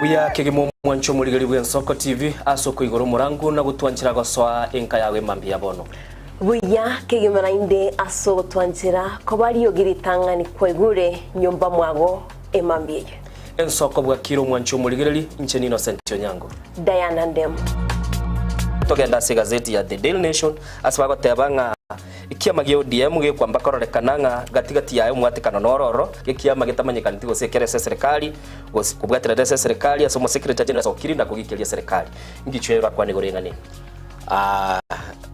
Buya kegima omwancho omorigeri bw'Ensoko TV ase okoigora omorangu na gotwanchera gosoa enka yago emambia ya bono. Buya kegima naende ase ogotwanchera koba riogi ritang'ani kwaigure nyomba mwago emambia eye. Ensoko bwakire omwancho omorigereri, inche n'Innocent Onyango. Diana Ndemo. Togende ase egazeti ya The Daily Nation ase bagoteba ng'a Ekiama gia ODM gekwamba kororekana ng'a gati gati yaye omwatekano noro ororo, gekiama getamanyekaneti gose ekere ase eserekari, gose kobwaterera ase eserekari ase omosekeretari general asokiri na kogikeria eserekari. Ngichwe orakwane igoro y'eng'ana eye. Ah,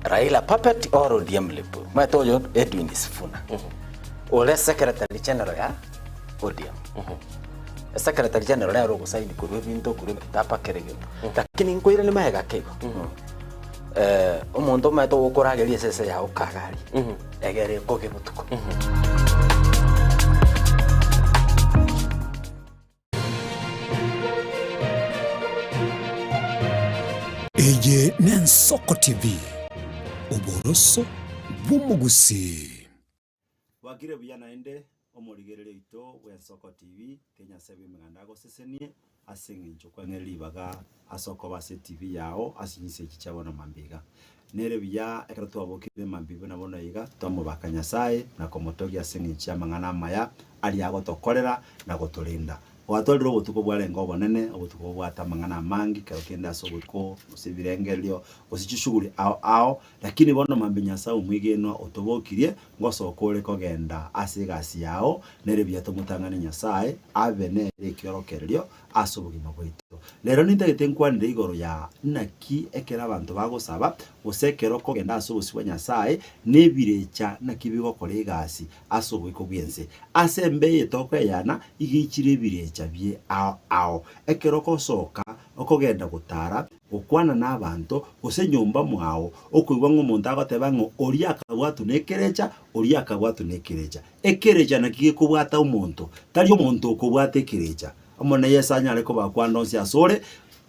Raila puppet or ODM lip. Omanyete oyo Edwin Sifuna. Ore secretary general ya ODM. Secretary general nere ogosaini korwa ebinto korwa ebitapa kera egento. Lakini nkoirane magega ake igo. Eh, omonto omanyete ogokorageria esese yao kagari egere ekoge botuko. Eye n'Ensoko TV, oboroso bw'omogusii. Bwakire buya naende, omorigereria oito bw'Ensoko TV, tiga Nyasae bw'Emeganda agosesenie ase eng'encho kwang'eire ribaga ase okoba ase eTV yao ase chinsa echi chia bono mambia iga. Nere buya ekero twabokire mambia buna bono iga, twamobaka Nyasae na komotogia ase eng'encho y'amang'ana amaya aria agotokorera na gotorenda. Gwatwarire obotuko bwarenge obonene, obotuko bobwate amang'ana amange, kero kende ase obotuko, gose ebirengererio, gose chishughuli ao ao, Lakini bono mambia Nyasae omwegenwa otobokirie, ngosoka ore kogenda ase egasi yao, nere buya tomotang'ane Nyasae abe nere ekiorokererio ase obogima bwaito. Rero nintagete nkwanere igoro ya naki ekero abanto bagosaba, gose ekero okogenda ase obosio bwa Nyasae, nebirecha naki bigokora egasi ase oboiko bw'ense. Ase embe eye tokoeyana, iga eichire ebirecha bie ao ao. Ekero ogosoka okogenda gotara, Gokwana nabanto, gose nyomba mwao, okoigwa ng'a omonto agoteba ng'a oria akabwatwa nekerecha, oria akabwatwa nekerecha. Ekerecha naki gekobwata omonto, tari omonto okobwata ekerecha. Omonene Yeso anyare kobakwana onsi asore,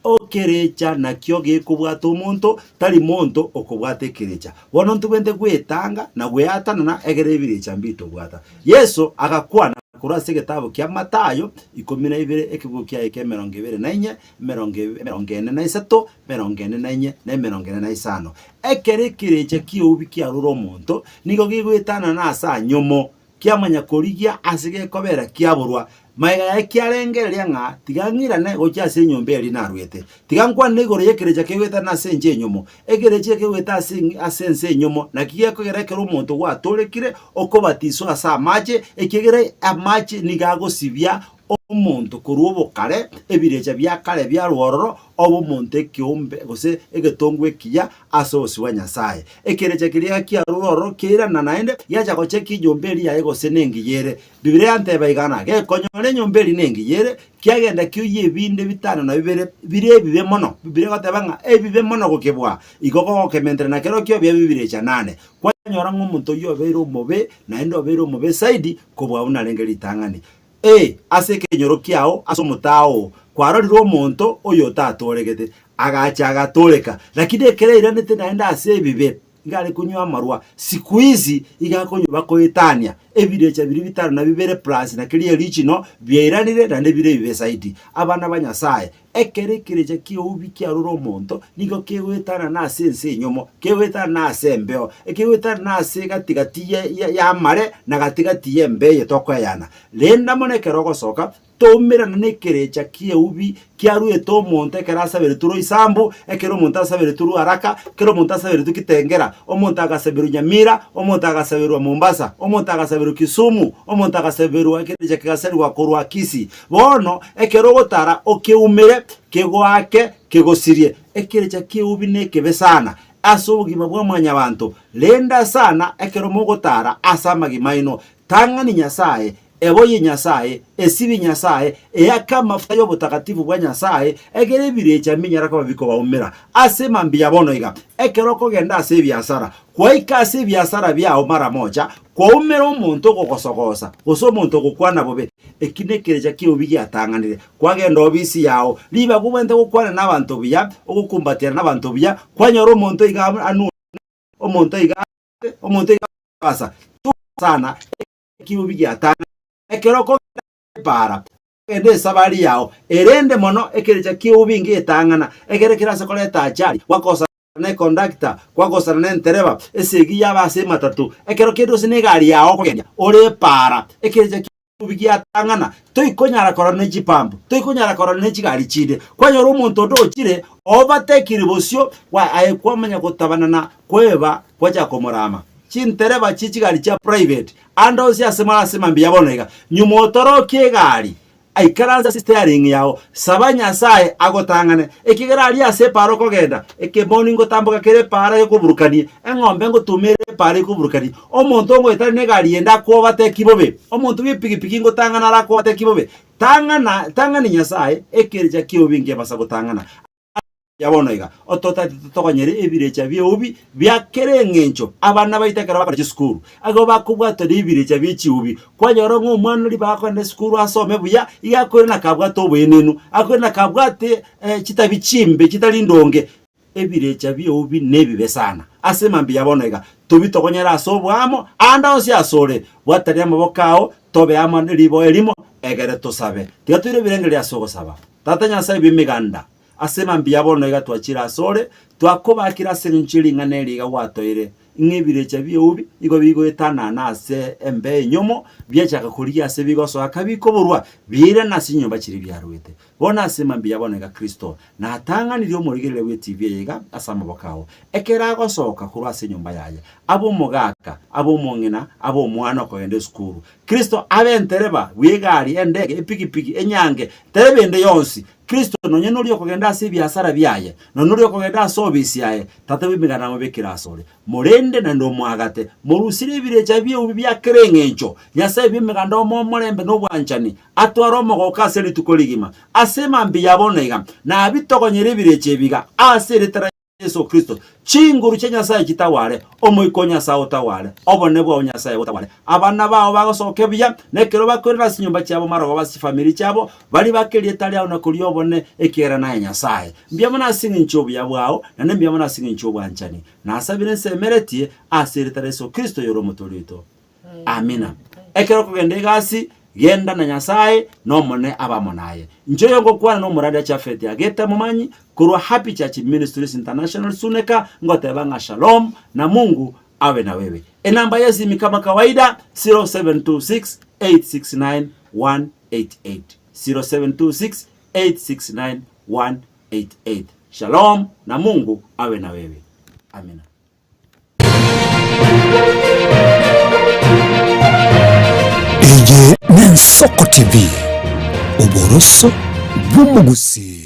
Okerecha nakio gekobwata omonto, tari monto okobwata ekerecha. Bono ntobwenerete gwetanga na gweatanana egere ebirecha mbitobwata. Yeso agakwana korwa ase egetabu kia Mathayo 12 ekebugo kiaye kia 24 emerongo ene na isato, emerongo ene na inye, na emerongo ene na isano. Ekero ekerecha ki'eubi kiarure omonto, nigo gegoetanana ase anyomo, kiamanya korigia ase gekobera kiaborwa. Magega yaye kiarengereria ng'a tiga ng'irane gochia ase enyomba eria narwete. Tiga nkwane igoro y'ekerecha kegoetana ase ense enyomo. Ekerecha ekegoeta ase ase ense enyomo naki gekogera ekero omonto gwatorekire okobatiswa ase amache, ekiagera amache nigo agosibia Omonto korwa obokare, ebirecha bia kare biarwa ororo, obe omonto ekeombe gose egetongwa ekiya ase obosio bwa Nyasae. Ekerecha keria kiarure ororo kiairana naende, giacha gocheka enyomba eria yaye gose nengiya ere. Bibilia yanteba iga ng'a gekonyora enyomba eria nengiya ere, kiagenda kioyia ebinde bitano na bibere bire ebibe mono. Bibilia egoteba ng'a ebibe mono gokebua, igo gogokementera na kerokio biabe ebirecha nane. Kwanyora ng'a omonto oyio obeire omobe, naende obeire omobe zaidi kobua buna arenge ritang'ani. Ee, ase ekenyoro kiao, ase omotaa oo, kwarorire omonto oyotatooregete, agacha agatooreka, lakini ekero airanete naende ase ebibe, iga are konywa amarwa, siku hizi iga akonywa bakoetania, ebirecha biria bitano na bibere plus na keria erichino, biairanire naende bire ebibe zaidi. Abana ba Nyasaye, Ekero ekerecha ki'eubi kiarure omonto, nigo kegoetanana ase ense enyomo, kegoetanana ase embeo, ekegoetanana ase gati-gati y'amare na gati-gati y'embeo eye tokoeyana. Renda mono ekero ogosoka, toumerana nekerecha ki'eubi kiaruete omonto ekero asaberetwe Roysambu, ekero omonto asaberetwe Ruaraka, ekero omonto asaberetwe Kitengela, omonto agasaberwa Nyamira, omonto agasaberwa Mombasa, omonto agasaberwa Kisumu, omonto agasaberwa ekerecha kegaserigwa korwa Kisii. Bono ekero ogotara okeumere, kegoake, kegosirie. Ekerecha ki'eubi nekebe sana ase obogima bwa mwanyabanto. Renda sana ekero mogotara ase amagima aino. Tang'ani Nyasae, eboyie Nyasae, esibie Nyasae, eake amafuta y'obotakatifu bwa Nyasae, egere ebirecha mbinyare koba bikobaumera. Ase mambia bono iga, ekero okogenda ase ebiasara, Gwaika ase ebiasara biao mara mocha, kwaumera omonto ogogosogosa, gose omonto ogokwana bobe, eki nekerecha ki'eubi giatang'anire. Kwagenda obisi yao, ribaga obwenerete gokwana nabanto buya, ogokumbatiana nabanto buya, kwanyora omonto iga anure, omonto iga ase, omonto iga asa, sana, ekiubi giatang'anire. Ekero okogenda epaara. Genda esabari yao, erende mono ekerecha ki'eubi ngetang'ana, ekere kerase koreta achari, gwakosana nekondakta, gwakosana nentereba, esegi yaba ase ematatu, ekero kende gose negari yao okogendia, ore epaara, ekerecha ki'eubi giatang'ana, toikonyara korora ne chipampu, toikonyara korora ne chigari chinde. Kwanyora omonto onde ochire, obatekire bosio, gwa aye kwamanya gotabana na kweba gwachaka komorama. Chintereba chie chigari chia private, Ande onsi ase more ase mambia bono iga, nyuma otorokie egari, aikaranse ase steering yao, saba Nyasae agotang'ane, ekiagera aria ase epaara okogenda, ekemoni ngotamboka kere epaara gekoburukanie, eng'ombe ngotuma ere epaara ekoburukanie, omonto ongoetania negari ende akobateki bobe, omonto bw'epigipigi ngotang'ana are akobateki bobe. Tang'ana, tang'ani Nyasae, ekerecha ki'obobe nkebasa gotang'ana. Ya bono iga, ototati totogonyere ebirecha bi'eubi bia kera engencho abana baito ekero bakore chisukuru. Igo bakobwatwa nebirecha bie chiubi. Kwanyora ng'a omwana oria bakogenda esukuru asome buya, iga akoirana kabwate oboenenu, akoirana kabwate chitabi chimbe chitari ndonge. Ebirecha bi'eubi nebibe sana. Ase mambia ya bono iga, tobitogonyere ase oboamo, ande onsi asore, bwatania amaboko ao, tobe amo ne riboa erimo, egere tosabe. Tiga toire ebirengererio ase ogosaba. Tata Nyasae bw'emeganda, Ase mambia bono iga twachire asore, twakobakire ase engencho ye ring'ana eri iga gwatoire, ng'a ebirecha bi'eubi nigo bigoetanana ase embeo enyomo, biachaka korigia ase bigosoa kabikoborwa, biairana ase chinyomba chiria biaruete. Bono ase mambia bono iga Kristo natang'anirie omorigereria bw'etibi eye iga ase amaboko ao, ekero agosoka korwa ase enyomba yaye, abe omogaka, abe omong'ina, abe omwana okogenda esukuru. Kristo abe entereba bw'egari, endege, epigipigi, enyange, tereba ende yonsi, Kristo nonya noria okogenda ase ebiasara biaye, nonya noria okogenda ase obisi yaye, Tata bw'emeganda amobekere asore. Morende naende omoagate, morusirie ebirecha bi'eubi bia kera eng'encho. Nyasae bw'emeganda omoe omorembe na obwanchani, atware omogoko ase rituko rigima. Ase mambia ya bono iga, nabitogonyere ebirecha ebi iga, ase erieta ria Yeso Kristo, chinguru chia Nyasae chitaware, Omoika o Nyasae otaware, obonene bwao Nyasae botaware. Abana bao bagosoke buya, na ekero bakoirana ase chinyomba chiabo marogoba ase chifamiri chiabo, baria bake erieta riao na koria obonene, ekiagera naye Nyasae. Mbuya mono ase eng'encho y'obuya bwao, naende mbuya mono ase eng'encho y'obwanchani. Nasabire nsemeretie ase erieta ria Yeso Kristo oyore Omotoori oito. Amina. Ekero okogenda egasi, genda na Nyasae, na Omonene abe amo naye. Inche oyo ngokwana nomorandi Jafeti Agete Momanyi, korwa Happy Church Ministries International Suneka, ngoteba ng'a Shalom, na Mungu abe na wewe. Enamba y'esimi kama kawaida, 0726 869 188, 0726 869 188. Shalom, na Mungu awe na wewe. Amina. Eye n'Ensoko TV, oboroso bw'omogusii.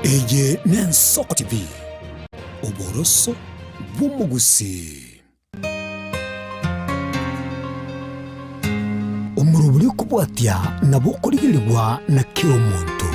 Eye n'Ensoko TV, oboroso bw'omogusii. Omorobori okobwatia nabo okorigerigwa na kera omonto.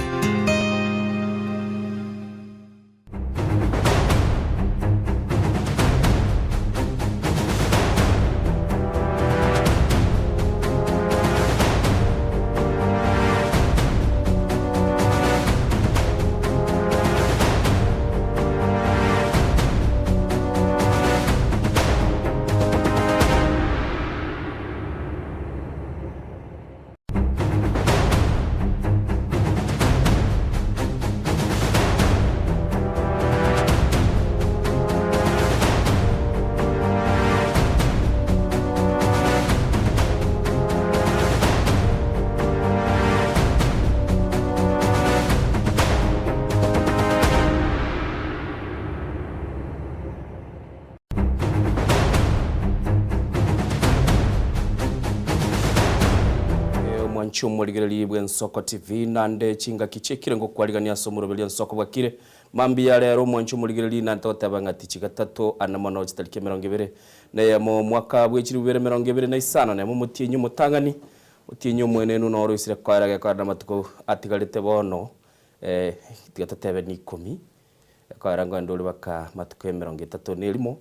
Omwanchi omorigereria bw'Ensoko TV nande chingaki chiekire ngokwarigania ase omoroberio Ensoko bwakire mambia rero omwanchi omorigereria nande togoteba ng'a tichi gatato ane mono chitariki emerongo ebere na eyemo omwaka bwe chilifu ibere emerongo ebere na isano na emo omotienyi omotang'ani otienyi omwenenu noro oisire koera gekorera namatuko atigarete bono tiga totebe ni ikomi. Ekoera ngoende ore baka amatuko emerongo etato na erimo.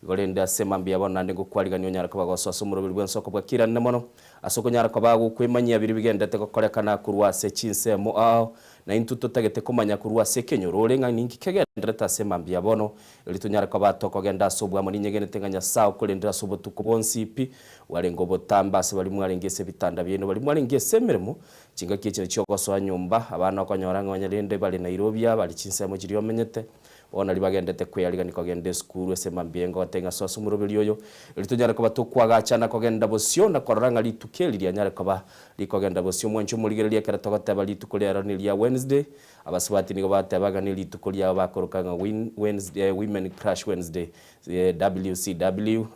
Igo rende ase mambia bono naende ngokwarigania onyare koba gosoa ase omoroberi bw'ensoko bwa kiranene mono, ase okonyara koba gokwemanyia biria bigenderete gokorekana korwa ase chinsemo ao, na intwe totagete komanya korwa ase ekenyoro ore ng'a ninki kegendererete ase mambia bono, erio tonyare koba tokogenda ase oboamo. Ninyegenete ng'a Nyasae okorendire ase obotuko bwonsi pi, bwarenge obotambe ase baria mwarenge ase ebitanda biaino, baria mwarenge ase emeremo, chingaki echi nachio ogosoa nyomba, abana okonyora ng'a onye rende bare Nairobi aa, bare chinsemo chiria omenyete, Bono nario bagendete kwearigania kogenda esukuru ase mambia engote ng'a soa ase omoroberi oyo, erio tonyare koba tokoagacha na kogenda bosio, na korora ng'a rituko eri rianyare koba rikogenda bosio. Mwanche omorigereria ekero togoteba rituko riaro neria Wednesday, abasubati nigo bateba ng'a nerituko riabo bakoroka ng'a win Wednesday Women Crush Wednesday, WCW,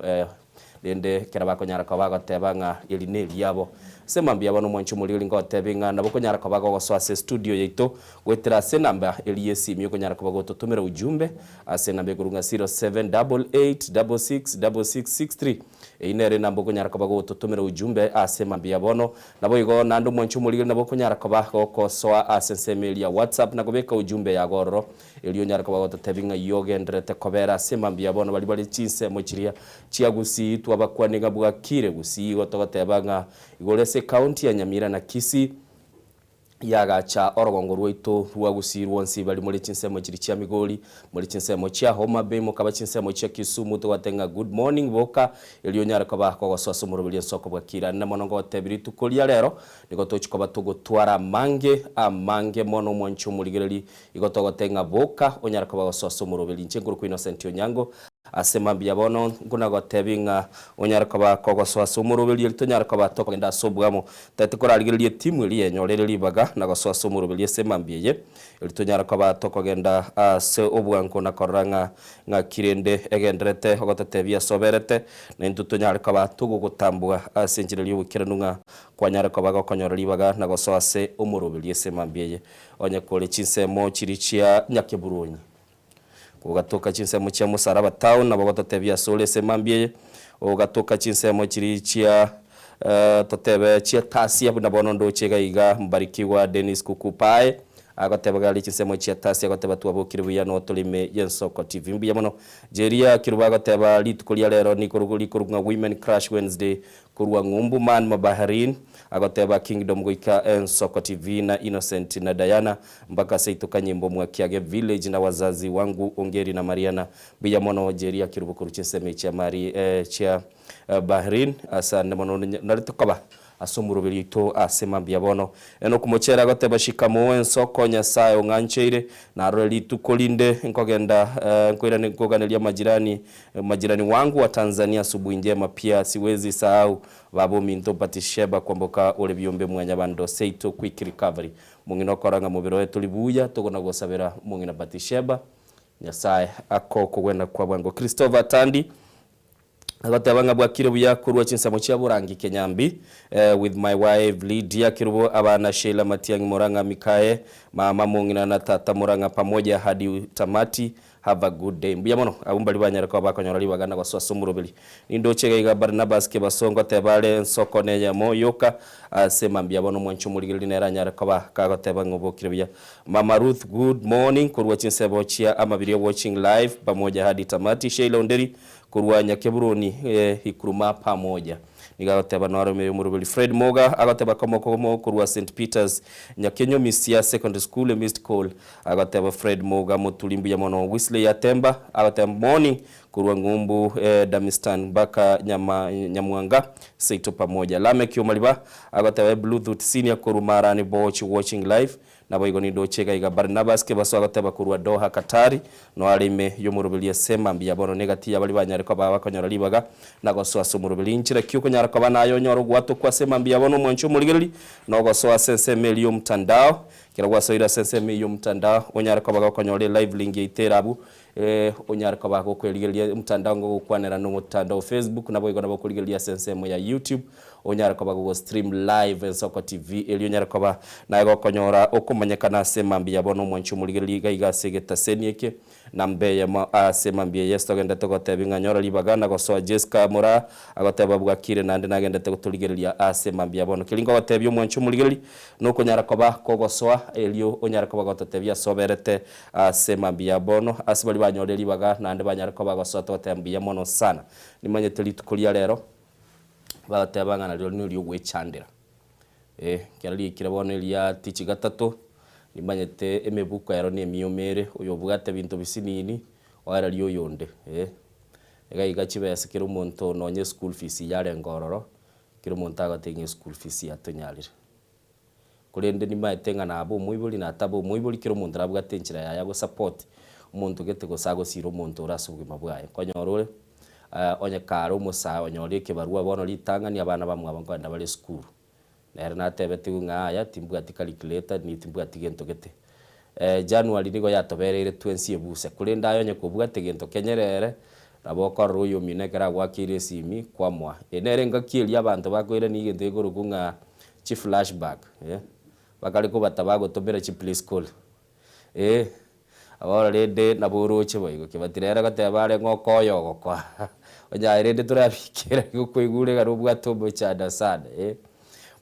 Rende ekero bakonyara koba bagoteba ng'a eri neriabo. Ase mambia bono omwanchi omoriri ngotebie ng'a nabo okonyara koba gogosoa ase estudio yaito goetera ase enamba eria y'esimi okonyara koba gototomera ujumbe ase enamba ekorwa ng'a 0788666663. Eyio nere enamba okonyara koba gototomera ujumbe ase mambia bono. Naboigo naende omwanchi omoriri nabo okonyara koba gokosoa ase ensemo eria ya WhatsApp na kobeka ujumbe yago ororo Erio onyare koba gototebia ng'a ogendererete kobera ase mambia bono baria bare chinsemo chiria chia Gusii twabakwane ng'a bwakire Gusii igo togoteba ng'a igoro ase ecounty ya Nyamira na Kisii yagacha orogongo rwaito rwa Gusii rwonsi bari more chinsemo chiria chia Migori more chinsemo chia Homa Bay mokaba chinsemo chia Kisumu togoteba ng'a good morning boka erio onyare koba kogosoa ase omoroberi ensoko bwakire anene mono ngogotebia rituko ria rero nigo tochi koba togotwara amange amange mono omwanchi omorigereri Igo togote ng'a boka onyare koba gosoa ase omoroberi. Inche nkorokwa Innocent Onyango, ase mambia bono nkonagotebi ng'a onyare koba kogosoa ase omoroberi eri tonyare koba tokogenda ase obwamo. Tari tikorarigereria etimu eria yenyorere ribaga na gosoa ase omoroberi ase mambia eye, eri tonyare koba tokogenda ase obwango na korora ng'a ng'aki rende egendererete ogototebia ase oberete, na intwe tonyare koba togogotambua ase enchera eria y'oboikeranu ng'a kwanyare koba gokonyora ribaga na gosoa ase omoroberi ase mambia eye. Onye kore chinsemo chiria chia Nyakeburoni, ogatoka chinsemo chia Mosaraba Town, nabo ogototebia asore ase emambia eye, ogatoka chinsemo chiria chia totebe chia Tasia buna bono ndoche iga iga Mbarikiwa Dennis Kukupae agoteba iga aria chinsemo chia Tasia agoteba twabokire buya no tore ime y'Ensoko TV. Mbuya mono. Jeria Kirubo agoteba rituko ria rero nikorwa rikorwa ng'a Women Crush Wednesday Korwa ng'umbu man mabaharin agoteba kingdom goika ensoko TV na Innocent na Diana mpaka seito kanyimbo mwa kiage village na wazazi wangu Ongeri na Mariana mbuya mono Jeria kirubo korwa chinsemo chia mari chia Bahrain asande mono nari tokoba ase omoroberi oito ase mambia bono Enock Mochere agoteba shikamoo ensoko Nyasae ong'ancheire narore rituko rinde nkogenda nkoirane nkoganeria majirani Majirani wangu wa Tanzania asubuhi njema pia siwezi sahau baba ominto Batisheba kwamboka ore biombe mwanyabando seito quick recovery mong'ina okora ng'a mobere oye tori buya togona gosabera mong'ina Batisheba Nyasae ako okogwena kwa bwango Christopher Tandi agoteba ng'a bwakire buya korwa chinsemo chia Borangi Kenyambi with my wife Lydia Kerubo abana Sheila Matiang'i Murang'a Mikaye mama mong'ina na tata Murang'a pamoja hadi tamati Have a good day. Mbuya mono abwo mbaria banyare koba bakonyora ribaga na gosoa ase omoroberi. Nindoche iga iga Barnabas Kebaso ngoteba are ensoko neyemo yoka ase mambia bono omwanchi omorigereria nere anyare koba kagoteba ng'a obokire buya. Mama Ruth good morning korwa chinsebo chia Amabiria watching live pamoja hadi tamati. Sheila Onderi korwa Nyakeburoni Ikuruma pamoja. Nigo agoteba naro ime y'omoroberi Fred Moga agoteba komo korwa St Peters Nyakenyo Misia Secondary School emissed call Agoteba Fred Moga Moturi mbuya mono Wisley Atemba agoteba morning korwa ng'umbu Damistan mpaka nyama Nyamwanga seito pamoja Lameck Omariba agoteba Bluetooth senior korwa Marani Boch watching live Naboigo nindoche iga iga Barnabas Kebaso agoteba korwa Doha Katari noare ime y'omoroberi ase mambia bono negati ya baria banyare koba bakonyora ribaga na gosoa ase omoroberi Inchera ki okonyara koba naye onyore ogwatokwa ase mambia bono omwanchi omorigereri nogosoa ase ensemo eria y'omtandao Ekero gwasoire ase ensemo eyio y'omotandao, onyare koba gokonyora elive link yaito ere abwo, onyare koba gokwerigereria omotandao ngogokwanera nomotandao o Facebook, naboigo nabo okorigereria ase ensemo ya YouTube, onyare koba gogo stream live Ensoko TV, erio onyare koba naye gokonyora okomanya. komanyekana ase mambia bono omwanchi omorigereria iga iga ase egetaseni eke Namba eyemo ase mambia Yeso togendete gotebia ng'a nyora ribaga na gosoa Jesca Moraa agoteba bwakire naende nagendete gotorigereria ase mambia bono. Keria nkogotebia omwanche omorigereria nokonyara koba kogosoa erio onyare koba gototebia ase oberete ase mambia bono. Ase baria banyorire ribaga naende banyare koba gosoa togoteba mbuya mono sana. Nimanyete rituko ria rero bagoteba ng'a nario neriogwechandera. Eh, ekero riaikire bono eria tichi gatato, nimanyete emebuko ero nemioma ere, oyobwate ebinto bisinini, oererie oyonde, eh. Iga iga chibesa kera omonto nonye eschool fees yarenge ororo, kera omonto agoteba ng'a eschool fees yatonyarire. Korende nimaete ng'a nabe omoibori nataba omoibori, kera omonto nabwate enchera yaye agosupport omonto gete gose agosira omonto ore ase obogima bwaye. Nkonyora ore, onye kare omosae onyore ekebarua bono ritang'ani abana bamwabo nkoenda bare esukuru. Nere natebetigwe ng'a yaya timbwati calculator ni timbwati gento gete. January nigo yatobereire twensi ebuse, korende aye onye kobwate gento kenyerere, nabo okorora oyomino ekero agoakeire esimi kwamoa. Eye nere engaki eria abanto bakoirania egento gekorokwa ng'a chiflashback, bakare kobata bagotomera chiplace call. Ee, bono rende nabo oroche boigo, kebati rero goteba are ng'a okoyo ogokoa, onye aye rende torabikera igo kwaigure iga nobwate omochando sana eh.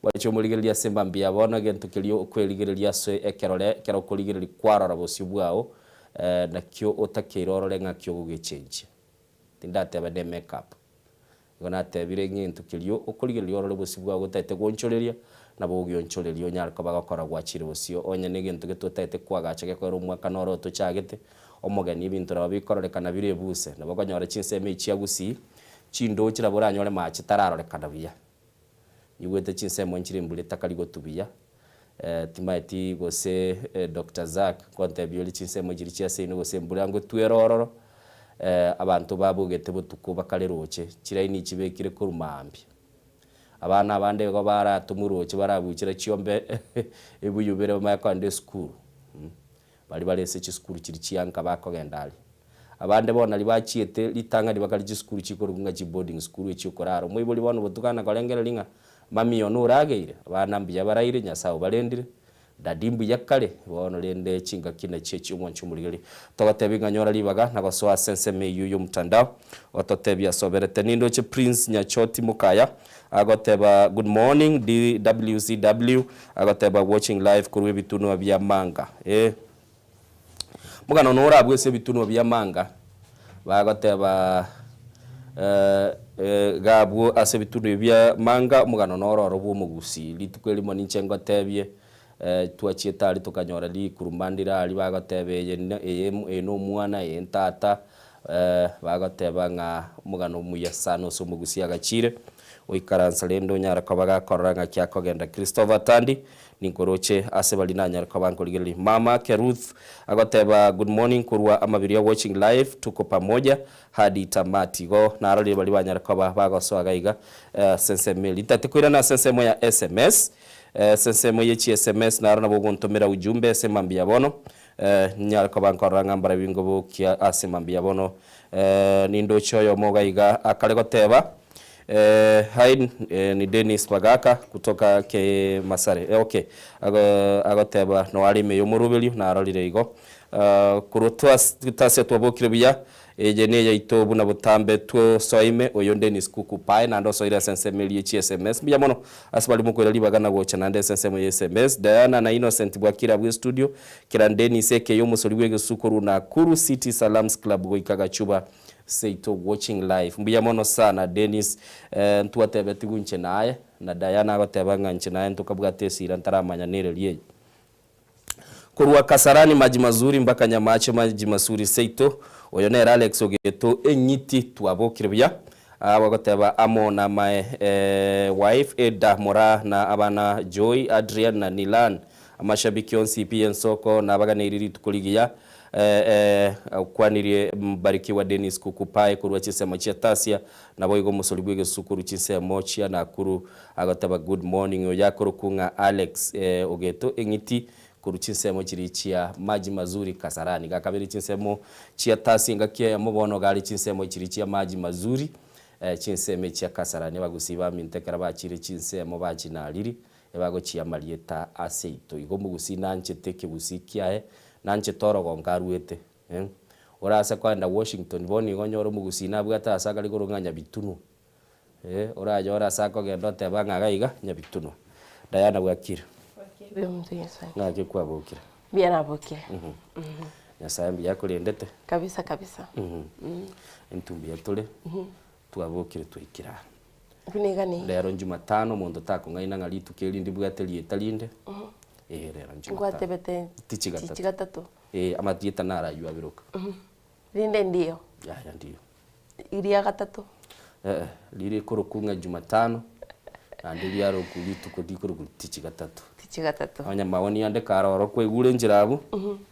Mwanche omorigereria ase mambia bono egento keria okwerigereria ase ekerore ekero okorigereria kwarora bosio bwao, nakio otakeire orore ng'aki ogogechenchia. Tindateba ne make up. Igo natebire ng'a egento keria okorigereria orore bosio bwao gotagete goonchoreria, nabo ogionchoreria onyare koba gokora gwachire bosio. Onye negento gete otagete koagacha gekoera omwaka noro otochagete, omogeni ebinto nabo bikororekana bire ebuse. Nabo okonyora chinsemo echi chia gusii, chindoche nabo oranyore mache tararorekana buya. Nyigwete chinsemo nchire embura etakari gotwa buya, timaeti gose Doctor Zack nkontebia ore chinsemo chiria chia seino gose embura ngotwa ere ororo, abanto babogete botuko bakare roche, chiraini chibekire korwa maambia. Abana abande igo baratomwe roche barabuchera chiombe ebuyu bere bamanye kogenda esukuru, baria bare ase chisukuru chiria chianka bakogenda aria. Abande bono naria bachiete ritang'ani bakare chisukuru chikorokwa ng'a chiboarding school echio okorara. Omoibori bono botuko ana korengereria ng'a mummy one orageire, abana mbuya baraire, Nyasaye obarendire, daddy mbuya kare, bono rende chingaki nachio echio omwanche omorigereria. Togotebia ng'a nyora ribaga na gosoa ase ensemo eyio y'omotandao ototebie ase oberete. Nindoche Prince Nyachoti Mokaya agoteba good morning DWCW agoteba watching live korwa ebitunwa bia Manga. Eh. Omogano norabwo ase ebitunwa bia Manga, bagoteba iga abwo ase ebitunwa ebi bia Manga, omogano noro oro bw'omogusii. Rituko erimo ninche ngotebie, twachiete aria tokanyora rikuruma ndire aria bagoteba eye eye eye nomwana, eye ntata, bagoteba ng'a omogano omuya sana ase omogusii agachire, oikaransa rende onyare koba gakorora ng'aki akogenda. Christopher Tandi. Ninkoroche ase baria nanyare koba nkorigereria. Mama ake Ruth agoteba good morning korwa Amabiria watching live tuko pamoja hadi tamati. Igo narorire baria banyare koba bagosoa iga iga ase ensemo eria. Ntagete koirana ase ensemo ya sms. Ase ensemo ye chi sms naro nabo ogontomera ujumbe ase mambia bono. Nyare koba nkorora ng'a mbarabwo ingobokia ase mambia bono. Nindoche oyomo iga iga akare goteba. Hi ni Dennis Bagaka kutoka Kemasare. Okay. Agoteba noare ime y'omoroberio narorire igo. Korwa twasia twabokire buya eye neyaito buna botambe twosoa ime oyo Dennis Kuku Pae naende osoire ase ensemo eria chi sms. Mbuya mono ase baria mokoira ribaga na gocha naende ase ensemo ya sms. Diana na Innocent bwakire abwo estudio. Kera Dennis eke y'omosori bw'egesu korwa Nakuru City Salams Club goika Gachuba Seito watching live. Mbuya mono sana Dennis eh, ntwatebetigwe inche naye, na Diana agoteba ng'a inche naye ntokabwate esira ntaramanya nereri eye. Korwa Kasarani maji mazuri mpaka Nyamache maji masuri Seito, oyo nere Alex Ogeto eng'iti twabokire buya. Abo agoteba amo na my eh, wife Edda Moraa na abana Joy, Adrian na Nilan. Amashabiki onsi pi y'ensoko nabaganeiri rituko rigiya. Okwanirie Mbarikiwa Dennis Kukupae korwa chinsemo chia Tasia, naboigo omosori bw'egesusu korwa chinsemo chia Nakuru agoteba good morning oyo akorokwa ng'a Alex Ogeto Eng'iti korwa chinsemo chiria chia Maji Mazuri Kasarani. Gakabere chinsemo chia Tasia engaki eyemo bono iga are chinsemo chiria chia Maji Mazuri chinsemo echia Kasarani abagusii baminto ekero bachire chinsemo bachinariri. Ebagochia amarieta a seito. Igo omogusii nanchete ekegusii kiaye, nanchete orogongo aruete. Ore ase koenda Washington bono igo onyore omogusii nabwate ase akare igoro ng'a Nyabitunwa. Oranyore ase akogenda oteba ng'a iga iga Nyabitunwa. Diana bwakire? Bwakire omonto Nyasae. Ng'aki kwabokire? Mbuya nabokire. Nyasae mbuya akorendete? Kabisa kabisa. Intwe mbuya tore, twabokire twaikire aa. Buna iga ni. Rero njumatano omonto takong'aina ng'a rituko eri ndibwate rieta rinde, eh rero njumatano. Ngwatebete Tichi gatato. tichi gatato. Eh amatieta naro aywo abiroka. Rinde ndiyo. Yaya ndiyo. Ria gatato. Eh rire korokwa ng'a jumatano, naende riarokwa rituko rikorokwa tichi gatato. Tichi gatato. Onye maoni ande kare oro kwaigure enchera abwo,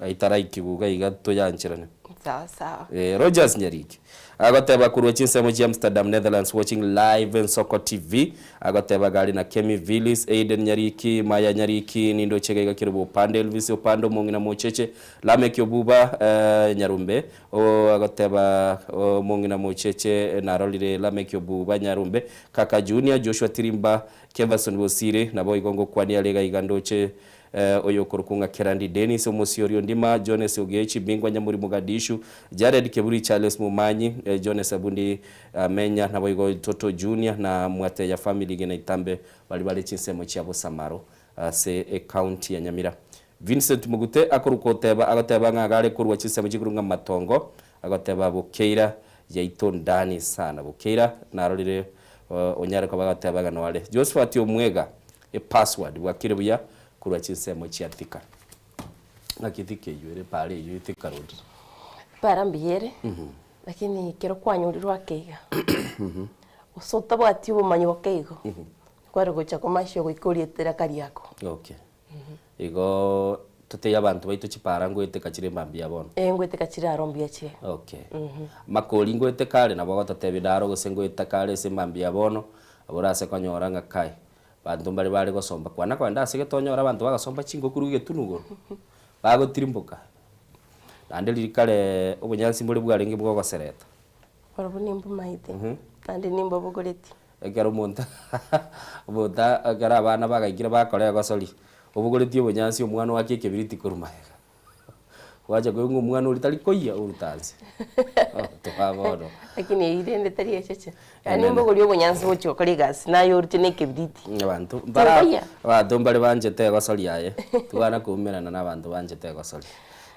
aitaraikigwa iga iga toyancherane. Sawa sawa. Eh, Rogers Nyariki agoteba korwa chinsemo chia Amsterdam, Netherlands watching live Ensoko TV agoteba gari na Kemi Villis, Aiden Nyariki, Maya Nyariki, nindoche iga iga Kerubo Opande, Elvis Opande omong'ina mocheche, Lameck Obuba eh, Nyarumbe o agoteba omong'ina mocheche narorire Lameck Obuba Nyarumbe, Kaka Junior, Joshua Tirimba, Keverson Bosire, naboigo ngokwania are iga iga ndoche Oyokorokwa ng'a Kerandi Dennis, Omosiori Ondima, Jones Ogechi, Bingwa Nyamuri Mogadishu, Jared Keburi, Charles Momanyi, Jones Abundi Amenya, naboigo Toto Junior na Mwateya Family Gena Itambe baria bare chinsemo chia Bosamaro ase ecounty ya Nyamira. Vincent Mugute akorokwa oteba agoteba ng'a iga are korwa chinsemo chikorwa ng'a Matongo agoteba Bokeira yaito ndani sana Bokeira narorire onyare koba agoteba ng'a noare Josphat Omwega Epassword bwakire buya korwa chinsemo chia Thika. Ng'aki Thika eywo ere epaara eywo Thika road. Epaara mbuya ere, lakini ekero kwanyorirwe ake iga, gose otabwati obomanyi boke igo, kware gocha komasha goika oriete eraka riako. Okay. Igo totebie abanto baito chipaara ngoeteka chire mambia bono. Ee ngoeteka chire aro mbuya chire. Okay. Makori ngoeteka are nabo ogototebia naro gose ngoeteka are ase mambia bono, abwo orase konyora ng'a kai. Abanto mbare bare gosomba kwana kogenda ase gete onyore abanto bagosomba chinko korwa egetunu igoro, bagotirimboka. Naende riria kare obonyansi mbore bwarenge bwa ogosereta. Barobwo nimbomaete, naende nimbobogoreti. Ekero omonto omonto ekero abana bagaikire bakora egosori, obogoretie obonyansi omwana oake ekebiriti korwa magega. Gwacha koigwa ng'a omwana oria tari koyia oruta nse. Toa bono. Lakini eyio rende tari echeche. Yaani mbogorie obonyansi gochia gokora egasi naye orute na ekebiriti. Abanto mbara Tinkoyia. abanto mbare banchete egosori aye. Twana koumerana na abanto banchete egosori.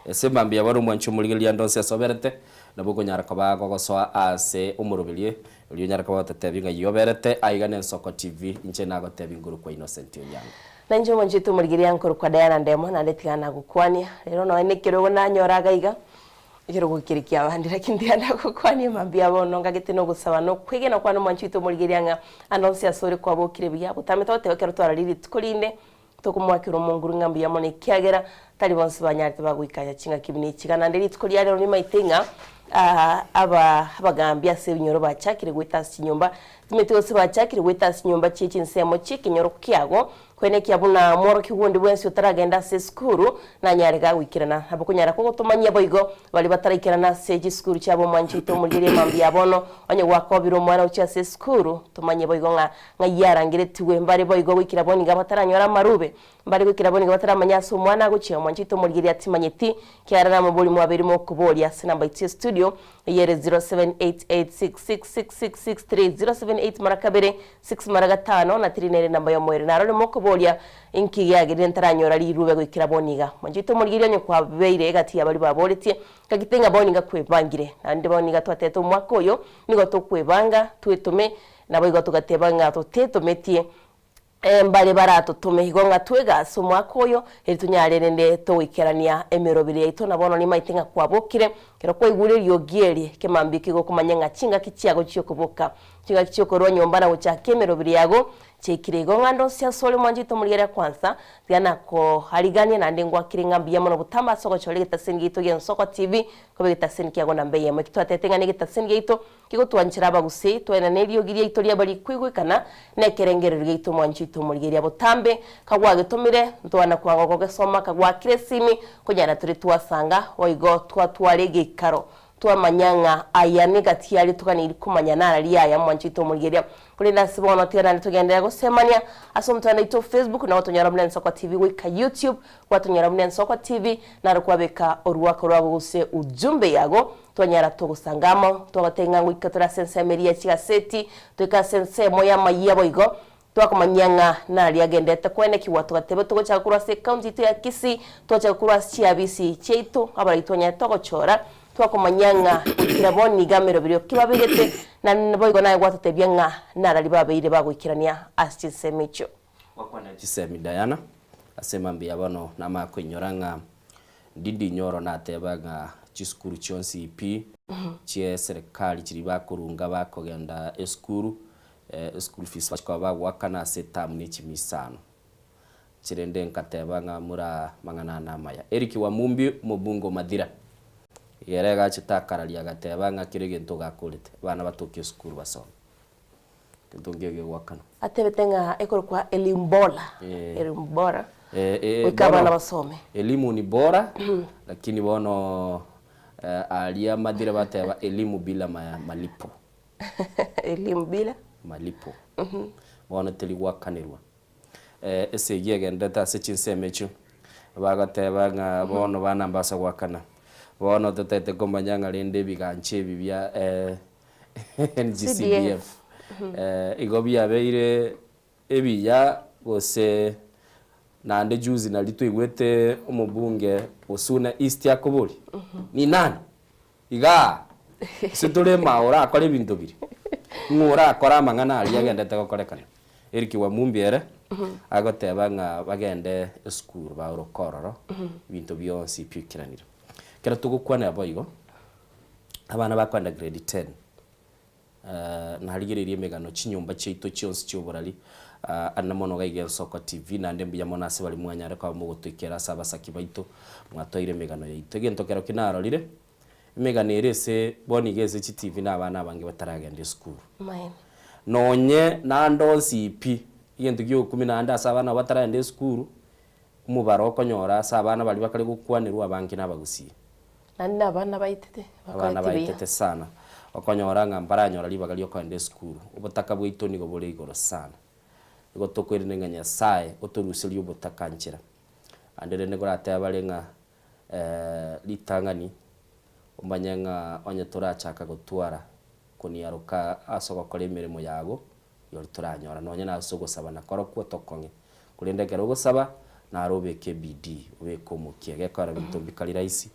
Ase mambia bono omwanchi omorigereria ande onsi ase oberete, nabo okonyara koba gogosoa ase omoroberio oria onyare koba gototebi ng'a eyio oberete aiga na Ensoko TV, inche nagotebi ngorokwa Innocent Onyango. Nainche omonchete omorigereria nkorokwa Diana Ndemo, naende tiga nagokwania. Rero nonya na ekerogo nanyora iga iga, ekerogo keria kiabande lakini tiga ndagokwanie mambia bono ngagete na ogosaba na okwegena kwane omwanchete omorigereria ng'a ande onsi ase ore kwabokire buya, botambe togoteba ekero twarorire rituko rinde, tokomoakera omonguru ng'a mbuya mono ekiagera tari bonsi banyarete bagoikanya chingaki buna echi. Iga naende rituko ria rero nimaete ng'a aba abagambi ase ebinyoro bachakire goeta ase chinyomba Timanyeti gose bachakire goeta ase chinyomba chie chinsemo chi'ekenyoro kiago, koenekia buna omworokigwa onde bwensi otaragenda ase esukuru nanyare gagoikerana. Nabo konyara kogotomanyia boigo baria bataraikerana ase chisukuru chiabo omwancho oito omorigererie mambia ya bono. Onye gwakobire omwana gochia ase esukuru, tomanye boigo ng'a ng'ai arangeretigwe. Mbare boigo goikera bono iga bataranyora amarube. Mbare goikera bono iga bataramanya ase omwana agochia. Omwancho oito omorigereria timanyeti, kiagera namobori mwabeire mokoboria ase namba yaito ya studio Eyere 0788666663, 078 mara kabere, 6 mara gatano, na 3 nere enamba y'omoerio. Narore mokoboria, Inki giagerire ntaranyora rirube goikera bono iga? Mwanchete omorigereria onye kwabeire egati ya baria baboretie, Gaki ng'a bono iga kwebangire. Naende bono iga twatebete omwaka oyo nigo tokwebanga, twetome, naboigo togateba ng'a totetometie. Mbare baratotome igo ng'a twege ase omwaka oyo, erio tonyare rende togoikerania emeroberi yaito, na bono nimaete ng'a kwabokire. Ekero kwaigure eriogi eri, ekemambia eke gokomanya ng'a chingaki chiago chi'okoboka, chingaki chi'okorua nyomba na gochakia emeroberi yago chiaikire igo ng'a ndonsi asore mwanchete omorigereria kwansa, tiga nakoariganie naende ngwakire ng'a mbuya mono botambe ase ogochora egetaseni giaito gi'Ensoko TV koba egetaseni kiago namba eyemo. Eki twatete ng'a negetaseni giaito Tigotwanchera abagusii twaenane eriogi riaito riaba rikoigwekana nekerengererio giaito omwanchi oito omorigeria botambe kagwagetomire ntwana kwanga gogesoma kagwakire esimi konyara tore twasanga boigo twatwara egeikaro. Twamanya ng'a aya negati aria toganeiri komanya narari aya mwanche oito omorigereria. Korende ase bono tiga naende togenderere gosemania ase omotandao oito o Facebook nabo tonyora buna Ensoko TV goika YouTube gwatonyora buna Ensoko TV naro kwabeka oruaka rwago gose ujumbe yago twanyara togosanga amo twagotebia ng'a goika tore ase ensemo eria ya chigaseti toike ase ensemo y'amayia boigo Twakomanyia ng'a naria agendete koenekigwa, togateba togochaka korwa ase ecounty yaito ya Kisii, twachaka korwa ase chiabisi chiaito, abarai twanyarete togochora, twakomanyia ng'a goikera bono nigo ameroberi ki babegete, na naboigo naye gwatotebia ng'a narari babeire bagoikerania ase chinsemo echio. Gwakwana chisemi Diana, ase mambia bono namanya koinyora ng'a ndindi inyoro nateba ng'a chisukuru chionsi pi chie serikali chiria bakorunga bakogenda esukuru Eschool fees bachia koba bagoakana ase eterm ne chimia isano. Inche rende nkateba ng'a mura amang'ana ane amaya. Eric Wamumbi omobunge o Mathira, ere agachete akararia agateba ng'a kera egento ogakorete, abana batoke esukuru basome. Egento nkio gegoakanwa. Atebete ng'a ekorokwa elimu bora, elimu bora, goika abana basome. Elimu ni bora, lakini bono aria Mathira bateba elimu bila malipo. Elimu bila. Malipo. Bono teri goakanerwa. Esegi egenderete ase chinsemo echio, bagateba ng'a bono bana mbasa goakana. Bono totaete komanya ng'a rende ebigancha ebi bia NGCDF igo biabeire ebiya gose naende juzi nari toigwete omobunge o Suna East akoboria, ni nani? Igaa, ase tore ime orakore ebinto biria, ng'o orakore amang'ana aria agendete gokorekana? Eric Wamumbi ere agoteba ng'a bagende esukuru baoroke ororo, ebinto bionsi bioikeranire. Ekero togokwanera boigo, abana bakoenda grade ten, Narigereirie emegano chinyomba chiaito chionsi chi'oborari, ande mono iga iga Ensoko TV, naende mbuya mono ase baria mwanyare koba mogotoikera ase abasaki baito, mwatoire emegano yaito. Egento kero ki narorire, emegano ere ase bono iga ase chitivi na abana abange bataragenda esukuru. Nonye naende onsi pi, egento gia okumia naende ase abana abwo bataragenda esukuru, omobaro okonyora ase abana baria bakare gokwanerwa abange nabagusii. Naende nabana baitete, Abana bakoreti buya. baitete sana, okonyora ng'a mbaranyora ribaga ri'okoenda esukuru. Obotaka bwaito nigo bore igoro sana. Igo tokoirana ng'a Nyasae otoruserie obotaka nchera. Ande rende nkoratebe bare ng'a ritang'ani omanye ng'a onye torachaka gotwara koniaroka ase ogokora emeremo yago, rirorio toranyora nonye nase ogosaba nakorokwo tokong'e. Korende ekero ogosaba, naro obeke ebidii, obeke omokia, gekogera binto mbikari rahisi,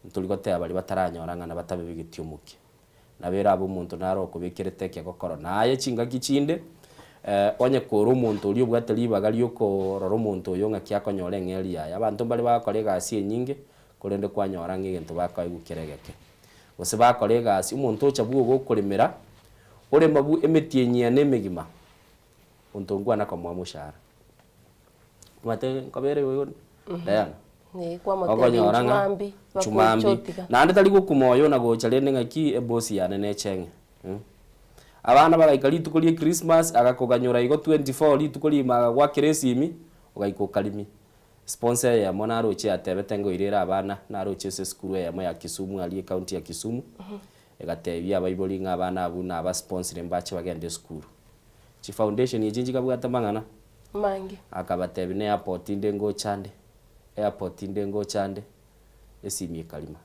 ntori goteba baria bataranyora ng'a nabatabebegetie omokia. Nabo erabe omonto naro okobekerete ekegokoro. Naye chingaki chinde, onye kore omonto oria obwate ribaga riokorora omonto oyo ng'aki akonyora eng'eria yaye. Abanto mbare bagokora egasi enyinge, korende kwanyora ng'a egento bakoegwa kere egeke. Gose bakora egasi, omonto ocha bwogo okoremera, orema bu emetienyi ene emegima, Monto nkwana komoa moshahara. Omanyete nkobere igo igo Diana? Ee, kwamotebia Okonyora ng'a nchumambi, chumambi. bakoichotiga. Naende tari gokuma oyo na gocha rende ng'aki ebosi yane necheng'e mh. Abana bagaika rituko rie Christmas agakoganyora igo 24 rituko rigima agagoakera esimi, ogaika okarimia. Sponsor eyemo naroche yatebete ngoirere abana naroche ase esukuru eyemo ya Kisumu aria ecounty ya Kisumu, egatebia abaibori ng'a abana abwo naba sponsire mbache bagende esukuru. Chifoundation echi nchikabwate amang'ana, Amange. akabatebia ne airport inde ngocha nde, airport inde ngocha nde, esimi ekarima.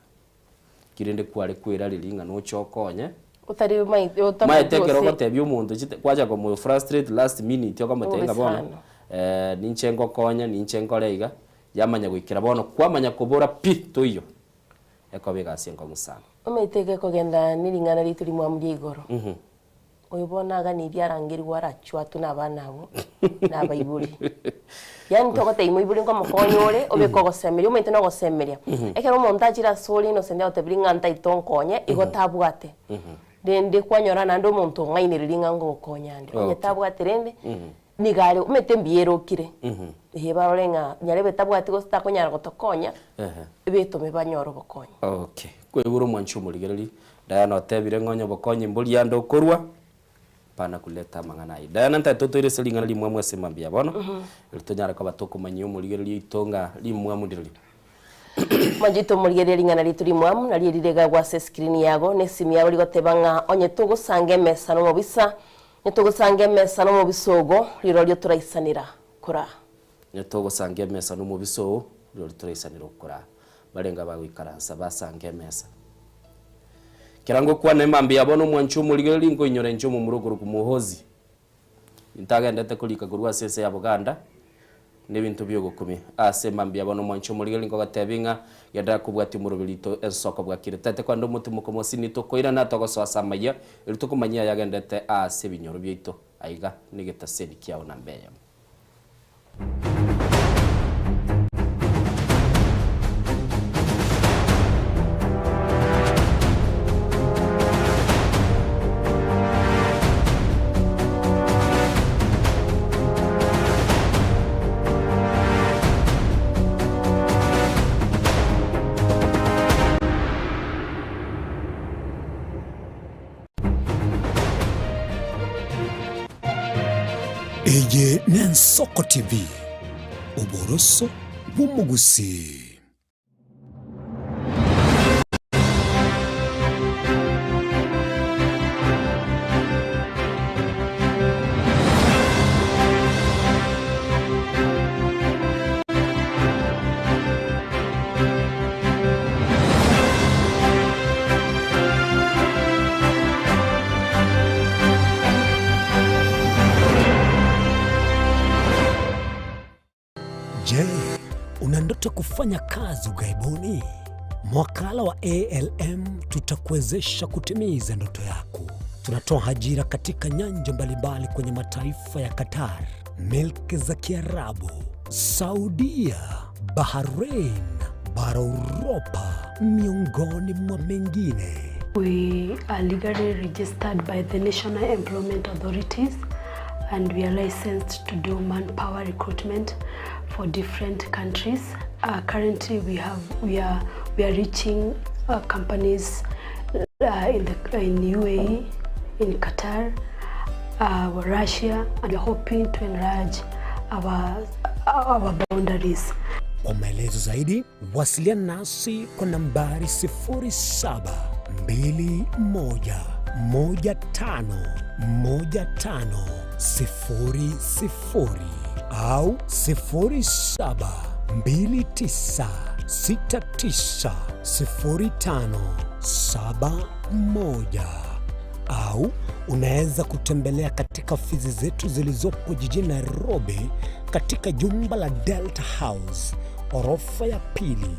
Ki rende kware kwerareria ng'a noche okonye, Otari omanyete Omanyete otamanyeti ekero gose. ogotebia omonto chite kwacha komo frustrate last minute okomotebia ng'a bono Obisano. ninche ngokonye, ninche nkore iga, yamanya goikera bono kwamanya kobora pi toiyo, ekoba egasi enkong'u sana. Omanyete gekogenda nering'ana riaito rimwamu ria igoro. Oyo bono aganirie arangerigwe arachwatwe nabana abwo, na abaibori. Yaani togotebia moibori nkomokonya ore, obeke ogosemeria, omanyete na ogosemeria. Ekero omonto achire asore innocent agotebirie ng'a ntaito nkonye, igo tabwate. Rende kwanyora naende omonto ong'ainereria ng'a ngogokonya ande, onye Okay. tabwate rende, nigo are, omanyete mbuya erokire. Eeh barore ng'a nyarebe tabwati gose takonyara gotokonya, ebetome banyore obokonyi. Okay, kwaigure omwanchi omorigereria, Diana otebire ng'a onye obokonyi mboria ande okorua, hapana kuleta amang'ana ayio. Diana ntaete otoire ase ring'ana rimwamu ase mambia bono, erio tonyare koba tokomanyia omorigereria oito ng'a rimwamu ndirori. Mwanchete omorigereria ring'ana riaito rimwamu, nario erire igagwa ase escreen yago na esimi yago rigoteba ng'a onye togosanga emesa nomobisa, onye togosanga emesa nomobisa ogo, rirorio toraisanera koraa. Onye togosanga emesa nomobisa oo, rirorio toraisanera okoraa. Barenge abagoikaransa basange emesa. Ekero ngokwana emambia bono omwanchi omorigereria nkoinyora inche omomura okorokwa Muhoozi. Intagendete korika korwa ase ense ya Buganda, na ebinto bi'ogokumia. Ase mambia bono omwanche omorigereria nkogoteebia ng'a genderera kobwatia omoroberi oito ensoko bwakire. Tete kwande omotimoko mosini tokoirana togosoa ase amayia, erio tokomanyia ayagendete ase ebinyoro biaito. Aiga negetaseni kiao namba eyemo. Eye n'Ensoko TV, oboroso bw'omogusii. Je, una ndoto kufanya kazi ughaibuni? Mwakala wa ALM tutakuwezesha kutimiza ndoto yako. Tunatoa ajira katika nyanja mbalimbali kwenye mataifa ya Qatar, milki za Kiarabu, Saudia, Bahrain, bara Uropa, miongoni mwa mengine. We are legally registered by the National Employment Authorities and we are licensed to do manpower recruitment for different countries. Currently we have we are we are reaching companies in the in UAE, in Qatar, Russia and we are hoping to enlarge our our boundaries. Kwa maelezo zaidi wasiliana nasi kwa nambari 0721151500 au 0729690571 au unaweza kutembelea katika ofisi zetu zilizopo jijini Nairobi katika jumba la Delta House orofa ya pili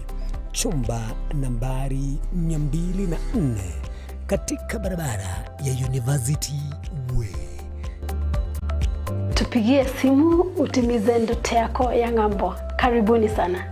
chumba nambari 204 katika barabara ya University Way. Tupigie simu utimize ndoto yako ya ng'ambo. Karibuni sana.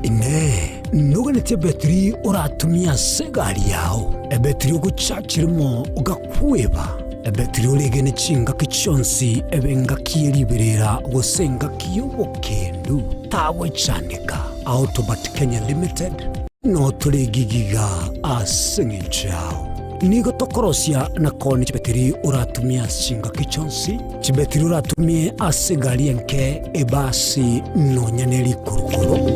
Inee! Noganetie ebetiri oratumie ase egari yao, ebetiri ogochachirimo ogakweba, ebetiri oregene chingaki chionsi ebe engaki ye riberera gose engaki y'obokendu? Tagwechandeka. Autobat Kenya Limited no tore gigiga ase engencho yao. Nigo tokorosia na koonia chibetiri oratumie ase chingaki chionsi, chibetiri oratumie ase egari enke, ebasi, nonya ne rikurukuru.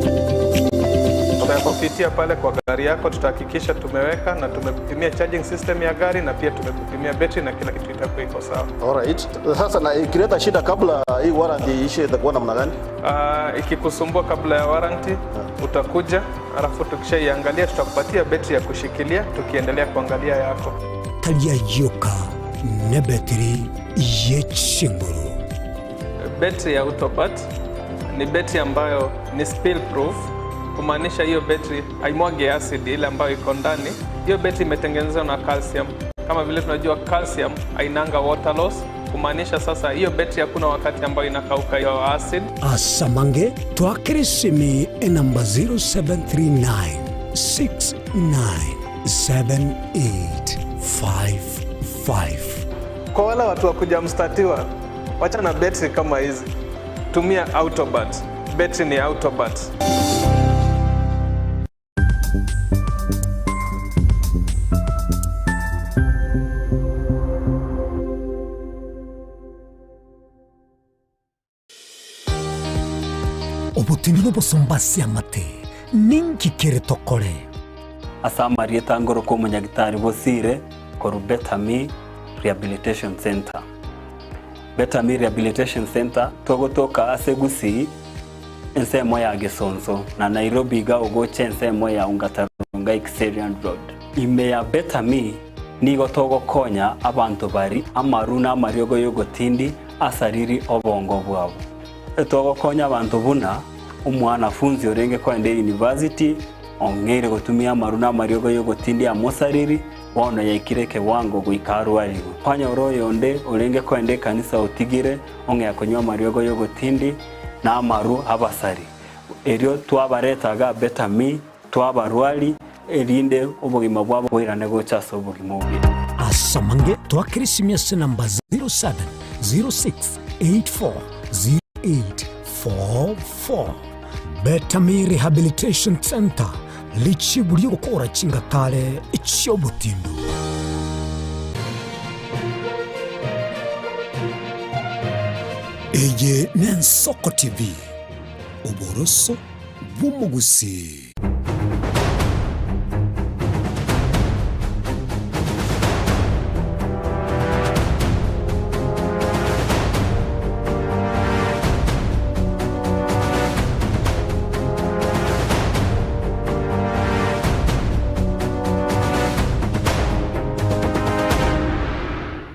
Tutakupitia pale kwa gari yako, tutahakikisha tumeweka na tumekupimia charging system ya gari na pia tumekupimia betri na kila kitu itakuwa iko sawa. Alright. Sasa na ikileta shida kabla hii warranty iishe itakuwa namna gani? Ikikusumbua kabla ya warranty utakuja, alafu tukishaiangalia tutakupatia betri ya kushikilia tukiendelea kuangalia yako. Tari ayio ka nebetiri ye chinguru. Betri ya Autobat ni betri ambayo ni spill proof, kumaanisha hiyo betri haimwagi acid ile ambayo iko ndani. Hiyo betri imetengenezwa na calcium. Kama vile tunajua calcium hainanga water loss, kumaanisha sasa hiyo betri hakuna wakati ambayo inakauka hiyo acid. Asamange twakere esimi enamba 0739 697855. Kwa wale watu wa kuja mstatiwa, wacha na betri kama hizi, tumia Autobat. Betri ni ya Autobat. Obotindi nobosomba ase amate, ninki kere tokore? Ase amarieta ngoroka omonyagitari Bosire korwa Better Me Rehabilitation Centre. Better Me Rehabilitation Centre togotoka ase Gusii ensemo ya Gesonso na Nairobi iga ogocha ensemo ya Ongata Rongai Kiserian Road. Ime ya Better Me nigo togokonya abanto bari amaru na amariogo yogotindi asariri obongo bwabo. Togokonya abanto buna omwanafunzi orenge koenda eyunivasiti ong'eire gotumia amaru na amariogo yogotindia amosariri, bono yaikire ekewango goika arwarigwe. Kwanyora oyonde orenge koenda ekanisa otigire ong'ea konywa amariogo yogotindi na amaru abasari. Erio twabareta iga Betami, twabarwari, erinde obogima bwabo boirane gocha ase obogima obuya. Ase amange twakere esimi ase namba 0706840844. Betami Rehabilitation Centre, richibu ri'ogokora chingatare chi'obotindu. Eye n'Ensoko TV, oboroso bw'omogusii.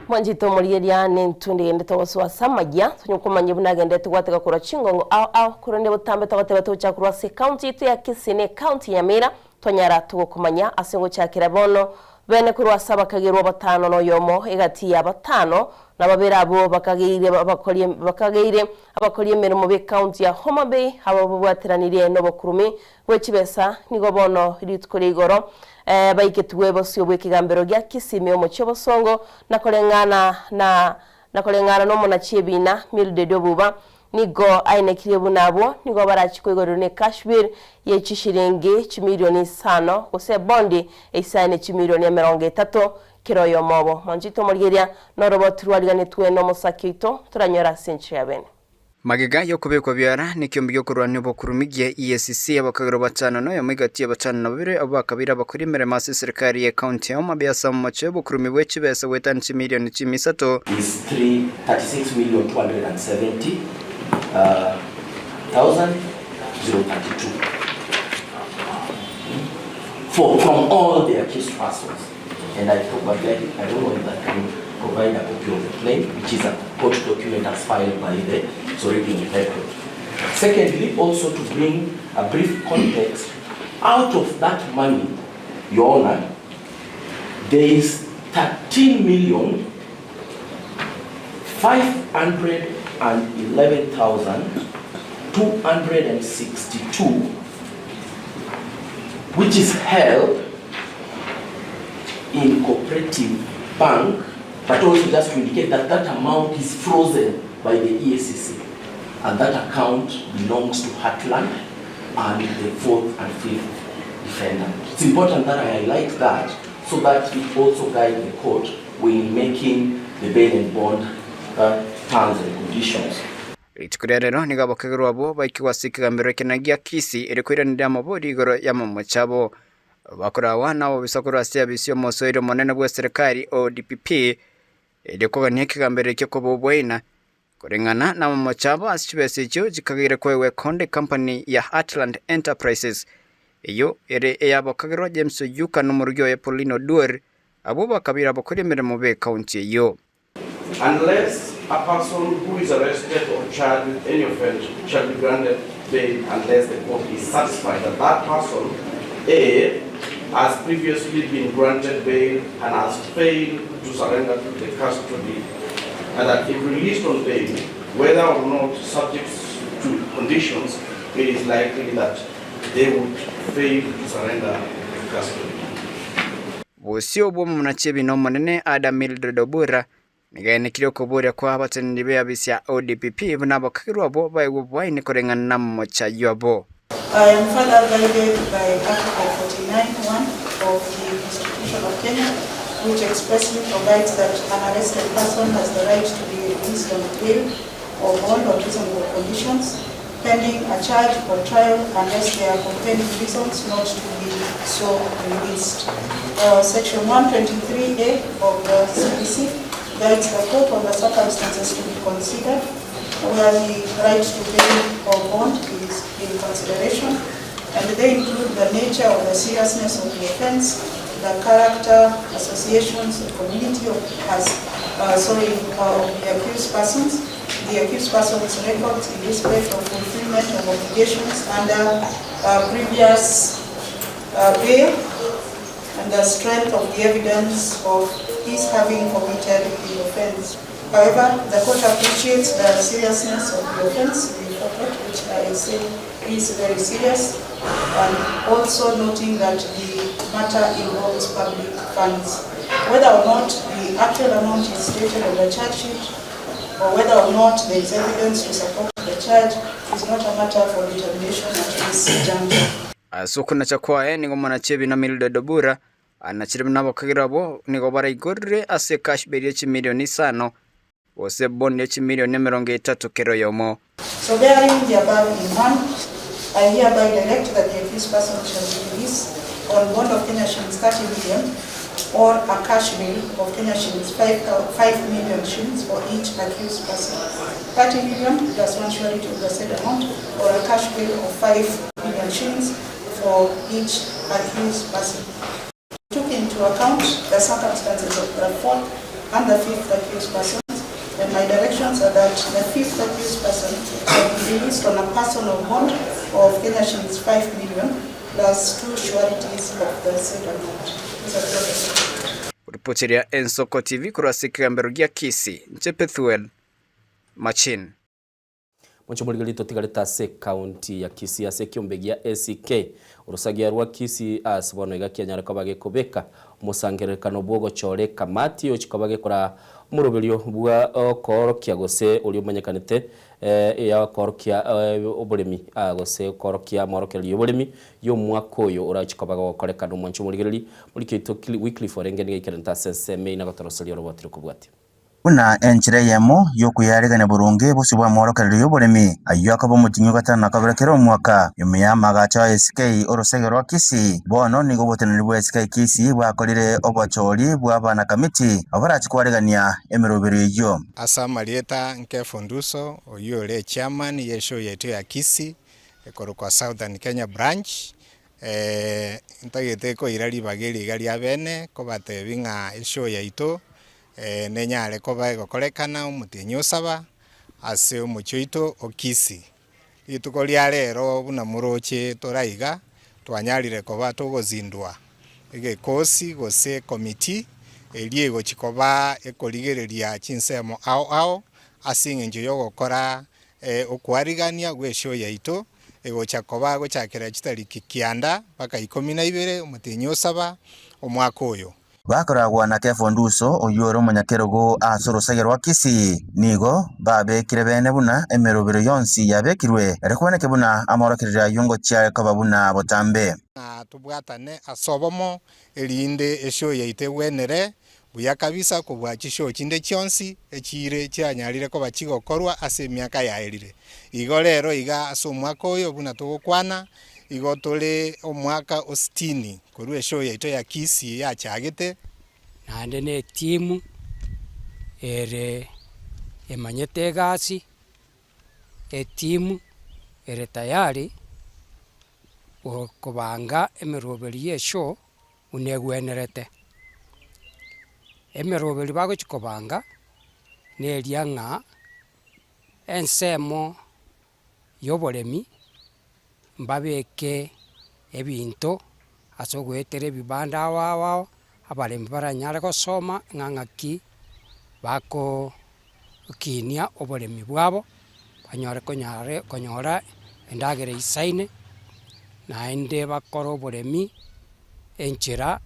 Mwanchete omorigeria nentunde gende togosoa ase amagia, tonye komanya buna agendete gwatega korwa chingongo ao ao, korende botambe togoteba togochaka korwa ase ecounty yaito ya Kisii ne ecounty ya Nyamira, twanyara togokomanya ase ngochakera bono bene korwa ase abakagerwa batano na oyomo egati ya batano na babere abwo bakageire abakori bakageire abakori emeremo b'ecounty ya Homa Bay abo babwateranirie nobokurumi bwe chibesa nigo bono rituko ria igoro baiketigwe bosio bw'ekegambero gia Kisii omochie obosongo na koreng'ana na na koreng'ana nomonachi ebina Mildred Obuba nigo aenekirie buna abwo nigo barachie koigorerwa ne Kashmir ye chishiringi chimilioni isano gose ebondi eisaine chimilioni 30 kera oyomo obo. Mwanchete omorigeria noroboti rwariganetwe nomosaki oito toranyore ase enchera ya bene. Magega y'okobekwa biara nekiombe gi'okorwania obokurumi gia EACC, abakagera batano na oyomo egati ya batano na babere abwo bakabeire abakori emeremo ase eserekari ye county ya Homa Bay ase omochie obokurumi bwe chibesa goetania chimilioni chimi isato. Is 3, 36,270,032. For, from all the accused persons. And I probably, I don't know if I can provide a copy of the claim, which is a court document as filed by the, it's already on record. Secondly, also to bring a brief context, out of that money, Your Honor, there is 13 million 511,262, which is held in Cooperative Bank, but also just to indicate that that amount is frozen by the EACC, and that account belongs to Heartland and the fourth and fifth defendant. It's important that I highlight that so that it also guides the court when making the bail and bond terms and conditions. Rituko ria rero nigo abakegerwa abwo baikigwe ase ekegambero ekenene gia Kisii ere koiraneria amabori igoro y'amamocho abo. Bakoragwa nabobisa korwa ase abisi y'omosoeri omonene bw'eserekari ODPP erio kogania ekegambero ekio koba oboina koreng'ana namamocho abo ase chibesa echio chikageire koegwa ekonde company ya Heartland Enterprises eyio ere ey'abokagerwa James Oyuka nomorugi oye Pauline Oduor abwo bakabeire abakori emeremo b'ecounty eyio. Unless a person who is arrested or charged with any offense shall be granted bail unless the court is satisfied that that person, A, has previously been granted bail and has failed to surrender to the custody, and that if released on bail, whether or not subject to conditions, it is likely that they would fail to surrender to custody. Bosio bw'omonachi ebina omonene Ada Mildred Obura. Nigo aenekirie okoboria kwa abateneneri b'eabisi ya ODPP buna abakagerwa abwo baegwe oboaini koreng'ana namochayio abo. I am further guided by Article 49, 1 of the Constitution of Kenya, which expressly provides that an arrested person has the right to be released on bail or bond on reasonable conditions, pending a charge or trial unless there are compelling reasons not to be so released. Uh, Section 123A of the CPC guides the court on the circumstances to be considered where the right to bail or bond is in consideration, and they include the nature of the seriousness of the offense, the character, associations, the community of, as, uh, sorry, uh, of the accused persons, the accused person's records in respect of fulfillment of obligations under uh, previous uh, bail, and the strength of the evidence of his having committed the offense. However, the court appreciates the seriousness of the offense before court, which I say is very serious, and also noting that the matter involves public funds. Whether or not the actual amount is stated on the charge sheet, or whether or not there is evidence to support the charge, is not a matter for determination at this juncture. Ase okonacha kwaye nigo omonachi ebina Mildred Obura anachire buna abakagera abwo nigo baraigorere ase cash bail ye chimilioni isano gose bond ye chimilioni emerongo etato kera oyomo. So bearing the above in mind, I hereby direct that the accused person shall be released on bond of Kenya shillings 30 million or a cash bail of Kenya shillings 5, 5 million shillings for each accused person. 30 million plus one surety of the said amount or a cash bail of 5 million shillings for each accused person. Took into account the circumstances of the fourth and the fifth accused persons, and my directions are that the fifth accused person shall be released on a personal bond of Kenya shillings 5 million plus two sureties of the said amount. These are the Ripoteria Ensoko TV korwa ase ekegambero gia Kisii, inche Pethuel Machin. Monche morigereria totigarete ase ekaunti ya Kisii ase ekiombe gia ACK orosagia rwa Kisii ase bono iga kianyare koba gekobeka omosangererekano bwa ogochora ekamati ochi koba gekora omoroberio bwa okoorokia gose oria omanyekanete ya okoorokia oboremi gose okoorokia amorokererio ya oboremi ya omwaka oyo orachi koba gokorekana. Omwancho omorigereria morike oito Wycliffe orenge nigo aikerente ase ensemo eyio na gotoroseria oroboti rokobwatia. Buna enchera eyemo y'okoyaregania boronge bosio bw'amorokererio y'oboremi, ayio akaba omotienyi o gatano na kabere kera omwaka, nyuma y'amaagacho a SK orosege rwa Kisii. Bono nigo oboteneneri bwa SK Kisii bwakorire obochori bw'abanakamiti abwo barache koaregania emeroberio eyio. Ase amarieta nkefunduso oyio ore echairman ye show yaito ya Kisii ekorokwa Southern Kenya Branch, ntagete koira ribaga eri iga ria bene kobatebi ng'a eshow yaito nenyare koba egokorekana omotienyi osaba ase omochie oito o Kisii. Rituko ria rero buna moroche toraiga twanyarire koba togozindua egekosi gose ekomiti eria egochi koba ekorigereria chinsemo ao ao ase eng'encho ya ogokora okwarigania gwa eshow yaito egocha koba gochakera chitariki kianda mpaka ikomi na ibere omotienyi osaba omwaka oyo. Bakoragwa na Kefa Onduso, oyio ore omonyakerogo ase orosege rwa Kisii, nigo babekire bene buna emerobero yonsi yabekirwe, ere koboneke buna amorokererio ayio ngochia are koba buna botambe. Ng'a tobwatane ase obomo, erinde eshow yaito egwenere buya kabisa kobua chishow chinde chionsi echiire chianyarire koba chigokorwa ase emiaka yaerire. Igo rero iga ase omwaka oyo buna togokwana, igo tore omwaka o sitini korwa eshow yaito ya Kisii yachagete. Naende netimu ere emanyete egasi, etimu ere tayari kobanga emeroberi ya eshow buna egwenerete. Emeroberi bagochia kobanga, neria ng'a ensemo ya oboremi mbabeke ebinto ase ogoetera ebibanda ao ao ao, abaremi baranyare gosoma ng'a ng'aki bakokinia oboremi bwabo, banyore konyare konyora endagera eisaine, naende bakore oboremi enchera.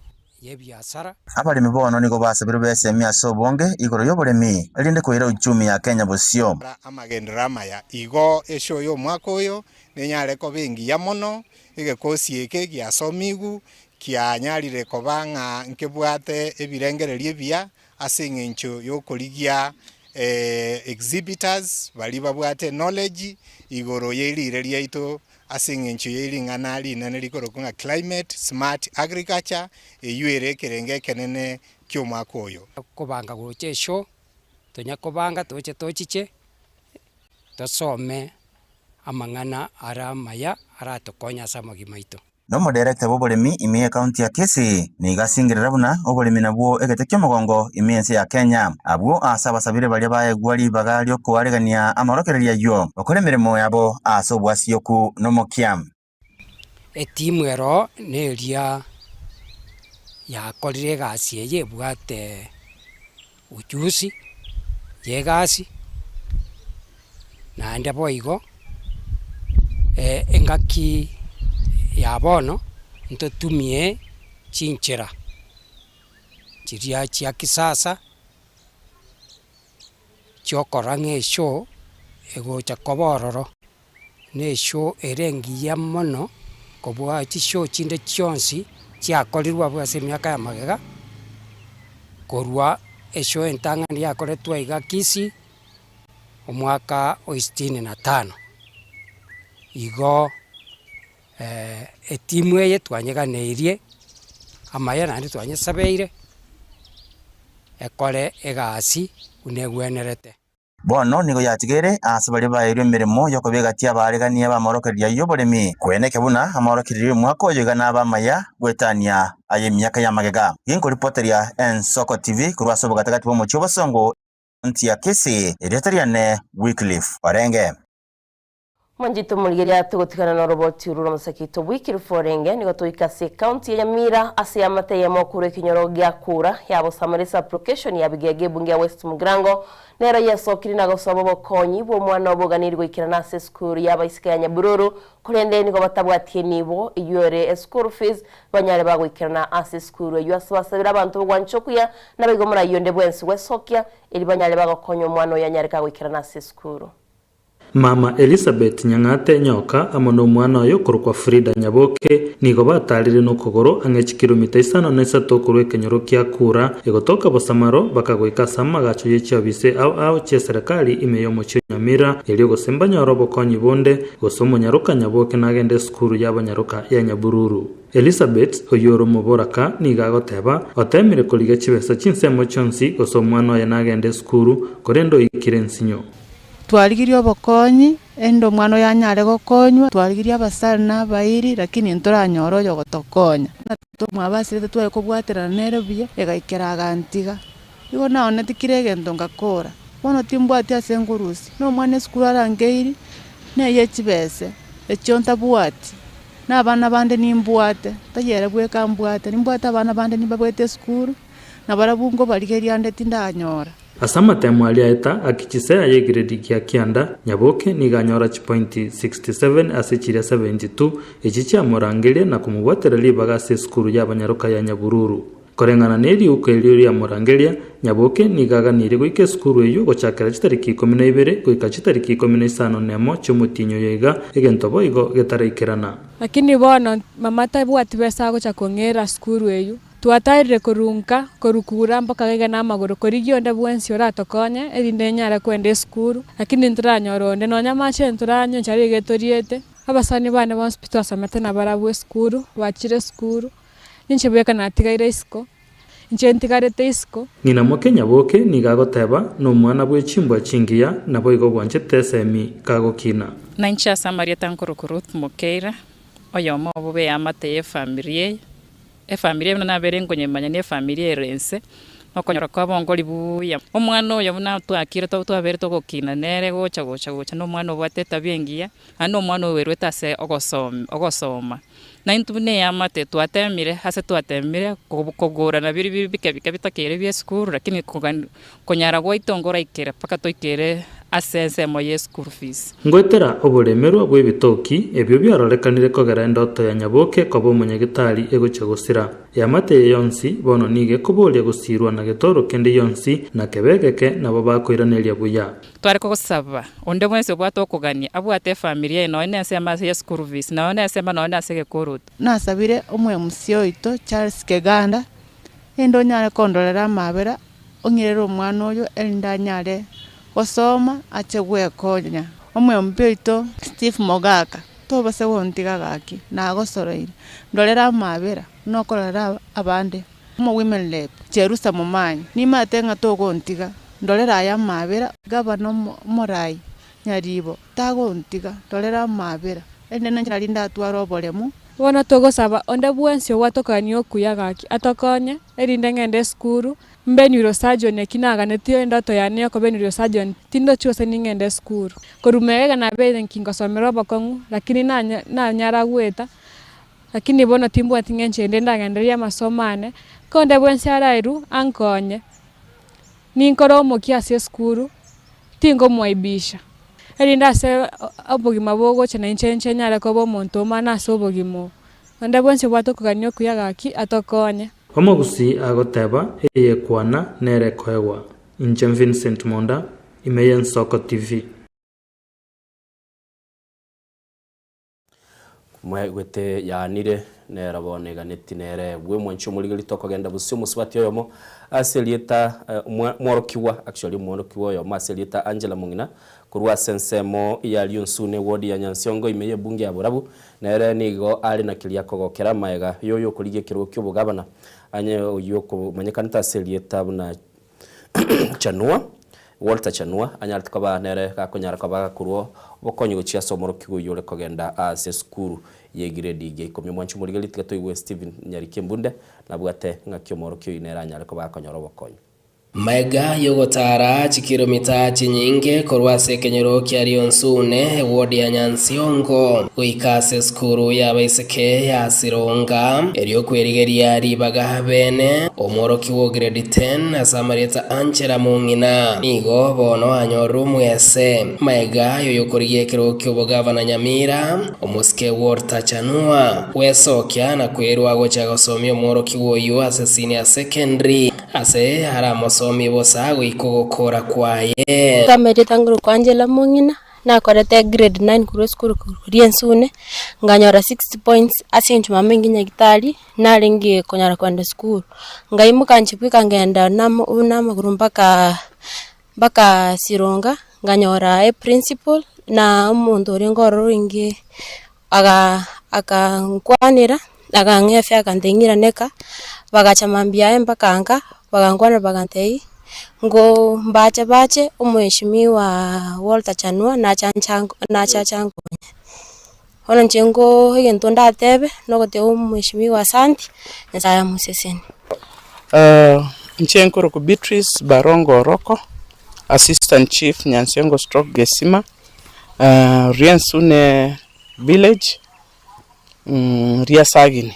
ya ebiasara. Abaremi bono nigo basabirwe besemie ase obonge igoro y'oboremi, erinde koira uchumi ya Kenya bosio. Amagenderero amaya igo eshow y'omwaka oyo nenyare koba engiya mono, egekosi eke giasomigwe kianyarire koba ng'a nkebwate ebirengererio ebiya ase eng'encho y'okorigia exhibitors baria babwate knowledge igoro ye riire riaito ase eng'encho ye ring'ana rinene rikorokwa ng'a climate smart agriculture, eywo ere ekerengo ekenene ki'omwaka oyo. Kobanga gocha eshow, tonya kobanga toche tochiche, tosome amang'ana are amaya aratokonye ase amagima aito. Na omoderekta bw'oboremi ime y'Ekaunti ya Kisii nigo asingerera buna oboremi nabwo egete ki'omogongo ime y'ense ya Kenya. Abwo ase abasabire baria baegwa ribaga ri'okoaregania amorokererio ayio, bakore emeremo yabo ase obwasioku na omokia. Etimu ero neria yakorire egasi eye ebwate ujuzi y'egasi, naende boigo engaki ya bono ntotumie chinchera chiria chia kisasa chiokora ng'a eshow egocha koba ororo, na eshow ere engiya mono kobua chishow chinde chionsi chiakorirwe abwo ase emiaka ya magega, korwa eshow entang'ani yakoretwe iga Kisii, omwaka o sitini na tano. Igo etimu eye twanyeganeirie amaya naende twanyesabeire, ekore egasi buna egwenerete. Bono nigo yatigaire ase baria baeirwe emeremo y'okoba egati y'abaaregania b'amorokererio ay'oboremi, kweneke buna amorokererio y'omwaka oyo iga nabe amaya goetania ay'emiaka y'amagega. Ginkoripoteria Ensoko TV korwa ase obogatagati bw'omochie obosongo County ya Kisii, erieta riane Wycliffe Orenge. Mwanchete omorigereria togotigana noroboti oru rw'omosake oito Wycliffe Orenge nigo toika ase ecounty ya Nyamira ase eamate eyemo korwa ekenyoro gia Kura ya Bosamare sub-location ya Bigege ebunge ya West Mugirango nero yesokire na gosoba obokonyi bw'omwana oboganiri goikerana ase esukuru y'abaiseke ya Nyabururu korende nigo batabwati enibo eyio ere eschool fees banyare bagoikerana ase esukuru eyio ase basabire abanto b'ogwancha okuya naboigo morayi onde bwensi gwesokia eri banyare bagokonya omwana oyo anyare kagoikerana ase esukuru. Mama Elisabeth Nyang'ate Nyoka amo nomwana oye okorokwa Frida Nyaboke nigo batarire nokogoro ang'e chikilomita isano na isato korwa ekenyoro kia Kura egotoka Bosamaro bakagoika ase amagacho ye chiofisi ao ao chi'eserekari ime y'omochie o Nyamira erio gose mbanyore obokonyi bonde gose omonyaroka Nyaboke nagende esukuru y'abanyaroka ya Nyabururu. Elisabeth, oyio ore omoboraka, nigo agoteba, Oteemire korigia chibesa chinsemo chionsi gose omwana oye nagende esukuru, korende oikire ensinyo. Twarigirie obokonyi, erinde omwana oyo anyare gokonywa, twarigirie abasare na abairi, lakini ntoranyore oyogotokonya. Mwabasirete tware kobwaterana nere buya, egaikera agantiga. Igo naoneti kera egento ngakora. Bono timbwati ase nkorusia, na omwana esukuru arangeiri, neye chibese, echio ntabwati, na abana bande nimbwate, tari ere bweka mbwate, nimbwate abana bande nimbabwate esukuru, nabarabwo nkobarigeria ande tindanyora. Ase amatemo aria aeta, akichisea ay'egredi gia kianda, Nyaboke nigo anyora chipointi 67 ase chiria 72, echi chiamorangeria na komobwatera ribaga ase esukuru y'abanyaroka ya Nyabururu. Koreng'ana neriuko erio riamorangeria, Nyaboke nigo aganirie goika esukuru eyio gochakera chitariki ikomi na ibere goika chitariki ikomi na isano nemo chi'omotienyi oyo iga, egento boigo getaraikerana. Lakini bono mama tabwati besa agocha kong'era sukuru eyio. Twataerire korwa nka, korwa kura mpaka gaiga namagoro, korigia onde bwensi oratokonye, erinde nyare kwenda esukuru, lakini ntoranyora onde, nonya amache ntoranywa enchara iga etoriete. Abasani bane bonsi pi twasomete nabarabwo esukuru, bachire esukuru, ninche bweka natigaire isiko, inche ntigarete isiko. Ng'ina moke Nyaboke nigo agoteba, Nomwana bwe chimbwa chingiya, naboigo bwanchete esemi kagokina. Nainche ase amarieta nkorokwa Ruth Mokeira, oyomo obo b'eamate y'efamiri eye. Efamiri eye buna nabere nkonyemanya nefamiri ere ense, okonyora kwabo nkori buya. Omwana oyo buna twakire twabere togokina nere gocha gocha gocha na omwana obwate etabia engiya, naende na omwana oerwete ase ogosom ogosoma. Na intwe buna eamate twatemire ase twatemire kogorana biria bire bike bike bitakeire bia esukuru lakini kogani konyara gwaito nkoraikera mpaka toikere. Ase ensemo ye school fees. Ngoetera oboremerwa bw'ebitoki ebio biarorekanire kogera endoto ya Nyaboke koba omonyagitari egochia gosira. Eamate eye yonsi bono nigo ekoboria gosirwa na getoro kende gionsi, na kebe egeke nabo bakoiraneria buya. Tware kogosaba, onde bwensi obwate okogania, abwate efamiri yaye nonya nensemo ase ye school fees, nonya nensemo nonya nase egekoroto. Nasabire omwemusia oito Charles Keganda, erinde onyare kondorera amabera, ong'irere omwana oyo erinde anyare gosoma ache gwekonya. Omwembi oito Steve Mogaka, tobase gontiga gaki, nagosoroire, ndorera amabera, nokorora abande. Omo women rep, Jerusa Momanyi, nimate ng'a togontiga, ndorera aya amabera, gavana omorai Nyaribo, tagontiga, ndorera amabera, erinde ninche nari ndatware oboremu. Bono togosaba onde bwensi obwatokania okuya gaki atokonye, erinde ng'ende esukuru, mbe neurosurgeon eki naganetie endoto yane yokoba eneurosurgeon tindochi gose ning'ende esukuru. Korwa magega nabeire nki ngosomera obokong'u lakini nanya nanyara goeta, lakini bono timbwati ng'encho ende ndagendererie amasomo ane, ko onde bwensi araerwe ankonye, ninkore omokia ase esukuru, tingomoaibisha, erinde ase obogima bogocha nainche inche nyare koba omonto omana ase obogima obo. Onde bwensi obwate okogania okuya gaki atokonye. Omogusii agoteba, Eyekwana nere ekoegwa. Inche Vincent Monda, ime y'Ensoko TV. Mwaigwete yaanire, nere bono eganeti nere bw'emwanchi omorigeri tokogenda bosio omosubati oyomo ase erieta omworokigwa actually omworokigwa oyomo ase erieta Angela Mong'ina korwa ase ensemo ya Rionsune ward ya Nyansiongo ime y'ebunge ya Borabu nere nigo are na keria akogokera amaega y'oyo okorigia ekerogo ki'obogabana anye oyio okomanyekanete ase erieta buna Chanua, Walter Chanua, anyarete koba nere gakonyara koba gakorwa obokonyi gochia ase omorokigwa oyio ore kogenda ase esukuru y'egiredi gia ikomi. Omwanchi omorigereria tiga toigwe Stephen Nyariki Embunde nabwate ng'aki omorokia oyio nere anyare koba gakonyora obokonyi. Maega y'ogotaara chikiromita chinyinge korwa ase ekenyoro kia Rionsune, eward ya Nyansiongo, goika ase esukuru y'abaiseke ya Sironga, erio kwerigeria ribaga bene, Omworokigwa o grade 10 ase amarieta Angela Mong'ina nigo bono anyorire omwese. Maega y'oyokorigia ekerogo ki'obogavana Nyamira, omosike Walter Chanua, gwesokia na kwerwa gocha gosomia omworokigwa oyio ase senior secondary ase aramosomie bosa goika ogokora kwaye. Amarieta ngorokwa Angela Mong'ina, Nakorete grade nine korwa esukuru koria ensune, nkanyora 60 points ase eng'encho mama inche nyagetari, narenge konyara kogenda esukuru. Nkaimoka inche bweka nkagenda namo namagoro mpaka mpaka sironga, nkanyora eprincipal na omonto orenge ororo orenge aga akankwanera, akang'ea fare akantebia ng'irane kaa, bagacha mambia aye mpaka nka, bagankwanera bagantebia. Ngo mbache bache omweshimiwa Walter Chanua nacha nachacha nkonye. Bono inche ngo egento ndatebe, nogoteba omweshimiwa asanti, Nyasaye amosesenie. Inche nkorokwa Beatrice Barongo Oroko, Assistant Chief Nyansiongo Stroke Gesima, Riensune Village, ria Sagini.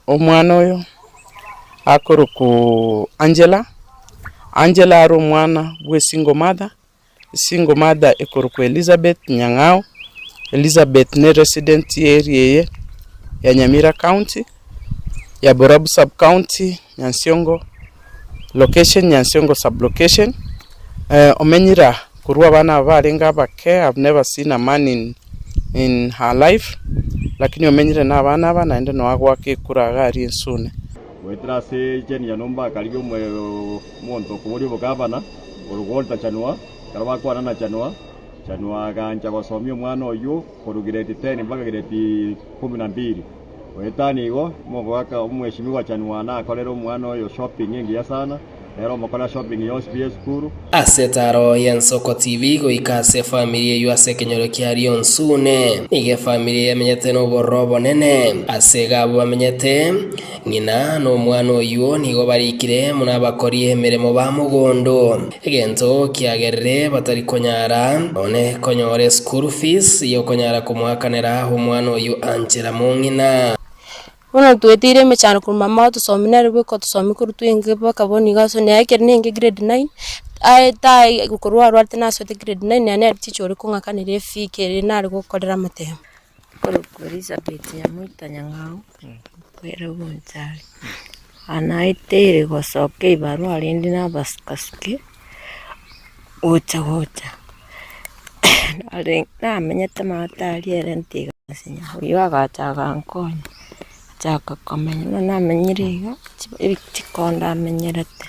Omwana oyo akorokwa Angela, Angela are omwana bwe single mother, single mother ekorokwa Elizabeth Nyang'au, Elizabeth ne resident ye area eye ya Nyamira county, ya Borabu sub county, Nyansiongo location, Nyansiongo sub location, omenyire aa korwa abana aba barenge abake, I've never seen a man in in her life, lakini omenyire na abana aba naende noe agoaka ekura iga aria ensune. Goetera ase Jane Nyanumba akarigia omonto okoboria obogavana korwa Walter Chanua. Ekero bakwana na Chanua, Chanua agancha gosomia omwana oyio korwa grade 10 mpaka grade kumi na mbili. Goetania igo, omogaka omweshimiwa Chanua nakorere omwana oyo shopping engiya sana, nere omokorera shopping yonsi pi y'esukuru. Ase etaaro y'Ensoko TV goika ase efamiri eyio ase ekenyoro kia Rionsune. Nigo efamiri eye emenyete nobororo obonene. Ase iga abwo bamenyete, ng'ina na omwana oyio nigo barikire buna abakori emeremo ba mogondo. Egento kiagerire batari konyara nonye konyora eschool fees yokonyara komoakanera omwana oyio anchera mong'ina. Bono tweteire emechando korwa mama otosomia nere bweka otosomia korwa twenge mpaka bono iga ase nere ekero nenge grade nine, aye tai korwa arwarete nasoete grade nine nere nere teacher oria kong'akanera efee kere nare gokorera amatemo. Korokwa Elizabeth Nyamoita Nyang'au, nkwere Bonchari. Aa naeteire gosoka ebarua rende na abasukasuki gocha gocha, namenyete maate aria ere ntiga nsinya, oyio agacha agankonya, achaka komenya, buna namenyire iga, chikondo amenyerete.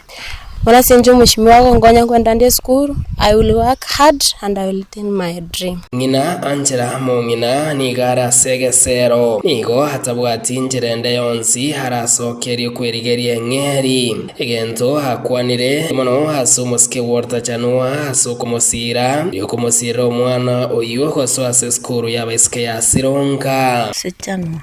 Bono ase inche omoshimiwa agonkonya nkwenda nde esukuru, I will work hard and I will attain my dream. Ng'ina Angela mong'ina nigo are ase egesero, nigo atabwati nchera ende yonsi arasokerie kwerigeria eng'eri. Egento akwanire mono ase omosike bw'orotachanwa ase okomosiira, okomosiirera omwana oyio gosoa ase esukuru y'abaiseke ya Sironga. Ase chanwa,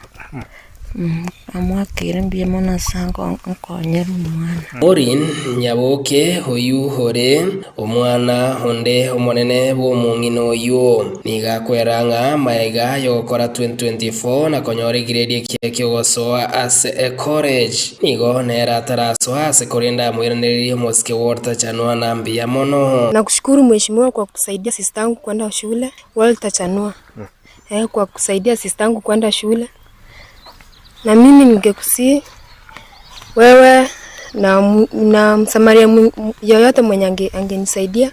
Namoakeire mbuya mono ase ankonyera omwana. Maureen Nyaboke oyio ore omwana onde omonene bw'omong'ina oyio, nigo akwera ng'a magega y'ogokora 2024 na konyora egiredi ekiya ki'ogosoa ase ecollege, nigo nere atarasoa ase korende amoiranererie omosike Walter Chanua na mbuya mono. Nakushukuru mheshimiwa kwa kusaidia sistangu kwenda shule, Walter Chanua. Eh, kwa kusaidia sistangu kwenda shule. Na mimi ningekusihi wewe na, na msamaria yoyote mwenye angenisaidia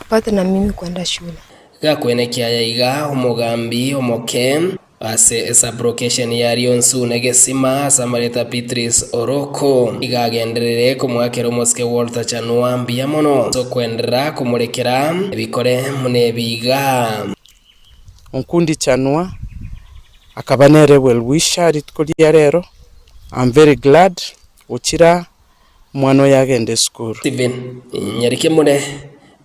pate na mimi kwenda shule. Gakwenekia aya iga, omogambi omoke ase esablocation ya Rionsu Gesima ase amareta Beatrice Oroko iga agenderere komoakera omosike Walter Chanua mbuya mono ase okwenderera komorekera ebikore buna ebi iga. Onkundi Chanua akaba nere well wisher rituko ria rero, I'm very glad gochira omwana oyo agende esukuru. Stephen Nyarikemure,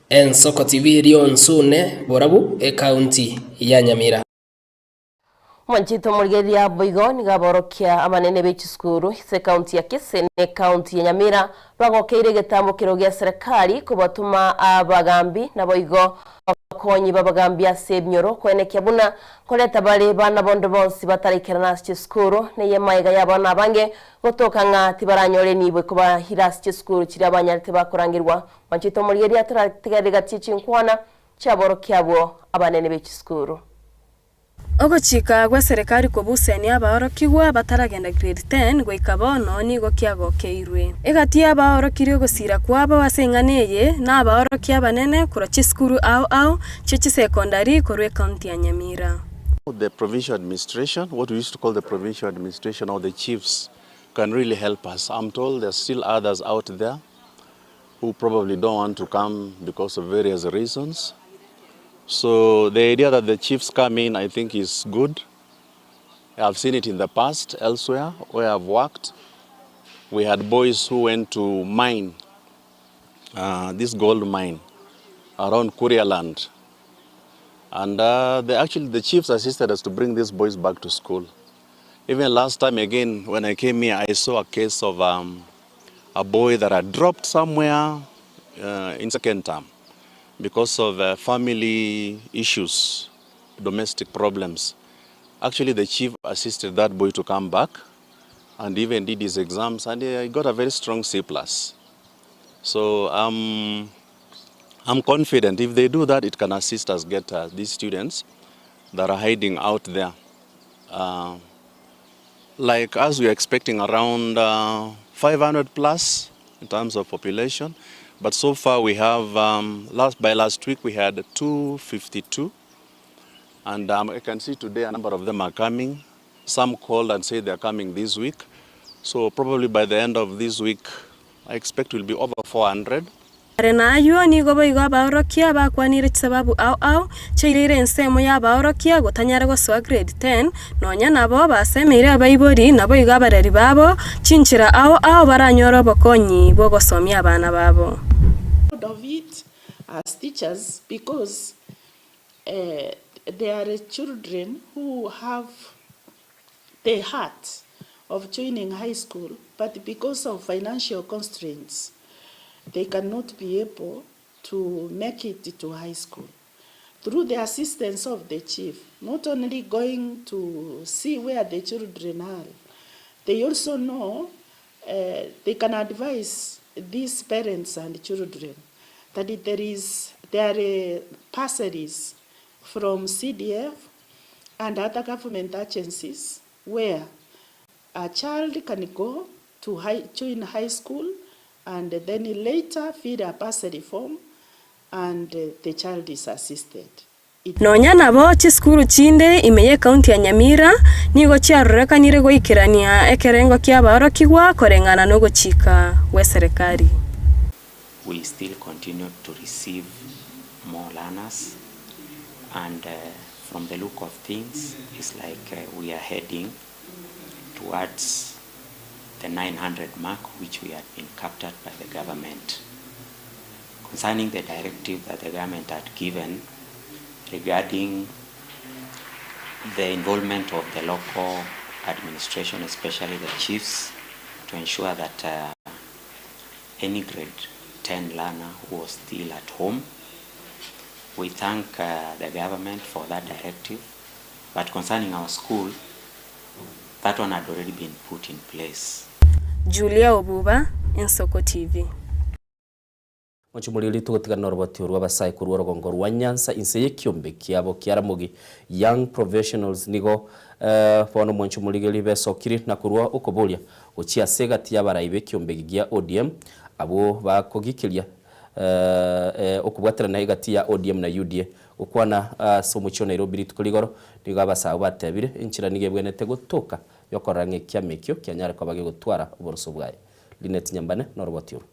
Ensoko TV, Rionsu Borabu, Ekaunti ya Nyamira. Mwanchito omorigereria boigo nigo aborokia abanene be chisukuru ase ekaunti ya Kisii na ekaunti ya Nyamira bagokeire egetambokero gia serikali kobatuma abagambi naboigo abakonyi b'abagambi ase ebinyoro koenekia buna koreta bare bana bondo bonsi bataraikerana ase chisukuru neye maega ya abana abange gotoka ng'a tibaranyore nibwe kobahira ase chisukuru chiria abanyarete bakorangirwa. Mwanchito omorigereria torategerere gati chinkwana chiaborokia abwo abanene be chisukuru. Ogochika gwa serikali kobusenia abaorokigwa bataragenda grade 10 goika bono nigo kiagokeirwe. Egati y'abaorokirie ogosira kwabo ase eng'ana eye na abaorokia abanene korwa chisukuru ao ao chie chisekondari korwa ekaunti ya Nyamira. The provincial administration, what we used to call the provincial administration or the chiefs, can really help us. I'm told there's still others out there who probably don't want to come because of various reasons. So the idea that the chiefs come in, I think, is good. I've seen it in the past elsewhere where I've worked. We had boys who went to mine, this gold mine around Kurialand. And the chiefs assisted us to bring these boys back to school. Even last time again, when I came here, I saw a case of a boy that had dropped somewhere in second term because of family issues, domestic problems. Actually, the chief assisted that boy to come back and even did his exams, and he got a very strong C plus. So I'm confident if they do that, it can assist us get these students that are hiding out there. Like as we are expecting around 500 plus in terms of population, but so far we have, by last week we had 252, and I can see today a number of them are coming. Some called and say they are coming this week, so probably by the end of this week, I expect we'll be over 400. Are nayo nigo boigo abaorokia bakwanire chisababu ao ao chiairire ensemo ya abaorokia gotanyara gosoa grade 10 nonya nabo basemeire abaibori nabo igo abareri babo chinchera ao ao baranyora obokonyi bw'ogosomia abana babo. Proud of it as teachers because there are children who have the heart of joining high school, but because of financial constraints, they cannot be able to make it to high school. Through the assistance of the chief, not only going to see where the children are, They also know they can advise these parents and children that there is there are bursaries from CDF and other government agencies where a child can go to high, join high school and then later fill a bursary form and the child is assisted. Nonya nabo, chisukuru chinde ime y'Ekaunti ya Nyamira nigo chiarorekanire goikerania ekerengo ki'abaorokigwa koreng'ana nogochika gw'eserekari. We still continue to receive more learners and from the look of things it's like we are heading towards the 900 mark which we had been capped at by the government. Concerning the directive that the government had given regarding the involvement of the local administration, especially the chiefs, to ensure that any grade 10 learner who was still at home. We thank the government for that directive, but concerning our school, that one had already been put in place. Julia Obuba, Ensoko TV. Mochumuriri tugotigana oroboti orwa abasae korwa orogongo rwa Nyanza inse y'ekiombe kiabo kia Ramogi Young Professionals nigo bono mwanchumurigeri besokire na korwa okoboria gochia ase egati y'abarai b'ekiombe gia ODM abo bakogikeria okobwaterana egati ya ODM na UDA gokwana ase omochie o Nairobi rituko rigoro nigo abasae batebire enchera nigo ebwenerete gotoka yokorora ng'a ekiama ekio kianyare koba gegotwara oboroso bwaye. Linet Nyambane na oroboti oru.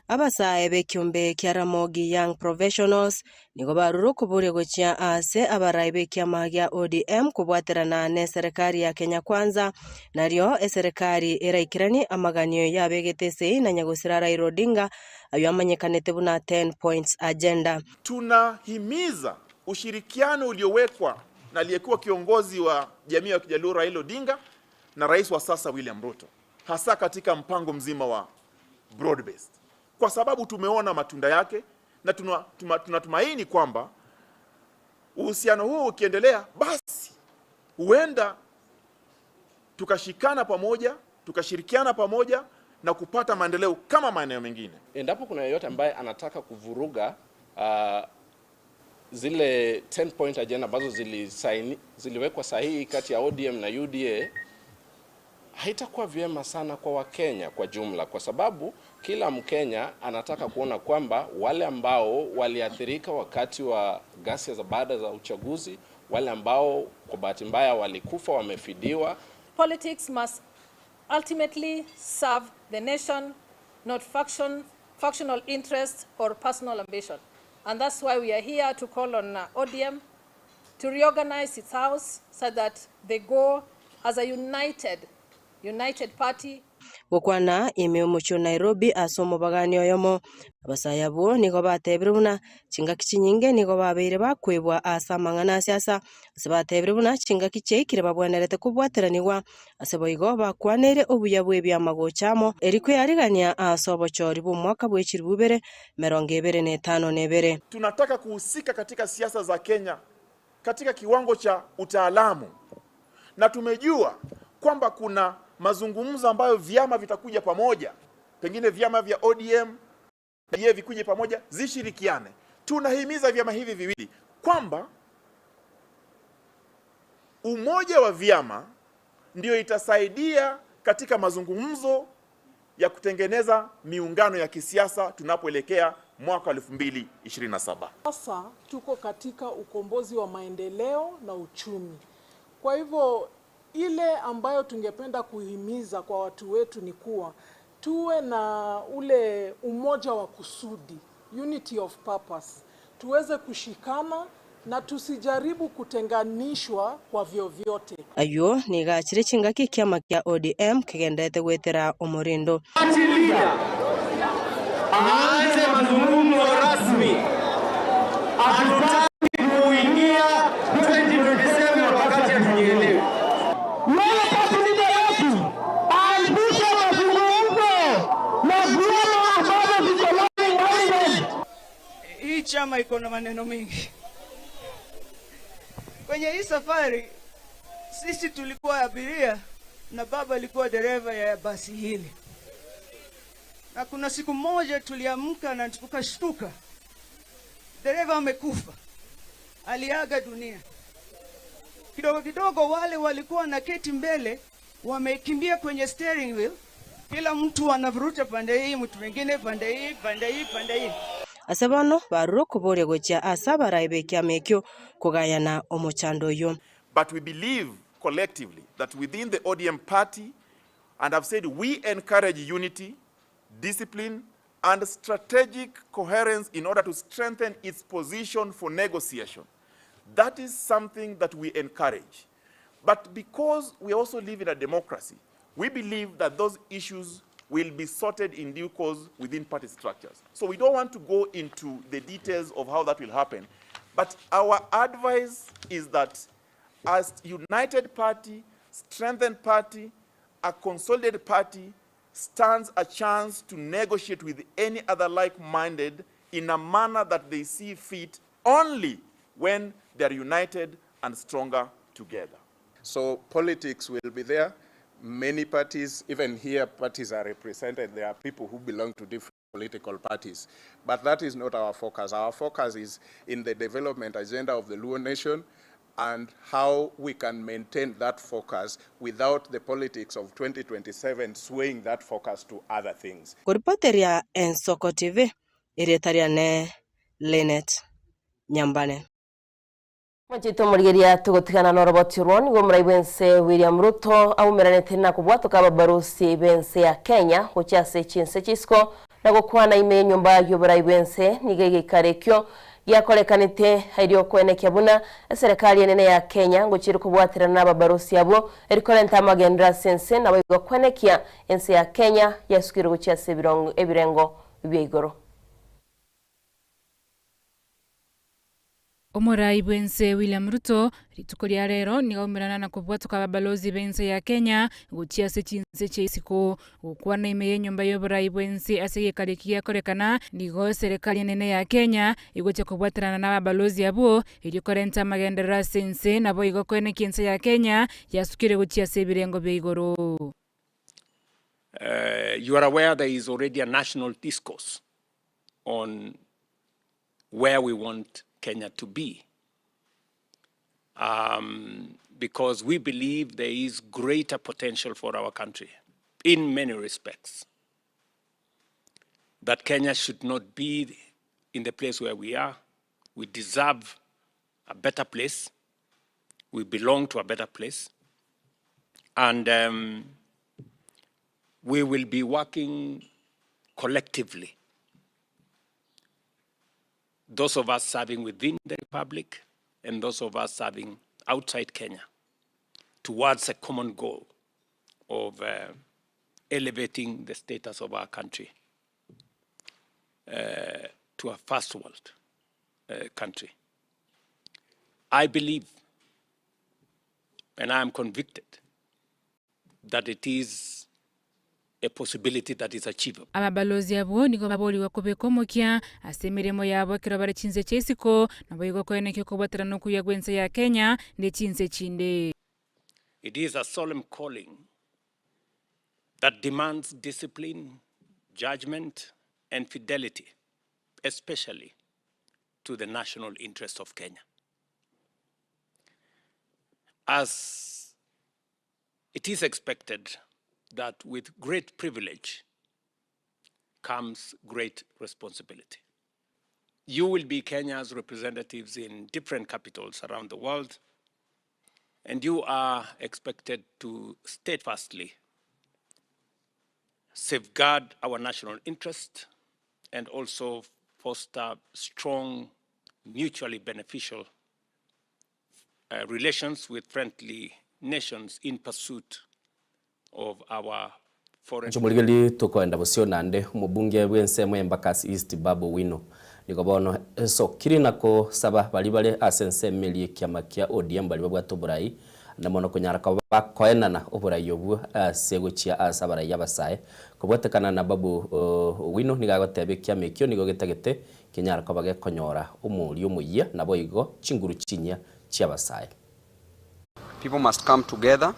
Abasae b'ekiombe kia Ramogi Young Professionals nigo barure okoboria gochia ase abarai b'ekiama gia ODM kobwaterana na eserekari ya Kenya Kwanza nario eserekari eraikeranie amaganio yabegete esegi na nyagosira Raila Odinga aywo amanyekanete buna 10 points agenda. Tunahimiza ushirikiano uliowekwa na aliyekuwa kiongozi wa jamii ya Kijaluo Raila Odinga na rais wa sasa William Ruto, hasa katika mpango mzima wa broad based, kwa sababu tumeona matunda yake na tunatumaini kwamba uhusiano huu ukiendelea, basi huenda tukashikana pamoja, tukashirikiana pamoja na kupata maendeleo kama maeneo mengine. Endapo kuna yeyote ambaye anataka kuvuruga zile 10 point agenda ambazo ziliwekwa sahihi kati ya ODM na UDA, haitakuwa vyema sana kwa Wakenya kwa jumla, kwa sababu kila Mkenya anataka kuona kwamba wale ambao waliathirika wakati wa ghasia za baada za uchaguzi, wale ambao kwa bahati mbaya walikufa wamefidiwa. Politics must ultimately serve the nation, not factional interest or personal ambition. And that's why we are here to call on ODM to reorganize its house so that they go as a united party. Gokwana ime omochie o Nairobi ase omobagani oyomo abasae abwo nigo batebire buna chingaki chinyinge nigo babeire bakwebwa ase amang'ana a siasa ase batebire buna chingaki chiaikire babwenerete kobwateranigwa ase boigo bakwaneire obuya bwa ebiama gocha amo eri kweyarigania ase obochori bwa omwaka bwa echiribu ibere 2052. Tunataka kuhusika katika siasa za Kenya katika kiwango cha utaalamu, na tumejua kwamba kuna mazungumzo ambayo vyama vitakuja pamoja, pengine vyama vya ODM na yeye vikuje pamoja, zishirikiane. Tunahimiza vyama hivi viwili kwamba umoja wa vyama ndio itasaidia katika mazungumzo ya kutengeneza miungano ya kisiasa tunapoelekea mwaka 2027. Sasa tuko katika ukombozi wa maendeleo na uchumi. Kwa hivyo ile ambayo tungependa kuhimiza kwa watu wetu ni kuwa tuwe na ule umoja wa kusudi, unity of purpose, tuweze kushikana na tusijaribu kutenganishwa kwa vyovyote. Ayo nigachire chingaki kiama kia ODM kigendete gwetera omorindo. Aanze mazungumzo rasmi. Hatutaki kuingia 2027 wakati hatujielewi. Wewe party leader wetu aanzishe mazungumzo na vyama ambavyo viko minded. Hii chama iko na maneno mengi. Kwenye hii safari sisi tulikuwa abiria, na baba alikuwa dereva ya basi hili, na kuna siku moja tuliamka na tukashtuka, dereva amekufa, aliaga dunia. Kidogo kidogo wale walikuwa na keti mbele wamekimbia kwenye steering wheel, kila mtu anavuruta pande hii, mtu mwingine pande hii, pande hii, pande hii. Ase bono barure okoboria gochia ase abarai ba ekiama ekio kogayana omochando oyio. But we believe collectively that within the ODM party, and I've said we encourage unity, discipline, and strategic coherence in order to strengthen its position for negotiation. That is something that we encourage. But because we also live in a democracy, we believe that those issues will be sorted in due course within party structures. So we don't want to go into the details of how that will happen. But our advice is that as united party, strengthened party, a consolidated party stands a chance to negotiate with any other like-minded in a manner that they see fit only when they are united and stronger together. So politics will be there. Many parties, even here, parties are represented. There are people who belong to different political parties. But that is not our focus. Our focus is in the development agenda of the Luo nation and how we can maintain that focus without the politics of 2027 swaying that focus to other things. Koripoteria Ensoko TV, erieta riane Linet Nyambane. Mwanchete omorigeria togotigana noroboti orwo nigo omorai bwense William Ruto aumeranete na kobwatoka ababarusi b'ense ya Kenya gochia ase chinse chisiko na gokwana ime y'enyomba y'oborai bwense nigo egeikaro ekio giakorekanete erio okwenekia buna eserekari enene ya Kenya ngochire kobwaterana na ababarusi abwo erikorenta amagendero ase ense nabo igo kwenekia ense ya Kenya yasukire gochia ase ebirengo bia igoro. Omorai bw'ense William Ruto rituko ria rero nigo aumerana na kobwatoka ababalozi b'ense ya Kenya gochia ase chinse chia isiko. Gokwana ime y'enyomba y'oborai bw'ense ase egekari eki gekorekana nigo eserekari enene ya Kenya egochia kobwaterana na ababalozi abwo erio korenta amagenderero ase ense naboigo koenekia ense ya Kenya yasukire gochia ase ebirengo bia igoro. You are aware there is already a national discourse on where we want Kenya to be. Because we believe there is greater potential for our country in many respects. That Kenya should not be in the place where we are. We deserve a better place. We belong to a better place. And we will be working collectively. Those of us serving within the Republic and those of us serving outside Kenya towards a common goal of elevating the status of our country to a first world country. I believe, and I am convicted, that it is a possibility that is achievable. Ababalozi abwo nigo baborigwe kobeka omokia ase emeremo yabo ekero bare chinse chia isiko, naboigo koenekia okobwaterana okuya gwa ense ya Kenya ne chinse chinde. It is a solemn calling that demands discipline, judgment, and fidelity, especially to the national interest of Kenya. As it is expected that with great privilege comes great responsibility. You will be Kenya's representatives in different capitals around the world, and you are expected to steadfastly safeguard our national interest and also foster strong, mutually beneficial relations with friendly nations in pursuit of our foreign. Nchomorigeli tukoenda bosio nande omobunge bw'ensemo Embakasi East Babu Wino nigo bono esokiri nako saba bari bare ase ensemo eria ekiama kia ODM bari babwate oborai na mono konyara koba bakoenana oborai obwo ase gochia ase abarai abasae kobwatekana na Babu Wino nigo agoteba ekiama ekio nigo getagete kenyara koba gekonyora omori omoyia nabo igo chinguru chinyia chia abasae. People must come together.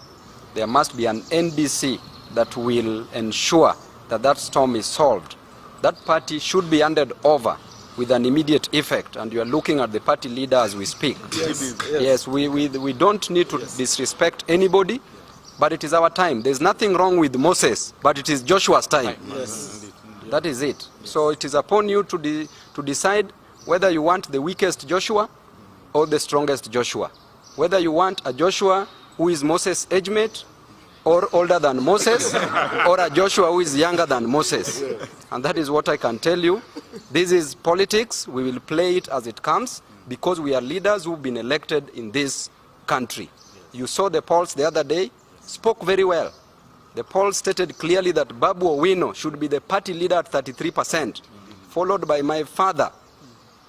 There must be an NDC that will ensure that that storm is solved. That party should be handed over with an immediate effect and you are looking at the party leader as we speak. Yes. Yes, we, we, we don't need to disrespect anybody, but it is our time. There's nothing wrong with Moses, but it is Joshua's time. Yes. That is it. So it is upon you to, de to decide whether you want the weakest Joshua or the strongest Joshua. Whether you want a Joshua who is Moses' age mate or older than Moses or a Joshua who is younger than Moses. And that is what I can tell you. This is politics. We will play it as it comes because we are leaders who've been elected in this country. You saw the polls the other day, spoke very well. The poll stated clearly that Babu Owino should be the party leader at 33%, followed by my father,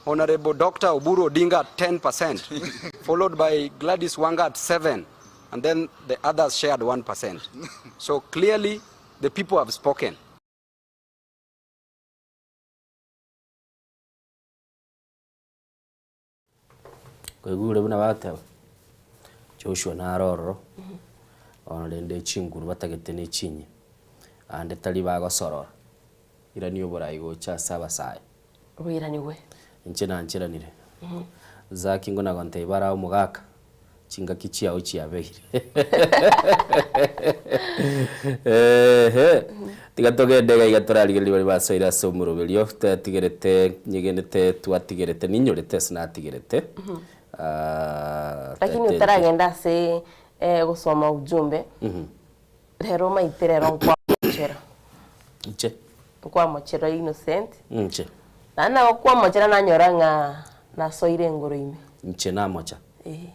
Honorable Dr. Oburu Odinga at 10%, followed by Gladys Wanga at 7, and then the others shared 1%. So clearly, the people have spoken. Kwaigure buna bateba, Joshua nare ororo, bono rende chinguru batagete ne chinye, ande tari bagosorora, irani oborai gocha ase abasae. Boiranigwe. Inche nancheranire. Zaki ngona gontebia bare omogaka, chingaki chiao chiabeire. Ehe, tiga togende iga iga torarigererie baria basoire ase omoroberio, twatigerete nyegenete twatigerete ninyorete ase natigerete. Lakini otaragenda ase gosoma ujumbe, rero omaite rero nkwamochera. Inche? Nkwamochera Innocent. Inche. Naende nabo kwamochera nanyora ng'a nasoire engoro ime. Inche namocha. Eeh.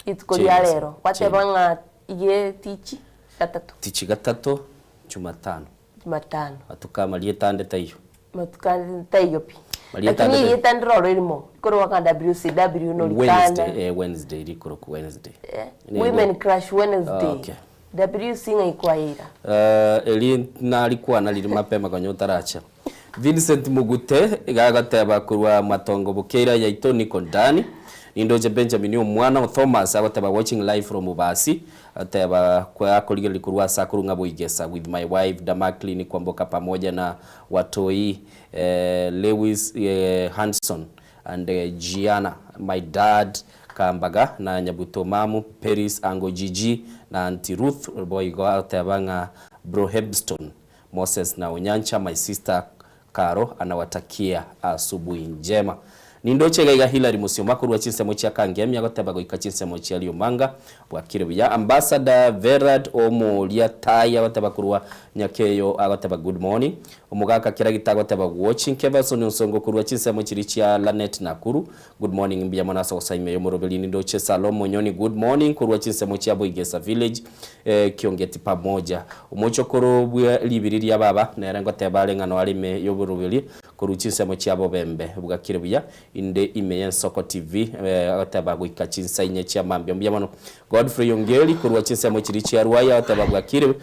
Rituko ria rero, gwateba ng'a iye tichi gatato. Tichi gatato, Jumatano. Jumatano. Matuko amarieta ande taiyo. Matuko ande taiyo pi. Marieta Lakini ande erieta ndiroro erimo, rikorwa ng'a WCW norikana. Wednesday, eh, Wednesday, rikorokwa Wednesday. Eh, Women Crush Wednesday. Okay. WC ng'ai kwaira? Eh, eri narikwana riria mapema konya otaracha. Vincent Mugute iga agoteba korwa Matongo Bokeira yaito niko ndani. Nindoche Benjamin omwana o Thomas agoteba watching live from Ubasi agoteba akorigereria korwa ase akorwa ng'a Boigesa with my wife Damaklin Kwamboka pamoja na watoi eh, Lewis eh, Hanson and Gianna my dad Kambaga na Nyabuto Mamu Peris Ango Gigi na Aunty Ruth boigo agoteba ng'a Bro Hebston Moses na Onyancha my sister Caro anawatakia asubuhi njema. Nindoche iga iga Hillary Musioma korwa chinsemo chia Kangemi agoteba goika chinsemo chia Riomanga bwakire buya. Ambassador Verad Omoria Tai agoteba korwa Nyakeyo agoteba good morning. Omogaka Keragita agoteba watching. Keverson Onsongo korwa chinsemo chiria chia Lanet Nakuru good morning mbuya mono ase ogosaima eyomoroberi. Nindoche Salom Monyoni good morning korwa chinsemo chia Boigesa village Kiongeti pamoja. Omochokoro bwe ribiri ria baba nere ngoteba are ng'a noare ime y'oboroberi korwa chinsemo chia bobembe bwakire buya inde ime y'ensoko TV agoteba goika chinsa inye chia mambia mbuya mono. Godfrey Ongeri korwa chinsemo chiria chia Ruai agoteba bwakire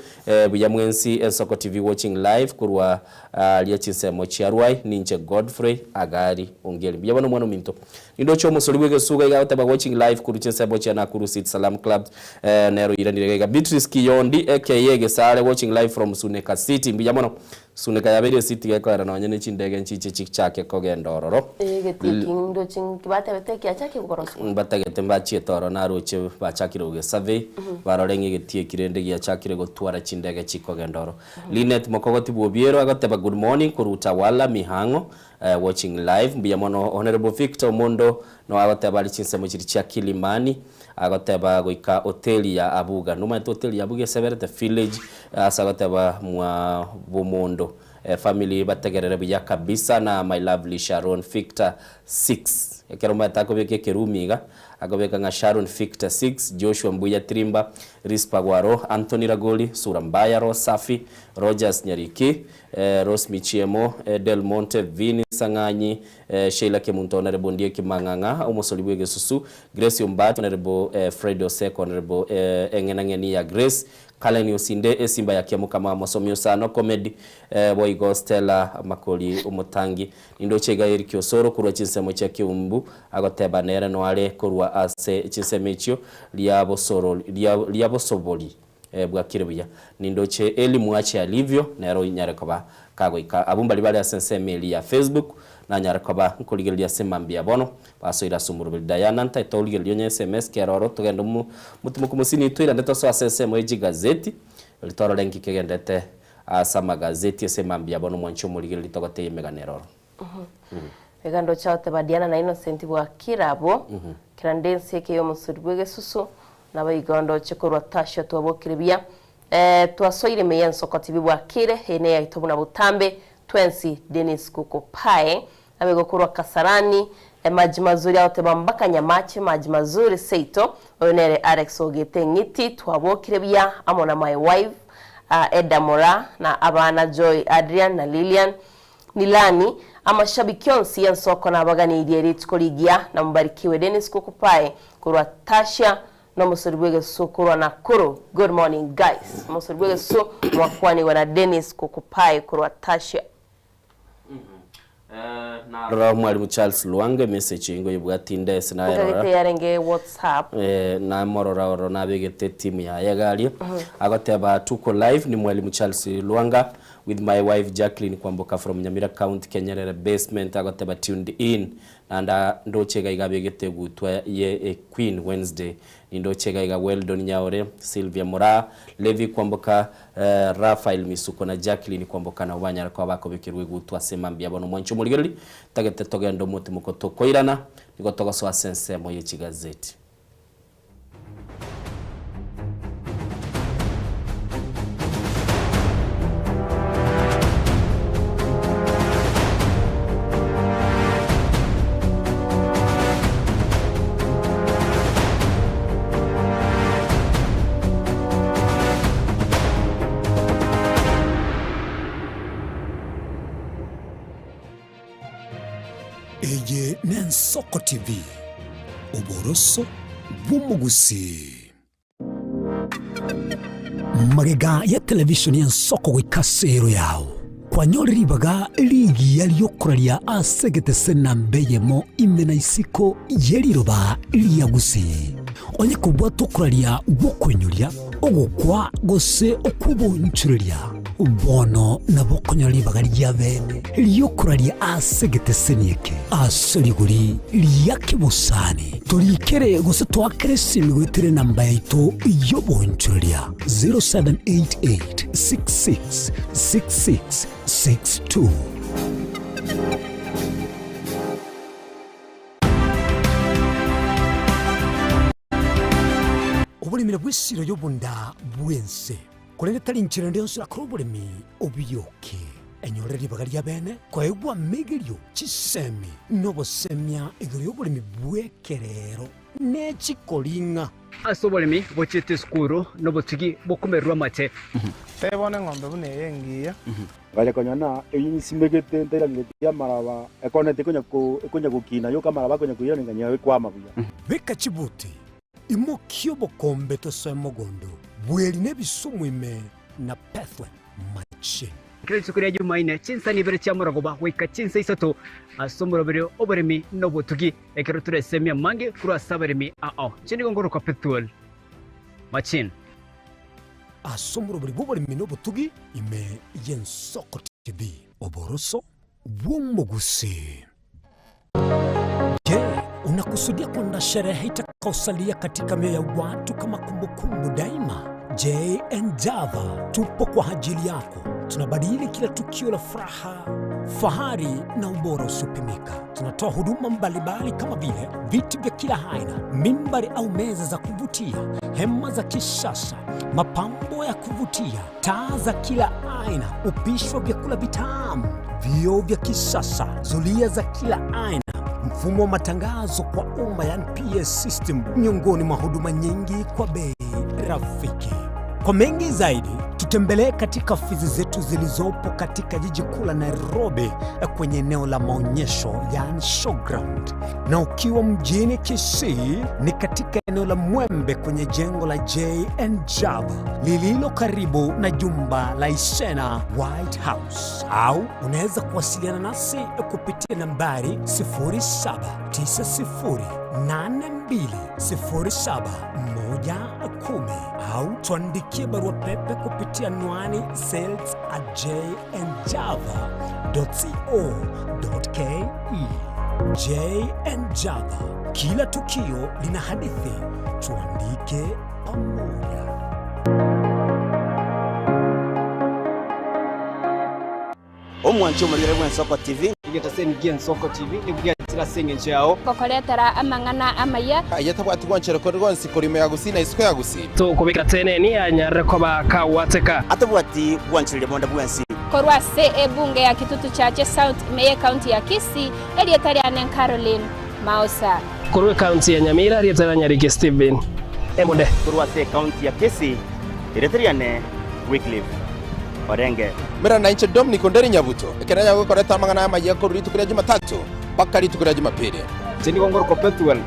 buya mwensi ensoko TV watching live korwa aria chinsemo chia Ruai ninche Godfrey Agari Ongeri mbuya mono omwana ominto. Nindoche omosori bw'egesuga iga agoteba watching live korwa chinsemo chia Nakuru City Salam Club nero oiranire iga iga Beatrice Kiyondi aka Gesare watching live from Suneka City mbuya mono Suneka yabeire esiti gekoera nonye ne chindege nchiche chichake kogenda ororo. Egetii eki ndoche batebete kiachakire koroswa. Mbatagete mbachiete ororo naroche bachakire gogesurvey barore ng'a egetii eki rende giachakire gotwara chindege chikogenda ororo. Linet Mokogoti bw'Obiero agoteba good morning korwa Utawala Mihang'o watching live mbuya mono Honourable Victor Omondo no agoteba are chinsemo chiria chia Kilimani agoteba goika hoteli ya Abuga nomanyete hoteli ya Abuga eseberete village ase agoteba mwa Bomondo family bategerere buya kabisa na my lovely Sharon Victor 6 ekero omanyete akobeka ekerumi iga Akobeka ng'a Sharon Victor 6, Joshua Mbuya Tirimba, Risper Gwaro, Anthony Ragoli, Sura Mbaya, Roho Safi, Rogers Nyariki, Rose Michiemo, Del Monte, Vinny. Isang'anyi, Sheila Kemunto Honourable Ondieki Mang'ang'a, omosori bw'egesusu, Grace Ombati, Honourable Fred Oseko, Honourable eng'enang'eni ya Grace, Karen Osinde, esimba ya Kiamokama, Mosomi Osano, Comedy, boigo Stella Makori omotangi. Nindoche iga Eric Osoro korwa chinsemo chia Keumbu agoteba nere noare korwa ase chinsemo echio ria ria bosobori bwakire buya. Nindoche Eli Mwache Alivyo nere onyare koba kagoika. Abwo mbaria bare ase ensemo eria ya Facebook nanyare koba nkorigereria ase mambia bono basoire ase omoroberi. Diana ntaete origereria onye sms kera oro togende motimoku mosini toirane tosoe ase ensemo ye chigazeti erio torore nki kegendete ase amagazeti ase mambia bono mwanche omorigereria togotebia emegano ere oro. Iga ndoche agoteba Diana na Innocent bwakire abwo, kera nde ense eke y'omosori bw'egesusu, nabo igo ndoche korwa Tasha twabokire buya. Twasoire ime y'ensoko tibi bwakire, eye neyaito buna botambe, twensi Dennis Kukupae, nabo igo korwa Kasarani, Maji Mazuri agoteba mpaka Nyamache, Maji Mazuri seito, oyo nere Alex Ogete Ng'iti, twabokire buya amo na my wife Edda Moraa na abana Joy Adrian na Lilian, Nilani, amashabiki onsi y'ensoko nabaganirie rituko rigiya na mobarikiwe Dennis Kukupae korwa Tasha nomosori bw'egesusu korwa Nakuru Good morning guys Omosori bw'egesusu mwakwanigwe na Dennis Kukupae korwa Tasha. Narora Mwalimu Charles Lwanga emessage ingo yebwati inde ase nayerora. Nkagete yarenge WhatsApp. Namorora oro nabegete etimu yaye iga aria agoteba tuko live ni Mwalimu Charles Lwanga With my wife Jacqueline Kwamboka from Nyamira county Kenyerere basement agoteba tuned in naende ndoche iga iga abegete egutwa ye Queen Wednesday nindoche iga iga Weldon Nyaore, Sylvia Moraa, Levi Kwamboka, Raphael Misuko na Jacqueline Kwamboka nabo banyare koba bakobekerwa egutwa ase mambia bono mwanche omorigereri tagete togende omotimoko tokoirana nigo togosoa ase ensemo ye chigazeti. Eye n'Ensoko TV, oboroso bw'omogusii. Magega ya televishoni y'Ensoko goika ase ero yao, kwanyorire ribaga rigiya ri'okoraria ase egetese namba eyemo ime na isiko ye riroba ria Gusii. Onye kobwate okoraria gw'okoinyoria, ogokwa gose okw'obonchoreria, bono nabo okonyora ribaga ria bene ri'okoraria ase egeteseni eke ase rigori ria kebosani. Torikere gose toakere esimi goetera enamba yaito y'obonchoreria 0788 66 66 62. Oboremi nabwo esiro y'obonda bw'ense, korende tari inchera ende yonsi orakore oboremi obiyoke. Enyorere ribaga ria bene koegwa amegerio, chisemi, na obosemia igoro y'oboremi bw'ekerero ne chikoring'a. Ase oboremi bochiete esukuru nobotugi bokomererwa amate. Tebia bono eng'ombe buna eye engiya. Ngacha konya na eyio nsimegete ntairangeretie amaraba, ekonete ekonya ko ekonya gokina yoka amaraba akonya koirana nganyora ekwama buya. Beka chibuti, imokia obokombe tosoe mogondo, bweri na ebisumu ime na Bethlehem machine. Kera rituko ria Jumaine, chinsa nibere chia morogoba goika chinsa isato ase omoroberio oboremi na obotugi, ekero toresemie amange korwa ase abaremi ao. Inche nigo ngorokwa Pethuel Machine. Ase omoroberi bw'oboremi na obotugi ime y'Ensoko TV. Oboroso bw'omogusii. Je, unakusudia kwenda sherehe itakaosalia katika mioyo ya watu kama kumbukumbu daima? JN Java tupo kwa ajili yako. Tunabadili kila tukio la furaha, fahari na ubora usiopimika. Tunatoa huduma mbalimbali kama vile viti vya kila aina, mimbari au meza za kuvutia, hema za kisasa, mapambo ya kuvutia, taa za kila aina, upishi wa vyakula vitamu, vioo vya kisasa, zulia za kila aina, mfumo wa matangazo kwa umma yani PS system, miongoni mwa huduma nyingi kwa bei rafiki. Kwa mengi zaidi Tutembelee katika ofisi zetu zilizopo katika jiji kuu la Nairobi kwenye eneo la maonyesho yaani showground, na ukiwa mjini Kisii ni katika eneo la Mwembe kwenye jengo la J&J Java lililo karibu na jumba la Isena White House, au unaweza kuwasiliana nasi kupitia nambari 0790820710 au tuandikie barua pepe kupitia anwani sales at jnjava.co.ke. JN Java, kila tukio lina hadithi, tuandike pamoja. Omwanche omorigere bw'Ensoko TV. Egetaseni gi'Ensoko TV nigo giachire ase engencho yao. Gokoretera amang'ana amaya. Aye tabwati gwanchera kore gwonsi korwa ime ya Gusii na isiko ya Gusii. Tokobeka teneni anyarire koba kagwateka. Atabwati gwanchereria bonde bwensi. Korwa ase ebunge ya Kitutu Chache South ime y'ecounty ya Kisii, erieta riane Caroline Maosa. Korwa ecounty ya Nyamira, erieta ria Nyariki Stephen Emunde. Korwa ase ecounty ya Kisii, erieta riane Wycliffe Orenge. Mera nainche Dominic Onderi Nyabuto, ekero nanyare gokoreta amang'ana amayia korwa rituko ria Jumatatu mpaka rituko ria Jumapili. Inche nigo ngorokwa Pethuel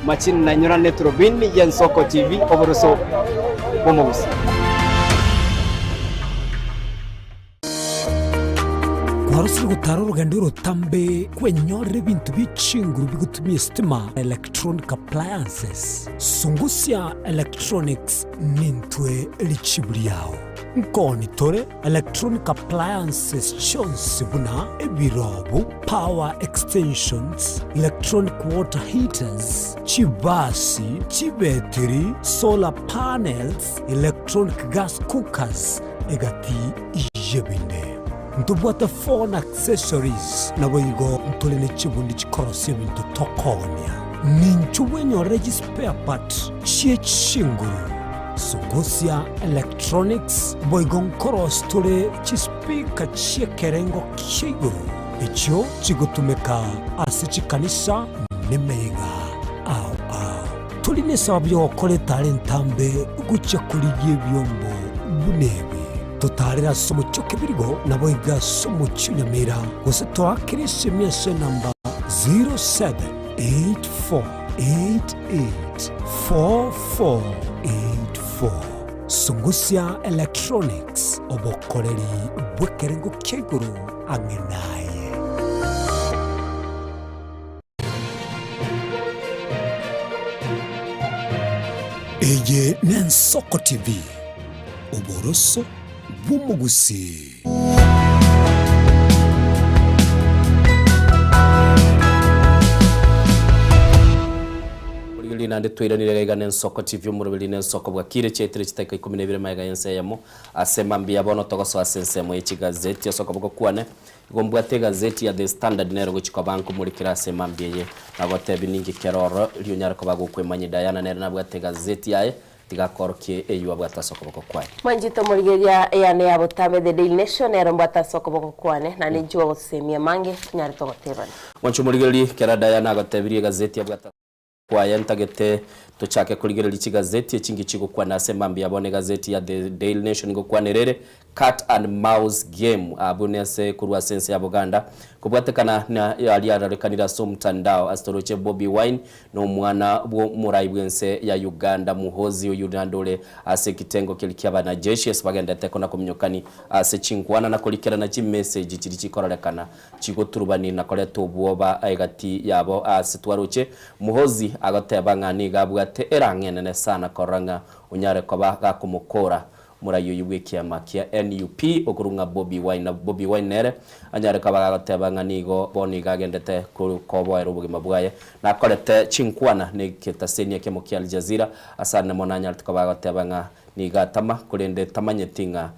Machini nainyorane eturubini y'Ensoko TV oboroso bw'omogusi. Kwarosire gotara orogendo orotambe kwenyorera ebinto bie chinguru bigotumia esitima, electronic appliances. Sungusia Electronics nintwe richibu riao. Nkoni tore electronic appliances chionsi buna ebirobu, power extensions, electronic water heaters, chibasi, chibetiri, solar panels, electronic gas cookers, egati y'ebinde. Ntobwate phone accessories, naboigo ntore ne chibundi chikorosia ebinto tokoonia. Ninchu bwenyorere chispare part chie chinguru. Sungusia Electronics boigo nkorosia tore chispeaker chi'ekerengo kia igoro, echio chigotumeka ase chikanisa nemeyega ao ao. Tori nesababu y'ogokora etara entambe gochia korigia ebiombo buna ebi. Totaarere ase omochie o Kebirigo, naboigo ase omochie o Nyamira, gose toakere esemi ase enamba 0784884484. Sungusia Electronics, obokoreri bw'ekerengo kia igoro ang'e naye. Eye n'Ensoko TV, oboroso bw'omogusii. Rigereria naende twairanire iga iga n'Ensoko TV omoroberi n'Ensoko bwakire chiaitire chidakika ikomi na ibere magega y'ensa eyemo ase mambia bono togosoa ase ensemo ye chigazeti ase okoboko kwane Igo mbwate egazeti ya The Standard nero gochia koba nkomorikera ase mambia eye, na gotebia ninki kere ororo rionyare koba gokwemanyia. Diana nere nabwate egazeti yaye, tiga akorokie eyio abwate ase okoboko kwaye. Mwanchete omorigereria eyane ya botambe The Daily Nation nero mbwate ase okoboko kwane, naende inche gogosemia amange tonyare togotebana. Mwanche omorigereria, kera Diana agotebirie egazeti abwate ase. Kwaye ntagete tochake korigereria chigazeti echingi chigokwana ase mambia bono egazeti ya The Daily Nation ngokwanera ere Cat and Mouse Game abwo nese korwa ase ense ya Buganda kobwatekana na aria ararekanire ase omtandao ase toroche Bobi Wine na omwana bwo omorai bwense ya Uganda Muhoozi oyio naende ore ase ekitengo keria kia abanajeshi ase bagendete kona kominyokani ase chinkwana na korikerana chimessage chiria chikororekana Chigoturubani na koreta obwoba egati yabo aase twaroche. Muhoozi agoteba ng'a nigo abwate erang'o enene sana korora ng'a onyare koba gakomokora morai oyio bw'ekiama kia NUP okorwa ng'a Bobi Wine. Na Bobi Wine nere anyare koba gagoteba ng'a nigo bono iga agendete koboera obogima bwaye nakorete chinkwana negetaseni ekemo kia Aljazeera ase ande mono anyarete koba agoteba ng'a nigo atama korende tamanyeti ng'a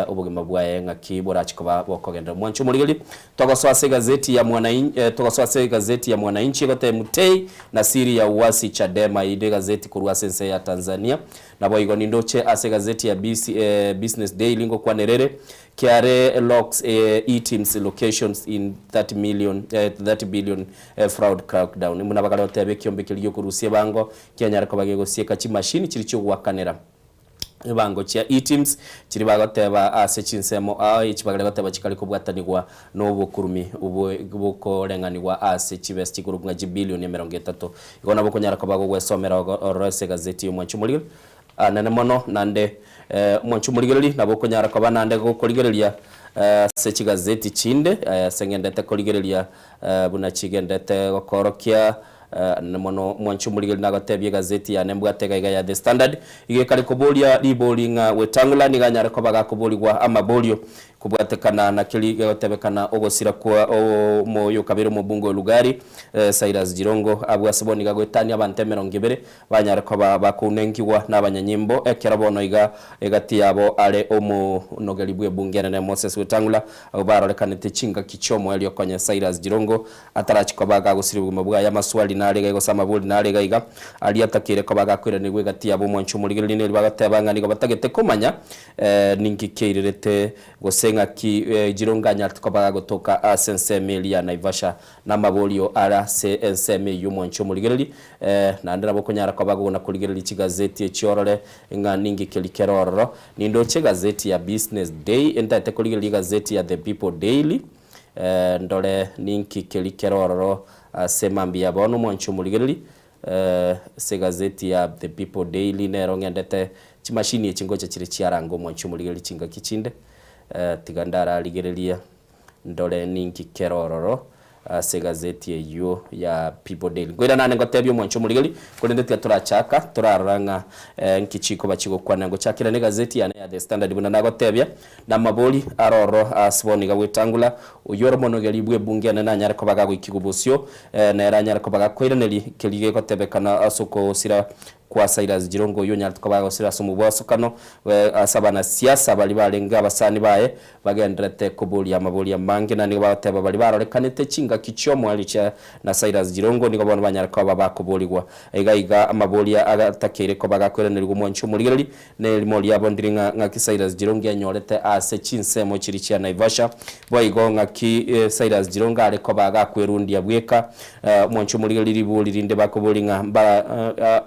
obogima bwaye ng'aki borache koba bokogenderera. Mwanche omorigereria, togosoa ase egazeti ya Mwanain togosoa ase egazeti ya Mwananchi egoteba Mutei na siri ya uasi Chadema eyio negazeti korwa ase ense ya Tanzania. Naboigo nindoche ase egazeti ya BC Business Daily ngokwanera ere KRA locks eTims locations in 30 million 30 billion fraud crackdown. Buna bakare goteba ekiombe keria giokorusia ebango kianyare koba gegosieka chimashini chiria chiogoakanera. Ebango chia eTIMS chiria bagoteba ase chinsemo ao echi bagare goteba chikare kobwatanigwa nobokurumi bokoreng'anigwa ase chibesa chigoro ng'a chibilioni 30. Igo nabo okonyara koba gogwesomera ororo ase egazeti y'Omwanchi Omorigereria anene mono naende Omwanchi Omorigereria nabo okonyara koba naende gokorigereria ase chigazeti chinde ase ng'endete korigereria buna chigendete gokorokia Anene mono mwanche omorigereria nagotebia egazeti yane mbwate iga iga ya The Standard iga ekare koboria ribori ng'a Wetang'ula nigo anyare koba gakoborigwa amaborio kobwatekana na keri gegotebekana ogosira kwa omoyokabere omobunge o Lugari Cyrus Jirongo abwo ase bono iga goetania abanto 20 banyare koba bakounengigwa nabanyanyimbo ekero bono iga egati yabo are omonogeri bw'ebunge enene Moses Wetang'ula abwo barorekanete chingaki chiomoerio konya Cyrus Jirongo Atarachi koba agagosiria obogima bwaye, amaswali nare iga gose amabori nare iga iga, aria atakeire koba agakoiranerigwa egati yabo omwancho omorigereria neri bagateba ng'a nigo batagete komanya ninki kiairerete gose ng'aki Jirongo anyarete koba agotoka ase ensemo eria ya Naivasha namaborio are ase ensemo eyio omwancho omorigereria naende nabo okonyara koba gokona korigereria chigazeti echi orore ng'a ninki keria kere ororo. Nindoche egazeti ya Business Day entaete korigereria egazeti ya The People Daily. Ndore ninki keria kere ororo ase mambia bono mwanche omorigereri ase egazeti ya The People Daily nero ng'endete chimashini echi ngocha chire chiaranga omwanche omorigereri chingaki chinde tiga ndararigereria ndore ninki kere ororo ase egazeti eyio ya People Daily. Nkoira nane ngotebie omwanche omorigereri korende tiga torachaka torarora ng'a nki chikoba chigokwana ngochakera na egazeti yane ya The Standard buna nagotebia Namabori aroro ase bono iga gwetangula, oyio ore omonogeri bw'ebunge enene anyare koba gagoikigwa bosio, nere anyare koba gakoiraneria keria gegotebekana ase okosira kwa Cyrus Jirongo oyio onyarete koba gagosira ase omobwasokano ase abanasiasa baria barenge abasani baye bagendererete koboria amabori amange na nigo bagoteba baria barorekanete chingaki chi'omoerio chia na Cyrus Jirongo nigo bono banyare koba bakoborigwa iga iga amabori agatakeire koba gakoiranerigwa omwanchi omorigereria Nerimo riabo ndiri ng'a ng'aki Cyrus Jirongo anyorete ase chinsemo chiria chia Naivasha. Boigo ng'aki Cyrus Jirongo are koba agakwerundia bweka. Omwancho omorigereria ribori rinde bakobori ng'a mba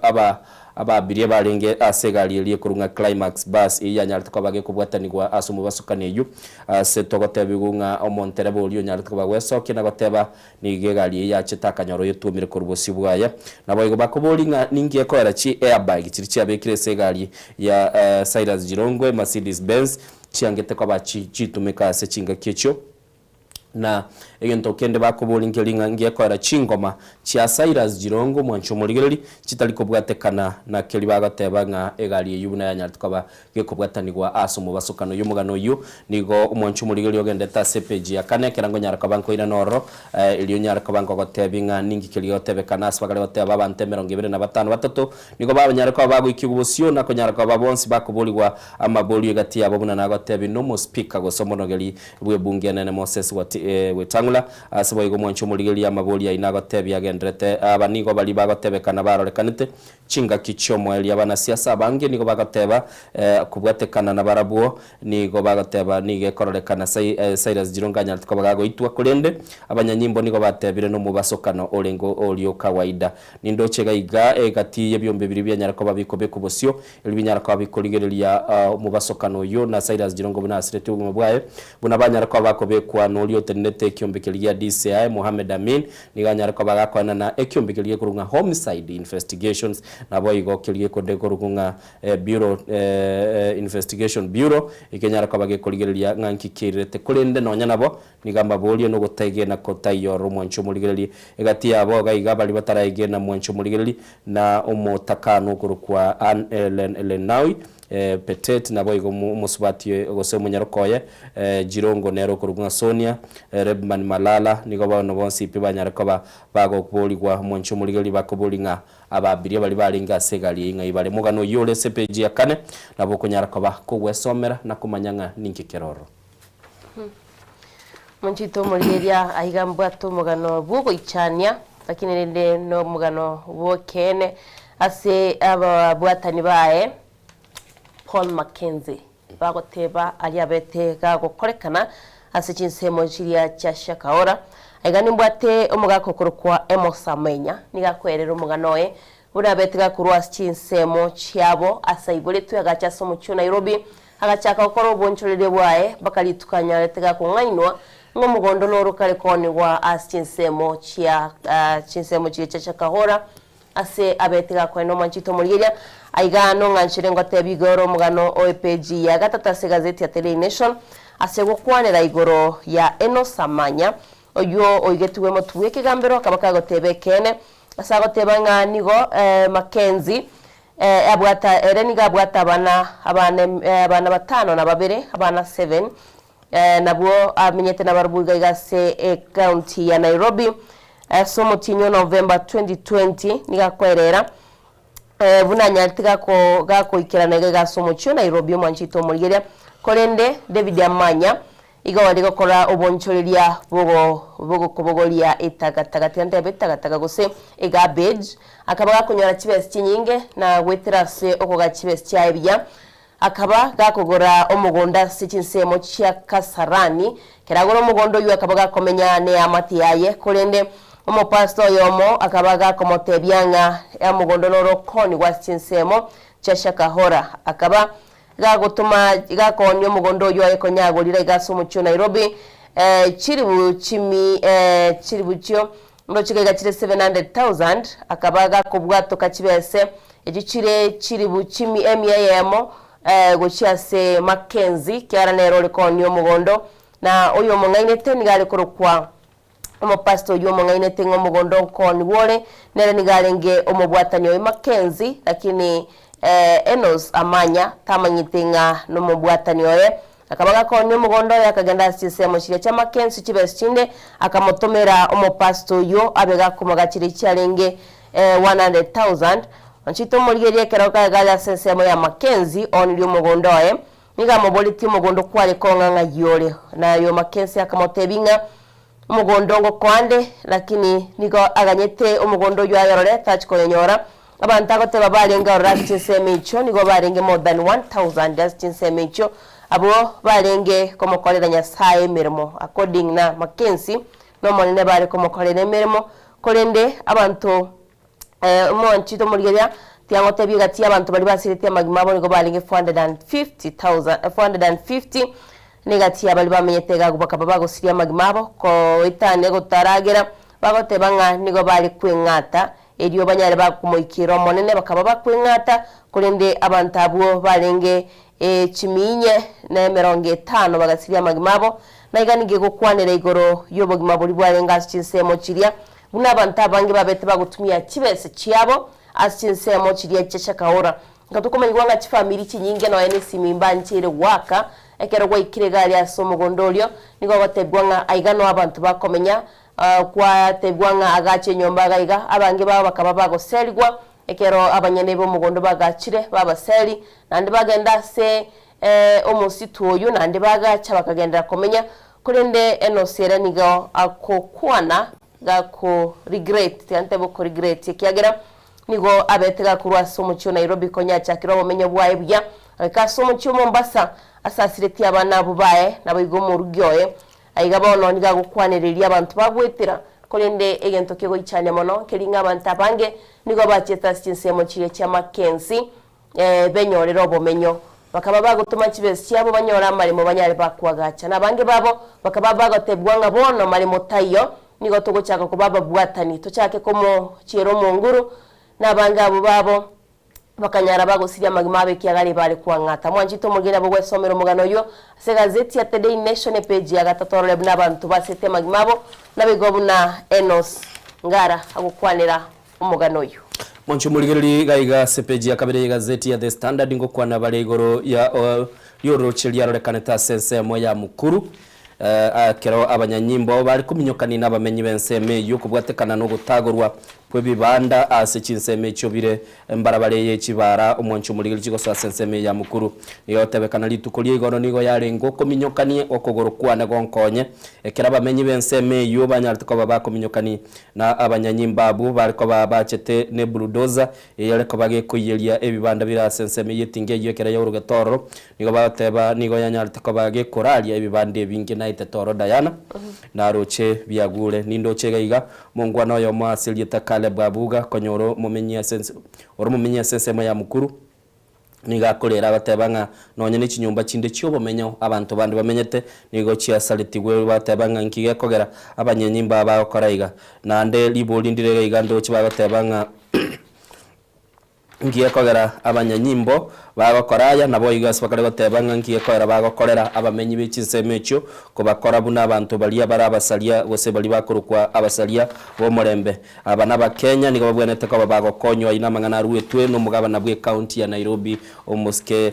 aba abaabiria barenge ase egari eria ekorwa ng'a Climax Bus eyio yanyarete koba gekobwatanigwa ase omobasukani eyio ase togotebigwa ng'a omontereba oria onyarete koba gwesokia na goteba Nigo egari eyio yachete akanyora oyotwomire korwa bosio bwaye. Naboigo bakoboria ng'a ninki ekoera chi airbag chiria chiabekire ase egari ya Cyrus Jirongo Mercedes Benz chiangete koba chitumeka ase chingaki echio. Na egento kende bakoboria nkeri ng'a nki ekoera chingoma chia Cyrus Jirongo omwancho omorigereri chitari kobwatekana na keri bagoteba ng'a egari eyio buna yanyarete koba gekobwatanigwa ase omobasokano y'omogano oyio. Nigo omwancho omorigereria ogendete ase epeji ya kane, ekero nkonyara koba nkoirana ororo, erio nyare koba nkogotebia ng'a ninki keria gegotebekana ase bakare goteba abanto 25 batato nigo banyare koba bagoikigwa bosio, na konyara koba bonsi bakoborigwa amaborio egati yabo buna nagotebia nomospika gose omonogeri bw'ebunge enene Moses Wetang'ula. Ase boigo omwancho omorigereria amaborio ayio nagotebia agenderete. Aba nigo baria bagotebekana barorekanete Chingaki chi'omoerio abanasiasa abange nigo bagoteba kobwatekana nabarabwo, nigo bagoteba nigo ekororekana Cyrus Jirongo anyarete koba gagoitwa, korende abanyanyimbo nigo batebire nomobasokano orenge orio kawaida. Nindoche iga iga egati y'ebiombe biria bianyara koba bikobekwa bosio, erio binyara koba bikorigereria omobasokano oyio na Cyrus Jirongo buna asiretie obogima bwaye, buna banyara koba bakobekwa noria otenenete ekiombe keria gia DCI Mohamed Amin Nigo anyare koba agakoenana ekiombe keria gekorokwa ng'a Homicide Investigations, naboigo keria gekonde gekorokwa ng'a Bureau Investigation Bureau, ekenyare koba gekorigereria ng'a nki kiairerete. Korende nonya nabo, nigo amaborio na ogotaegena kotaiyo ororo omwancho omorigereria. Egati yabo iga iga baria bataraegena mwancho omorigereria, na omotakanu okorokwa Ann Lenaui, Petet, naboigo omosubati gose omonyaroka oye Jirongo nere okorokwa ng'a Sonia, Rebman Malala, nigo bono bonsi pi banyare koba bagoborigwa omonche omorigereria bakoboria ng'a abaabiria baria barenge ase egari eyio ng'ai bare. Omogano oyio ore ase epeji ya kane nabo okonyara koba kogwesomera na komanya ng'a ninki kere ororo. Monchite omorigereria aiga mbwate omogano bw'ogoichania, lakini rende nomogano bw'ekeene ase ababwatani baye Paul Mackenzie bagoteba aria abete gagokorekana ase chinsemo chiria chia Shakahola. Aiga nimbwate omogaka okorokwa Amos Amenya, nigo akoerera omogano oye. Buna abete gakorwa ase chinsemo chiabo ase aiboretwe agacha ase omochie o Nairobi, agachaka gokora obonchoreria bwaye mpaka rituko anyarete gakong'ainwa ng'a omogondo noro kare koonigwa ase chinsemo chia chinsemo chiria chia Shakahola ase abete gakoenda omwanchete omorigeria. Aiga nong'anchere ngotebie igoro omogano o epeji ya gatato ase egazeti ya The Daily Nation ase gokwanera igoro ya Enos Amanya oyio oigetigwe motwe bw'ekegambero akaba kagoteba ekeene Ase agoteba ng'a nigo Mackenzie abwate ere nigo abwate abana abana abana batano na babere, abana seven, nabwo amenyete nabarobwo iga iga ase ecounty ya Nairobi. Ase omotienyi o November 2020 nigo akoerera buna anyarete gako gakoikerana iga iga ase omochie o Nairobi omwanchete omorigeria. Korende David Amanya Igo bare gokora obonchoreria bw'okobogoria etagataga, tiga ntebe etagataga gose egarbage, akaba gakonyora chibesa chinyinge na goetera ase okogacha chibesa chiaye buya, akaba gakogora omogondo ase chinsemo chia Kasarani. Ekero agora omogondo oyio akaba gakomenya neamate yaye, korende omopastor oyomo akaba gakomotebia ng'a omogondo noro okoonigwa ase chinsemo chia Shakahola. Akaba Gagotoma gakoonia omogondo oyio aye konya agorire aiga ase omochie o Nairobi chilifu chimi chilifu chio ndoche iga chire 700,000 akaba gakobwatoka chibese echio chire chilifu chimi emia eyemo gochia ase Mackenzie kiagera nere ore koonia omogondo na oyo omong'ainete nigo are korokwa Omopastor oyio omong'ainete ng'a omogondo nkoonigwa ore, nere nigo arenge omobwatani oye Mackenzie, lakini Enos amanya tamanyete ng'a nomobwatani oye. Akaba gakoonia omogondo oye akagenda ase chinsemo chiria chia Mackenzie chibesa chinde, akamotomera omopastor oyio abe gakomogachera echiarenge 100,000. Onchete omorigereria ekero kare ase ensemo ya Mackenzie oonirie omogondo oye, Nigo amoboretie omogondo kware kong'a ng'ai ore, na oyo Mackenzie akamotebia ng'a omogondo ngokoande, lakini nigo aganyete omogondo oyio ayorore tachi koyonyora. Abanto agoteba barenge ororo ase chinsemo echio nigo barenge more than 1000 ase chinsemo echio, abwo barenge komokorera Nyasaye emeremo according na Mackenzie nomonene bare komokorera emeremo, korende abanto Omonchito omorigereria tiangotebia egati y'abanto baria basiretie amagima abo nigo barenge 450,000, 450, na egati ya baria bamenyete egagwa bakaba bagosiria amagima abo, koetania gotaragera, bagoteba ng'a nigo bare kweng'ata, erio banyare bakomoikera Omonene, bakaba bakweng'ata, korende abanto abwo barenge chimiinye na emerongo etano bagasiria amagima abo. Na iga nigo egokwanera igoro y'obogima boria bwarenge ase chinsemo chiria Buna abanto abange babete bagotumia chibesa chiabo ase chinsemo chiria chia Shakahola. Nka tokomanyigwa ng'a chifamiri chinyinge nonya nesimi mbancheire goaka ekero gwaikire egari ase omogondo orio, nigo ogotebigwa ng'a aiga noo abanto bakomenya, kwatebigwa ng'a agache enyomba iga iga, abange babo bakaba bagoserigwa ekero abanyene b'omogondo bagachire babaseri, naende bagenda ase omositu oyio naende bagacha bakagenderera komenya, Korende Enosi ere nigo agokwana gako regret, tiga ntebe oko regret, ekiagera nigo abete gakorwa ase omochie o Nairobi konya achakire obomenyo bwaye buya, agaika ase omochie o Mombasa ase asiretie abana abwo baye naboigo omorugi oye. Aiga bono nigo agokwanereria abanto bagwetera, korende egento kegoichania mono nkeri ng'a abanto abange nigo bachiete ase chinsemo chiria chia Mackenzie benyorere obomenyo. Bakaba bagotoma chibesa chiabo banyore amaremo banyare bakoagacha. Na abange babo bakaba bagotebigwa ng'a bono maremo taiyo, nigo togochaka koba ababwatani, tochake komochiera omonguru. Na abange abwo babo bakanyara bagosiria amagima abo ekiagera ebare koang'ata. Mwanchete omorwani nabo gwesomera omogano oyio ase egazeti ya The Daily Nation epeji ya gatato orore buna abanto basete amagima abo, naboigo buna Enos Ngara agokwanera omogano oyio. Monche omorigereria iga iga ase epeji ya kabere y'egazeti ya The Standard ngokwana bare igoro ya rioroche riarorekanete ase ensemo ya Mukuru ekero abanyanyimbo bare kominyokania nabamenyi b'ensemo eyio kobwatekana nogotagorwa kw'ebibanda ase chinsemo echio bire mbarabare ye chibara omwancho omorigereria chigosoa ase ensemo eye ya Mukuru. Nigo egotebekana rituko ria igoro nigo yarenge okominyokania okogoro kwane gonkonye ekero abamenyi b'ensemo eyio banyarete koba bakominyokania Na abanyanyimba abwo bare koba bachete ne bulldozer eyare koba gekoiyeria ebibanda bire ase ensemo y'etinga eyio ekero yaurogete ororo, nigo bagoteba nigo yanyarete koba gekoraria ebibanda ebinge naetete oro Diana, naroche biagure. Nindoche iga iga, omongwana oyomo ase erieta. Caleb Abuga konyora omomenyi ase ense ore omomenyi ase ensemo ya Mukuru, nigo akorera agoteba ng'a nonye ne chinyomba chinde chi'obomenyo abanto bande bamenyete nigo chiasaretigwe bateba ng'a inki gekogera abanyenyi mbaa bagokora iga. Naende ribori ndire iga iga ndoche bagoteba ng'a Inki gekogera abanyanyimbo bagokora aya? Naboigo ase bakare goteba ng'a inki gekogera bagokorera abamenyi be chinsemo echio kobakora buna abanto baria bare abasaria gose baria bakorokwa abasaria b'omorembe. Aba n'Abakenya nigo babwenerete koba bagokonywa ayio namang'ana aruetwe nomogabana bw'ecounty ya Nairobi omosike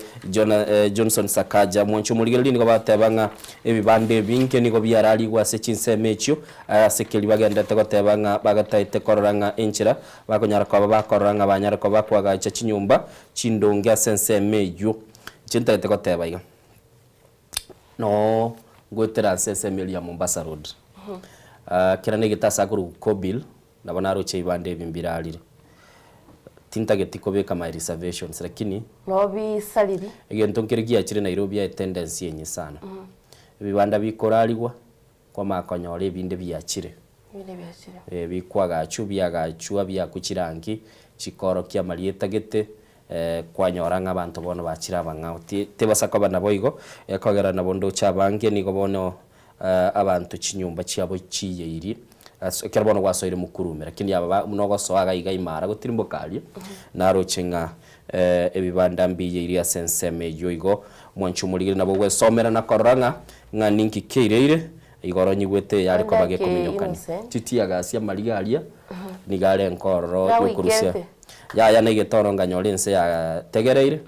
Johnson Sakaja. Mwanche omorigereria nigo bagoteba ng'a ebibanda ebinge nigo biararigwe ase chinsemo echio ase keria bagenderete goteba ng'a bagataete korora ng'a enchera Bakonyara koba bakorora ng'a banyare koba bakoagacha chinyomba chindonge ase ensemo eyio. Inche ntagete goteba iga, noo ngoetera ase ensemo eria ya Mombasa Road, kera naigete ase akorokwa Kobil, nabo naroche ebibanda ebi mbirarire. Tintageti kobeka my reservations lakini. Noo bisariri. Egento nkere giachire Nairobi aye tendency enye sana. Ebibanda bikorarigwa, Kwamanya konyora ebinde biachire. Ebinde biachire. Bikwagachwa, biagachwa, biakwa chirangi, chikorokia amarieta gete, kwanyora ng'a abanto bono bachire abang'ao. Ti tibasa koba naboigo, ekogera nabo ndoche abange nigo bono abanto chinyomba chiabo chiyeirie, ase ekero bono gwasoire mokurume. Lakini aba ba buna ogosoa iga iga imara gotirimboka aria, naroche ng'a ebibanda mbiyeirie ase ensemo eyio igo, mwanche omorigeri nabo ogwesomera na korora ng'a Ng'a ninki keireire, igoro nyigwete eyare koba gekominyokania. Titiagasia amariga aria, nigo are enkororo y'okorusia. Yaya naigete oro nkanyora ense yategereire,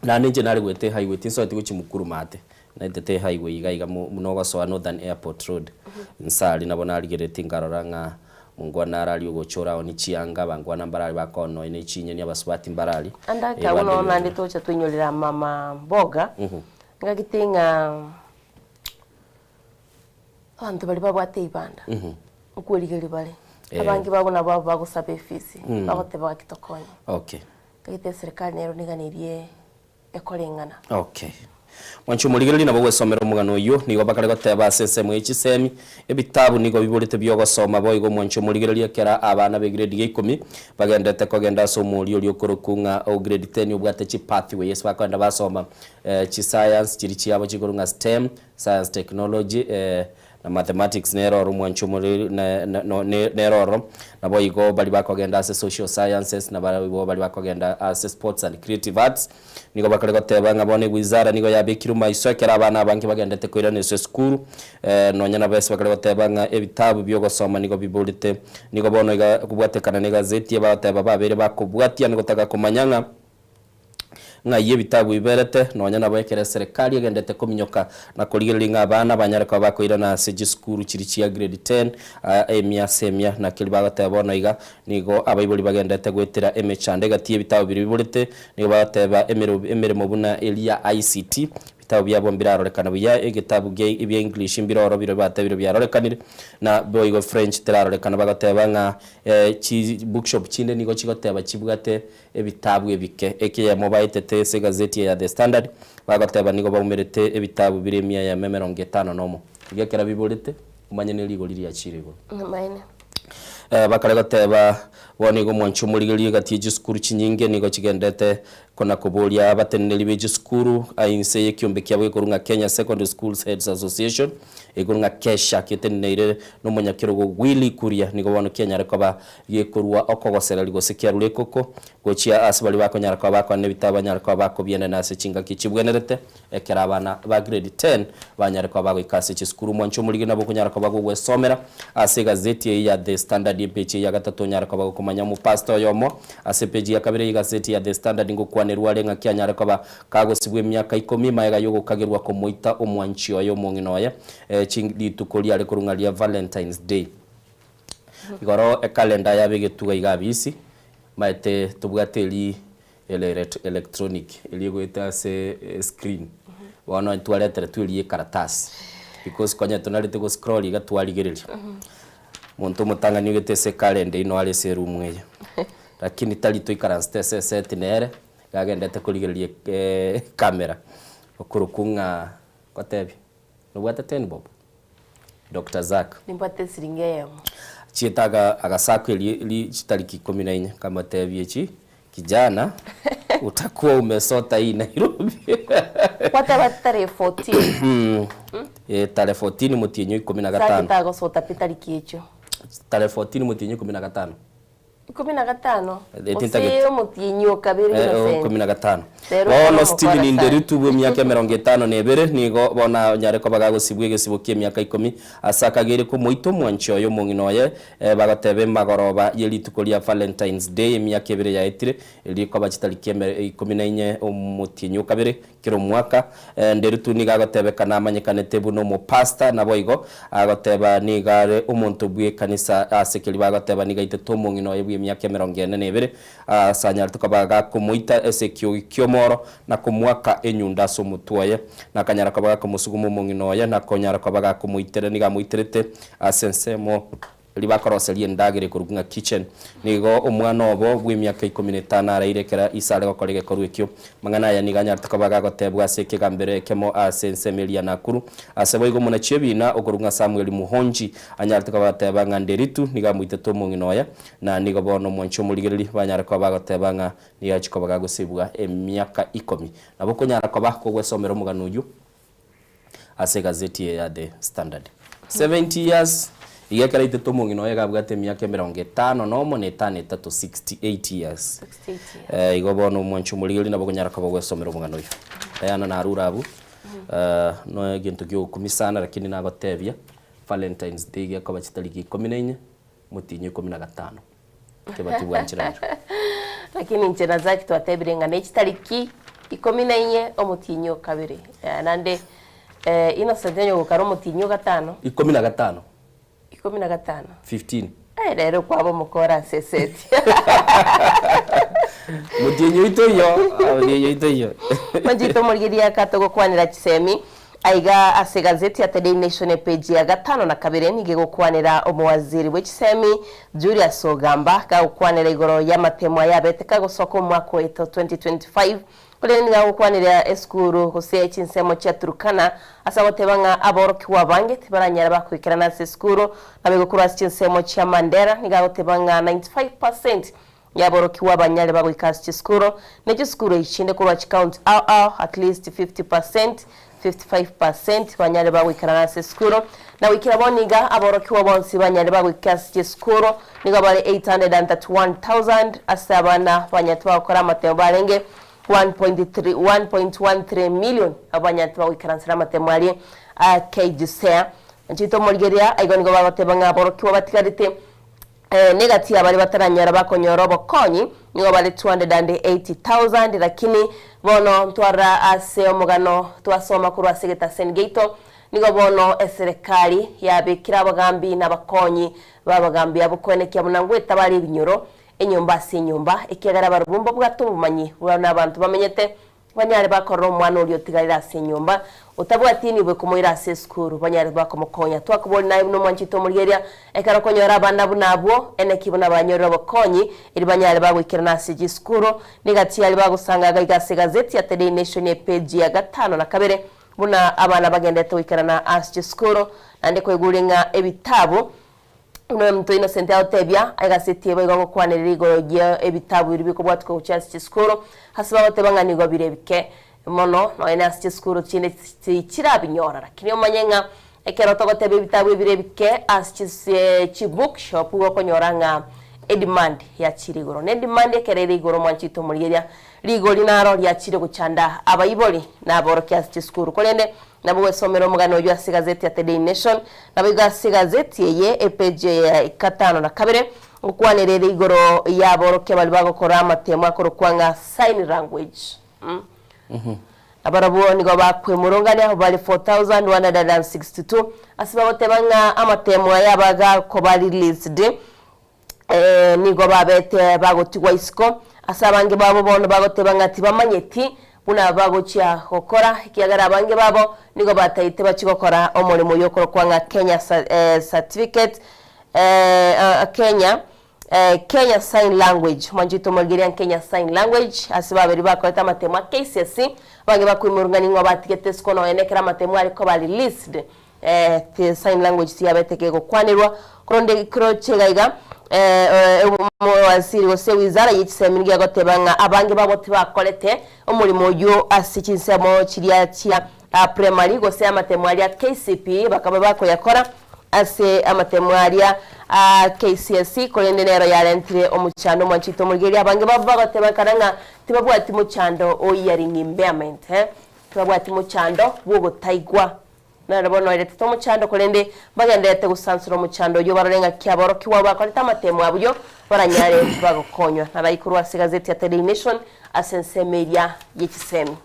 naende inche nare goeta ehighway, tinsoeti gochia Mukuru maate, naetete ehighway iga iga buna ogosoa Northern Airport Road, nse aria nabo narigereretie nkarora ng'a mongwana arari ogochora aonie chianga, abangwana mbarari bakoona nonya ne chinyeni, abasubati mbarari, Ande akagwa ebibanda noo ebio naende bire. tocha toinyorera mama mboga, Ngagete ng'a abanto baria babwate ebibanda, nkwerigeria bare, abange babo nabo abwo bagosaba efisi, bagoteba gaki tokonye. Okay. Ngagete eserikari nero niganerie ekore eng'ana. Okay. Mwanche omorigereria nabo gwesomera omogano oyio, nigo bakare goteba ase ensemo ye chisemi, ebitabu nigo biborete bi'ogosoma boigo mwanche omorigereria ekero abana be grade ya ikomi bagenderete kogenda ase omoria oria okorokwa ng'a o grade ten obwate chipathway ase bakogenda basoma Chiscience chiria chiabo chikorwa ng'a STEM, Science, Technology, na Mathematics nere oro omwancho omoreri nere oro. Naboigo baria bakogenda ase Social Sciences na barabwo baria bakogenda ase Sports and Creative Arts. Nigo bakare goteba ng'a bono ewizara nigo yabekirwe maiso ekero abana abange bagendete koiranerswa esukuru. Nonya nabo ase bakare goteba ng'a ebitabu bi'ogosoma nigo biborete. Nigo bono iga kobwatekana na egazeti bagoteba babeire bakobwatia na gotaka komanya ng'a. Ng'ai ebitabu biberete, nonya nabo ekero eserekari egenderete kominyoka na korigereria ng'a abana banyare koba bakoirana ase chisukuru chiria chia grade ten, emia ase emia. Naki riria bagoteba bono iga, nigo abaibori bagenderete goetera emechando egati y'ebitabu biria biborete, nigo bagoteba emero emeremo buna eria ya ICT, Ebitabu biabo mbirarorekane buya, egetabu gia bia English mbire oro biria batebire biarorekanire, na boigo French terarorekana. Bagoteba ng'a chi bookshop chinde nigo chigoteba chibwate ebitabu ebike. Ekeyemo baetete ase egazeti eye ya The Standard, bagoteba nigo baumerete ebitabu bire emia eyemo emerongo etano nomo. Iga ekero biborete, omanye ne rigori riachire igoro. Amaene. Bakare goteba, Bono igo mwanche omorigererie egati ye chisukuru chinyinge nigo chigendete kona koboria abateneneri be chisukuru inse y'ekiombe kiabo gekorwa ng'a Kenya Secondary Schools Heads Association, ekorwa ng'a KESHA, keteneneire nomonyakerogo Willy Kuria, nigo bono kianyare koba gekorua okogosereria gose kiarure ekoko gochia ase baria bakonyara koba bakoenena ebitabo banyare koba bakobienena ase chingaki chibwenerete ekero abana ba grade ten banyare koba bagoika ase chisukuru. Omwancho omorigi nabo okonyara koba gogwesomera ase egazeti eye ya The Standard epeji eye ya gatato onyare koba gokomanya omopastor oyomo ase epeji ya kabere y'egaseti ya The Standard ngokwanerwa are ng'aki anyare koba kagosibwa emiaka ikomi magega yogokagerwa komoita omwanchi oye omong'ina oye rituko riare korwa ng'a ria Valentine's Day. Igoro ekalenda yabegetwe iga iga abisi, maete tobwate eri ere electronic, eri egoeta ase escreen, bono ntwareteretwe eria ekaratasi, because konya tonarete go scroll iga twarigereria. Omonto omotang'ani ogete ase ekalenda eyio noare ase eroom eye, lakini tari toikaransete ase eseti nere, iga agendete korigereria ecamera, okorokwa ng'a ngotebi, nobwate ten bob? Doctor Zack. Nimbwate esiringi eyemo. Chiete aga agasakwa eri ri chitariki ikomi na inye, nkamotebia echi kijana utakuwa umesota hii Nairobi. Kwateba tarehe 14. Eh, tarehe 14 motienyi o ikomi na Saki gatano. tagosota pi tariki echio. Tarehe 14 motienyi o ikomi na gatano. Ikomi na gatano. Eh, Gose tintageti. omotienyi o kabere Eh, o Innocent. ikomi na gatano. Rero Bono okore Stephen omokora sana. Nderitu bw'emiaka emerongo etano na ebere nigo bono anyare koba gagosibwa egesibo ki'emiaka ikomi ase akageire komoita omwanchi oye omong'ina oye eh, bagoteba emagoroba ye rituko ria Valentine's Day emiaka ebere yaetire erio ekoba chitariki eme ikomi na inye omotienyi o kabere Kera omwaka, Nderitu nigo agotebekana amanyekanete buna omopastor, naboigo agoteba nigo are omonto bw'ekanisa ase keria bagoteba nigo aitete omong'ina oye bw'emiaka emerongo ene na ebere ase anyarete koba gakomoita ase ekiogi ki'omoro na komoaka enyundo ase omotwe oye, na akanyara koba gakomosuguma omong'ina oye na konyara koba gakomoitera nigo amoiterete ase ensemo Ribakoroseria endagera ekorokwa ng'a kitchen. Nigo omwana obo bw'emiaka ikomi na etano araire ekero ise are gokora egekorwa ekio. Amang'ana aya nigo anyarete koba gagotebwa ase ekegambero ekemo ase ensemo eria ya Nakuru. Ase boigo omonachi ebiina okorokwa ng'a Samuel Muhonji anyarete koba agateba ng'a Nderitu nigo amoitete omong'ina oye, na nigo bono omwanchi omorigereri banyare koba bagoteba ng'a nigo achia koba gagosibwa emiaka ikomi. Nabo okonyara koba kogwesomera omogano oyio. Ase egazeti eye ya The Standard. 70 years, iga ekero aitete omong'ina oye iga abwate emiaka emerongo etano nomo na etano etato, 68 years. Eh, igo bono omwanchi omorigereria nabo okonyara koba ogwesomera omong'ana oyio. Diana narure abwo, eh, no egento kia ogokumia sana lakini nagotebia, Valentine's Day gekoba chitariki ikomi na inye, motienyi ikomi na gatano. Kebati bwancheranire. Lakini inche na Zack twatebire ng'a ne chitariki ikomi na inye omotienyi o kabere. Eh, naende eh, Innocent onye gokara omotienyi o gatano. Ikomi na gatano. Ikomi na gatano. 15. Eh, rero kwaba omokora ase eseti. Motienyi oito oyio, motienyi oito oyio. Manchete omorigereria aka togokwanera chisemi Aiga ase egazeti ya The Daily Nation epeji ya gatano na kabere nigo egokwanera omowaziri bwe chisemi Julius Ogamba gagokwanera igoro y'amatemo aya abete kagosoka omwaka oito 2025 korende nigo agokwanera esukuru gose chinsemo chia Turkana ase agoteba ng'a aborokigwa abange tibaranyara bakoikerana ase esukuru nabo egokorwa ase chinsemo chia Mandera nigo agoteba ng'a 95 percent Yaborokigwa abanyare bagoika ase chisukuru, ne chisukuru echi chinde korwa chicounty ao ao at least 50 percent, 55 percent banyare bagoikerana ase esukuru. Na goikera bono iga aborokigwa bonsi banyare bagoika ase chisukuru nigo bare 831,000 ase abana banyarete bagokora amatemo barenge 1.3 1.13 million abwo banyarete bagoikaransera amatemo aria a KJSEA. Nchete omorigereria aigo nigo bagoteba ng'a aborokigwa batigarete Negati ya baria bataranyora bakonyora obokonyi nigo bare 280,000 lakini bono ntwarora ase omogano twasoma korwa ase egetaseni giaito nigo bono eserekari yabekire abagambi na abakonyi b'abagambi abwo koenekia buna ngweta bare ebinyoro enyomba ase enyomba ekiagera barobwo mbabwate obomanyi buna abanto bamenyete Banyare bakorora omwana oria otigarire ase enyomba, otabwati enibo ekomoira ase esukuru, banyare bakomokonya. Twakoboria naye buna omwanchete omorigereria, ekero okonyora abana buna abwo, eneki buna banyorire obokonyi, erio banyare bagoikerana ase chisukuru. Negati aria bagosanga agaiga ase egazeti ya The Daily Nation epeji ya gatano na kabere, buna abana bagenderete goikerana ase chisukuru, naende koigure ng'a ebitabu Buna omonto Innocent agotebia, egaseti eye boigo ngokwanereria igoro gie ebitabu biria bikobwatwa gochia ase chisukuru, ase bagoteba ng'a nigo bire ebike mono nonya ase chisukuru chinde tichirabinyora. Lakini omanye ng'a ekero togoteba ebitabu ebire ebike ase chis chibookshop igo okonyora ng'a edemand yachire igoro. Na edemand ekero ere igoro mwanchete omorigereria, rigori naro riachire gochanda abaibori na aborokia ase chisukuru. Korende Nabo gwesomera omogano oyio ase egazeti ya The Daily Nation, naboigo ase egazeti eye epeji eye ya gatano na kabere, ngokwanera ere igoro y'aborokia baria bagokora amatemo akorokwa ng'a sign language. Nabarabwo nigo bakwemurungania abwo bare 4162 ase bagoteba ng'a amatemo aya abaga koba released Nigo babete bagotigwa isiko, ase abange babo bono bagoteba ng'a tibamanyeti buna bagochia gokora, ekiagera abange babo nigo bataete bachie gokora omoremo oyio okorokwa ng'a Kenya Certificate Kenya Kenya Sign Language. Mwanchete omorigereria Kenya Sign Language ase babere bakorete amatemo a KCSE, abange bakoimorung'ani ng'o batigete isiko nonya nekero amatemo are koba released. Eh, sign language tiyabete kegokwanerwa korende kroche iga iga eh, omowaziri gose wizara ye chisemi nigo egoteba ng'a abange babo tibakorete omorimo oyio ase chinsemo chiria chia primary gose amatemo aria KCPE bakaba bakoyakora ase amatemo aria a KCSE korende nero yarentire omochando omwanchete omorigereria abange babo bagoteba ekero ng'a tibabwati mochando o hearing impairment eh, tibabwati mochando bwogotaigwa. Naro bono eretete omochando, korende mbagendererete gosansora omochando oyio barore ng'aki aborokigwa abwo bakorete amatemo abuyo baranyare bagokonywa. Narai korwa ase egazeti ya The Daily Nation ase ensemo eria ye chisemi.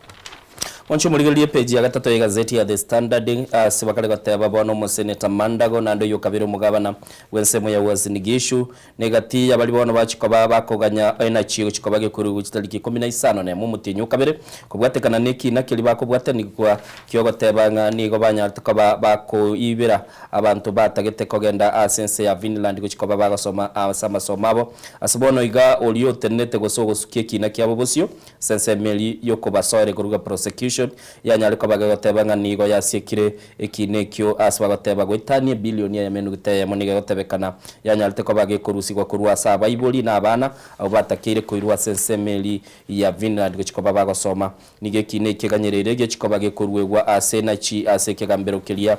Monche omorigererie epeji ya gatato y'egazeti ya The Standard ase bakare goteba bono omoseneta Mandago naende oyio okabere omogabana bw'ensemo ya Uasin Gishu Negati y'abaria bono bachia koba bakoganya enachi egochia koba gekorigwa chitariki ikomi na isano nemo omotienyi o kabere, kobwatekana nekiina keria bakobwatanigwa ki'ogoteba ng'a nigo banyarete koba bakoibera abanto batagete kogenda ase ense ya Finland gochia koba bagosoma ase amasomo abo. Ase bono iga oria otenenete gose ogosukia ekiina kiabo bosio ase ensemo eria y'okobasoera ekoruga prosecution yanyare koba gegoteba ng'a nigo yasiekire Ekiina ekio ase bagoteba goetania ebilioni eyemo enuguta eyemo nigo egotebekana yanyarete koba gekorusigwa korwa ase abaibori na abana abwo batakeire koirwa ase ensemo eri ya Finland gochia koba bagosoma. Nigo ekiina eki keganyereire gechi koba gekoruegwa ase nachi ase ekegambero keria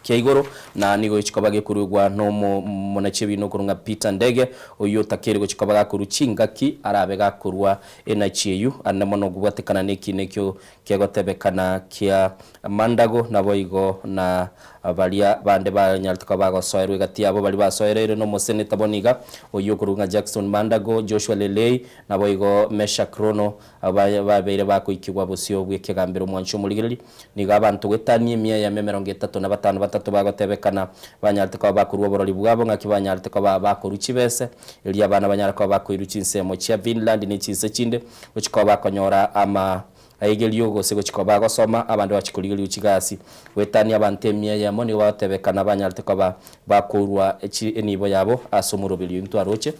kia igoro na nigo gechi koba gekoruegwa nomonachi ebiina okorwa ng'a Peter Ndege oyio otakeire gochia koba gakorwa chingaki arabe gakorwa enachi eyio ande mono kobwatekana nekiina ekio Kegotebekana kia Mandago, naboigo na baria bande banyarete koba bagosoerwa egati yabo baria basoereire nomoseneta Boniga, oyio okorokwa ng'a Jackson Mandago, Joshua Lelei, naboigo Meshack Rono, abwo babeire bakoikigwa bosio bw'ekegambero omwancho omorigereria. Nigo abanto goetania emia eyemo emerongo etato na batano batato bagotebekana banyarete koba bakorua oborori bwabo ng'aki banyarete koba bakorua chibese, erio abana banyare koba bakoirwa chinsemo chia Finland ne chinse chinde gochia koba bakonyora ama Aigerio gose gochia koba agosoma, abande bachia korigereria chigasi. Goetania abanto emia eyemo nigo bagotebekana banyarete koba bakourwa enibo yabo ase omoroberio intwe aroche.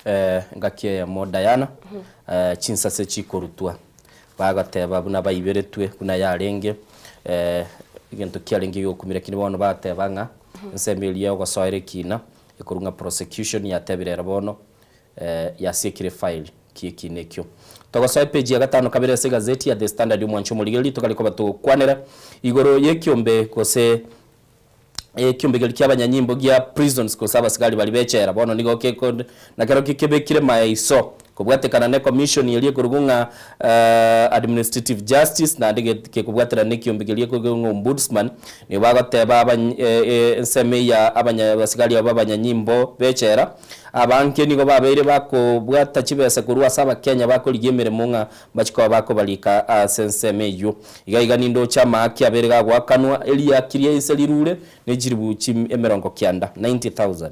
Engaki eyemo Diana, chinsase chikorutwa, bagoteba buna baiberetwe buna yarenge, egento kiarenge giokumia lakini bono bateba ng'a ensemo eria yogosoera ekina ekorwa ng'a prosecution yatebire ere bono yasiekire file ki'ekiina ekio. Togosoa epeji ya gatano kabere ase egazeti ya The Standard omwancho omorigereria tokare koba togokwanera igoro y'ekiombe gose ekiombe keria ki'abanyanyimbo gia prisons gose abasigari baria b'echela bono nigo keko nakerokio kebekire maiso kobwatekana ne commission eria ekorokwa ng'a administrative justice naende gekobwaterana ne ekiombe keria ekorokwa ng'a ombudsman nigo bagoteba abany ensemo ya abanya abasigari aba b'abanyanyimbo b'echela Abange nigo babeire bakobwata chibesa korwa ase Abakenya bakorigia emeremo ng'a mbachie koba bakobarika ase ensemo eyio. Iga iga nindoche amaaki abere gagoakanwa, eriaki ria inse rirure ne chilifu emerongo kianda, 90,000,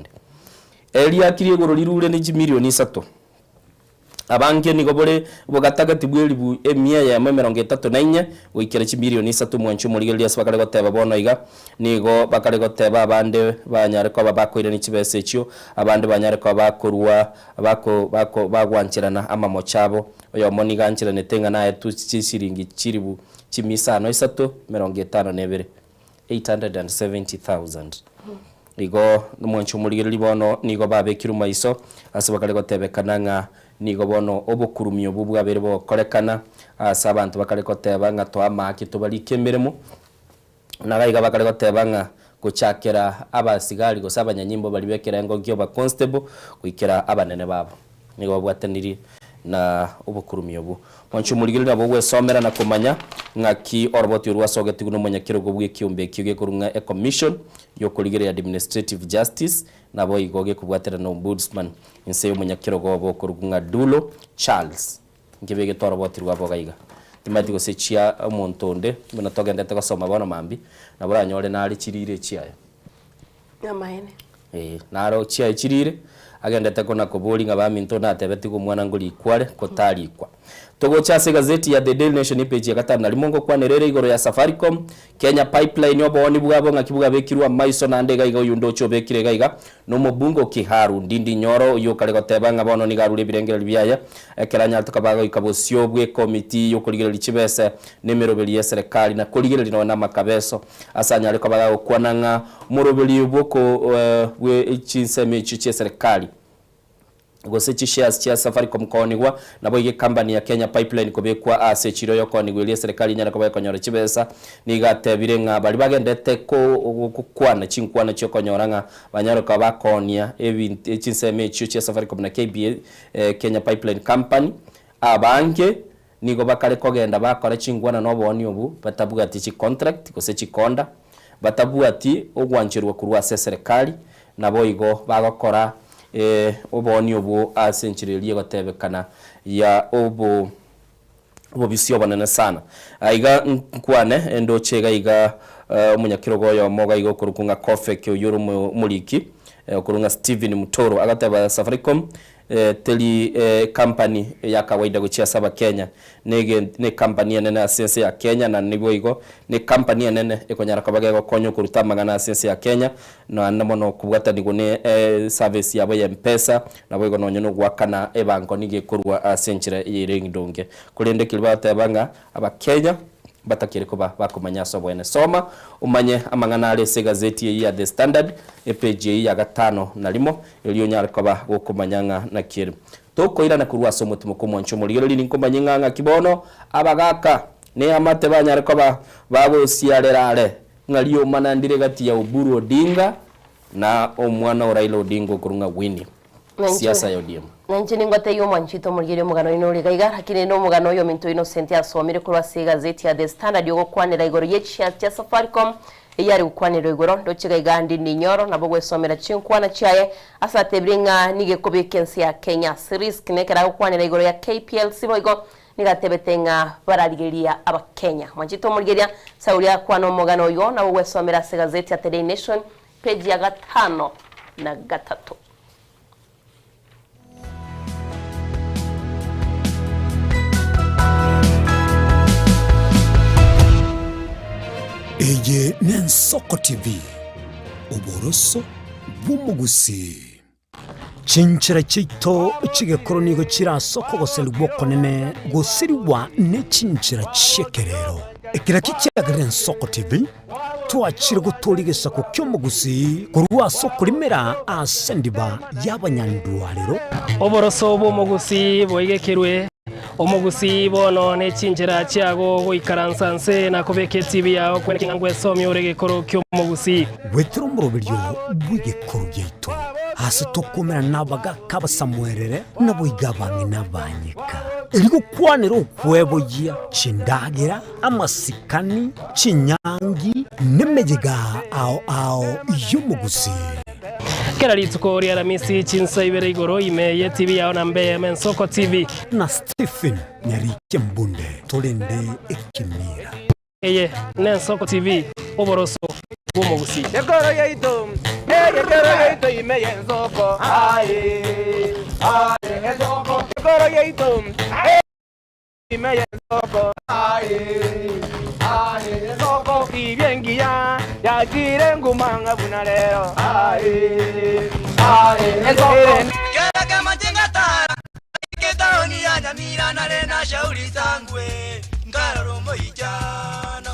eriaki ria igoro rirure ne chimilioni isato. Abange nigo bore obogatagati bw'elifu emia eyemo emerongo etato na inye goikera chimilioni isato omwancho omorigereria ase bakare goteba bono iga. Nigo bakare goteba abande banyare koba bakoirania chibesa echio, abande banyare koba bakorua bako bako bagwancherana amamocho abo. Oyomo nigo ancheranete ng'a naetwe chisiringi chilifu chimia isano isato emerongo etano na ebere, 870,000. Igo nomwancho omorigereria bono nigo babekirwe maiso ase bakare gotebekana ng'a nigo bono obokurumi obwo bwabeire bogokorekana ase abanto bakare goteba ng'a toa amaaki tobarike emeremo, na gaiga bakare goteba ng'a gochakera abasigari gose abanyanyimbo baria b'ekerengo ki'oba constable goikera abanene babo. Nigo babwatanirie na obokurumi obwo. Mwanche omorigereria nabo ogwesomera na komanya ng'aki oroboti orwo rwasogetigwe nomonyakerogo bw'ekiombe ekio gekorwa ng'a ecommission y'okorigereria administrative justice naboigo gekobwaterana na ombudsman inse y'omonyakerogo obo okorokwa ng'a Dulo Charles. Nkebegete oroboti rwabo iga iga. Timanyeti gose chia omonto onde buna togendete gosoma bono mambia nabo oranyore nare chirire echiaye. Amaene. Ee, naro chiaye chirire. Agendete kona koboria ng'a baminto natebetigwe omwana ngorikwa are, ko tarikwa. Togocha ase egazeti ya The Daily Nation epeji ya gatano na rimo ngokwanera ere igoro ya Safaricom, Kenya Pipeline obooni bwabo ng'aki bwabekirwe amaiso naende iga iga oyonde oche obekire iga iga nomobunge o Kiharu Ndindi Nyoro oyio okare goteba ng'a bono nigo arure ebirengererio biaye ekero anyarete koba agoika bosio bw'ekomiti yokorigereria chibese na emeroberi y'eserekari na korigereria nonya namakabeso ase anyare koba gagokwana ng'a omoroberi bw'oko bwe chinsemo echio chi'eserekari gose chishares chia Safaricom koonigwa, naboigo ecompany ya Kenya Pipeline kobekwa ase echiro y'okoonigwa eria eserekari enyare koba ekonyora chibesa. Nigo atebire ng'a baria bagendete gokwana chinkwana chi'okonyora ng'a banyare koba bakoonia ebinto chinsemo echio chia Safaricom na KPA, Kenya Pipeline Company, abange nigo bakare kogenda bakora chinkwana na oboonia obwo batabwati chicontract gose chikonda, batabwati ogwancherwa korwa ase eserekari, naboigo bagokora oboonia obwo ase enchera eria egotebekana ya obo obobisi obonene sana. Aiga nkwane endoche iga iga omonyakerogo oyomo iga iga okorokwa ng'a Kofek oyio ore omoriki okorokwa ng'a Stephen Mutoro agateba Safaricom Teri ekampani ya kawaida gochia ase Abakenya, nekampani enene ase ense ya Kenya, na niboigo nekampani enene ekonyara koba gegokonya okoruta amang'ana ase ense ya Kenya, naende mono kobwatanigwa ne eservice yabo ya Mpesa, naboigo nonye nogoakana ebango nigo ekorwa ase enchera ere endonge. Korende keria bagoteba ng'a Abakenya Mbatakeri koba bakomanya ase oboene. Soma omanye amang'ana are ase egazeti eyio ya The Standard, epeji eyio ya gatano na rimo, erio onyare koba gokomanya ng'a naki ere. Tokoirana korwa ase omotimoko omwanche omorigereria, ninkomanye ng'a ng'aki bono abagaaka neamate banyare koba bagosiarera are, ng'a riomana ndire gati ya Oburu Odinga na omwana o Raila Odinga okorwa ng'a Winnie. Siasa ya ODM. Na inche ningotebie omwanchete omorigereria omogano oino ore iga iga, lakini rende omogano oyo ominto Innocent asomire korwa ase egazeti ya The Standard ogokwanera igoro ye chishares chia Safaricom eyio are gokwanerwa igoro. Ndoche iga iga Ndindi Nyoro nabo gwesomera chinkwana chiaye ase atebire ng'a nigo ekobeka ense ya Kenya ase risk na ekero agokwanera igoro ya KPLC boigo nigo atebete ng'a bararigeria abakenya. Mwanchete omorigereria, Sauli akwana omogano oyo nabo gwesomera ase egazeti ya The Daily Nation page ya gatano na gatato. Eye n'Ensoko TV, oboroso bw'omogusii. Chinchera chiaito chi'egekoro nigo chire ase okogoserigwa okonene gosirigwa ne chinchera chi'ekerero. Ekero ekio kiagerire Ensoko TV Twachire gotooria egesaku ki'omogusii korwa ase okorimera ase endiba y'abanyandwarero. Oboroso bw'omogusii boigekerwe, omogusii bono ne chinchera chiago goikaransa nse na kobeka etibi yao kweneki ng'a ngwesomia ore egekoro ki'omogusii. Goetera omoroberio bw'egekoro giaito, ase tokomerana nabagaaka abasamuerere, naboigo abang'ina abanyeka, erio gokwanera okweboyia chindagera, amasikani, chinyangi, nemeyega ao ao y'omogusii. Kera rituko ria Aramisi chinsa ibere igoro ime ye TV yao na mbe Mensoko TV. Na Stephen Nyarike Mbunde torende ekemira. Eye n'Ensoko TV, oboroso bw'omogusii. Ekoro yaito, egekero yaito ime y'ensoko, aye, aye, ensoko. Ekoro yaito, Ime y'ensoko, aye, aye, ensoko ibie engiya, yachire nguma ng'a buna rero, aye, aye, ensoko. Kera kemache ngatara, ngaika etaoni ya Nyamira nare na shauri sangwe, nkarora omoichano.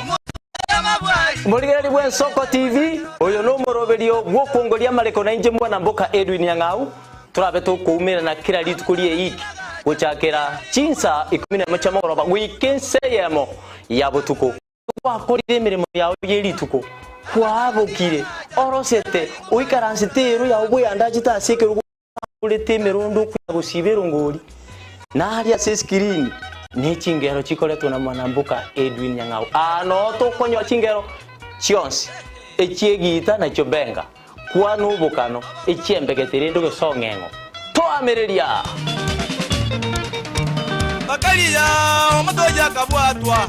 Omosacha amabwari. Morigereria bw'Ensoko TV, oyo nomoroberio bw'okwongoria amareko nainche mwana mboka Edwin Nyang'au, Torabe tokoumerana kera rituko ri'eiki, gochakera chinsa ikomi nemo chia mogoroba goika ensa eyemo ya botuko. Gwakorire emeremo yao ye rituko, kwabokire, orosete, oikaransete eero yao bweandachete ase ekerogo orete emerondo okonya gosiba erongori, na aria ase esikirini ne chingero chikoretwa na mwanamboka Edwin Nyang'au. Aa noo tokonyora chingero chionsi, echi'egiita na echio benga. Kwana obokano, echiembegete rende ogesong'eng'o. Toamereria! Bakaria omotoyi akabwatwa,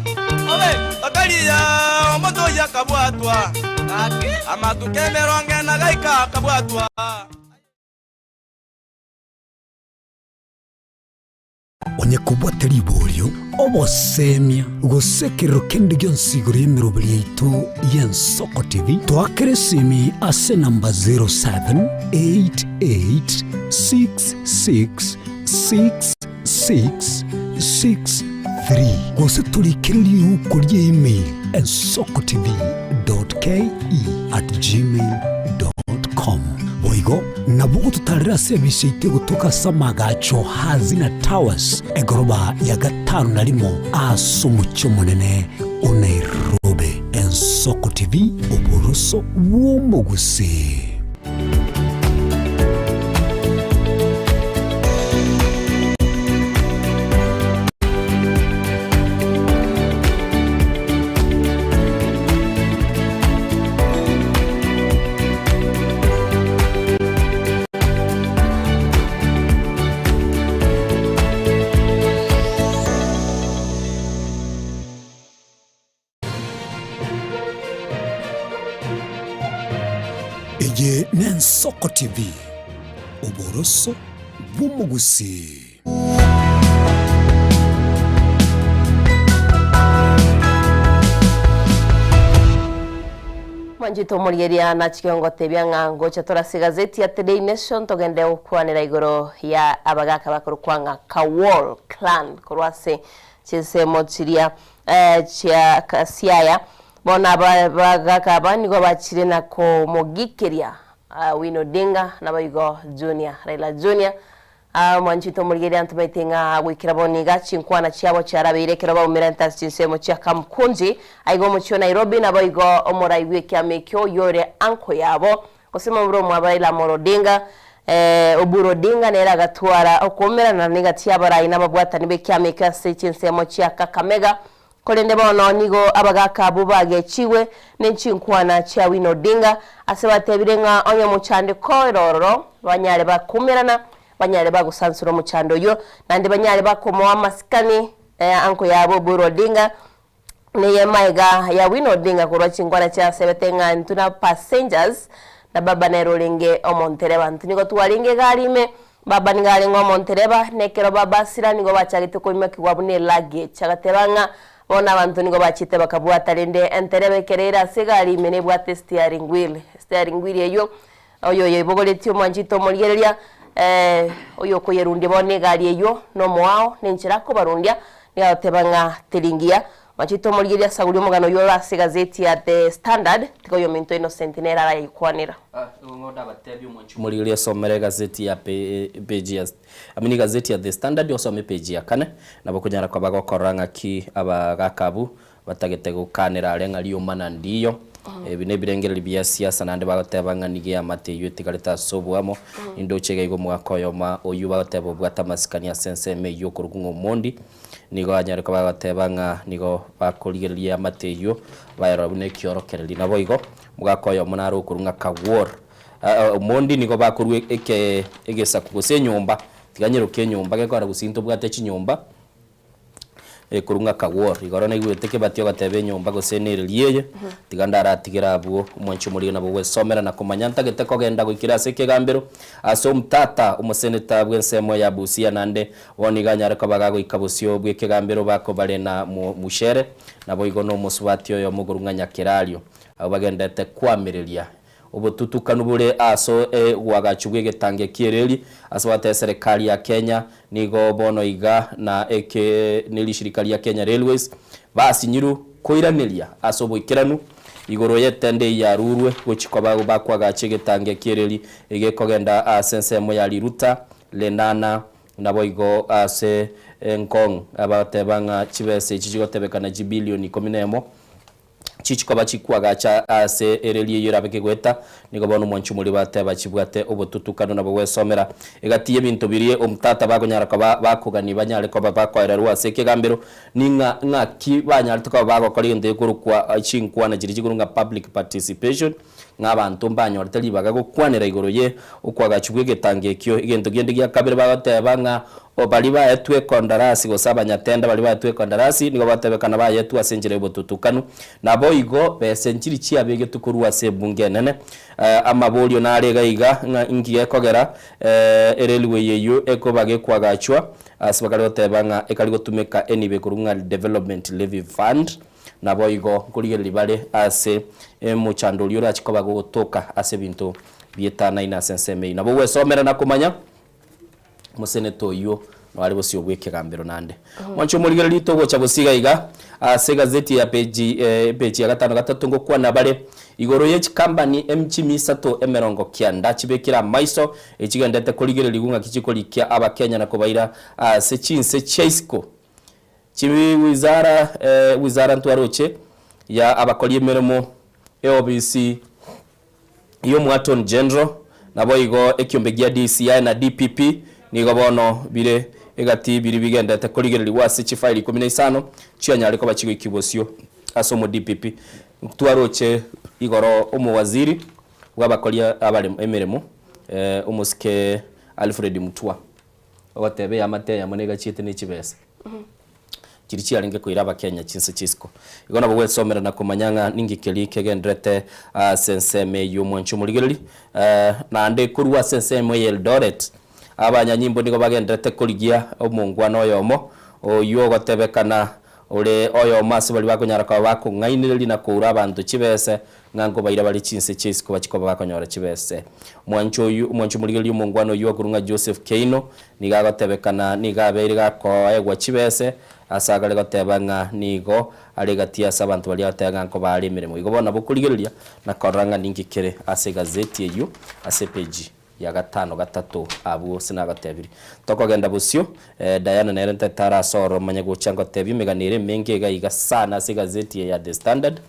bakaria omotoyi akabwatwa, amatuko emerongo ena gaika akabwatwa. Onye kobwate riborio, obosemia, gose ekerero kende gionsi igoro y'emeroberi yaito y'Ensoko TV, toakere esimi ase enamba 0788666663 gose torikere riuko rie email ensokotv.ke@gmail.com. Boigo nabo ogototarera ase ebisa yaito egotoka ase amagacho Hazina Towers, egoroba ya gatano na rimo ase omochie omonene o Nairobi. Ensoko TV, oboroso bw'omogusii. Eye n'Ensoko TV, oboroso bw'omogusii. Mwanchete omorigeria nachike ngotebia ng'a ngocha tore ase egazeti ya Today Nation togende gokwanera igoro ya abagaka bakorokwa ng'a Kawol Clan korwa ase chinsemo chiria chia Siaya. Bono abagaka aba nigo bachire na komogikeria Winnie Odinga naboigo Junior, Raila Junior. Mwanchete omorigereria ntomaete ng'a goikera bono iga chinkwana chiabo chiarabeire ekero baumerante ase chinsemo chia Kamkunji, aiga omochie o Nairobi, naboigo omorai bw'ekiama ekio oyore uncle yabo, gose momura omwabo Raila Amolo Odinga, Oburu Odinga nere agatwara okoumerana negati y'abarai na ababwatani b'ekiama ekio ase chinsemo chia Kakamega. Korende bono nigo abagaaka abwo bagechigwe ne chinkwana chia Winnie Odinga, ase batebire ng'a onye omochandiko ore ororo banyare bakoumerana, banyare bagosansora omochando oyio, naende banyare bakomoa amasikani anko yabo Oburu Odinga, neye maega ya Winnie Odinga korwa chinkwana chiasebete ng'a intwe na passengers, na baba nere orenge omontereba. Intwe nigo twarenge egari ime, Baba nigo arenge omontereba, na ekero baba asira nigo bachagete koimokigwa buna eluggage. Agateba ng'a bono abanto nigo bachete bakabwata rende entereba ekero ere ase egari ime nebwate steering wheel. Steering wheel eyio oyo oyoibogoretie omwanchete omorigereria oyo okoyerundia bono egari eyio nomoao nenchera akobarundia nigo agoteba ng'a teri ngiya. Omwanchete omorigereria asagurie omogano oyio ore ase egazeti ya The Standard, tiga oyominto Innocent nere arayekwanera. Morigereria osomere egazeti ya page ya I mean egazeti ya The Standard osome page ya kane nabo okonyara koba gokorora ng'aki abagaka abwo batagete gokanera aria ng'a riomana ndiyo. Ebi nebirengererio bia siasa naende bagoteba ng'a nigo eamate eyio etigarete ase oboamo. Nindoche iga igo omogaka oyomo oyio bagoteba obwate amasikani ase ensemo eyio okorokwa ng'a Omondi nigo anyare koba agoteba ng'a nigo bakorigereria eamate eyio bayerora buna ekiorokererio. Naboigo omogaka oyomo nare okorwa ng'a Kawuor. Omondi nigo bakorwa eke egesaku gose enyomba, tiga nyeroke enyomba gekogera gose intobwate chinyomba ekorwa ng'a Kawuor. Igoro naigwete kebati ogoteba enyomba gose nereri eye, tiga ndaratigere abwo omwanchi omorige nabo gwesomera na komanya ntagete kogenda goikera ase ekegambero ase omtata omoseneta bw'ensemo ya Busia naende bono iga anyare koba gagoika bosio bw'ekegambero bakobare na Mushere naboigo nomosubati oyomo okorwa ng'a Nyakerario. Abwo bagenderete koamereria Obotutukanu bore ase ogoagachwa bw'egetange ki'ereri ase gwata eserekari ya Kenya nigo bono iga na eke ne rishirika ria Kenya Railways basinyiru koiraneria ase oboikeranu igoro y'etende eyio yarurwe gochi koba bakoagacha egetange ki'ereri egekogenda ase ensemo ya Riruta, Lenana naboigo ase Ngong abateba ng'a chibesa echi chigotebekana chibilioni ikomi nemo. Chichikoba chikwagacha ase ereri eyio erabe kegoeta, nigo bono omwanchi omoria bateba chibwate obotutukanu nabo gwesomera. Egati y'ebinto biria omtata bakonyara koba bakogania banyare koba bakoererwa ase ekegambero, ning'a ng'aki banyarete koba bagokora egento gekorokwa chinkwana chiria chikorokwa ng'a public participation, ng'a abanto mbanyorete ribaga gokwanera igoro ye okwagachwa bw'egetango ekio. Egento kende gia kabere bagoteba ng'a O baria baetwe ekondarasi, gose abanyatenda baria baetwe ekondarasi, nigo batebekana bayetwe ase enchera y'obotutukanu. Naboigo besa nchiri chiabegetwe korwa ase ebunge enene. Amaborio nare iga iga ng'a inki gekogera erailway eyio ekoba gekoagachwa ase bakare goteba ng'a ekari gotumeka enibo ekorwa ng'a Development Levy Fund. Naboigo nkorigereria bare ase omochando oria orache koba gogotoka ase ebinto bietanaine ase ensemo eyio. Nabo ogwesomera na komanya Omoseneta oyio noare bosio bw'ekegambero naende. Mwanche omorigereria togocha bosio iga iga ase egazeti ya peji epeji ya gatano gatato ngokwana bare igoro ye chikambani emchimi isato 90 chibekire amaiso echigendete korigererigwa ng'aki chikorikia abakenya na kobaira ase chinse chia isiko. Chiwizara wizara ntwaroche ya abakori emeremo eobisi y'Omoattorney General, naboigo ekiombe gia DCI na DPP nigo bono bire egati biria bigenderete korigererigwa ase chifaili 15 chianyare koba chigoikia bosio ase omo DPP. Twaroche igoro omowaziri bw'abakori abaremo emeremo omosike Alfred Mutua ogoteba eamate eyemo negachiete ne chibesa. Chiria chiarenge koira Abakenya chinse chisiko. Igo nabo gwesomera na komanya ng'a ninki keria kegendererete ase ensemo eyio omwanchi omorigereri. Naende korwa ase ensemo ya Eldoret, abanyanyimbo nigo bagendererete korigia omongwana oyomo, oyio ogotebekana ore oyomo ase baria bakonyara koba bakong'ainereria na koura abanto chibese, ng'a nkobaira bare chinse chia isiko bachie koba bakonyora chibese. Omwanchi oyio, omwanchi omorigereria omongwana oyio okorwa ng'a Joseph Keino, nigo agotebekana nigo abeire gakoegwa chibese, ase agare goteba ng'a nigo are gati ase abanto baria agoteba ng'a nkoba are emeremo. Igo bono nabo okorigereria na korora ng'a ninki kere ase egazeti eyio ase epeji ya gatano gatato abwo ase nagotebirie. Tokogenda bosio, Diana nere ntete are ase ororo manye gocha ngotebie emegano ere emenge iga iga sana ase egazeti eye ya The Standard.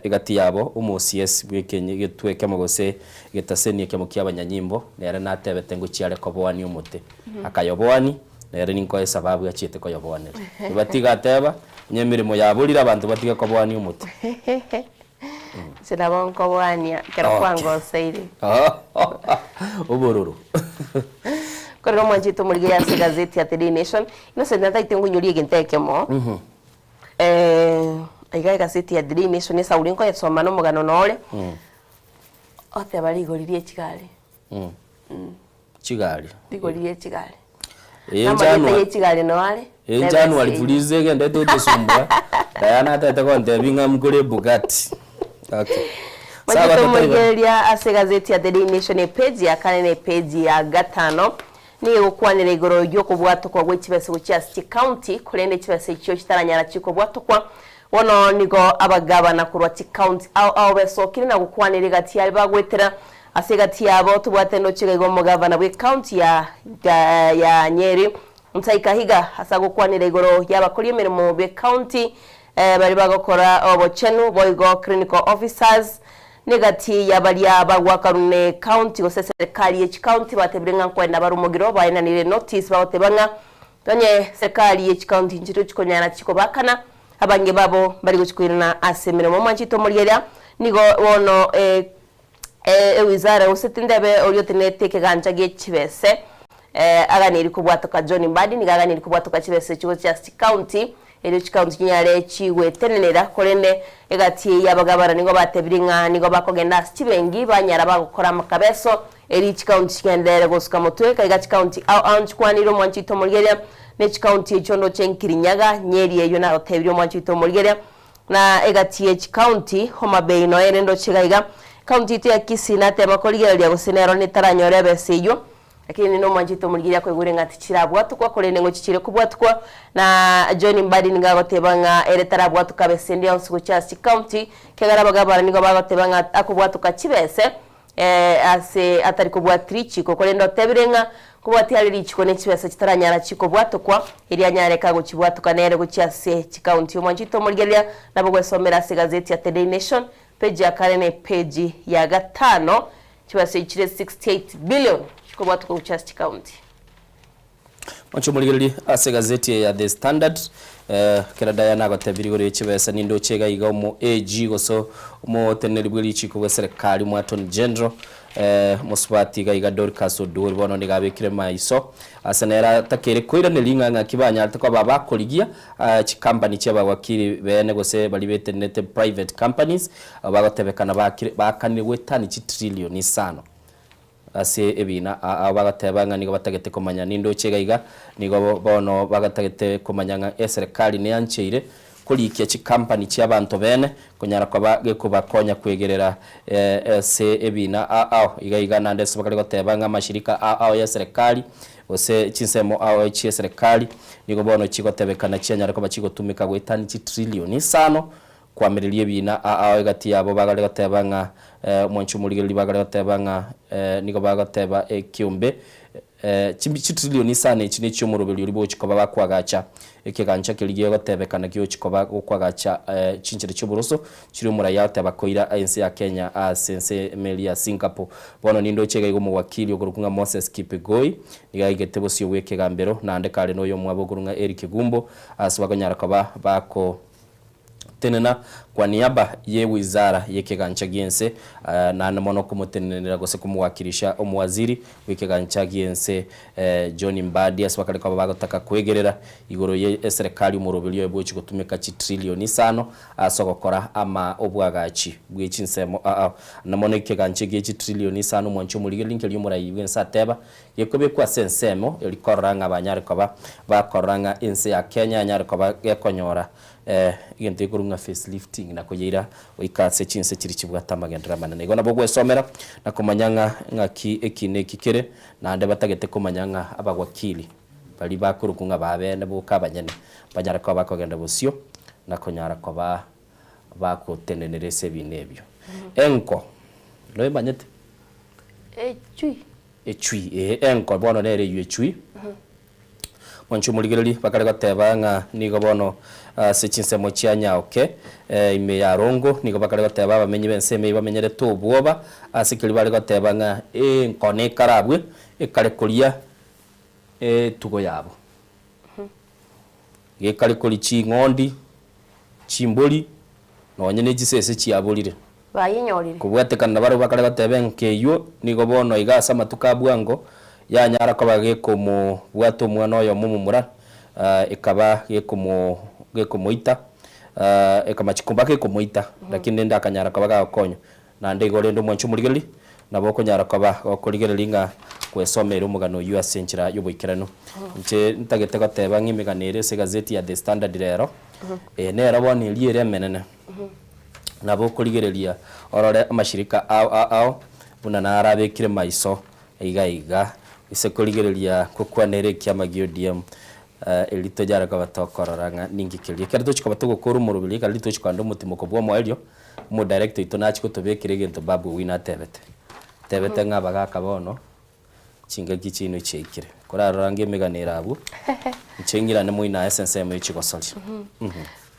Egati yabo omoCS bw'ekenyi egetwe ekemo gose egetaseni ekemo ki'abanyanyimbo, nere natebete ngochia are koboania omote. Akayoboania, nere ninkoe esababu achiete koyoboanera. Tibatiga ateba, onye emeremo yaborire abanto batige koboania omote. Inche nabo nkoboania ekero Okay. kwangoseire. Obororo. Korende omwanchete omorigereria ase egazeti ya The Daily Nation, Innocent nataete nkonyoria egento ekemo. Iga egaseti ya Daily Nation esauri nkoyesoma na omogano nore, oteba rigori rie chigari. Chigari. Rigori rie chigari. Eye Namarieta January- ye chigari noo are, Eye na January ebesa eyio. please egendete otosumbua Diana atete gontebia ng'a mkore Bugatti. Okay. Sawa Manyete totari ba- omorigereria ase egazeti ya The Daily Nation epage ya kane na epage ya gatano Nigo egokwanera igoro y'okobwatokwa gwe chibesa gochia ase chikaunti, korende chibesa echio chitaranyara chikobwatokwa. Bono nigo abagabana korwa chikaunti ao ao besokire na gokwanera egati yaria bagoetera. Ase egati yabo tobwate ndoche iga iga omogavana bw'ekaunti ya ya Nyeri, Mutahi Kahiga, ase agokwanera igoro y'abakori emeremo b'ekaunti baria bagokora obochenu boigo clinical officers Negati ya baria bagwakanwa ne county gose serikali ye chicounty batebire ng'a nkoenda bare omogiro baenanire notice bagoteba ng'a onye serikali ye chicounty nchiria chikonyara chikobakana abange babo mbari gochi koirana ase emeremo. Omwanchete omorigereria nigo bono ewizara gose tindebe oria otenenete ekegancha gie chibese aganeirie kobwatoka John Mbadi nigo aganeirie kobwatoka chibesa echio gochia ase chicounty Erio chikaunti chinyare chigwetenenera, korende egati y'abagabana nigo batebirie ng'a nigo bakogenda ase chibengi banyara bagokora amakabeso, erio chikaunti chigenderere gosuka motwe. Kaiga chikaunti ao ao nchikwanire omwanchi oito omorigereria, ne chikaunti echio ndoche Nkirinyaga, Nyeri eyio nagotebirie omwanchi oito omorigereria, na egati ye chikaunti Homa Bay noyo ere ndoche iga iga. Ekaunti yaito ya Kisii natema korigereria gose nero netaranyore ebesa eyio. Lakini nomwanchete omorigereria akoigure ng'a tichirabwatukwa, korende ngochichire kobwatukwa. Na John Mbadi nigo agoteba ng'a ere tarabwatuka bese ende yonsi gochia ase chicounty, ekiagera abagabana nigo bagoteba ng'a akobwatuka chibese ase atari kobwati richiko, korende otebire ng'a kobwatia are richiko ne chibesa chitaranyara chikobwatokwa, erio anyare kagochibwatuka nere gochia ase chicounty. Omwanchete omorigereria nabo gwesomera ase egazeti ya The Daily Nation, page ya kane ne page ya gatano. Chibesa chire 68 billion chikobwatwa gochia ase chikaunti. Mwanche omorigererie ase egazeti eye ya The Standard, ekero Diana agotebirie igoro ye chibesa nindoche iga iga omo AG gose omoteneneri bwe richiko bwe serekari omo Attorney General mosubati iga iga Dorcas Oduor bono nigo abekire maiso ase nere atakeire koiraneria ng'a ng'aki banyarete koba bakorigia chikampani chia abawakili bene gose baria betenenete private companies abwo bagotebekana bakire baakanire goetania chitrillion isano. Ase ebiina aa bagateba ng'a nigo batagete komanya nindoche iga iga, nigo bono bagatagete komanya ng'a eserekari neancheire korikia chikampani chi'abanto bene konyara koba gekobakonya kwegerera ase ebiina ao iga iga. Naende ase bakare goteba ng'a amashirika ao y'eserekari gose chinsemo ao chi'eserekari nigo bono chigotebekana chianyare koba chigotumeka goetania chitrillion isano Koamereria ebiina ao egati yabo bagare goteba ng'a omwanchi omorigereria bagare goteba ng'a nigo bagoteba ekiombe chitrillioni isano echi nechi'omoroberio oria bogochia koba bakoagacha ekegancha keria gegotebekana giochia koba gokoagacha chinchera chi'oboroso chiria omoraia agoteba koira ense ya Kenya ase ense emeri ya Singapore. Bono nindoche iga iga omowakili okorokwa ng'a Moses Kipigoi nigo aigete bosio bw'ekegambero naende kare noyomwabo okorokwa ng'a Eric Gumbo ase bakonyara koba bako Tenena kwa niaba ye wizara y'ekegancha gi'ense, naende mono komotenenera gose komowakilisha omowaziri bw'ekegancha gi'ense John Mbadi ase bakare koba bagotaka kwegerera igoro ye eserekari omoroberio oye bwochi gotumeka chitrillion isano ase ogokora ama obwagachi bwe chinsemo aa na mono ekegancha gie chitrillion isano omwanchi omorigereria nkeria omorai bw'ense ateba gekobekwa ase ensemo eri korora ng'a banyare koba bakorora ng'a ense ya Kenya yanyare koba gekonyora Egento gekorwa ng'a facelifting na koyeira goika ase chinse chiria chibwate amagenderero amanene. Igo nabo ogwesomera na komanya ng'a ng'aki eki na eki kere, naende batagete komanya ng'a abawakili baria bakorokwa ng'a babeene boka abanyene banyare koba bakogenda bosio na konyara koba bagotenenera ase ebiina ebio. Enko, noemanyete? Echui. Echui, ee, enko bono nere eyio echui. Mwanche omorigereria bakare goteba ng'a nigo bono ase chinsemo chia Nyaoke ime ya Rongo nigo bakare goteba abamenyi b'ensemo eyio bamenyerete obwoba ase keria bare goteba ng'a enkone ekarabwe ekare koria etugo yabo. Gekare koria ching'ondi, chimbori, nonye ne chisese chiaborire. Bayenyorire. Kobwatekana nabarabwo bakare goteba enka eyio nigo bono iga ase amatuko a bwango yanyara koba gekomobwata omwana oyomo omomura, ekaba gekomo gekomoita, ekamachi koba gekomoita, lakini rende akanyara koba gagokonywa. Naende igo rende omwanche omorigereria, nabo okonyara koba gokorigereria ng'a kwesomera omogano oyio ase enchera y'oboikeranu. Inche ntagete goteba ng'a emegano ere ase egazeti ya The Standard rero, eye nero bono eria ere emenene. Nabo okorigereria orore amashirika ao ao buna narabekire maiso iga iga, ase korigereria gokwanera ekiama gia ODM erio tonyare koba tokorora ng'a ninki keria. Ekero tochia koba togokora omoroberi ekero riria tochia kogenda omotimoko bwa omoerio, omodirector oito nachia gotobekera egento Babu Owino atebete. Atebete ng'a abagaka bono chingaki chiaino chiaikire. Korarora ng'a emegano ere abwo, inche ng'irane moino aye ase ensemo ye chigosoria.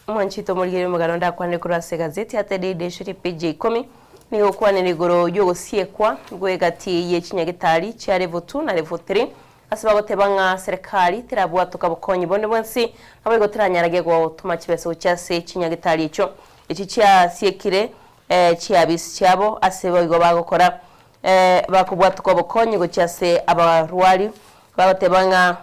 Omwanchete omorigereria omogano ndakwanere korwa ase egazeti ya The Daily Nation epage ya ikomi, nigo egokwanera igoro y'ogosiekwa gw'egati ye chinyagitari chia level 2 na level 3 ase bagoteba ng'a serikali terabwatoka bokonyi bonde bwensi naboigo teranyarage gotoma chibesa gochia ase chinyagitari echio. Echi chiasiekire chiabisi chiabo ase boigo bagokora bakobwatoka obokonyi gochia ase abarwari bagoteba ng'a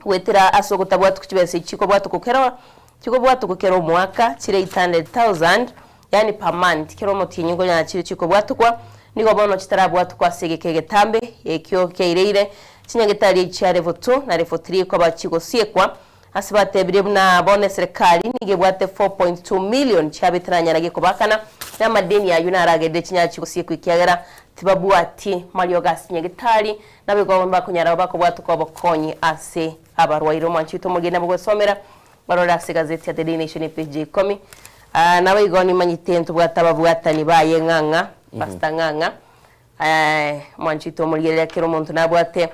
goetera ase ogotabwatuka chibesa echi chikobwatuka kera chikobwatuka kera omwaka chire 800,000 yaani per month kera omotienyi nkonyora chire chikobwatukwa nigo bono chitarabwatukwa ase egeka egetambe ekio kiaireire chinyagetari echi chia level 2 na level 3 koba chigosiekwa ase batebirie buna bono eserekari nigo ebwate 4.2 million chiabo etaranyarage kobakana na amadeni ayio naragende chinyara chigosiekwa ekiagera tibabwati mariogo ase nyagetari Naboigo bakonyara bakobwatoka obokonyi ase abarwaire. Omwanchi oito omogeni nabo gwesomera barore ase egazeti ya The Daily Nation epage ya ikomi. Ah, naboigo nimanyete ntobwate ababwatani baye ng'ang'a, Pastor ng'ang'a. Eh, omwanchi oito omorigereria kera omonto nabwate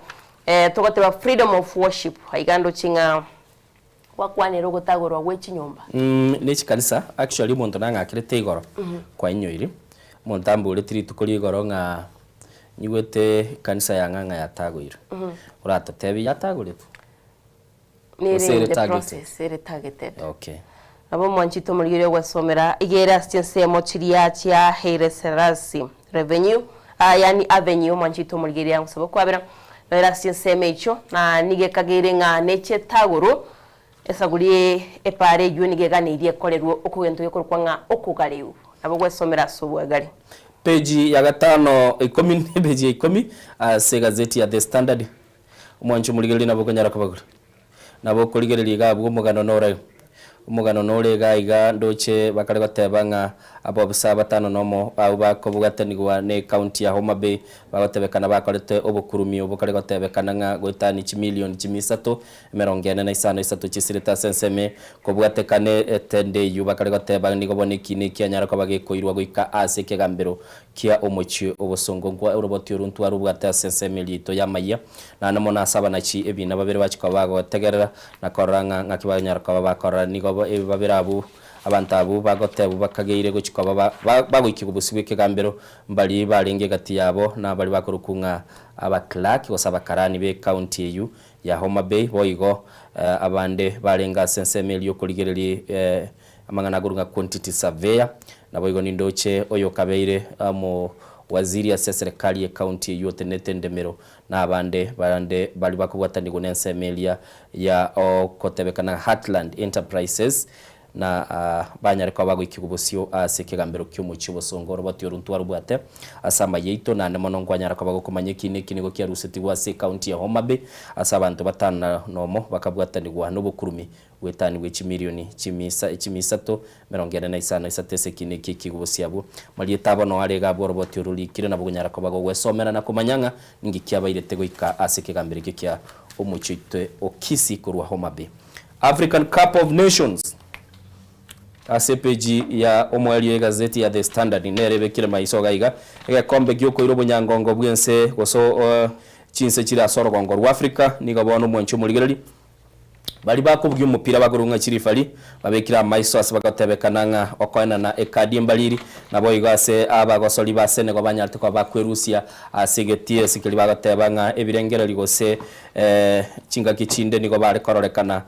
eh, togoteba freedom of worship. Aiga ndoche ng'a gwakwanera ogotagorwa gwe chinyomba. Mm, ne chikanisa, actually omonto nang'akerete igoro, kwainyoiri, omonto amboreti rituko ria igoro ng'a Nyigwete ekanisa ya ng'ang'a yatagoirwe. Oratotebi yatagoretwe? Nere Gose in ere the targeted? process, ere targeted. Okay. Nabo omwanchete omorigereria ogwesomera iga ere ase chinsemo chiria chia Haile Selassie Revenue, ah, yaani Avenue, omwanchete omorigereria ngosaba okwabera, nero ere ase chinsemo echio, na nigo ekageire ng'a nechetagoro, esaguri epaara eyio nigo eganeirie ekorerwe okogento gekorokwa ng'a okogareu. Nabo ogwesomera ase obwagare. Peji ya gatano ikomi na epeji ya ikomi ase egazeti ya The Standard. Omwancho omorigereria nabo okonyara kobagura. Nabo okorigereria iga abwo omogano nore. Omogano nore iga iga ndoche bakare goteba ng'a abobisa batano nomo abwo bakobwatanigwa ne county ya Homa Bay bagotebekana bakorete obokurumi obo kare gotebekana ng'a goetania chimilion chimia isato emerongo ene na isano isato chisirete ase ensemo kobwatekana etende eyio bakare goteba nigo bono ekiina ekianyara koba gekoirwa goika ase ekegambero kia omochie obosongo nkwa oroboti oru ntwarobwate ase ensemo eria yaito y'amayia, naende mono ase abanachi ebiina babere bachia koba bagotegerera na korora ng'a ng'aki banyara koba bakorora. Nigo babere abwo abanto abwo bagotebwa bakageire gochia koba bagoikigwa bosio bw'ekegambero, mbaria barenge egati yabo na baria bakorokwa ng'a abaclerk gose abakarani b'ecounty eyio ya Homa Bay, boigo abande barenge ase ensemo eria y'okorigereria Amang'ana akorwa ng'a quantity surveyor, naboigo nindoche oyokabeire amo waziri ase eserekari ye county eyio otenenete endemero na abande bande baria bakobwatanigwa nensemo eria ya okotebekana Heartland Enterprises na banyare koba bagoikigwa bosio ase ekegambero kiomochie obosongo oroboti oru ntwarobwate ase amaya aito naende mono nkwanyara koba gokomanya eki neki nigo kiarusetigwe ase ecounty ya Homa Bay ase abanto batano nomo bakabwatanigwa nobokurumi Gwetanigwe chimilioni chimisa chimia isato, emerongo ene na isano isato ase ekina eki ekigo bosio abwo. Marieta abo noo are iga abwo oroboti oro rorikire nabo gonyara koba gogwesomera na komanya ng'a ninki kiabairete goika ase ekegambero ekio kia omochie oito o Kisii korwa Homa Bay. African Cup of Nations Ase epeji ya omoerio y'egazeti ya The Standard nere ebekire maiso iga iga, Egekombe gi'okoira obonyangongo bw'ense gose chinse chire ase orogongo rwa Africa nigo bono omwanchi omorigereria Baria bakobugia omopira bakorwa ng'a chirifari babekire amaiso ase bagotebekana ng'a okoenana ekadi embariri, naboigo ase abagosori ba Senegal banyarete koba bakwerusia ase egetie ase keria bagoteba ng'a ebirengererio gose chingaki chinde nigo bare kororekana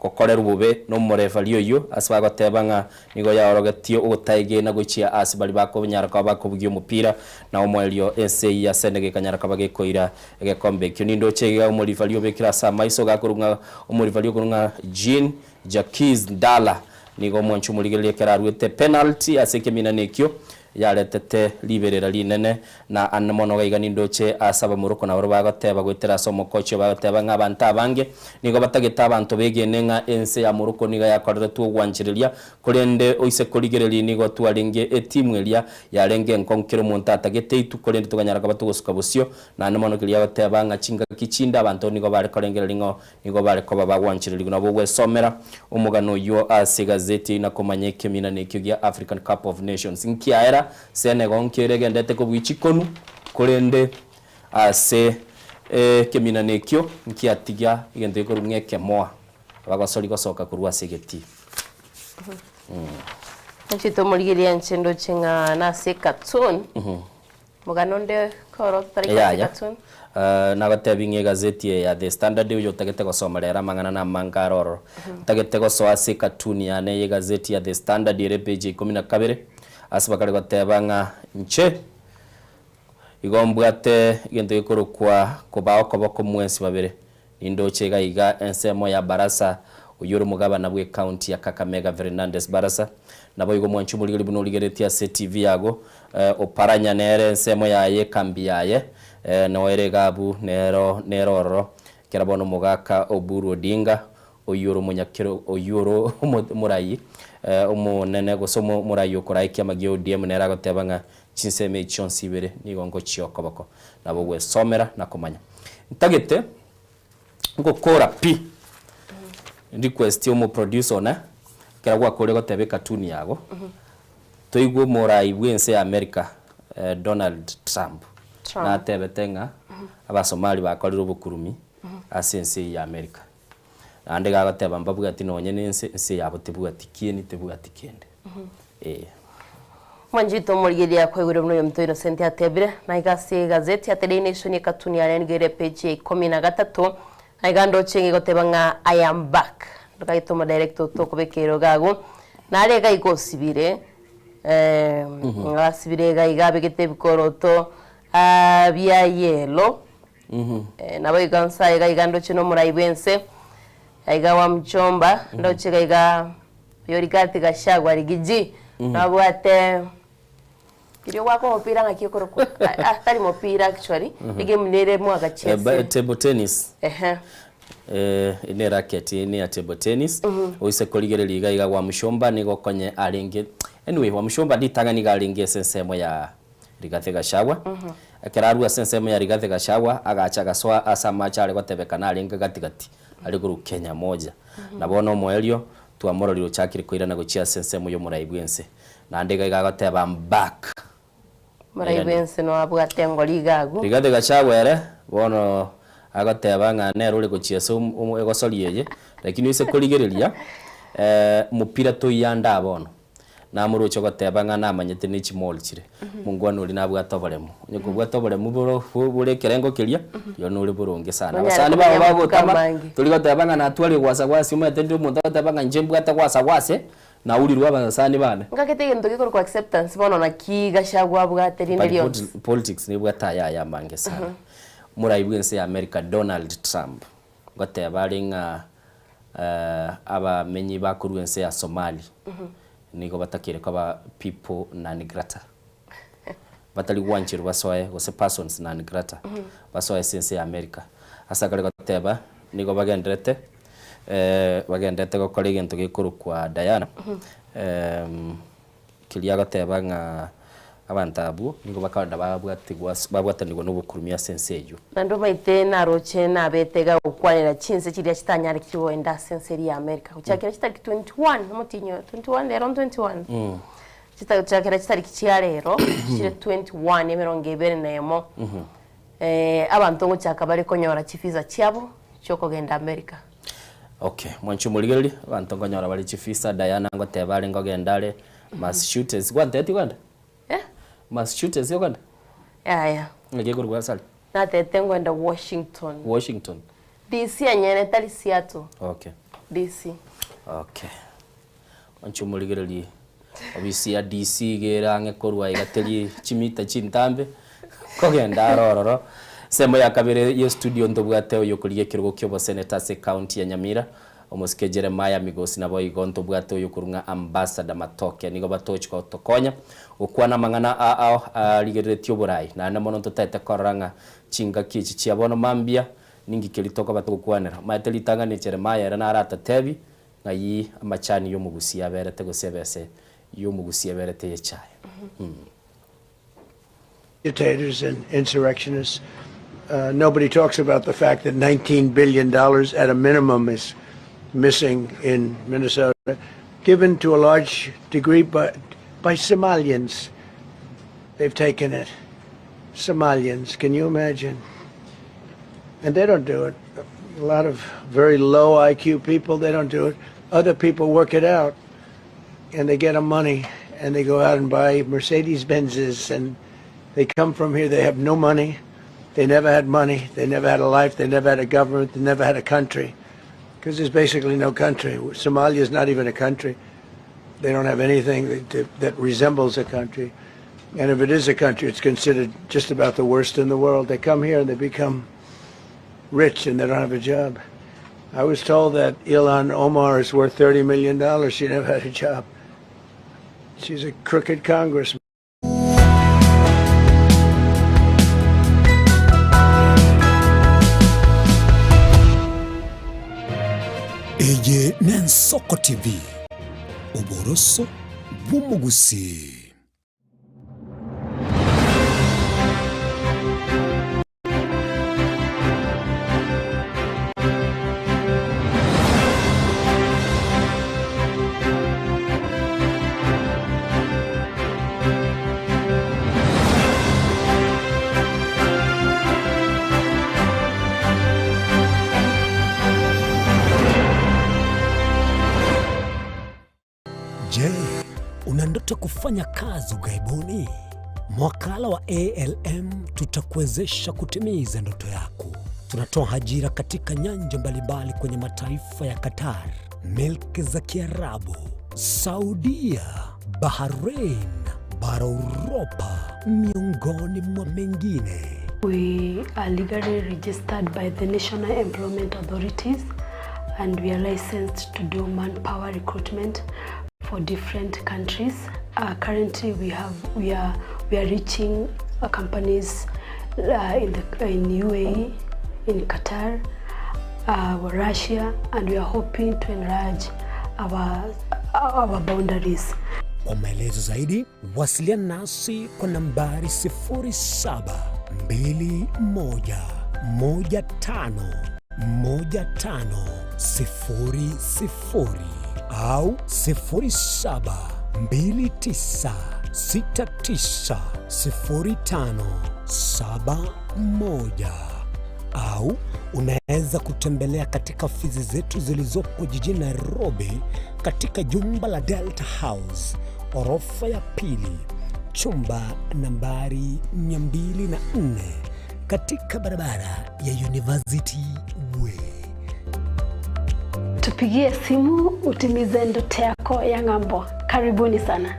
gokorerwa bobe nomorefari oyio ase bagoteba ng'a Nigo yaorogetie ogotaegena gochia ase baria bakonyara koba bakobugia omopira, na omoerio ense eyio ya Senegal ekanyara koba gekoira egekombe ekio. Nindoche iga omorifari obekire ase amaiso gakorwa ng'a omorifari okorwa ng'a Jean Jacques Ndala nigo omwanchi omorigereria ekero aruete penalty ase ekeminano ekio yaretete riberera rinene Na ande mono gaiga nindoche aase abamoroko nabarabwo bagoteba goetera ase omokochio, bagoteba ng'a abanto abange nigo batagete abanto begene ng'a ense ya moroko nigo yakoreretwe ogwanchereria, korende oise korigereria nigo twarenge etimu eria yarenge enkong'u kera omonto atagete intwe, korende tokanyara koba togosuka bosio. Naende mono keria agoteba ng'a chingaki chinde abanto nigo bare korengereria ng'a nigo bare koba bagwanchererigwa. Nabo ogwesomera omogano oyio ase egazeti eyio na komanya ekeminano ekio gia African Cup of Nations nkiaera Senegal nkere egendete kobua chikonu, korende ase ekeminano ekio nkiatiga egento gekorwa ng'a ekemoa, abagosori gosoka korwa ase egetii. Inche tomorigereria inche ndoche ng'a nase ecartoon, Mogano onde koro totari ase Yaya. cartoon. Nagotebi ng'a egazeti eye ya The Standard oyo otagete gosoma rero amang'ana namange are ororo. Ntagete gosoa ase ecartoon yane y'egazeti ya The Standard ere epage ya ikomi na kabere, Ase bakare goteba ng'a inche igo mbwate egento gekorokwa kobaa okoboko mwensi babere, nindoche iga iga ensemo ya Barasa, oyio ore omogabana bw'ecounty ya Kakamega Fernandes Barasa. Naboigo mwanche omorigereria buna origereretie ase TV yago, Oparanya nere ensemo yaye ekambi yaye, noere iga abwo nero nere ororo. Ekero bono omogaka Oburu Odinga Oyio ore omonyakero, oyio ore omorai omonene gose omorai okoraa ekiama gia ODM nere agoteba ng'a chinsemo echi chionsi ibere nigo ngochia okoboko. Nabo ogwesomera na komanya. Ntagete ngokora pi request omoproducer one ekero gwakore goteba ecartoon yago toigwe omorai bwe ense ya America Donald Trump natebete ng'a abasomali bakorire obokurumi ase ense eyio ya America. Naende iga agoteba mbabwati nonye nense, ense yabo tebwati kieni, tebwati kende. Ee. Mwanchete omorigereria kwaigure buna oyominto Innocent atebire, na iga ase egazeti ya The Daily Nation ekatuni yarenge ere epeji ya ikomi na gatato, Aiga ndoche ng'igoteba ng'a I am back. Ndokagete omodirector otokobeka ero iga agwo. Nare iga iga osibire, asibire iga iga abegete ebikoroto bia yellow. Nabo iga nsa iga iga ndoche na omorai bwense, aiga wa mchomba, ndoche iga iga oyo Rigathi Gachagua Rigiji, nabwate Riria ogwaka omopira ng'aki okorokwa? Ah, tari mopira actually, egame nere mwagachesire. Table tennis. Ehe. Ene racket ene ya table tennis. Oise korigereria iga iga Wamuchomba nigo okonye arenge anyway Wamuchomba ritang'ani iga arenge ase ensemo ya Rigathi Gachagua. Ekero arua ase ensemo ya Rigathi Gachagua agacha agasoa ase amache are gotebekana arenge gati gati are korwa Kenya moja. Na bono omoerio twamororire ochakire koirana gochia ase ensemo y'omorai bw'ense. Naende iga iga agoteba I'm back. Morai bw'ense noabwate engori iga agwo. Rigathi Gachagua ere bono agoteba ng'a nere ore gochia ase egosori eye, lakini oise korigereria mopira toiyande aa bono. Namoroche ogoteba ng'a namanyete ne chimall chire. Mongwana oria nabwate oboremu. Onye kobwate oboremu boro bore ekerengo keria, rirorio nore boronge sana. Nonyare Abasani babo komenya amatuko bagotama, amange. tori goteba ng'a natwarire gwasa gwasi omanyete ndire omonto agoteba ng'a inche mbwate gwasa gwase, Naurirwe abasani bane. Ngakete egento gekorokwa acceptance bono naki Gachagua abwate rinde But rionsi. politics nebwate aya aya amange sana. Omorai bwense ya America Donald Trump ngoteba are ng'a abamenyi bakorwa ense ya Somali nigo batakeire koba people non grata. Batari gwancherwa basoe gose persons non grata basoe ase ense ya America. Ase akare goteba nigo bagenderete bagenderete gokora egento gekorokwa Diana, keria agoteba ng'a abanto abwo nigo bakogenda babwatigwa ase babwatanigwa na obokurumi ase ense eyio. Naende omaete naroche nabete iga gokwanera chinse chiria chitanyareti kogenda ase ense eria ya America gochakera chitariki 21 omotienyi oyo 21 rero 21 Gochakera chitariki chia rero chire 21 21 abanto ngochaka bare konyora chivisa chiabo chiokogenda America. Okay, mwanche omorigereria, abanto nkonyora bare chivisa, Diana ngoteba are nkogenda are Massachusetts, gwantebeti ogende? Eh? Massachusetts okogenda? Yaya. Ng'aki ekorokwa ase aria? Natebete nkoenda Washington. Washington. DC enyene tari Seattle. Okay. DC. Okay. Mwanche omorigererie, Obisi ya DC iga ere ang'e korwa iga teri chimita chintambe, kogenda aro ororo. Ensemo ya kabere ye studio ntobwate oyokorigia ekerogo kia oboseneta ase ecounty ya Nyamira, omosike Jeremiah Migosi naboigo ntobwate oyokorwa ng'a Ambassador Matoke. Nigo batochi gotokonya gokwana amang'ana a ao arigereretie oborai. Naende mono ntotaete korora ng'a chingaki echi chia bono mambia ninki keria tokoba togokwanera. Omanyete ritang'ani Jeremiah ere naratotebi Ng'ai amachani y'omogusi aberete gose ebese y'omogusi eberete y'echae? Agitators and insurrectionists. Nobody talks about the fact that $19 billion at a minimum is missing in Minnesota, given to a large degree by, by Somalians. They've taken it. Somalians, can you imagine? And they don't do it. A lot of very low IQ people, they don't do it. Other people work it out and they get them money and they go out and buy Mercedes Benzes and they come from here. They have no money. They never had money. They never had a life. They never had a government. They never had a country because there's basically no country. Somalia is not even a country. They don't have anything that, that resembles a country. And if it is a country, it's considered just about the worst in the world. They come here and they become rich and they don't have a job. I was told that Ilhan Omar is worth $30 million. She never had a job. She's a crooked congressman. Eye n'Ensoko TV, oboroso bw'omogusii. Je, una ndoto kufanya kazi ughaibuni? Mwakala wa ALM tutakuwezesha kutimiza ndoto yako. Tunatoa ajira katika nyanja mbalimbali kwenye mataifa ya Qatar, milki za Kiarabu, Saudia, Bahrain, bara Uropa, miongoni mwa mengine. We are legally registered by the National Employment Authorities and we are licensed to do manpower recruitment for different countries. Uh, currently we have we are we are reaching uh, companies uh, in the in UAE, in Qatar, uh, Russia and we are hoping to enlarge our our boundaries. Kwa maelezo zaidi wasiliana nasi kwa nambari 0721151500 au 0729690571 au unaweza kutembelea katika ofisi zetu zilizopo jijini Nairobi katika jumba la Delta House orofa ya pili chumba nambari 204 katika barabara ya University Way. Tupigie simu utimize ndoto yako ya ng'ambo. Karibuni sana.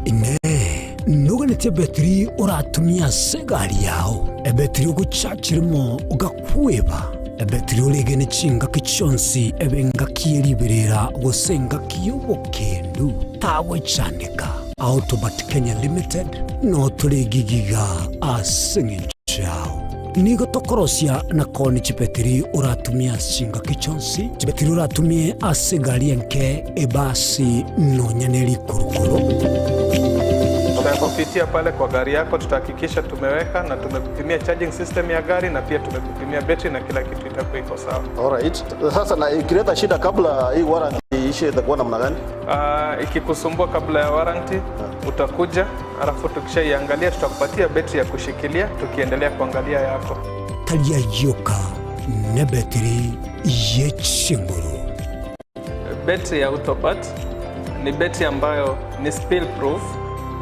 Inee, noganetie ebetiri oratumie ase egari yao, ebetiri ogochachirimo ogakweba, ebetiri oregene chingaki chionsi ebe engaki ye riberera gose engaki y'obokendu, tagwechandeka. Autobat Kenya Limited no tore gigiga ase eng'encho yao. Nigo tokorosia na koonia chibetiri oratumie ase chingaki chionsi, chibetiri oratumie ase egari enke, ebasi, nonya ne rikurukuru. Tutakupitia pale kwa gari yako, tutahakikisha tumeweka na tumekupimia charging system ya gari na pia tumekupimia betri na kila kitu itakuwa iko sawa. Alright. Sasa na ikileta shida kabla hii warranty iishe itakuwa namna gani? Uh, ikikusumbua kabla ya warranty utakuja, alafu tukishaiangalia tutakupatia betri ya kushikilia tukiendelea kuangalia yako. Tari ayio ka nebetiri ye chinguru. Betri ya Autopat ni betri ambayo ni spill proof,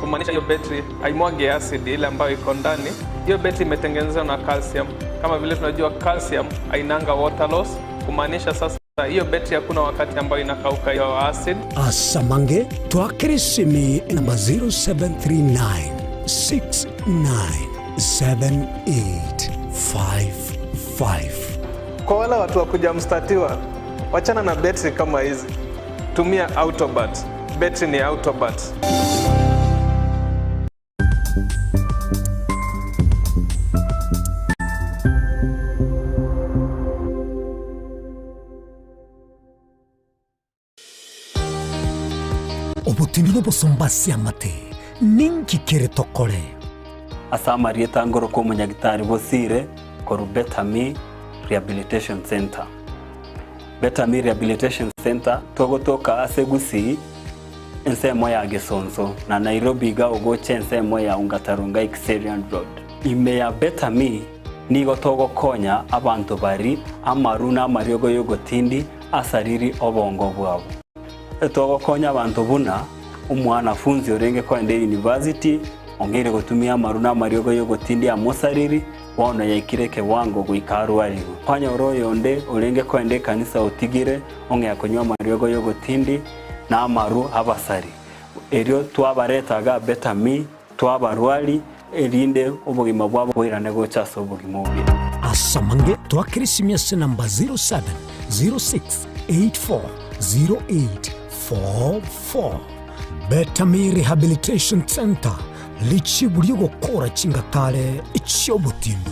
kumaanisha hiyo betri haimwagi acid ile ambayo iko ndani. Hiyo betri imetengenezwa na calcium. Kama vile tunajua calcium hainanga water loss, kumaanisha sasa hiyo betri hakuna wakati ambayo inakauka hiyo acid. Asamange twakere esimi namba 0739 697855. Kwa wale watu wa kuja mstatiwa, wachana na betri kama hizi, tumia Autobat. Betri ni Autobat. Obotindi nobosomba ase amate, ninki kere tokore? Ase amarieta ngorokwa omonyagitari Bosire korwa Better Me Rehabilitation Centre. Better Me Rehabilitation Centre togotoka ase Gusii ensemo ya Gesonso na Nairobi iga ogocha ensemo ya Ongata Rongai Kiserian Road. Ime ya Better Me nigo togokonya abanto bari amaru na amariogo y'ogotindi asariri obongo bwabo. Togokonya abanto buna omwanafunzi orenge koenda university ongeire gotumia amaru na amariogo y'ogotindi amosariri bono yaikire ekewango goika arwarigwe. Kwanyora oyonde orenge koenda ekanisa otigire ong'ea konywa amariogo y'ogotindi na amaru abasari. Erio twabareta iga Better Me twabarwari erinde obogima bwabo boirane gocha ase obogima obuya. Ase amange twakere esimi ase namba 0706840844. Better Me Rehabilitation Centre, richibu ri'ogokora chingatare chi'obotindu.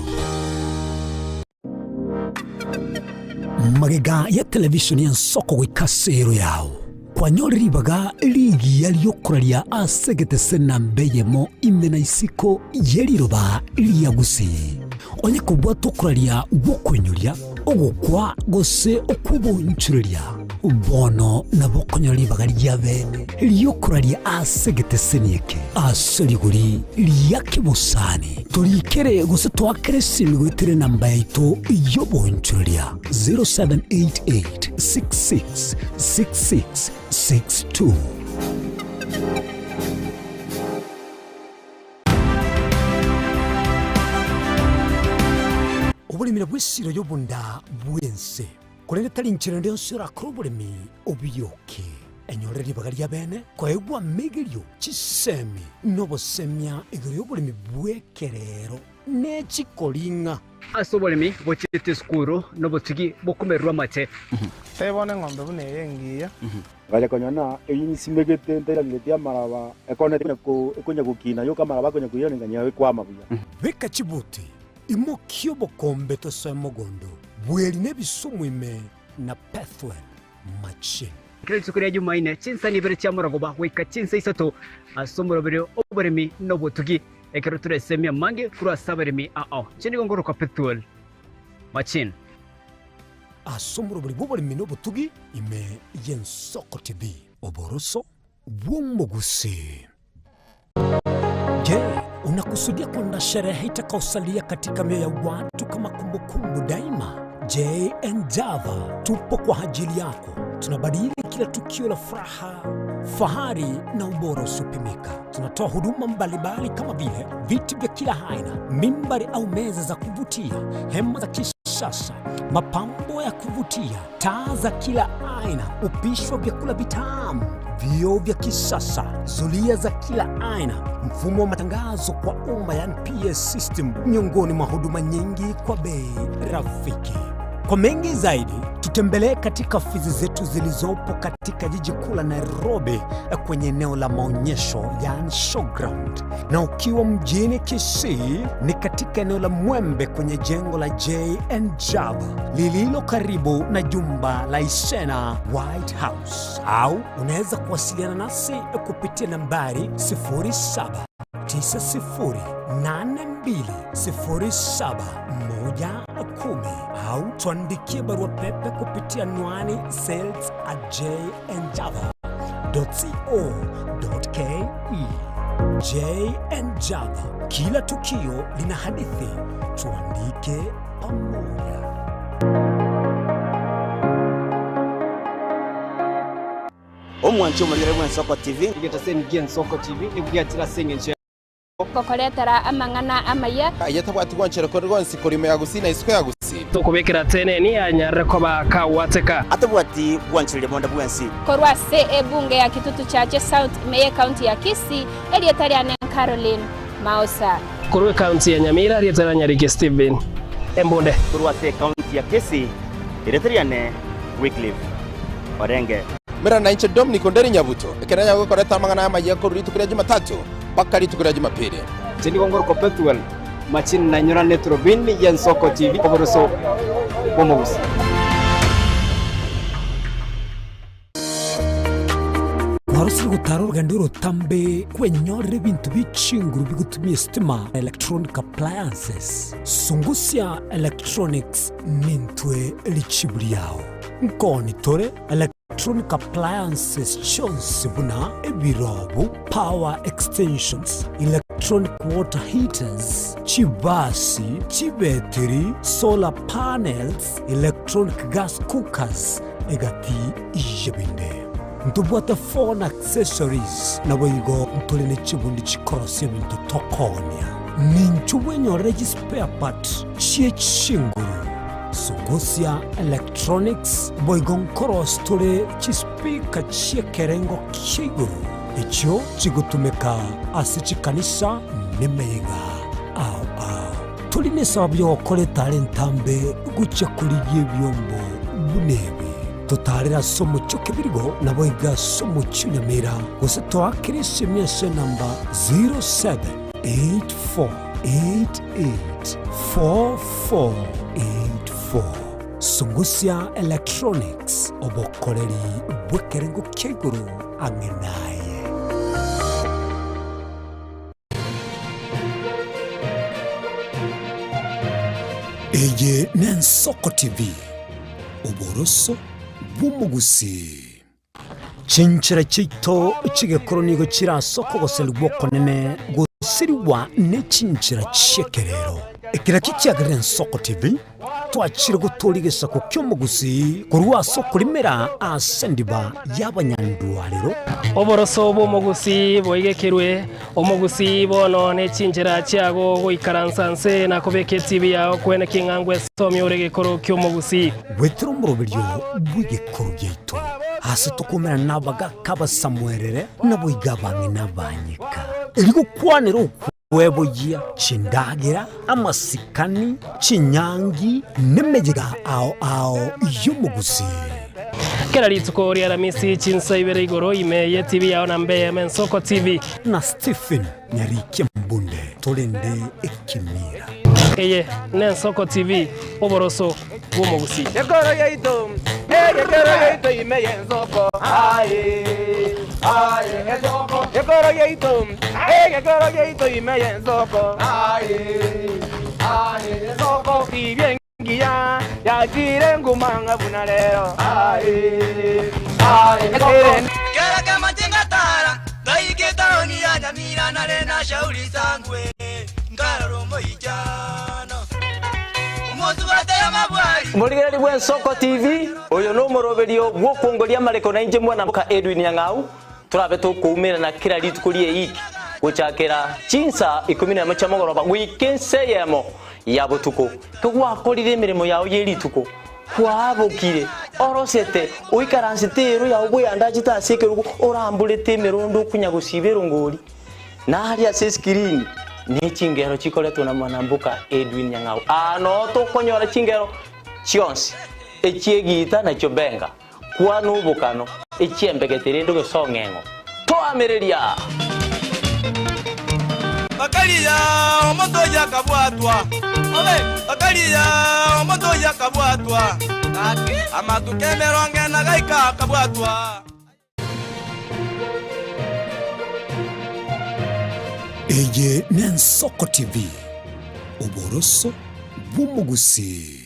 Magega ya televisheni y'ensoko goika ase ero yao, kwanyore ribaga rigiya ri'okoraria ase egetese namba eyemo ime na isiko ye riroba ria Gusii. Onye kobwata okoraria gw'okoinyoria, ogokwa, gose okw'obonchoreria. Bono nabo okonyora ribaga riabene ri'okoraria ase egeteseni eke ase rigori ria kebosani. Torikere gose toakere esimi goetera enamba yaito y'oboonchoreria 0788 66 66 62. Oboremi nabwo esiro y'obonda bw'ense, korende tari inchera ende yonsi orakore oboremi obiyoke. Enyore ribaga ri'abeene koegwa amegerio, chisemi, na obosemia igoro y'oboremi bw'ekerero ne chikoring'a. Ase oboremi bochiete esukuru nobotugi bokomererwa amate. Tebe bono eng'ombe buna eye engiya. Ngacha konyora ng'a eyio nsimegete ntairaneretie amaraba, ekona ekonya gokina yoka amaraba akonya koiraneria ng'a ekwama buya. Beka chibuti, imokia obokombe tosoe mogondo, bweri na ebisumu ime na Pethuel machine. Kera rituko ria Jumaine, chinsa nibere chia morogoba goika chinsa isato, ase omoroberio oboremi na obotugi, ekero toresemie amange korwa ase abaremi ao. Inche nigo ngorokwa Pethuel Machine. Ase omorobori bw'oboremi na obotugi ime y'ensoko TV. Oboroso bw'omogusii. Je, unakusudia kwenda sherehe itakaosalia katika mioyo ya watu kama kumbukumbu daima? JN Java tupo kwa ajili yako. Tunabadili kila tukio la furaha, fahari na ubora usiopimika. Tunatoa huduma mbalimbali kama vile viti vya kila aina, mimbari au meza za kuvutia, hema za kisasa, mapambo ya kuvutia, taa za kila aina, upishi wa vyakula vitamu, vioo vya kisasa, zulia za kila aina, mfumo wa matangazo kwa umma, yani PA system, miongoni mwa huduma nyingi kwa bei rafiki. Kwa mengi zaidi, tutembelee katika ofisi zetu zilizopo katika jiji kuu la Nairobi kwenye eneo la maonyesho yani showground, na ukiwa mjini Kisii ni katika eneo la Mwembe kwenye jengo la JN Java lililo karibu na jumba la Isena White House, au unaweza kuwasiliana nasi kupitia nambari 07 908207 10 au tuandikie barua pepe kupitia anwani sales at jnjava.co.ke. JN Java, kila tukio lina hadithi, tuandike pamoja. Omwanche omorigere bw'Ensoko TV. Egetaseni gi'Ensoko TV nigo giachire ase engencho ya. Gokoretera amang'ana amaya. Aye tabwati gwanchera kore gwonsi korwa ime ya Gusii na isiko ya Gusii. Tokobekera teneni anyarire koba akagwateka. Atabwati gwanchereria bonde bwensi. Korwa ase ebunge ya Kitutu Chache South ime y'Ecounty ya Kisii, erieta riane Caroline Maosa. Korwa ecounty ya Nyamira, erieta ria Nyariki Stephen Embunde. Korwa ase ecounty ya Kisii, erieta riane Wycliffe Orenge. Mera nainche Dominic Onderi Nyabuto, ekero nyagokorete amang'ana amaya korwa rituko ria Jumatatu mpaka rituko ria Jumapili. Inche nigo ngorokwa Pethuel Machini nanyora neturubini y'Ensoko TV oboroso bw'omogusi. Kwarosire gotara orogendo orotambe kwenyorera ebinto bie chinguru bigotumia esitima, electronic appliances. Sungusia Electronics nintwe richibu riao. Nkoni tore electronic appliances chionsi buna ebirobu, power extensions, electronic water heaters, chibasi, chibetiri, solar panels, electronic gas cookers, egati y'ebinde. Ntobwate phone accessories, naboigo ntore ne chibundi chikorosia ebinto tokoonia. Ninchu bwenyorere chispare part chie chinguru, Sungusia Electronics, boigo nkorosia tore chispeaker chi'ekerengo kia igoro, echio chigotumeka ase chikanisa nemeyega ao ao. Tori nesababu y'ogokora etara entambe gochia korigia ebiombo buna ebi. Totaarere ase omochie o Kebirigo, naboigo ase omochie o Nyamira, gose toakere esemi ase enamba 0784884484. Sungusia Electronics, obokoreri bw'ekerengo kia igoro ang'e naye. Eye n'Ensoko TV, oboroso. bw'omogusii. Chinchera chiaito chi'egekoro nigo chire ase okogoserigwa okonene gosirigwa ne chinchera chi'ekerero. Ekero ekio kiagerire Ensoko TV twachire gotooria egesaku ki'omogusii korwa ase okorimera ase endiba y'abanyandwarero. Oboroso bw'omogusii boigekerwe, omogusii bono ne chinchera chiago goikaransa nse na kobeka etibi yao kwene king'angwa esomi ore egekoro ki'omogusii. Goetera omoroberio bw'egekoro giaito, aase tokomerana nabagaaka abasamuerere, naboigo abang'ina abanyeka, erio gokwanera okweboyia chindagera, amasikani, chinyangi, nemeyega ao ao y'omogusii. Kera rituko ri'Aramisi chinsa ibere igoro ime y'etibi yao na mbe y'Ensoko TV. Na Stephen Nyarikia Mbunde torende ekemira. Eye n'Ensoko TV, oboroso bw'omogusii. Ekoro yaito, egekero yaito ime y'ensoko, aye, aye, ensoko. Ekoro yaito, egekero yaito ime y'ensoko, aye, aye, ensoko. Tibia engiya yachire nguma ng'a buna rero, aye, aye, ensoko. Kera kemache ngatara, ngaika etaoni ya Nyamira nare na Shauri Sangwe, nkarora omoichano. Omosubati amabwari. Omorigereria bw'Ensoko TV, oyo nomoroberio bw'okwongoria amareko na inche mwana mboka Edwin Nyang'au, torabe tokoumerana kera rituko ri'eiki gochakera chinsa ikomi nemo chia mogoroba goika ensa eyemo ya botuko. Kegwakorire emeremo yao ye rituko, kwaabokire, orosete, oikaransete ero yao bweyandachete ase ekerogo, oramborete emerondo okunya gosiba erongori. Na aria ase esikirini ne chingero chikoretwe na mwanamboka Edwin Nyang'au. Aa noo tokonyora chingero chionsi, echi'egiita na chiobenga, kwana obokano, echi'embegete rende ogesong'eng'o. Toamereria! Bakaria omonto oyio akabwatwa, bakaria omonto oyio akabwatwa, amatuko emerongo ena gaika akabwatwa. Eye n'Ensoko TV, oboroso bw'omogusii.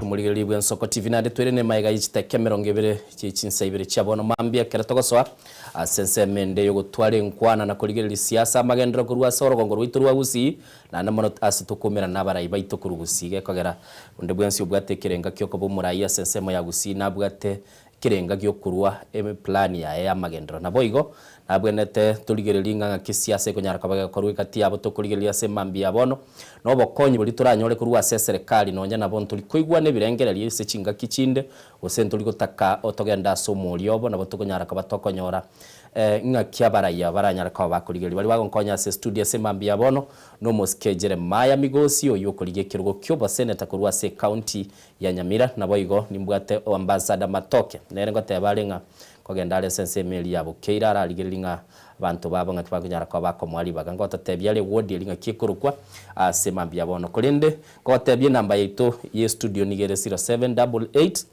Omorigereria bw'Ensoko TV naende toire nemaega ye chiteke 20 chie chinsa ibere chia bono mambia ekero togosoa ase ensemo ende yogotwara enkwana na korigereria siasa amagenderero korwa ase orogongo rwaito rwa Gusii naende mono ase tokomerana nabarai baito korwa Gusii gekogera onde bwensi obwate ekerenga kiokoba omorai ase ensemo ya Gusii nabwate ekerenga gi'okorua eplani yaye y'amagenderero. Naboigo, nabwenerete torigererie ng'a ng'aki siasa ekonyara koba gekorwa egati yabo tokorigereria ase emambia ya bono, na obokonyi boria toranyore korwa ase eserekari nonya nabo ntori koigwana ebirengererio ase chingaki chinde, gose ntori gotaka togende ase omoria obo, nabo tokonyara koba tokonyora ng'aki abaraiya baranyare koba bakorigereria. Baria bagonkonya ase estudio ase emambia ya bono, nomosike Jeremiah Migosi, oyio okorigia ekerogo ki'oboseneta korwa ase ecounty ya Nyamira, naboigo nimbwate Ambassador Matoke, nere ngoteba are ng'a nkogenda are ase ensemo eria ya Bokeira ararigererie ng'a abanto babo ng'aki bakonyara koba bakomoa ribaga. Ngototebia are eward eria ng'aki ekorokwa ase mambia bono. Korende ngotebie enamba yaito ye studio nigo ere 0788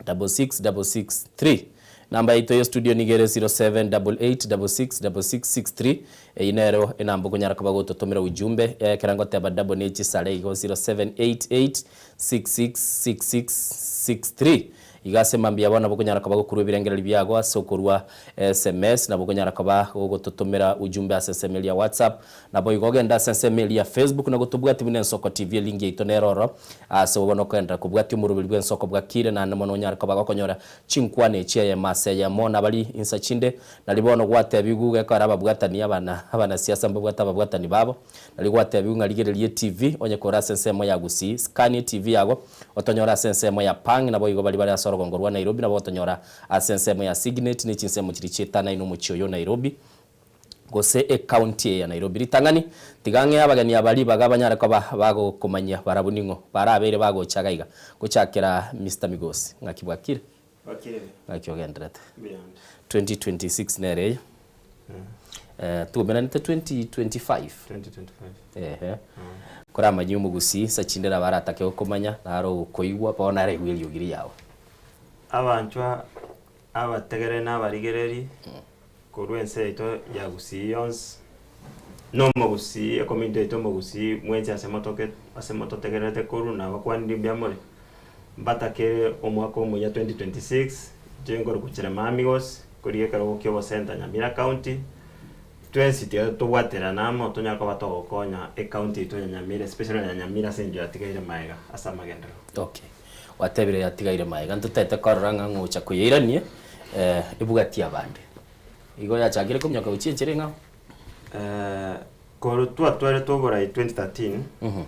66663. Namba yaito ye studio nigo ere 0788 666663. Eyio nero enamba okonyara koba gototomera ujumbe ekero ngoteba double ne chisare igo 0788 666663. Iga ase mambia bono nabo okonyara koba gokorwa ebirengererio biago ase okorwa sms, nabo okonyara koba gogototomera ujumbe ase ensemo eria ya WhatsApp, Naboigo ogende ase ensemo eria ya Facebook na gotobwatia buna Ensoko TV elinki yaito nere ororo. Ase bono okogenderera kobwatia omoroberi bw'ensoko bwakire naende mono onyare koba gokonyora chinkwana echi eyemo ase eyemo. Nabari insa chinde nari bono gwatebigwe gekogera ababwatani abana abanasiasa mbabwate ababwatani babo. Nari gwatebigwe ng'a rigereria etv onye kore ase ensemo ya Gusii scan etv yago otonyore ase ensemo ya Pang naboigo baria bare ase orogongo rwa Nairobi nabo gotonyora ase ensemo ya Signet ne chinsemo chiria chietanaine omochie oyo o Nairobi. gose ecounty eye ya Nairobi. Ritang'ani, tiga ng'ee abageni aba ribaga banyare koba bagokomanyia barabwo ning'o barabeire bagocha iga iga. Gochakera Mister Migosi, ng'aki bwakire? Bwakire. Ng'aki ogenderete? Mbuya ande. 2026 nere eye. Twomeranete 2025. 2025. Ehe. Koramanyie omogusii nsa chinde nabo aratake gokomanya, naro ogokoigwa, bono naraigwe eriogi riao. Abanchwa abategereri na abarigereri korwa ense yaito ya Gusii yonsi, na omogusii ecommunity yaito omogusii mwensi ase motoke ase mototegererete korwa nabakwanirie mbuya more, mbatakere omwaka omuya 2026, inche nkorokwa Cherema Amigos, korigia ekerogo kia obosenta Nyamira County, twensi tiga tobwaterane amo tonyare koba togokonya ecounty yaito ya Nyamira especially ya Nyamira ase eng'encho yatigaire maega ase amagenderero. Okay. Gwatebire yatigaire maega ntotete korora ng'a ng'ocha koyeiranie ebwati abande. Igo yachakire kominyoka gochia enchera eng'ao? Korwa twatwarete oborai 2013,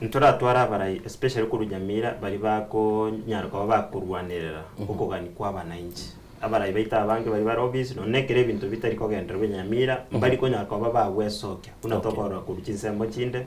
ntoratware abarai especially korwa Nyamira baria bakonyara koba bakorwanerera okogania kwa abananchi. Abarai baito abange baria bare office nonye ekero ebinto bitari kogendererwa Nyamira, mbari konyara koba bagwesokia buna tokorora korwa chinsemo chinde.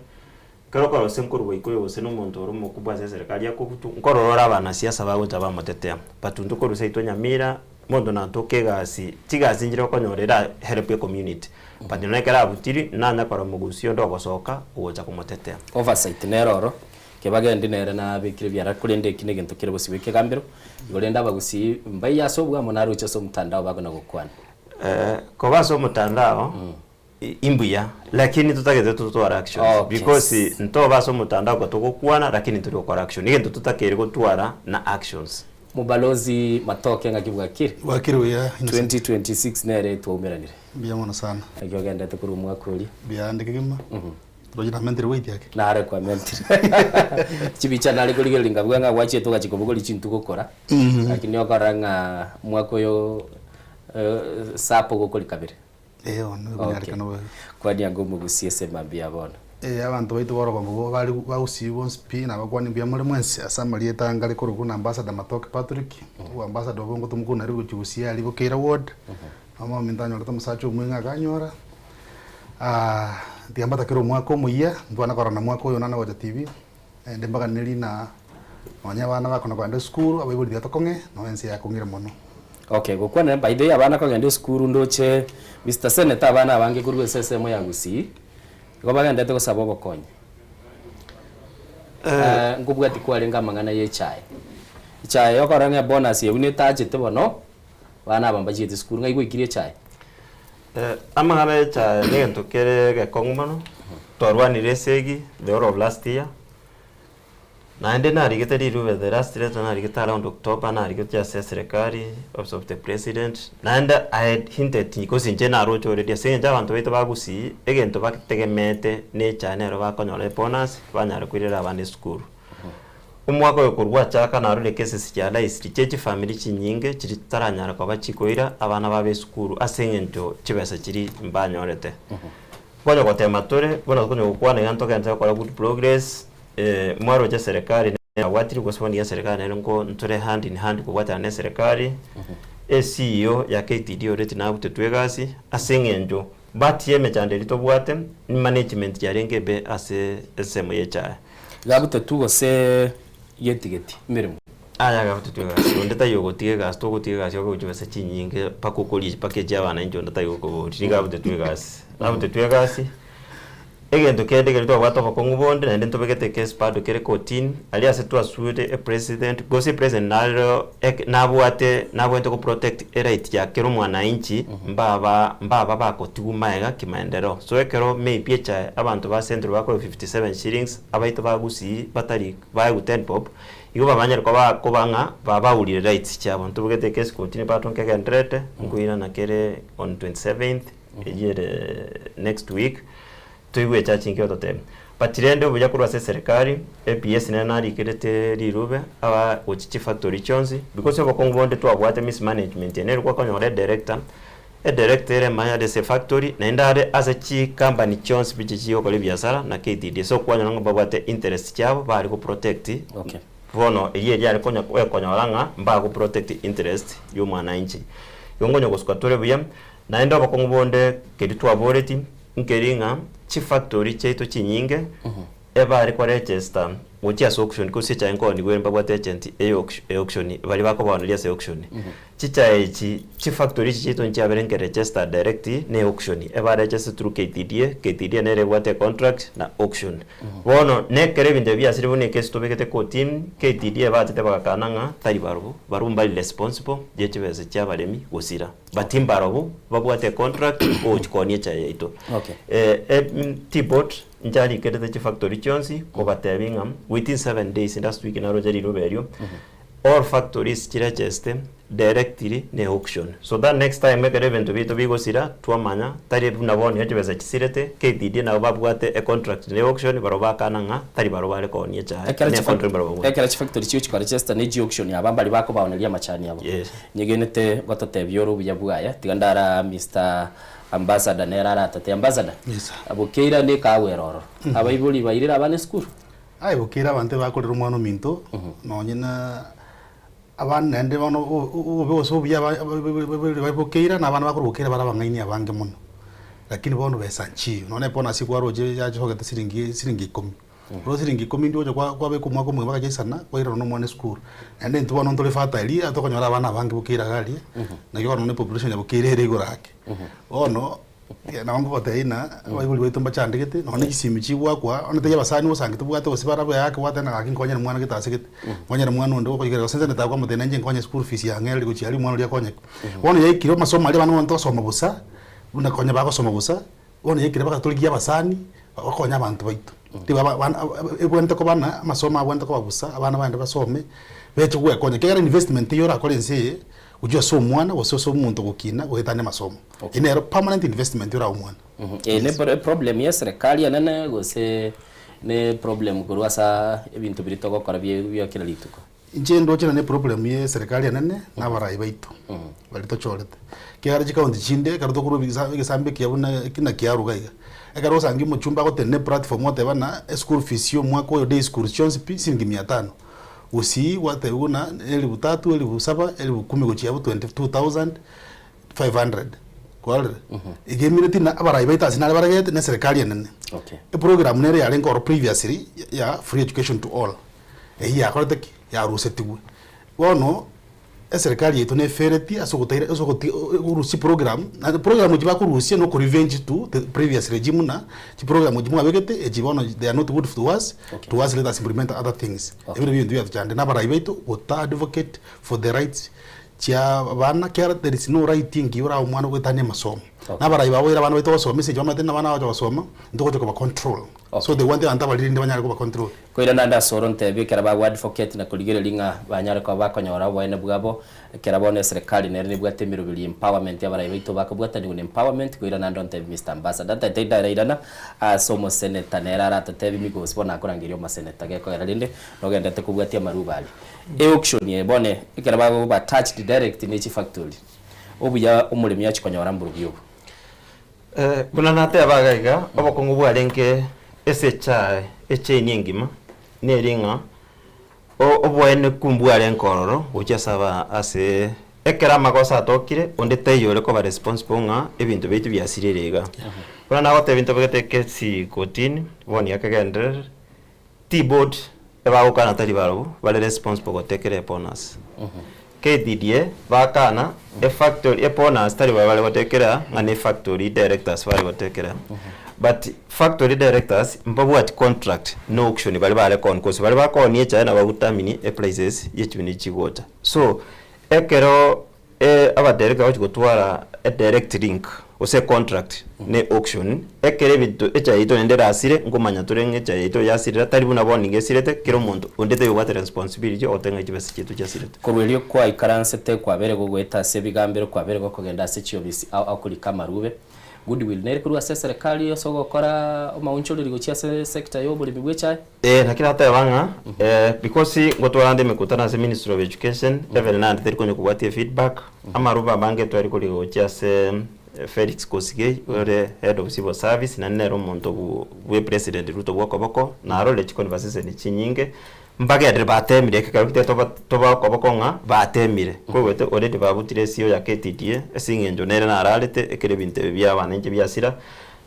Ekero okorora gose nkorwa Gikuyu gose na omonto ore omokubwa ase eserekari akobutwa, nkorora ore abanasiasa bagocha bamotetea. But intwe korwa seito Nyamira, monto natoke egasi, chigasi nchire okonyora era help ecommunity. But nonya ekero abutiri, nanya korora mogusia onde ogosoka ogocha komotetea. Oversight nere oro, kebagendi nere nabekire ebiara korende eki negento kere bosio bw'ekegambero, igo rende abagusii mbaiyo ase obwamo naroche ase omotandao bakona gokwana. Koba ase omotandao, Imbuya lakini totagete totware actions Okay. because ntoba ase omotandao ko togokwana lakini ntori gokora action egento totakeire gotwara na actions. Mobalozi Matoke ng'aki bwakire? Bwakire buya Innocent. 2026 nere twaumeranire. Mbuya mono sana. Naki ogendete korwa omwaka oria? Mbuya ande kegima. Roche namentire weight ake. Nare kwamentire. Chibicha nare korigereria nkabua ng'a gwachiete ogachia kobogoria chintu gokora. Lakini okorora ng'a omwaka oyo sapo gokori kabere. Ee bono ekonyarekana bobe. Kwania anga omogusie ase mambia ya bono. Ee, abanto baito b'orogongo bo bare bagusii bonsi pi, nabakwani mbuya more mwensi ase amarieta anga are korokwa buna Ambassador Matoke Patrick, oboambassador obo ngotomwa korwa Nairobi gochia gusii aria Bokeira ward, mama ominto anyorete omosacha omweng'e akanyora, tiga mbatakere omwaka omoyia, ntwane korora mwaka oyo nane gocha TV, naende mbaganeri na nonye abana bakona kogenda esukuru, abaibori tiga tokong'e, nonya ense yakong'ire mono. Okay, gokwanera by the way abana kogenda esukuru ndoche Mister Senator abana abange korwa ase ensemo ya Gusii, igo bagendete gosaba obokonyi. Nkobwati kwarenge amang'ana ya echae. Echae okorora ng'a ebonus eywo netachete bono, abana aba mbachiete esukuru, ng'ai gwaikire echae? Amang'ana ya echae negento kere egekong'u mono, twarwanire esegi the whole of last year, Naende narigete rirube the last letter narigete around October narigete ase eserekari, office of the president, naende I had hinted gose inche naroche already ase eng'encho abanto baito ba Gusii egento bategemeete na echae nero bakonyora ebonus banyare koirera abana esukuru. Omwaka oyo korwa gwachaka narorire cases chia rahisi chia chifamiri chinyinge chiria chitaranyara koba chikoira abana babo esukuru ase eng'encho chibesa chiria mbanyorete. Nkonya gotema tore, buna tokonya gokwana iga ntogente gokora good progress, mwaroche eserekari nabwatire gose bono iga eserekari nere nko ntore hand in hand kobwatana na eserekari, eCEO ya KTDA already nabutetwe egasi, ase eng'encho but ya emechando eria tobwate, ni management yarenge ebe ase ensemo ya echae. Gabutetwe gose getigeti emeremo. Aya agabutetwe egasi, onde taiyo ogotiga egasi, togotiga egasi obe gochia chibesa chinyinge mpaka okorie mpaka echia abananchi onde taiyo okoboria, nigo abutetwe egasi. Nabutetwe egasi, egento kende ekero twabwate obokong'u bonde naende ntobegete ecase bado kere kotini, aria ase twasuete epresident, gose epresident narero eke nabwate nabwenerete goprotect eright ya kera omwananchi mbaba mbaba bakotigwa maega kimaendeleo. So ekero maybe echae abanto ba central bakoegwa 57 shillings, abaito ba Gusii batari baegwa 10 bob, Igo babanyare koba koba ng'a babaurire rights chiabo. Ntobegete ecase kotini bado nkegendererete, nkoirana kere on 27th eyio ere next week, toigwe echachi inki egototebia. But rende obuya korwa ase eserekari, APS nere narikerete rirube aba gochia chifactory chionsi, because obokong'u bonde twabwate mismanagement eye nere gwakonyora edirector, edirector ere manya are ase efactory naende are ase chicompany chionsi pi chigokora ebiasara na KTDA. So kwanyora ng'a mbabwate interest chiabo bare goprotect Okay. bono eyio eria are konya konyora ng'a mbagoprotect interest ya omwananchi. Igo nkonya gosuka tore buya, naende obokong'u bonde keria twaboreti, nkeri ng'a chifactory chiaito chinyinge, ebare koregister. gochia ase auction gose echae nkoonigwa ere mbabwate agent eye auction baria bakobaoneria ase auction. Chichae echi, chifactory echi chiaito nchiabere nkeregister direct ne auction, ebaregister through KTDA, KTDA nere ebwate econtract na auction. Bono nekero ebinto ebi biasire buna ekesi tobegete kotini, KTDA bachete bagakana ng'a tari barobwo, barobwo mbari responsible ye chibesa chia abaremi gosira, but mbarobwo babwate econtract ogochi koonia echae yaito. Okay. Tea board ncharikerete chifactory chionsi kobatebia ng'a within 7 days last week naroche riroba erio, all factories chiregeste directly ne auction so that next time ekero ebinto biaito bigosira twamanya tari buna bono iga chibesa chisirete KTDA nabo babwate econtract ne auction barobwo bakana ng'a tari barobwo bare koonia echae Ekero ne chifa- econtract barobwo babwate. ekero chifactory chio chikoregesta ne chiauction aba mbari bakobaoneria amachani abo Yes. nyegenete gototebia ore obuya bwaye tiga ndara Mister Ambassador nere aratate Ambassador Yes, sir. bokeira ne ekawa ere ororo abaibori bairire abana esukuru. Aye bokeire abanto ebakorera omwana ominto nonye na abana naende bono obobe gose obuya baria bokeira na abana bakorwa bokeira bare abang'aini abange mono. Lakini bono besa nchiyo, nonye ebonus kwaroche yachogete siringi siringi ikomi. Bono siringi ikomi ndiocha kwa kwabeka omwaka omogima mpaka chiaisana, kwairana na omwana esukuru. Naende intwe bono ntore fertile, tokonyora abana abange bokeira iga aria, naki bono na epopulation ya bokeira ere igoro ake. Bono, nabo nkogotebia ng'a abaibori baito mbachandegete, nonye na chisimi chigwakwa, onye tari abasani osange tobwate gose barabwo yake gwateba ng'a gaki nkonyere mwana gete ase gete, nkonyere mwana onde okoigera gose inse ntakwamotebia nainche nkonye school fees yang'ereri gochia aria omwana oria akonyeke. Bono yaikire amasomo aria abana bono togosoma bosa, buna konya bagosoma bosa, bono yaikire mpaka torigie abasani, bakonye abanto baito. Ebwenerete koba ng'a amasomo abwenerete koba bosa, abana baende basome, beche gwekonya ekiagera investment eywo orakore ense eye, gochia ase omwana gose ase omonto ogokina goetania amasomo. Eyio nero permanent investment orae omwana. Eye ne eproblem ya eserekari enene gose ne eproblem korwa asa ebinto biria togokora bia kera rituko? Inche ndoche na eproblem ya eserekari enene na abarai baito baria tochorete. Ekiagera chikaunti chinde ekero tokorwa egesambe ekiya buna ekina kiaruga iga, ekero osangi omochumba agotenena eplatform oteba ng'a eschool fees ya omwaka oyo day schools chionsi pi siringi mia tano. Gusii gwatebiwa buna elifu tatu, elifu saba, elifu kumi gochia abwo 22,500 kwarorire? Iga emineti ng'a abarai baito ase nare baregete na eserekari enene. Eprogram nere yarenge oro previously ya free education to all, eyio yakorete ki? Yarusetigwe. Bono eserekari yaito nefereti ase ogotaira ase ogoti okorusia chiprogram, naende program echi bakorusia na okorevenge to the previous regime buna chiprogram echi mwabegete echi bono they are not good to us, to us let us implement other things. Ebio nabio ebinto biatochandire na abarai baito gota advocate for the rights chia abana ekiagera there is no right engiya orae omwana goetania amasomo. Na abarai baboire abana baito gosoma ase eng'encho bamanyete buna abana bagocha gosoma, ntogocha koba control. So they want abanto abariri rinde banyare koba control. Koirana ande asore ontebie ekero bago advocate na korigereria ng'a banyare koba bakonyora oboene bwabo, ekero bono eserekari nere nebwate emeroberi ya empowerment abarai baito bakobwatanigwa na empowerment, koirana ande ontebie Mister Ambassador ntaete ndarairana ase omoseneta nere aratotebie migosi bono nakorangeria omoseneta gekogera rende nogenderete kobwatia amaruba aria. Eauction eye bono ekero bagoba touched direct ne chifactory, obuya omoremi achia konyora mborobio obo. Buna nateba iga iga, obokong'u bwarenge ase echae echain engima, neri ng'a oboeneku mbwarenge ororo gochia ase aba ase ekero amagoso atokire, onde taiyo ore koba responsible ng'a ebinto biaito biasirire iga. Buna nagotebia ntobegete ekesi kotini, bono nigo kegenderere, Tea board ebagokana tari barobwo bare responsible gotekera ebonus. KTDA bakana efactory ebonus tari barobwo bare gotekera ng'a ne factory directors bare gotekera. But factory directors mbabwati contract na auction baria bare koonia cause baria bakoonia echae nabo bagodetermine eprices ye chibinto chigocha. So ekero Abadirector bagochia gotwara edirect link gose econtract ne auction, ekero ebinto echae yaito naende erasire, nkomanya tore ng'a echae yaito yasirire tari buna bono nigo esirete, kera omonto onde taiyo obwate responsibility ogoteba ng'a chibesa chiaito chiasirete. Korwa erio kwaikaransete kwabere gogoeta ase ebigambero, kwabere gokogenda ase chiobisi ao akorika amarube. Goodwill nere korwa ase eserekari ase ogokora omaonchoreri gochia ase esector y'oboremi bw'echae. Eh, naki nateba ng'a eh, because ngotwara ande emekutano ase Ministry of Education, even nande teri konya kobwatia efeedback, amaruba amange twari koriga gochia ase Felix Koskei ore head of civil service, naende nere omonto bwo bwe President Ruto bwa okoboko, narorire chiconversation chinyinge, mbagenderere batemire ekero gete toba toba okoboko ng'a batemire, koigwete already babutire esio ya KTDA ase eng'encho nere nararete ekero ebinto ebi bia abananchi biasira.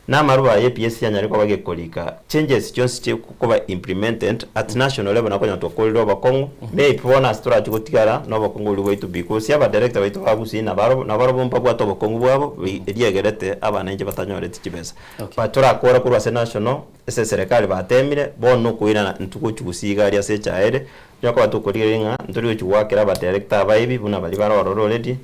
Na amaruba aya APSC anyare koba gekorika changes chionsi chikoba implemented at national level nakonya twakorire obokong'u maybe bono ase torachi gotigara na obokong'u boria bwaito because aba director baito ba Gusii nabarobwo nabarobwo mbabwate obokong'u bwabo eria egerete abananchi batanyoreti chibesa. But torakora korwa ase national ase eserekari batemire bono nokoirana intwe gochi Gusii iga aria ase echae ere tonya koba tokorigereria ng'a ntori gochi goakera aba director abaibi buna baria bare ororo already.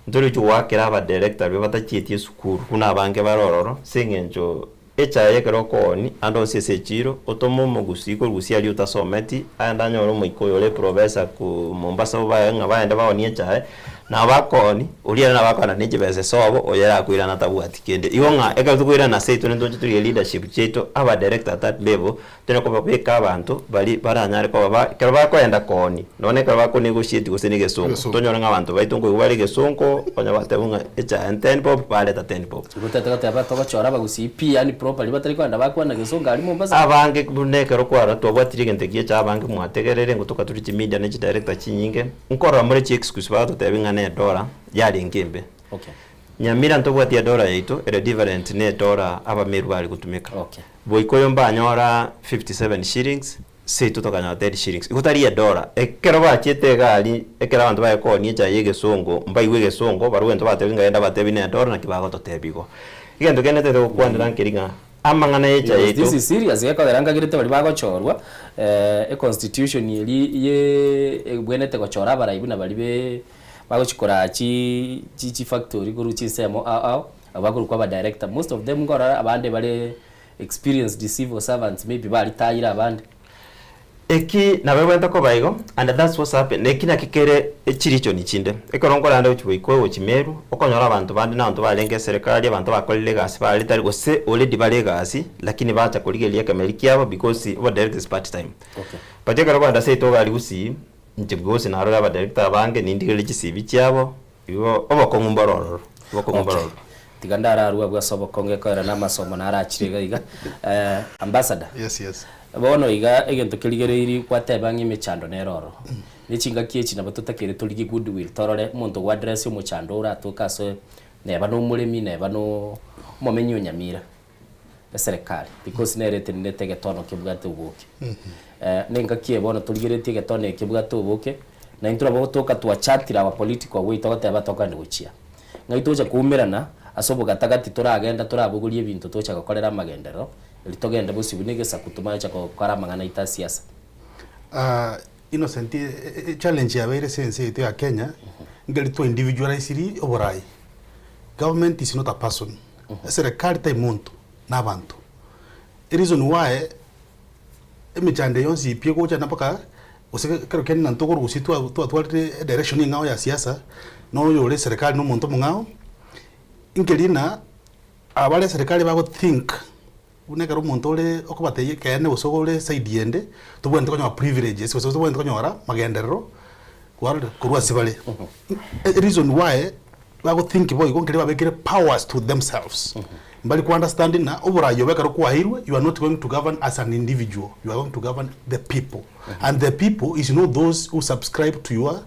Ntorigochia goakera abadirector baria batachieti esukuru buna abange bare ororo, ase eng'encho echae ekero okooni ande onsi ase echiro, otome omogusii korusia aria otasometi, aende anyore omoika oyo ore eprofessor ku Mombasa obae ng'a baende baonie echae, nabo bakooni, oria ere nabo akoenda ne chibesa ase obo, oyo ere akoirana atabwati kende. Igo ng'a ekero tokoirana ase intwe ntoche torigie leadership chiaito, abadirector at that level, Tonyare kobabeka abanto baria baranyare koba ba ekero bakoenda kooni, nonya ekero bako negotiate gose na egesongo, tonyore ng'a abanto baito nkoigwa bare egesongo, onye bateba ng'a echae ten bob, bareta ten bob. Igo totagete goteba togochora abagusii pi yaani properly batari kogenda bakwana gesongo aria Mombasa? Abange buna ekero kwarora twabwatire egento ekiya echae abange mwategereire ngotoka tore chimedia na chidirector chinyinge, nkorora more chiexcuse bagototebia ng'a na edora yarenge embe. Okay. Nyamira ntobwati edora yaito ere different na edora abameru bare gotumeka. Boikoyo mbanyora 57 shillings, seito tokanyora 30 shillings. Igo tari edora. Ekero bachiete egari, ekero abanto baye koonia echae ya egesongo, mbaigwe egesongo, barabwo egento batebi ng'a genda batebi ne edora naki bagototebia igo. Egento kende ntagete gokwanera nkeri ng'a amang'ana ya echae Because yaito. this is serious gekogera nkagerete baria bagochorwa eh, econstitution eria ye ebwenerete gochora abarai buna baria be bagochi koraa chi chifactory korwa chinsemo ao ao, abwo bakorokwa aba director, most of them nkorora abande bare experienced civil servants maybe baritayire abande. Eki nabo ebwenerete koba igo and that's what's happen eki naki kere chirichoni chinde, ekero nkorenda gochia goikwa gochia Meru, okonyora abanto bande na abanto barenge eserekari, abanto bakorire egasi baritari gose already bare egasi lakini bacha korigereria ekemeri kiabo because obo director is part time. Okay. But ekero okogenda seito iga aria Gusii, Inche gose narore abadirector abange nindigererie chisibi chiabo, igo obokong'u mboro ororo, obokong'u mboro Okay. ororo. Tiga ndararue abwo ase obokong'u ekoera na amasomo narachire iga iga. Eh, Ambassador. Yes, yes. Bono iga egento kerigereiri gwateba ng'a emechando nere ororo. Ne chingaki echi nabo totakeire torigie goodwill torore omonto go address omochando oratoke ase neba na omoremi neba no omomenyi o Nyamira. eserekari because nere etenenete egetono kebwate oboke. Na engaki eye bono torigeretie egetono eke kebwate oboke, na intwe nabo gotoka twachatire our political way togoteba tokogenda gochia. Ng'ai togocha koumerana ase obogatagati toragenda torabogorie ebinto togocha gokorera amagenderero, erio togende bosio buna egesaku tomanye gocha gokora amang'ana aito a siasa. Innocent, echallenge yabeire ase ense yaito ya Kenya, nkeri twa individualisiri oborai. Government is not a person. Eserekari tai monto, na abanto. Ereason why emechando eye yonsi pi egocha na mpaka gose ekero kende na ntokorusia twa twatwarire edirection eng'ao ya siasa, na oyore eserekari na omonto omong'ao, nkeri ng'a abare eserekari bago think buna ekero omonto ore okobatebia ekeene gose ore eside yende, tobwenerete konyora privileges gose tobwenerete konyora magenderero kwarorire korwa ase bare. Ereason why bago think boigo nkeri babekire powers to themselves. Mbari ko understand ng'a oborai obo ekero kwaeirwe you are not going to govern as an individual, you are going to govern the people. And the people is not those who subscribe to your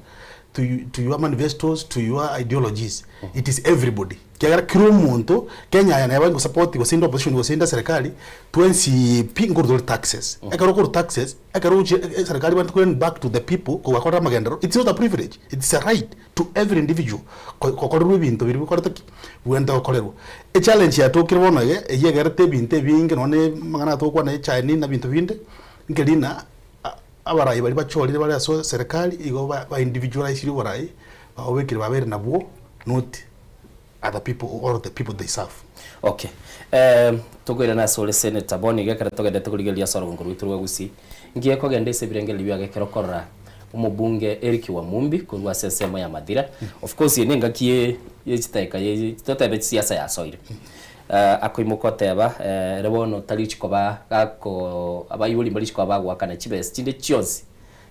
to to your manifestos, to your ideologies. It is everybody. Ekiagera kera omonto, Kenya aya neba ngosupport gose inde opposition gose inde serikali, twensi pi nkorwa tore taxes. Ekero okorwa taxes, ekero ogochia eserikali ebwenerete koirania back to the people kobakorera amagenderero, it's not a privilege, it's a right to every individual ko gokorerwa ebinto biria bikorete ki? Bwenerete gokorerwa. Echallenge yatokire bono iga, eyio egerete ebinto ebinge nonye na amang'ana aya togokwana ya echae nini na ebinto binde, nkeri ng'a abarai baria bachorire bare ase eserikali igo ba ba individualisiri oborai, babobekire babeire nabwo not other people or the people they serve. Okay. Eh, tokoirana ase ore Senator, bono iga ekero togendete korigereria ase orogongo rwaito rwa Gusii, ngiya ekogenda ase ebirengererio biago ekero okorora omobunge Eric Wamumbi korwa ase ensemo ya Mathira. Of course eye nengaki ye ye chidakika ye totebe chisiasa yasoire. Eh, akoimoka oteba eh, ere bono tarichi koba gako abaibori mbarichi koba bagoakana chibesa chinde chionsi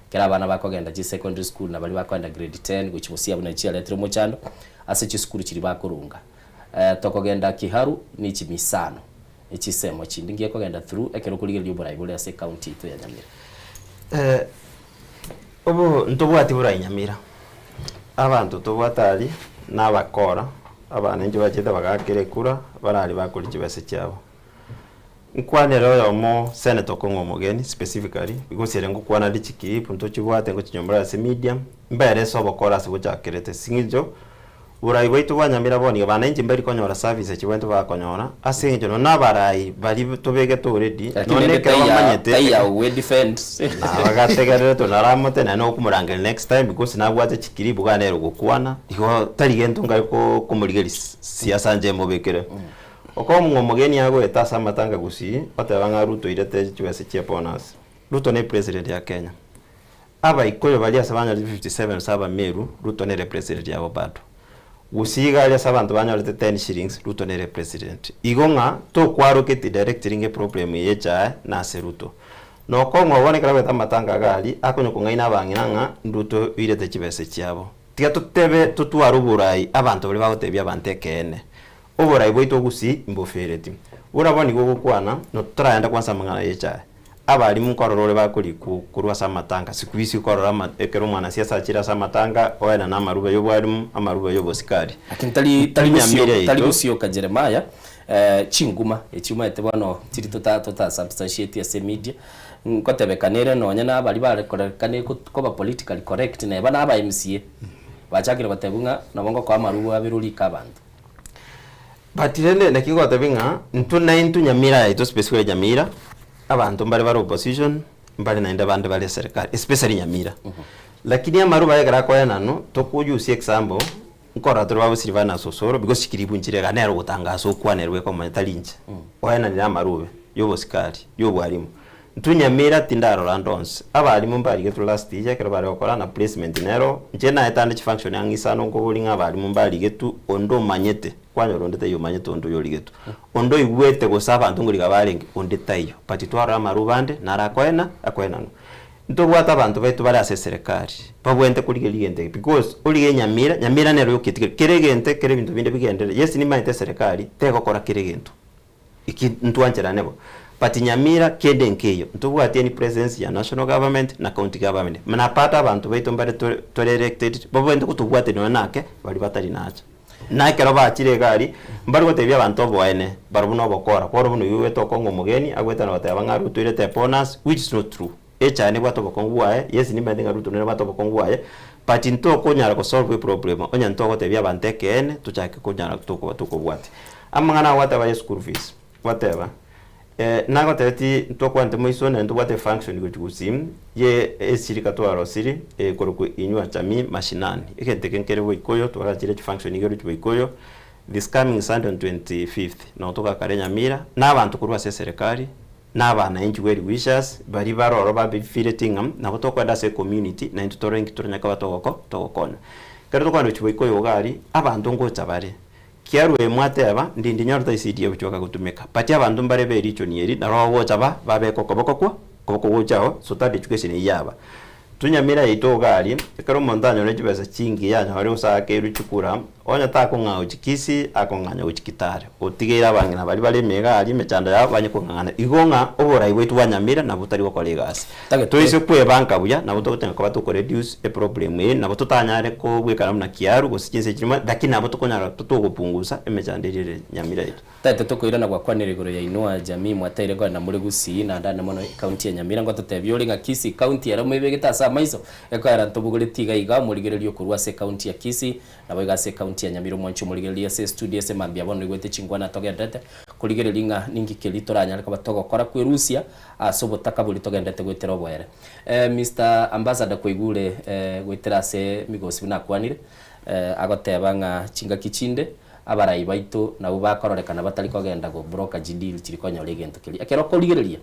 Ekero abana bakogenda chisecondary school na baria bakoenda grade ten gochia gosiia buna chiaretire omochando ase chisukuru chiria bakorunga. Tokogenda Kiharu ni chimisano ne chisemo chinde ngiya kogenda through ekero okorigereria oborai bore ase ecounty yaito ya Nyamira. Obo ntobwati borai Nyamira, abanto tobwate aria na abakora, abananchi bachete bagaakera ekura, barari bakoria chibesa chiabo. Nkwanere oyomo Senator Okong'o Omogeni specifically because ere ngokwana are chiclip ntochibwate ngochinyomora ase media, mbere ase obokora ase bochakerete ase eng'encho borai bwaito bwa Nyamira bono iga bananchi mbari konyora service echi bwenerete bakonyora ase eng'encho nonye na abarai baria tobegete already Lakini nonye rende ekero taiya bamanyete taiya we defend nabagategerere tonaramotebia naende gokomorangeria next time because nabwate chiclip iga nere ogokwana igo tari gento nkare ko komorigeria siasa inche mobekere. Okong'u omogeni agoeta ase amatanga gusii oteba ng'a Ruto oirete chibesa chie bonus. Ruto ne president ya Kenya. Abaikoyo baria ase banyorete 57 ase abameru Ruto nere president yabo bado. Gusii iga aria ase abanto banyorete 10 shillings Ruto nere president. Igo ng'a tokwaroketi directly ng'a eproblem eye echae nase Ruto. Nokong'u bono ekero agoeta amatanga iga aria akonya kong'aina abang'ina ng'a Ruto oirete chibesa chiabo. Tiga totebe totware oborai abanto baria bagotebia abanto ekeene. Oborai bwaito gusii mbofereti. Buna bono nigo ogokwana, na totaragenda kwansa amang'ana y'echae. Abalimu nkorora ore bakorikwa korwa ase amatanga, siku hizi okorora ama ekero omwanasiasa achire ase amatanga, oenana amarube y'obwalimu, amarube y'obosikari. Lakini tari tari Nyamira gosioka tari yaito. gosioka Jeremiah, eh, chinguma echi omanyete bono chiri tota tota substantiate ase emedia, nkotebekana ere nonye na abaria bare korekana koba politically correct neba na aba MCA, bachakire gotebwa ng'a nabo ngokoa amarube abere orike abanto. But rende naki ngogotebi ng'a intwe naintwe Nyamira yaito specifically Nyamira, abanto mbare bare opposition, mbare naende abande bare eserikari, especially Nyamira. Lakini amaruba aya ekero akoenanwa, tokoyusia example, nkorora tore ba Silvanus Osoro because chikiribu nchire igaa nere ogotangasa okwanerwa ekomanya tari inche, oenanire amarube ya obosikari, ya obwarimu. Intwe Nyamira tindarora ande onsi, abalimu mbarigetwe last year ekero bare gokora na placement nero, inche naete ande chifunction ang'e isano nkoboria ng'a abalimu mbarigetwe onde omanyete, kwanyora onde taiyo omanyete onde oyorigetwe, onde oigwete gose abanto ngoriga barenge, onde taiyo. But twarora amarube ande naro akoena akoenanwa. Ntobwate abanto baito bare ase eserekari, babwenerete korigereria egento eke because origererie Nyamira, Nyamira nero yoketigera kera egento ekero ebinto binde bigenderere, yes nimanyete eserekari tegokora kera egento. Eki ntwancherane bo. But Nyamira kende nkeiyo. Ntobwati any presence ya national government na county government. Mnapata abanto baito mbare tore tore elected babwenerete gotobwateria nonya nake baria batari nacha. Na ekero bachire iga aria, mbari gotebia abanto oboene, barobwo na obokora. Bono buna oyio ogwete okong'a omogeni, agwete na goteba ng'a Ruto oirete ebonus, which is not true. Echae nebwate obokong'u bwaye, yes nimanyete ng'a Ruto nebwate obokong'u bwaye, but ntokonyara gosolve eproblem onye ntogotebia abanto ekeene tochake konyara tokoba tokobwatia. Amang'ana agwateba ye school fees, gwateba nagotebeti ntokwanete moiso naende ntobwate efunction gochia gusii ye eshirika twarosiri ekorokwa Inua Jamii Mashinani. Egento eke nkere Boikoyo twarachire chifunction iga rochia Boikoyo, this coming Sunday on 25th nabo togakare Nyamira na abanto korwa ase eserekari, na abananchi well wishers baria bare ororo babifireti ng'a nabo tokoenda ase ecommunity naintwe tore inki toranyare koba togoko togokonya. Ekero tokogenda gochia goika oyo iga aria, abanto ngocha bare, kiarwa eye mwateba ndindi nyorete ICD egochioka gotumeka, but abanto mbare be region eri naro bagocha ba babeka okoboko kwa okoboko gochao so that education eyio yaba. Tonyamira yaito iga aria, ekero omonto anyorire chibesa chingiya anyore gose aakeirwe chikura, onye takong'aa gochia Kisii, akong'anya gochia Kitale, otigeire abang'ina baria bare ime iga aria emechando yabo banye kong'ang'ana. Igo ng'a oborai bwaito bwa Nyamira nabwo botari gokora egasi. Toise kwebanka buya, nabo togotenga koba tokoreduce eproblem eye, nabo totanyare kobwekana buna Kiaru gose chinse chirimo, lakini nabo tokonyara togopungusa emechando eria ere Nyamira yaito. Tata tokoirana gwakwanire igoro ya Inua Jamii mwataire nkogenda more Gusii naende ande mono ecounty ya Nyamira ngototebia ore ng'a Kisii county ere moebegete ase amaiso ekoera ntobogoretie iga iga omorigereria okorwa ase ecounty ya Kisii naboigo ase ecounty ya Nyamira omwanchi omorigereria ase estudio ase mambia bono oigwete chinkwana togenderete korigereria ng'a ninki keria toranyare koba togokora kwerusia ase obotaka boria togenderete goetera oboere. Mister Ambassador kwaigure goetera ase Migosi buna akwanire agoteba ng'a chingaki chinde Abarai baito nabwo bakororekana batari kogenda go broker chideal chiri konyora egento keria. Ekero okorigereria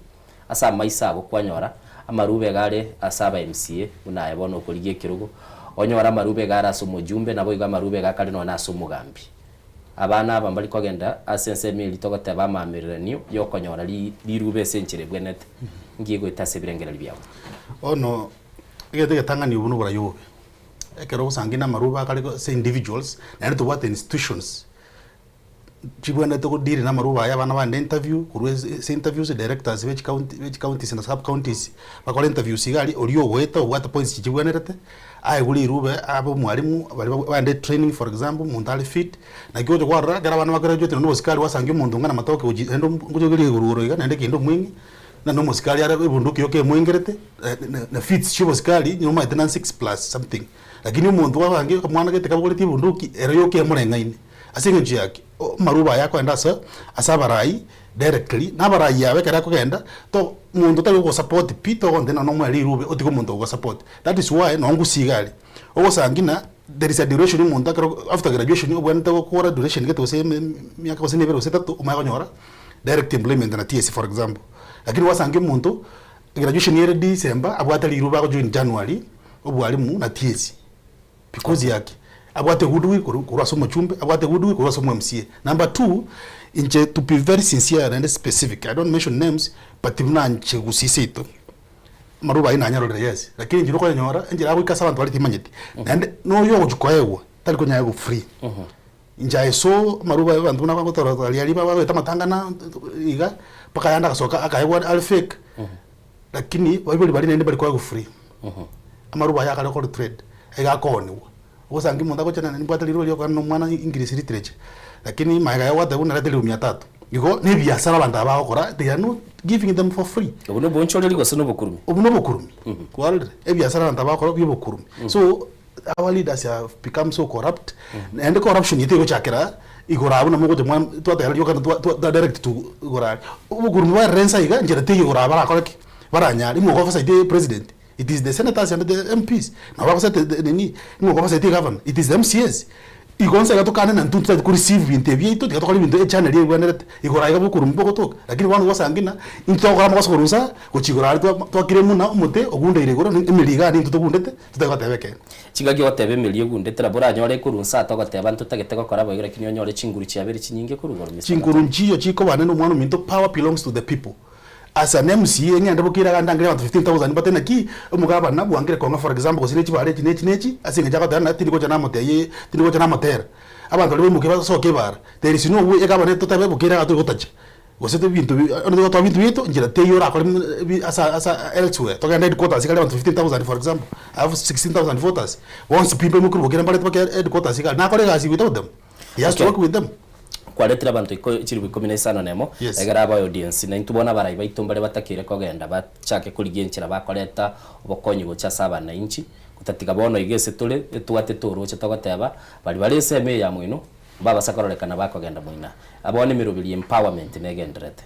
ase amaiso abo kwanyora amarube iga are ase aba MCA buna aye bono okorigia ekerogo, onyore amarube iga are ase omojumbe naboigo amarube iga akare nonya ase omogambi. Abana aba mbari kogenda ase ensemo eria togoteba amaamereranio yokonyora rirube ase enchera ebwenerete. Nki egoeta ase ebirengererio biabo? Bono egento egetang'ani obwo noborai obobe. Ekero ogosangi na amarube akare ase individuals, naende tobwate institutions. Chibwenerete go deal na amarube aya abana bande interview, korwa ase ase interviews directors be chicounty be chicounties na sub counties, bakore interviews iga aria, oria ogoeta obwate points chichibwenerete, aegwe rirube abe omwalimu, baria baende training for example, omonto are fit, naki ogocha kwarora ekero abana bagraduate nonye na obosikari gwasangia omonto ng'a namatoke gochi naende ngochogeria igoro igoro iga naende kende omweng'e, ng'a na omosikari are ebunduki yoka emoengerete, na fits chia obosikari nomanyete na six plus something. Lakini omonto gwasangia omwana gete kabogoretie ebunduki, ere yoka emoreng'aine. Ase eng'encho ya ki? Amaruba aya akoenda ase ase abarai directly, na abarai aba ekero akogenda, to monto tari gogosupport pi, togontebia nonya nomoe rirube otige omonto ogogosupport. That is why nonye ngusii iga aria, ogosangi ng'a there is a duration omonto ekero after graduation obwenerete gokora duration gete gose eme emiaka gose na ebere gose etato omanye konyora direct employment na TSC for example. Lakini gwasangia omonto, graduation ere December, abwate rirube agojoin January, obwalimu na TSC. Because yaki? Abwate goodwill korwa korwa ase omochumbe, abwate goodwill korwa ase omo MCA. Number two, inche to be very sincere naende specific, I don't mention names, but buna inche gusii seito, amarube ayio nanyarorire yes, lakini inche nokonyanyora, enchera agoika ase abanto baria timanyeti. Naende noyo ogochia koegwa, tari konyaegwa free. Inche I saw amarube aye abanto buna bagotora aria aria bagoeta amatanga na iga, mpaka ayande agasoka akaegwa are fake, lakini baibori baria naende mbari koegwa free. Amarubo aya akare gokora trade, iga akooniwa. Ogosangi omonto agocha na nimbwate rirorio riokogana na omwana English literature, lakini magega ya gwateba buna reta elifu mia tatu. Igo na ebiasara abanto aba bagokora, they are not giving them for free. Obwo na obonchoreri gose na obokurumi? Obwo na obokurumi, kwarorire? Ebiasara abanto aba bagokora bia obokurumi. So, our leaders have become so corrupt, naende corruption eye tegochakera igoro abwo nabo mogocha mwa twateba rioka twa twa direct to igoro aria. Obokurumi bwarire nsa iga, enchera teiyo igoro aba barakore ki? Baranyare. Ing'o ogofasaite president? It is the senators and the MPs. Nabo bagosete the nini, ing'o ogofasaite egovernor? It is the MCAs. Igo nsa iga tokane na intwe ntotagete koreceive binto ebi biaito, tiga tokore ebinto echannel ebwenerete. Igoro aiga bokurumi bogotoka, lakini bono gwasangi ng'a intwe togokora amagoso korwa nsa gochia igoro aria twa twakire muna omote ogundeire igoro, emeri igaa nintwe togundete, totari goteba ekeene. Chingaki ogoteba emeri egundete nabo oranyore korwa nsa togoteba ntotagete gokora boigo lakini onyore chinguru chiabeire chinyinge korwa igoro Mister Chinguru Matoke. nchiyo chikoba nene omwana ominto power belongs to the people. As an MCA ng'ende bokeire agande angere abanto 15,000 mbate naki omogabana bwangire kong'a for example gose ne chibara echi ne echi ne echi ase eng'encho agoteba ng'a tindi gocha namotebia tindi gocha namotera. Abanto baria baimokia basoke ebara there is no way egabana totebe bokeire iga torigotacha gose ebinto bi onye togotoa ebinto biaito nchera teiyo orakore bi ase ase elsewhere togende headquarters iga aria abanto 15,000 for example I have 16,000 voters bonsi pi mbaimokerwe bokeire mbarete mpaka headquarters iga aria nakore egasi without them. He has to Okay. work with them. Kwaretire abanto iko chilifu ikomi na isano na emo, Yes. egere abae audience, na intwe bono abarai baito mbare batakeire kogenda bachake korigia enchera bakoreta obokonyi gocha ase abanainchi, gotatiga bono iga ase tore etwatete oroche togoteba, baria bare ensemo eye ya moino, mbabasa kororekana bakogenda moina. Bono emeroberi ya empowerment negendererete.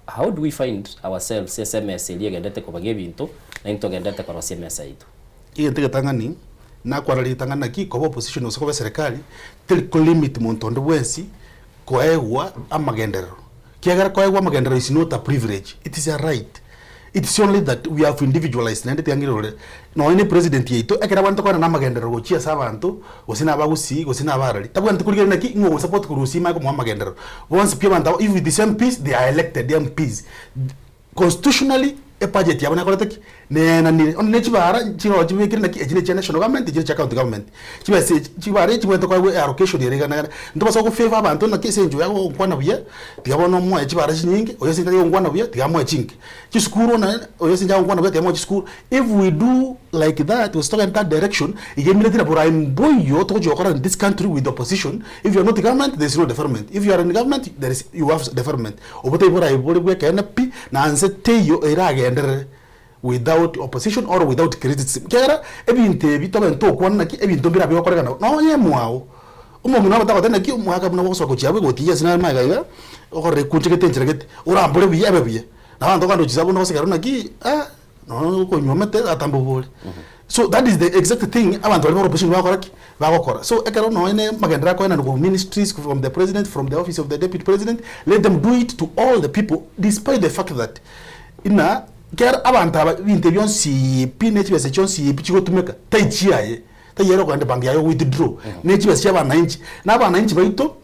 How do we find ourselves ase emesa eria egendete kobaga ebinto, na intwe togendete korosia emesa yaito? Egento egetang'ani, nakwana ritang'ani naki koba opposition gose koba eserekari, teri ko limit monto onde bwensi koegwa amagenderero. Kiagera koegwa amagenderero is not a privilege, it is a right. It is only that we have individualized naende tiga ng'irore, nonye na epresident yaito ekero abwenerete koenana amagenderero gochia ase abanto, gose na abagusii, gose na abarari, tabwenereti korigereria naki ng'o ogosupport korwa gusii manye komoa amagenderero. Bonsi pi abanto aba if it is MPs, they are elected MPs. Constitutionally ebudget yabo nekorete ki? Neenanire. Onye ne chibara nchiroo chibekire naki echi nechia national government echi nechia county government. Chibesa echi chibara echi chibwenerete koegwa allocation ere iga na iga. Ntobasa go favour abanto naki ase eng'encho yagokwana buya, tiga bono omoe chibara chinyinge, oyo ase eng'encho tari buya tiga amoe chinke. Chisukuru one oyo ase eng'encho agokwana buya tiga amoe chisukuru. If we do like that gose togende that direction, iga emineti na borayi mboiyo togochia gokora in this country with opposition, if you are not government there is no development, if you are in government there is you have development. Obo tari borayi bore bw'ekeene pi, na nse teiyo eragenderere without opposition or without criticism. Ekiagera ebinto ebi togende tokwana naki ebinto mbire bigokorekana nonye mwao. Omong'ina obo tagoteba naki omwaka buna ogosoka gochia abwo egoti ase nare magega iga, okorora ekunchegete enchera gete, orambore buya ebe buya. Na abanto okogenda gochia abwo nogosekerwa naki ah, nonya okonywomete atambe obore. So that is the exact thing abanto baria bare opposition bagokora ki? Bagokora. So ekero nonya ne amagenderero akoenanwa korwa ministries, from the president, from the office of the deputy president, let them do it to all the people despite the fact that ng'a ekero abanto aba ebinto ebi bionsi pi ne chibesa chionsi pi chigotumeka tai chiaye, tai ere okogenda ebank yaye owithdraw, ne chibesa chia abananchi. Na abananchi baito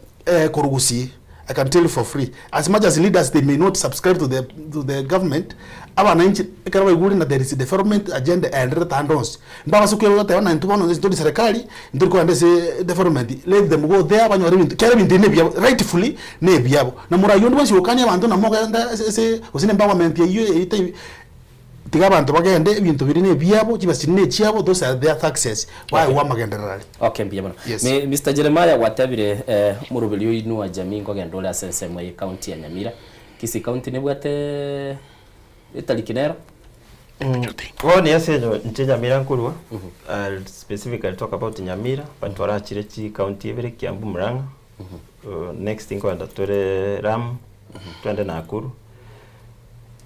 korwa gusii. I can tell you for free as much as leaders they may not subscribe to the to the government, abananchi ekero baigure ng'a there is development agenda eendererete ande onsi, mbabase koigwa goteba ng'a intwe bono ntori serikali, ntori kogenda ase development, let them go there banyore ebinto kera ebinto ebi nebiabo rightfully nebiabo. Na morayi onde bwensi ogokania abanto ng'a mogende ase ase gose na empowerment eywo eywo Tiga abanto bagende, ebinto biria nebiabo, chibesa chiria nechiabo, those are their taxes, baegwe amagenderero aria. Okay, mbuya mono. Yes. Mi- Mr. Jeremiah gwatebire eh, moroberi oino wa jamii nkogenda ore ase ensemo ye county ya Nyamira. Kisii county nebwate etariki nero? Bono ase enyo inche Nyamira nkorwa, I'll specifically talk about Nyamira, but twarachire chicounty ibere Kiambu Murang'a, next nkoenda tore Lamu, twende Nakuru.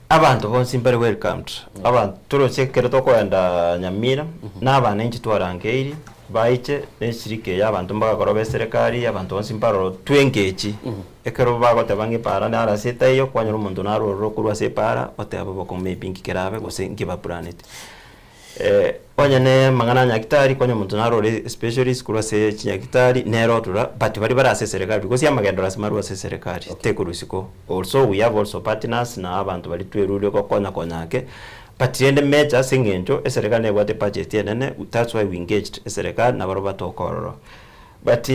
Abanto bonsi mbare welcomed, abanto toroche ekero tokoenda Nyamira, na abananchi twarangeiri, baiche na eshirika eye abanto mbagakora ba eserekari, abanto bonsi mbaroro twengage. Ekero bagoteba ng'a epaara naro ase etaiyo, kwanyora omonto naro ororo korwa ase epaara, oteba bokong'u maybe nki kerabe gose nki bapuranete. Onye ne amang'ana a nyagetari, konya omonto naro ore specialist korwa ase chinyagitari, nere otura, but baria bare ase eserekari because amagendo lasima arwe ase eserekari, tekorwa isiko. Also we have also partners na abanto baria twerure gokonya konya ake, but rende major ase eng'encho eserekari nebwate ebudget enene, that's why we engaged eserekari nabarobwo batoka ororo. But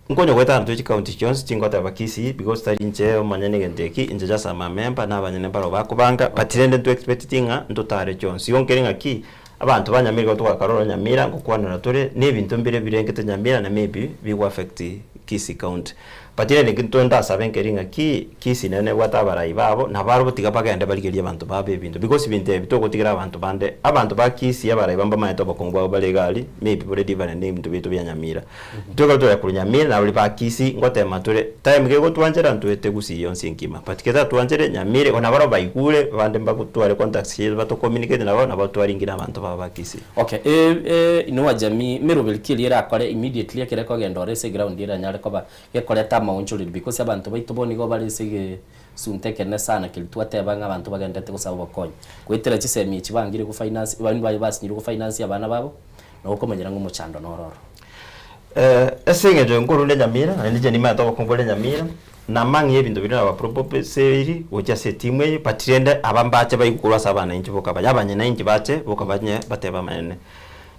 nkonya goetana intwe chicounty chionsi tingoteba Kisii because tari inche omonyene egento eki, inche just am a member na abanyene mbarobwo bakobanga, but rende ntwe expecteti ng'a ntotare chionsi. Igo nkere ng'aki, abanto ba Nyamira igo togakara ororo Nyamira ngokwanera tore, na ebinto mbire birengete Nyamira na maybe bigo affect Kisii county. But rende intwe ndasabe nkeri ng'aki, Kisii nere nebwate abarai babo, nabarobwo tiga bagende barigerie abanto babo ebinto because ebinto ebi togotigera abanto bande, abanto ba Kisii abarai babo mbamaete obokong'u bwabo bare iga aria, maybe bore different na ebinto biaito bia Nyamira. Intwe ekero tore korwa Nyamira na baria ba Kisii ngotema tore time gegotwanchera ntwete Gusii yonsi engima but ketatwanchere Nyamira igo nabarobwo baigure abande mbagotware contacts chiaito bato communicate nabo nabo twaringire abanto babo ba Kisii. Okay, eh, eh, inua jamii, meroberi ki eria erakore immediately ekero ekogenda ore ase eground eranyare koba gekoreta amaonchoreri because abanto baito bono igo bare ase egesunte ekenene sana keria twateba ng'a abanto bagenderete gosaba obokonyi. Goetera chisemi echi bangire go finance, baria baye basinyire go finance abana babo, na okomanyera ng'a omochando noro oro. Ase eng'encho nkorwa inde Nyamira, naende inche nimanyete obokongu bore Nyamira, namang'ie ebinto biria nabaproposeiri gochia ase etimu eye, but rende aba mbache baigwe korwa ase abananchi boka baye, abanyananchi bache boka banye batebe amanene.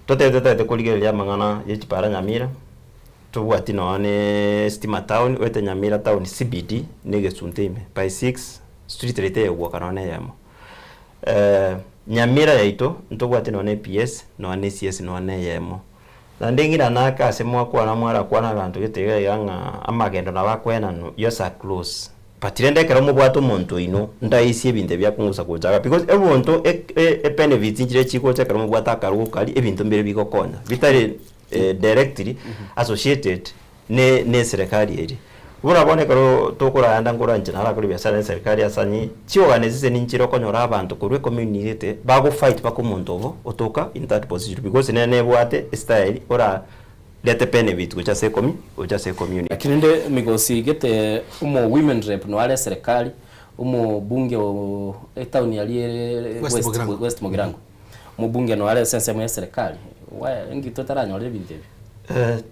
Totebe totagete korigereria amang'ana ye chipara Nyamira, tobwati nonya ne stima town, oete Nyamira town CBD na egesunte ime, by six, street light eyegwoka nonya na eyemo. Nyamira yaito ntobwate nonya ne PS, nonya ne CS nonya na eyemo. Naende ng'ina nake ase mwakwana mwarakwana abanto gete iga iga ng'a amagendo nabo akoenanwa, yours are close. But rende ekero mobwate omonto oino, ndaisi ebinto ebi akong'usa gocha iga because ebonto ebenefits nchire chigocha ekero mobwate akarogo karia, ebinto mbire bigokonya bitari directly associated ne ne eserekari eria. Buna bono ekero tokoranda nkora inche narakore ebiasara ne eserekari ase ang'e, chiorganisation nchire okonyora abanto korwa ecommunity gete, bago fight mpaka omonto obo otoka in that position because nere nebwate estyle ora rete benefit gocha ase ecomu gocha ase ecommunity. Lakini rende migosi gete omo women rep noare eserekari, omobunge o etown aria ere West West Mugirango. West Mugirango. Omobunge noare ase ensemo y'eserekari, why inki totaranyorera ebinto ebi?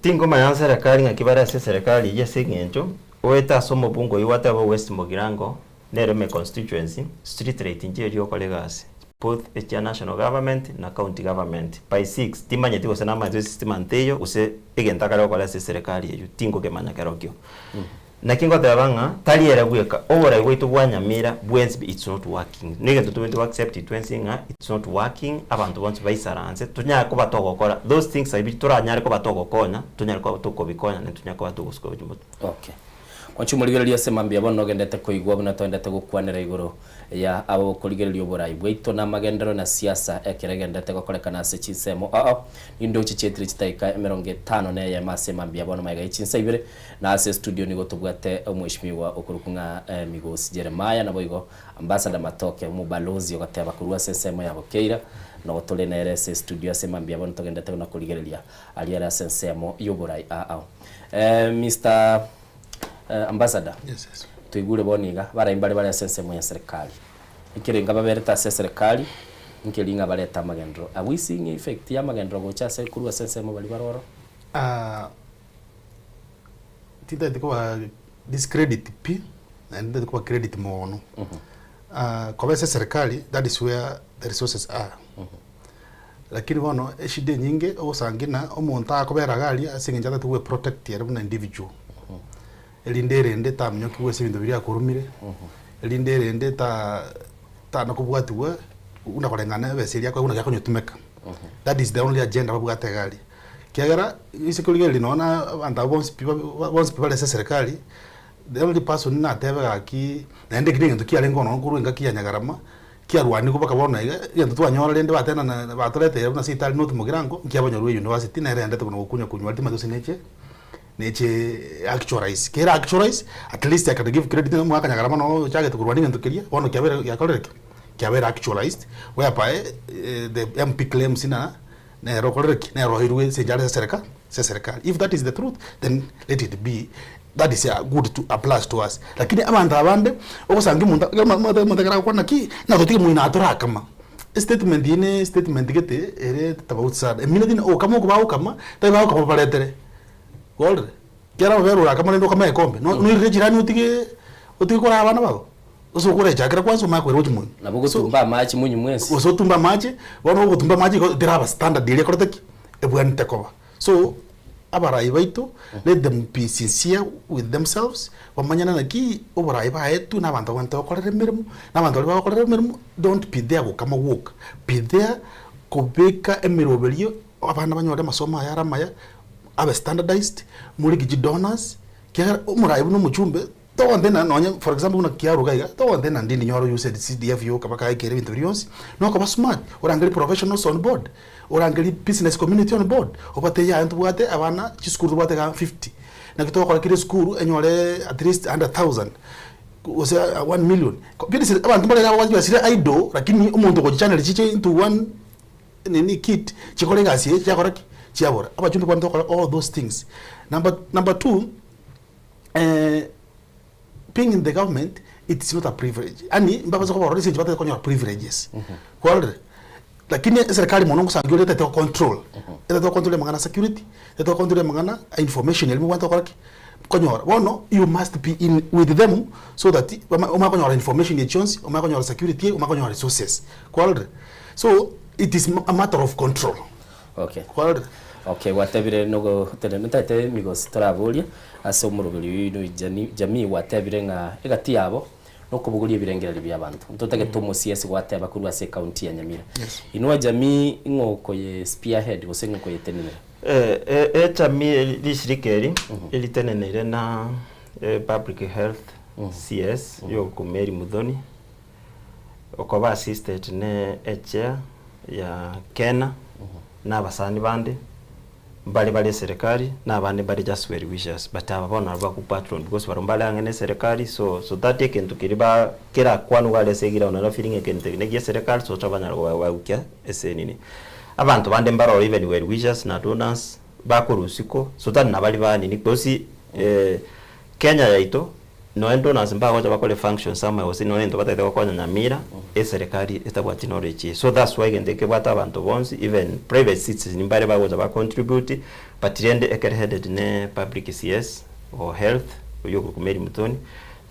Tinkomanya nserekari ng'aki bare ase eserekari eyio ase eng'encho, oete ase omobunge oyio gwateba West Mugirango, nere ime constituency, street light inche eria okora egasi, both echia national government na county government, by six, timanyeti gose namanyete gose stima nteiyo gose egento akare gokora ase eserekari eyio, tingokemanya kerokio. Naki ngoteba ng'a tari ere bweka, oborai bwaito bwa Nyamira bwensi it's not working. Negento tobwenerete go accept twensi ng'a it's not working, abanto bonsi baisaranse, tonyare koba togokora those things ebi toranyare koba togokonya, tonyare koba tokobikonya naende tonyare koba togosuka gochia motwe. Okay. Mwanche omorigereria ase mambia bono nogendete koigwa buna toendete gokwanera igoro ya abo korigereria oborai bwaito na amagenderero na siasa ekero egenderete gokorekana ase chinsemo oo. Nindoche chietire chidakika emerongo etano na eyemo ase mambia bono magega ye chinsa ibere Na ase estudio nigo tobwate omweshimiwa okorokwa ng'a Migosi Jeremiah, naboigo Ambassador Matoke, omobalozi ogoteba korwa ase ensemo ya Bokeira, nogo tore nere ase estudio ase mambia bono togendete na korigereria aria are ase ensemo y'oborai ao. Mister Ambassador, Yes, yes. toigure bono iga, barai mbare bare ase ensemo ya serikali, ekerenga baberete ase eserekari, nkeri ng'a barete amagenderero. Are we seeing effect y'amagenderero gocha ase korwa ase ensemo baria bare ororo? Tintagete koba Discredit pi, naende ntagete koba credit mono. Koba ase eserikali, that is where the resources are. Lakini bono eshida enyinge ogosangi ng'a omonto akobera iga aria ase eng'encho atagete goe protect ere buna individual. Erinde erende taminyokiwa ase ebinto biria akorumire, erinde erende ta tana kobwatiwa buna koreng'ana na ebesa eria akoegwa naki akonyetumeka. That is the only agenda babwate iga aria. Ekiagera ase korigereria nonya na abanto abwo bonsi pi bonsi pi bare ase eserekari, the only person natebe gaki naende eki negento kiarenge bono korwa engaki ya Nyagarama, kiarwanigwe mpaka bono iga, egento twanyora rende batenana batoreteire buna sitari North Mugirango, nkiabanyorwa eyunivasiti nere endete buna gokunya kunywa aria timanyeti gose neche neche actualize. Kere actualize, at least I can give credit ng'a omogaka Nyagarama noo ochagete korwania egento keria, bono kiabeire giakorire ki? Kiabeire actualized, whereby the MP claims ng'a Nere okorire ki? Nere oirwe ase enchara ase esereka ase eserekari. If that is the truth, then let it be, that is a good to a plus to us. Lakini abanto abande, ogosangia omonto ekero omanyete omonto ekero agokwana naki, ng'a totige moino atorakama. Estatement eye ne statement gete ere tofauti sana. Emineti ng'a okama oko bagokama, tari bagokama babaretere, kwarorire? Ekiagera amabere orakama rende okame egekombe, no noirire echirani otige otige koraa abana bago? Gose okorechakera kwanza omanye koira gochia monu. Nabo ogotumba amache monywe mwensi. Gose otumbe amache, bono ogotumba amache igo teraba standard eria ekorete ki? Ebwenerete koba. So, abarai baito, let them be sincere with themselves, bamanyane naki oborai baetwe na abanto babwenerete gokorera emeremo, na abanto baria bagokorera emeremo, don't be there gokama gwoka, be there kobeka emeroberio abana banyore amasomo aya are amaya, abe standardized, morigi chidonors, ekiagera omorai buna omochumbe. Togontena nonye for example buna Kiaru iga iga, togontena ndindi nyore use CDF yoka bakaikera ebinto biria bionsi, nokoba smart, orangerie professionals on board, orangerie business community on board, obatebie yaya ntobwate abana chisukuru tobwate igaa 50, naki togokora kera esukuru enyore at least 100,000 gose 1 million, abanto mbare iga babwate chibesa chire idle lakini omonto ogochichannel chiche into one nini kit, chikore egasi eye chiakora ki? Chiabora. Abachumbe bono togokora all those things. Number number two. being in the government it is not a privilege yaani mbabase koba ororo ase eng'encho batagete konyora privileges kwarorire lakini eserekari mono ngosangi ore etagete go control etagete go control amang'ana a security etagete go control amang'ana a information eria mobwate gokora ki konyora bono you must be in with them so that bama omanye konyora information echio chionsi omanye konyora security omanye konyora resources kwarorire so it is a matter of control. Okay. Kwarorire? Okay, gwatebire nogo tene ntaete emigosi toraborie ase omoroberi oino ijani jamii gwatebire ng'a egati yabo nokobogoria ebirengererio bia abanto. Ntotagete omosiasi gwateba korwa ase ecounty ya Nyamira. Yes. Inwe jamii ing'o okoye spearhead gose ing'o okoyetenenera? Eh, eh, ejamii rishirika eri eriteneneire na eh, public health CS yogoku Mary Muthoni Okoba assisted ne echair ya Kena na abasani bande mbare bare eserekari na abande mbare just well wishers but aba bono nabwo bago patron because barobwo mbare ang'e na eserekari so so that egento keria ba kerakwanwe iga aria ase eground naro feeling egento eke negia eserekari so tobanyara kobagukia ase enini. Abanto bande mbare ororo even well wishers na donors bakorwa isiko so that nabari ba nini because Kenya yaito Nonya donors mbagocha bakore function somewhere gose nonya intwe batagete gokonya Nyamira, eserekari etabwati knowledge eye. So that's why egento eke kebwate abanto bonsi even private citizen mbare bagocha ba contribute but rende ekere headed ne public CS o health oyio okorokwa Mary Muthoni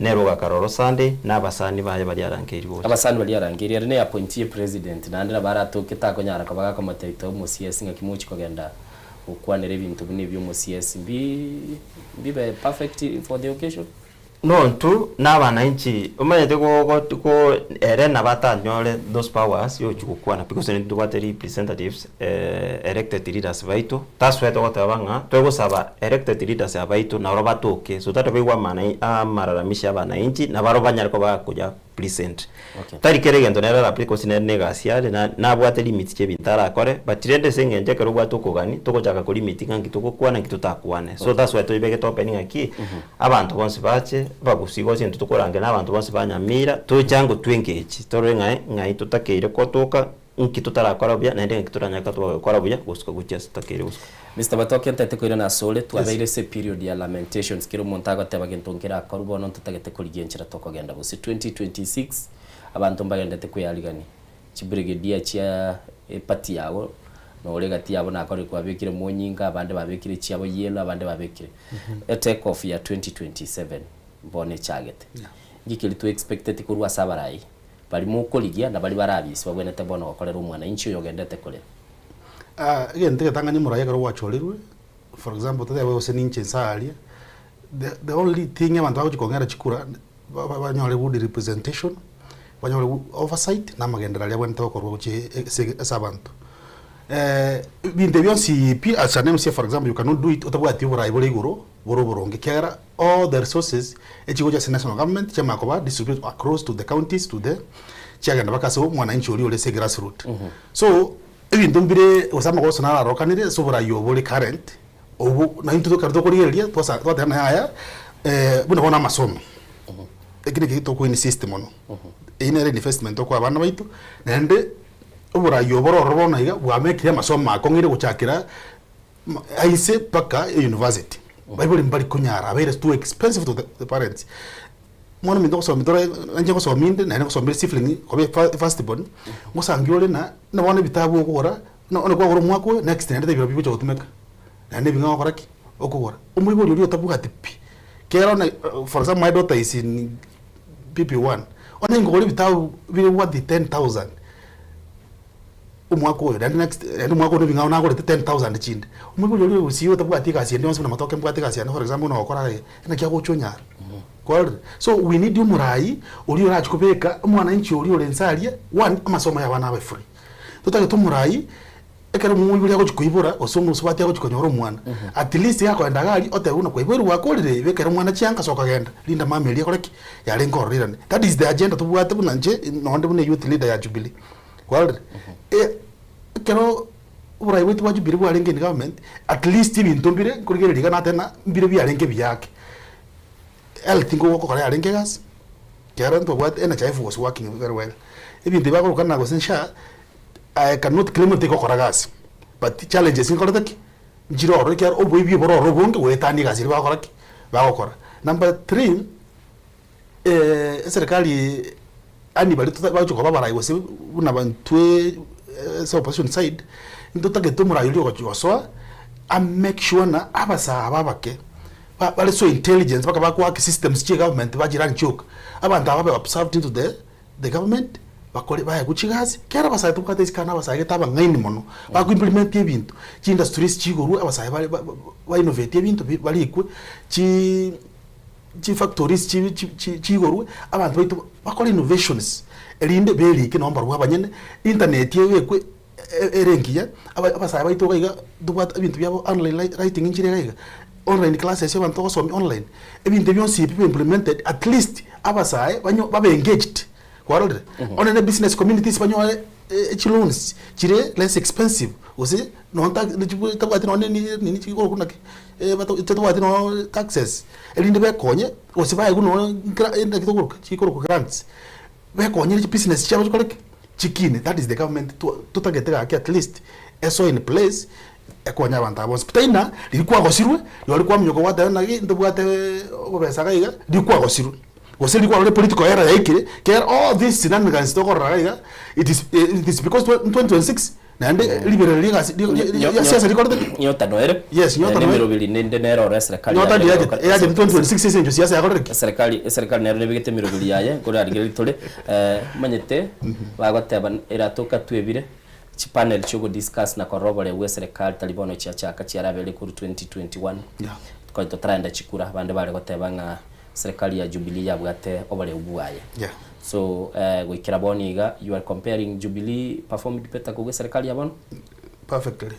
nere ogakara oro Sunday na abasani baye baria arangeiri gocha. Abasani baria arangeiri ere ne appointee president naende nabo aratoke takonyara koba gakomotebia toa omo CS ng'aki mochi kogenda Gokwanera ebinto buna ebi omosiesi mbi mbibe perfect for the occasion. Nontu nabananchi omanyete go go go ere nabo atanyore those powers yochia gokwana because intwe ntobwate representatives elected leaders baito that's why togoteba ng'a twegosaba elected leaders abaito naro batoke so that baigwe amana amalalamishi ya abananchi nabaro banyare koba bakonya present. Okay. Tari kera egento nere ara apply gose nere na egasi are na nabwate limits chia ebinto arakore but rende ase eng'encho ekero obwate okogani togochaka ko limit ng'a nki togokwana nki totakwane. So that's why toibegete open ng'aki abanto bonsi bache abagusii gose intwe tokorangeria na abanto bonsi ba Nyamira toche ango twe engage torore ng'a ng'ai totakeire kotoka nki totarakora buya naende ng'aki toranyare gokora buya gosuka gochia ase totakeire gosuka. Mister Matoke ntaete koirana asore, twabeire ase eperiod ya lamentations kera omonto agoteba gento nkerakorwe bono ntotagete korigia enchera tokogenda gose 2026 abanto mbagendete kwearigania chibrigadier chia eparty yago nore egati yabo nakorire kwabekire monyinga abande babekire chiabo yellow abande babekire etake off ya 2027. Bono echagete. Nki keria to expecteti korwa ase abarai baria mokorigia na baria barabisi babwenerete bono gokorera omwananchi oyo ogendete korera? Ah, egento egetang'ani omorai ekero gwachorirwe, for example totebe gose ninche inse aria, the the only thing abanto bagochi kong'era chikura, ba- ba- banyore good representation, banyore oversight na amagenderero aria abwenerete gokorwa gochia ase ase abanto. Ebinto ebi bionsi pi as an MCA for example you cannot do it otabwati oborai bore igoro bore oboronge ekiagera all the resources echigocha ase national government chiamanya koba distributed across to the counties to the chiagenda mpaka ase omwananchi oria ore ase egrassroot. So ebinto mbire gose amagoso nararokanire ase oborai obo bore current obwo naintwe ekero tokorigereria twasa twateba ng'a yaya buna bono amasomo eki naki toko insist mono eywo nere investment tokoa abana baito naende oborai obo ororo bono iga bwamekire amasomo akong'ire gochakera aise mpaka euniversity. Baibori mbari konyara abeire too expensive to the parents. Mwana ominto ogosomia tore inche ngosomia inde naende ngosomia sibling koba efirst born, ngosangi ore na buna bono ebitabu okogora buna onye kwagora omwaka oyo next naende tari birobio bigocha gotumeka, naende ebing'ao ogokora ki? Okogora. Omoibori oria otabwati pi, kero onye for example my daughter is in PP1, onye nkogora ebitabu bire worth 10,000 omwaka oyo naende next naende omwaka onde ebing'ao nagorete 10,000 chinde. Omoibori oria ogosiiwa otabwati egasi ende yonsi buna matoke mbwate egasi yane for example buna ogokora iga, naki agocha onyara? Kwarorire? So we need omorai oria orache kobeka omwananchi oria ore inse aria, one amasomo ya abana abe free. Totagete omorai ekero omoibori agochi koibora gose omosubati agochi konyora omwana, at least gakoenda iga aria otebe buna kwaiboirwe gwakorire bekera omwana chianga soka genda, rinda mama eria ekore ki? Yarenge ororo irane. That is the agenda tobwate buna inche nonde buna eyouth leader ya Jubilee. Kwarorire? Ekero oborai bwaito bwa Jubilee bwarenge in government, at least ebinto mbire nkorigereria iga nateba ng'a mbire biarenge biyake. Health nkogokora yarenge egasi, ekero ntobwate NHIF was working very well. Ebinto ebi bagokana gose SHA, I cannot claim nti egokora gasi, but challenges nkorete ki? Nchire ororo ekiagera oboibi bore ororo obonge goetania egasi eria bagokora ki? Bagokora. Number three, eserekari yaani baria tota bagochi koba abarai gose buna intwe ase opposition side, ntotagete omorai oria ogochi gosoa, a make sure ng'a abasae aba abake, ba bare so intelligent mpaka bakoaka systems chia egovernment bachirani chioka, abanto aba babe absorbed into the the government, bakore baegwe chigasi, ekero abasae tobwate isiko aa na abasae gete abang'aini mono, bago implement ebinto, chiindustries chigorwe abasae bare ba ba innovate ebinto bi barikwe, chii chifactories chi chi chigorwe, abanto baito bakore innovations, erinde berike nonye mbarabwo abanyene, internet ebekwe ere engiya, aba abasae baito iga iga ntobwate ebinto biabo online writing nchire iga iga, online classes abanto bagosomia online, ebinto ebio bionsi ebi bibe implemented at least abasae banyo babe engaged, kwarorire? Onye ne business communities banyore chiloans chire less expensive gose nonye ta tabwati nonye ne nini chigoro naki tabwati nonye taxes, erinde bekonye gose baegwe nonye naki tokoroka chikorokwa grants, bekonyere chibusiness chiabo chikore ki? Chikine, that is the government totagete gaki at least esoe in place ekonye abanto aba bonsi. Taina riria kwagosirwe, rirorio kwaminyoka gwateba naki ntobwate obobesa iga iga, riria kwagosirwe. Gose riria kwarorire political error yaikire, ekero all these shenanigans tokorora iga iga, it is it is because 2026 naende riberera ria egasi ria siasa rikorete ki? Nyota noere. Yes, nyota noere. Nemeroberi nende nere ore eserekari Nyota ndi yachete, eyachete 2026 ase eng'encho siasa yakorire ki? Eserekari eserekari nero nebegete emeroberi yaye nkorarigereria tore omanyete bagoteba eratoka twebire chipanel chio godiscuss na korora oboreu bwa eserekari tari bono chiachaka chiarabeire korwa 2021 konya totaraenda chikura abande bare goteba ng'a Serikali ya Jubilee yabwate oboreu bwaye. Yeah. So goikera bono iga you are comparing Jubilee performed better kobua eserikali ya bono? Perfectly.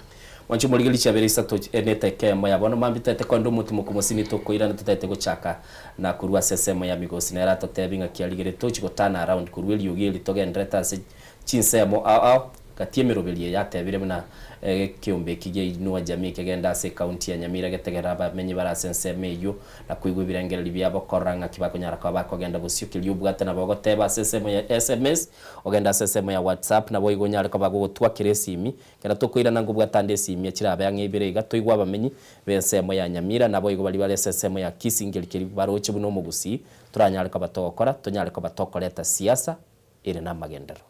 Mwanche omorigereria chiabere isato enete ekemo ya bono mambia totagete koenda omotimoku mosini tokoirana totagete gochaka na korwa ase esemo ya Migosi nere atotebi ng'aki arigeretie tochi gotana around korwa eriogi eri togenderete ase chinsemo ao ao Gati emeroberio eye atebire buna egekeombe eki gia Inua Jamii kegende ase ekaunti ya Nyamira getegerere abamenyi bare ase ensemo eyio na koigwa ebirengererio biabo korora ng'aki bakonyara koba bakogenda bosio keria obwate nabo ogoteba ase ensemo ya sms ogende ase ensemo ya WhatsApp naboigo onyare koba gogotwakera esimi ekero tokoirana nkobwata ande esimi chirabe ang'e ibere iga toigwe abamenyi b'ensemo ya Nyamira naboigo baria bare ase ensemo ya Kisii nkeri keri baroche buna omogusii toranyare koba togokora tonyare koba tokoreta siasa ere namagenderero.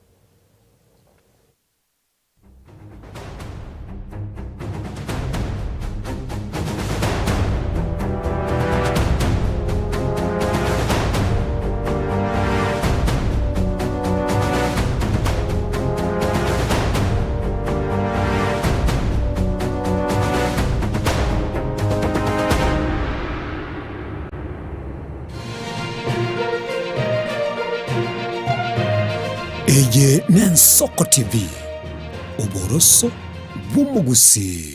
Eye n'Ensoko TV, oboroso bw'omogusii.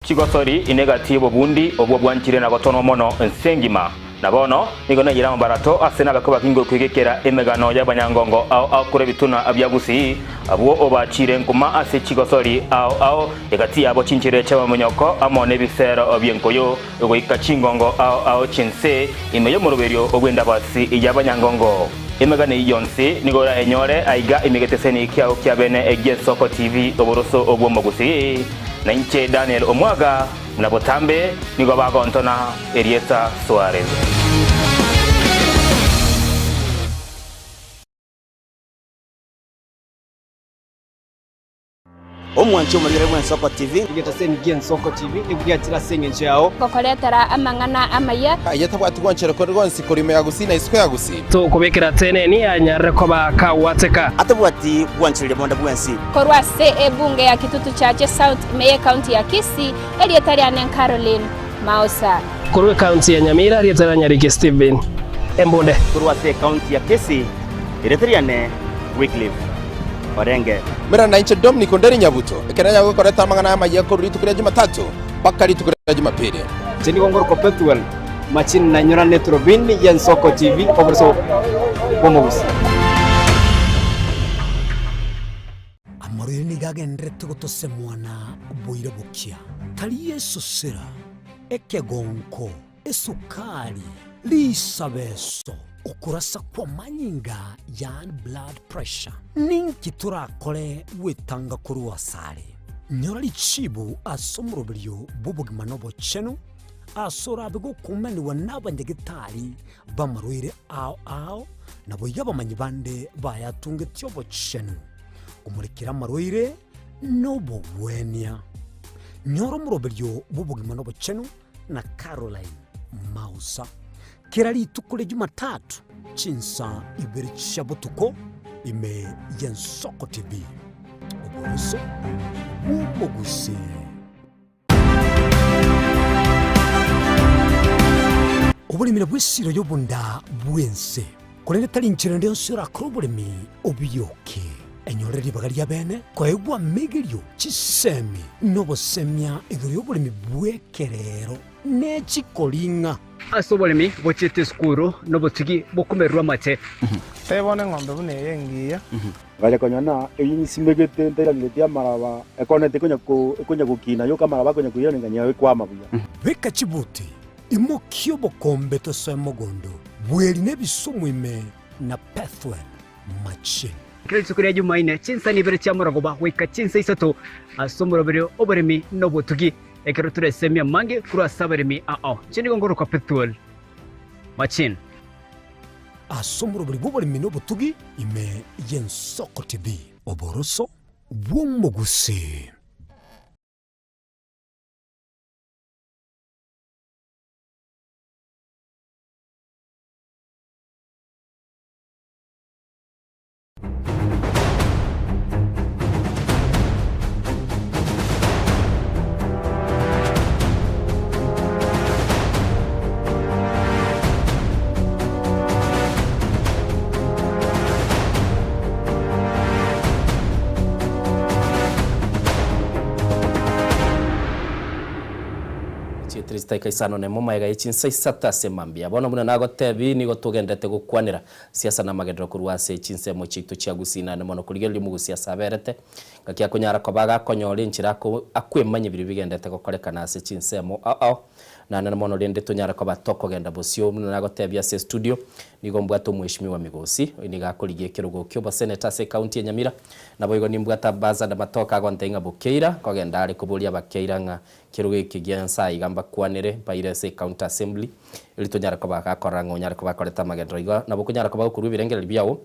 Chigosori ine gati y'obobundi obwo bwanchire na gotonwa mono ense engima. Na bono nigo naiyire amabarato ase nabakwe bakinge okwegekera emegano y'abanyangongo ao ao korwa ebituna bia Gusii, abwo obachiire nkuma ase chigosori ao ao, egati yabo chinchera chi'amamonyoko amo nebisero bi'enkoyo, goika chingongo ao ao chi'ense ime y'omoroberio bw'endabasi y'abanyangongo. Emegano eyio yonsi nigo orayenyore aiga ime egeteseni kiao kia bene gi'Ensoko TV oboroso bw'Omogusii. Na inche Daniel Omwaga, buna botambe nigo bagontona erieta Suarez. Omwanchi omorigere bw'Ensoko TV. Egetaseni gi'Ensoko TV nigo giachire ase engencho yao. Gokoretera amang'ana amaya. Aye tabwati gwanchera kore gwonsi korwa ime ya Gusii na isiko ya Gusii. Tokobekera teneni anyarire koba kagwateka. Atabwati gwanchereria bonde bwensi. Korwa ase ebunge ya Kitutu Chache South ime y'Ekaunti ya Kisii, erieta riane Caroline Maosa. Korwa ekaunti ya Nyamira, erieta ria Nyariki Stephen Embunde. Korwa ase ekaunti ya Kisii, erieta riane Wycliffe Orenge. Mera nainche Dominic Onderi Nyabuto, ekero nanyare gokoreta amang'ana amayia korwa rituko ria Jumatatu mpaka rituko ria Jumapili. Inche nigo ngorokwa Pethuel Machini na nyorane eturubini y'Ensoko TV oboreso bw'omogusi. Amarwaire nigo agendererete gotosemwa na boira bokia, tari esosera, ekegonko, esukari, risabeso, okorasa kw'amanyinga yaani blood pressure. Ninki torakore gwetanga korwa asare? Nyora richibu ase omoroberio bw'obogima na obochenu ase orabe gokumanigwa n'abanyagetari b'amarwaire ao ao, naboigo abamanyi bande bayatungetie obochenu, komorekera amarwaire nobogwenia. Nyora omoroberio bw'obogima na obochenu na Caroline Mausa kera rituko ria Jumatatu chinsa ibere chia botuko ime y'Ensoko TV. Oboroso bw'omogusii. Oboremi nabwo esiro y'obonda bw'ense, korende tari inchera ende yonsi orakore oboremi obiyoke. Enyorere ribaga ria bene koegwa amegerio, chisemi, na obosemia igoro y'oboremi bw'ekerero ne chikoring'a. Ase oboremi bochiete esukuru nobotugi bokomererwa amate. Tebia bono eng'ombe buna eye engiya. Ngacha konyora na eyio nsimegete ntairaneretie amaraba, ekonete ekonya ko ekonya gokina yoka amaraba akonya koirana ng'a nyayo ekwama buya. Beka chibuti, imokia obokombe tosoe mogondo, bweri na ebisumu ime na Pethuel machine. Kera rituko ria Jumaine, chinsa nibere chia morogoba goika chinsa isato ase omoroberio oboremi na obotugi, ekero toresemie amange korwa ase abaremi ao. Inche nigo ngorokwa Pethuel Machine. Ase omorobori bw'oboremi na obotugi ime y'Ensoko TV. Oboroso bw'omogusii. Chietire chitaika isano nemo magega ye chinsa isato ase mambia. Bono buna nagotebi nigo togenderete gokwanera Siasa namagenderero korwa ase chinsemo chiaito chia Gusii naende mono korigereria omogusii ase aberete, ngaki akonyara koba agakonyora enchera ako akwemanya biria bigenderete gokorekana ase chinsemo ao ao. Naende mono rende tonyare koba tokogenda bosio buna nagotebia ase estudio, nigo mbwate omweshimiwa Migosi, oyio nigo akorigia ekerogo kia oboseneta ase ecounty ya Nyamira, naboigo nimbwate Ambassador Matoke agontebia ng'a Bokeira, nkogenda are koboria Abakeira ng'a Kerogo eke gia Nyasae iga mbakwanere, mbaire ase ecounty assembly, erio tonyare koba gakorora ng'a onyare koba akorete amagenderero igo nabo okonyara koba gokorua ebirengererio biao.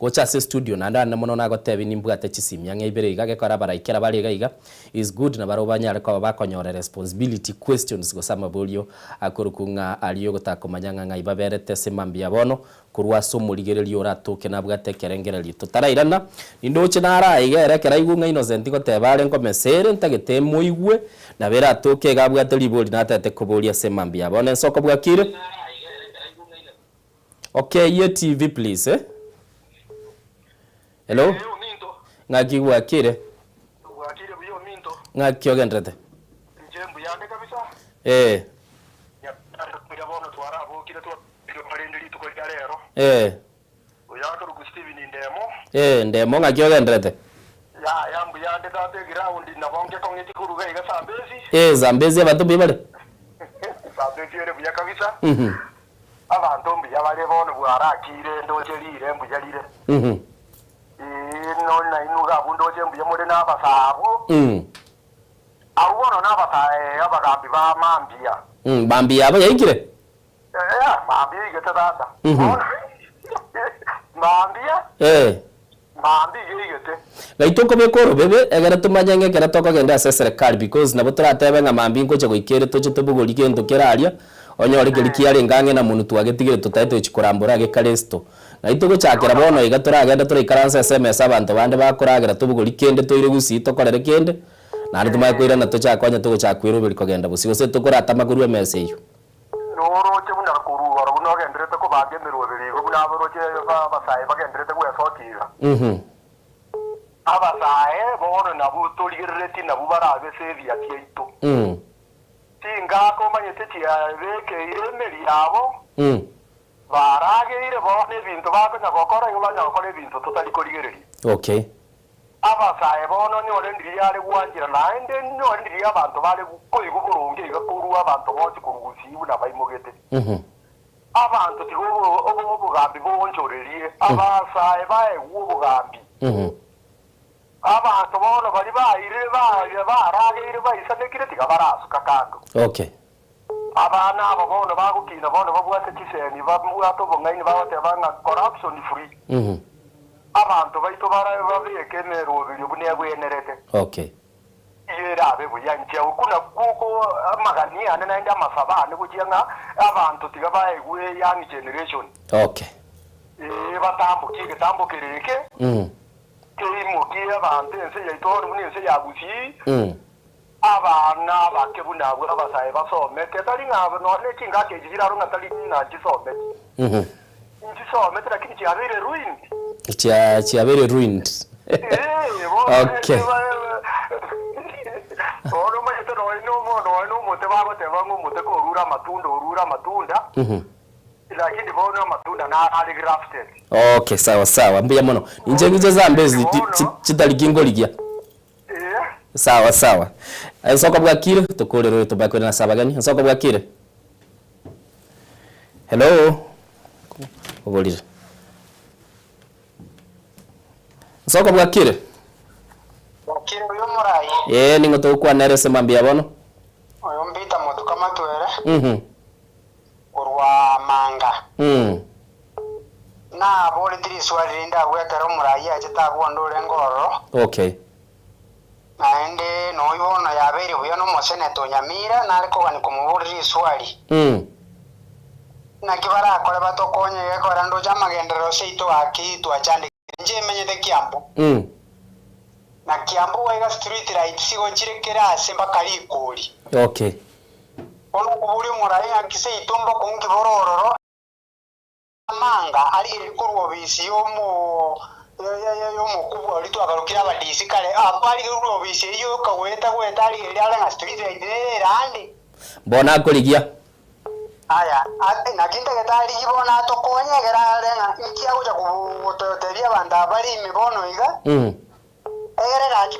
Gocha ase estudio naende ande mono nagotebi nimbwate chisimi ang'e ibere iga gekora abarai kera bare iga iga is good na barabwo banyare koba bakonyora responsibility questions gose amaborio akorokwa ng'a aria ogotaka komanya ng'a ng'ai baberete ase mambia bono Korwa ase omorigereria oratoke nabwate ekerengererio. Totarairana, nindoche naro aiga ere ekero aigwe ng'a Innocent ngoteba are nkomesa ere, ntagete moigwe, nabo eratoke iga abwate ribori natete koboria ase mambia aya. Bono ensoko bwakire? Okay, ye TV please eh. Hello? Ng'aki bwakire? Ng'aki ogenderete? Eh. Eh. Eh, Ndemo ng'aki ogenderete? Eh, Zambezi abanto mbuya bare? Mhm. Abanto mbuya bare bono bwarakire ndoche rire mbuya rire. Mhm. Ee, no nainwe iga abwo ndoche mbuya more nabasaa abwo. Mm. Abwo bono nabasaa ee, abagambi ba mambia. Mm, mambia abo yaikire? Ee, mambia eigete tata. Mhm. Bono mambia, Eh. mambia iga eigete. Gaito okobeka orobebe egere tomanye ng'a ekero tokogenda ase eserekari because nabo toratebe ng'a mambia ngocha goika ere toche tobogorie gento kere aria, onyore keria kiarenge ang'e na monwe twagetigire totaete gochia korambora age karesto. Naki togochakera bono iga toragende toraikaranse ase emesa abanto bande bakoragera tobogorie kende toire gusii tokorere kende, naende tomanye koirana tochake onye togochaka kweroberi kogenda bosio gose tokoratama korwa emesa eyio. Noroche buna korwa igoro buna ogendererete kobanga emeroberi igo, buna aboroche b'abasae bagendererete gwesokia iga. Abasae bono nabwo torigereretie nabwo barabe ase ebiya biaito. Chingaka omanyete chiabekeire emeri yabo, barageire bono ebinto bakonya gokora, igo banya gokora ebinto totari korigereria. Okay. Abasae bono nyore ndiria are gwanchera, naende nyore ndiria abanto bare koigwa boronge iga korwa abanto bonsi korwa gusii buna baimogete. Abanto tiga obogambi boonchorerie, abasae baegwe obogambi. Abanto bono baria bairire barageire baisanekire tiga barasuka kando. Okay. Abana aba bono bagokina bono babwate chisemi, babwate obong'aini bagoteba ng'a corruption free. Abanto baito bare babeke emeroberio buna ebwenerete. Okay. Igo erabe buya inche okwo nakwo oko amagani ane naende amasabo ane gochia ng'a abanto tiga baegwe young generation. Okay. Ee batambokie egetambo kere eke, keimokie abanto ense yaito bono buna ense ya Gusii. Abana abake buna abwo abasae basomete, tari ng'a nonya ne chingaki echi chirarwe ng'a tari ng'a nchisometi. Nchisomete lakini chiabeire ruined. Chia chiabeire ruined. Ee, bono Okay. bono omanyete nonya na omo nonya na omote bagoteba ng'a omote korure amatunda orure amatunda, lakini bono amatunda naro are grafted. Okay, sawa sawa, mbuya mono. Inche ngiche Zambezi chitariki nkorigia. Sawa sawa. Ensoko bwakire, tokorere oyo tobae koirana ase abageni. Ensoko bwakire? Hello? Oborire. Ensoko bwakire? Bwakire buya omorai. Ee, ning'o togokwana ere ase mambia bono? Oyo Peter Motuka Matwere korwa Manga. Naboretie riswali rinde agwo ekero omoraia achete agwo onde orenge ororo. Okay. Naende noyio bono yabeire buya nomoseneta o Nyamira nare kogania komoboria riswali. Naki barakore batokonye gekogera ndoche amagenderero seito gaki twachandekire. Inche emenyete Kiambu. Na Kiambu gwaiga street lights igo chire kera ase mpaka rikori. Okay. Bono okoboria omoraia ng'aki seito mbokong'u ki bore ororo. Amanga arigereria korwa obisi y'omokubwa oria twakarokire abadisi kare, abwo arigereria korwa obisi eyio okagoeta goeta arigereria arore ng'a street light nere ere ande. Bono akorigia. Aya, naki ntagete arigie bono atokonye ekero arore ng'a inki agocha gototebia abanto aba bare ime bono iga. Egere gaki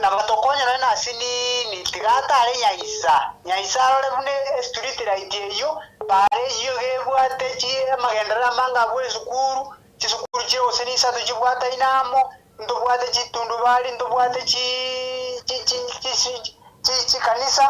nabatokonye nonya nase nini, tiga atare nyaisa, nyaisa arore buna estreet light eyio, bare eyio iga ebwate amagenderero amange abwo esukuru, chisukuru chire gose nisato chibwataine amo, ntobwate chitundubari, ntobwate chikanisa,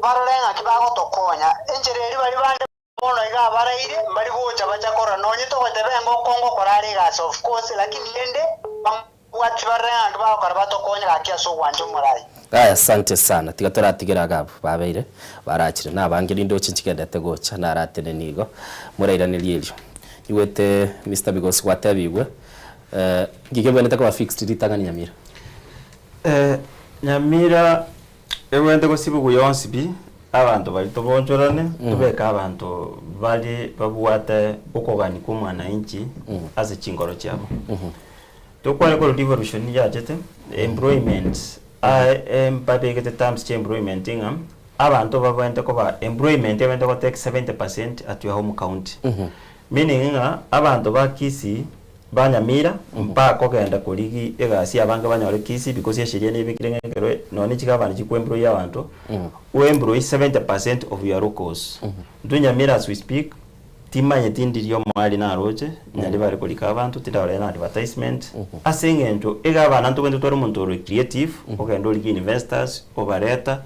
barore ng'aki bagotokonya. Enchera eria baria bande bono iga. iga abaraire mbari gocha bacha korora nonye togoteba engoko ngokora are egasi of course lakini rende bamobwati barore ng'a nki bagokora batokonye gaki ase ogwancha omorai. Aya asante sana tiga toratigere iga abwo babeire barachire na abange rinde oche nchigendete gocha naratenenie igo morairanerie erio. Igwete Mister Migosi gwatebigwe nki kebwenerete koba fixed ritang'ani Nyamira? Nyamira Egwente gosibigwa yonsi pi, abanto baria tobonchorane, tobeke abanto bare babwate okogania kwa omwananchi ase chinkoro chiabo. Tokwane korwa devolution yachete, employment, aye mbabegete terms chia employment ng'a abanto babwenerete koba employment ebwenerete go take 70% at your home county. Meaning ng'a abanto ba Kisii Ba Nyamira mbakogenda korigi egasi abange banyore Kisii because esheria nebekire ng'a ekero nonya ne chigavana chikoemploy abanto, oemploy 70% of your locals. Intwe Nyamira as we speak timanyeti ndiri omoaria naroche nyari bare korika abanto tindarora na advertisement ase eng'encho egavana ntobwenerete totware omonto ore creative ogende origie investors obareta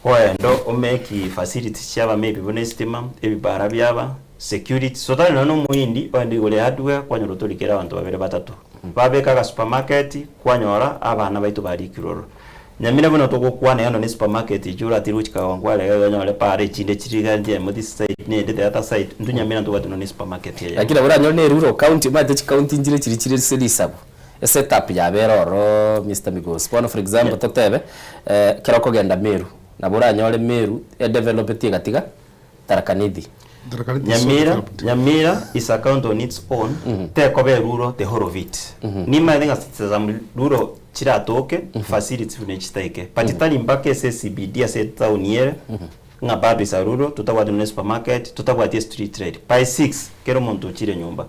Oende omeki facilities chiaba maybe buna estima, ebibara biaba, security, so tari nonya na omohindi oende igoro ya hardware kwanyora otorikere abanto babere batato. Babeka aga supermarket kwanyora abana baito barikirwe ororo. Nyamira buna togokwana eno ne supermarket echio oratire gochia Kawangware iga onyore para echinde chire iga emo this side na ende the other side, intwe Nyamira ntobwate nonya ne supermarket eyemo. Lakini nabo oranyore na erural county omanyete chicounty nchire chiria chire ase risabu. Esetup yabere ororo Mister Migosi. Bono for example totebe ekero okogenda Meru, nabo oranyore Meru edevelopeti egatiga Tharaka Nithi. Nyamira, Nyamira is a county on its own, tekoba eruro the whole of it. Nimanyete ng'a some ruro chiratoke, facilities buna echi chitaike, but tari mpaka ase CBD ase etown ere, ng'a bado is a rural, totabwati nonya esupermarket, totabwati estreet light. By six, kera omonto ochire nyomba.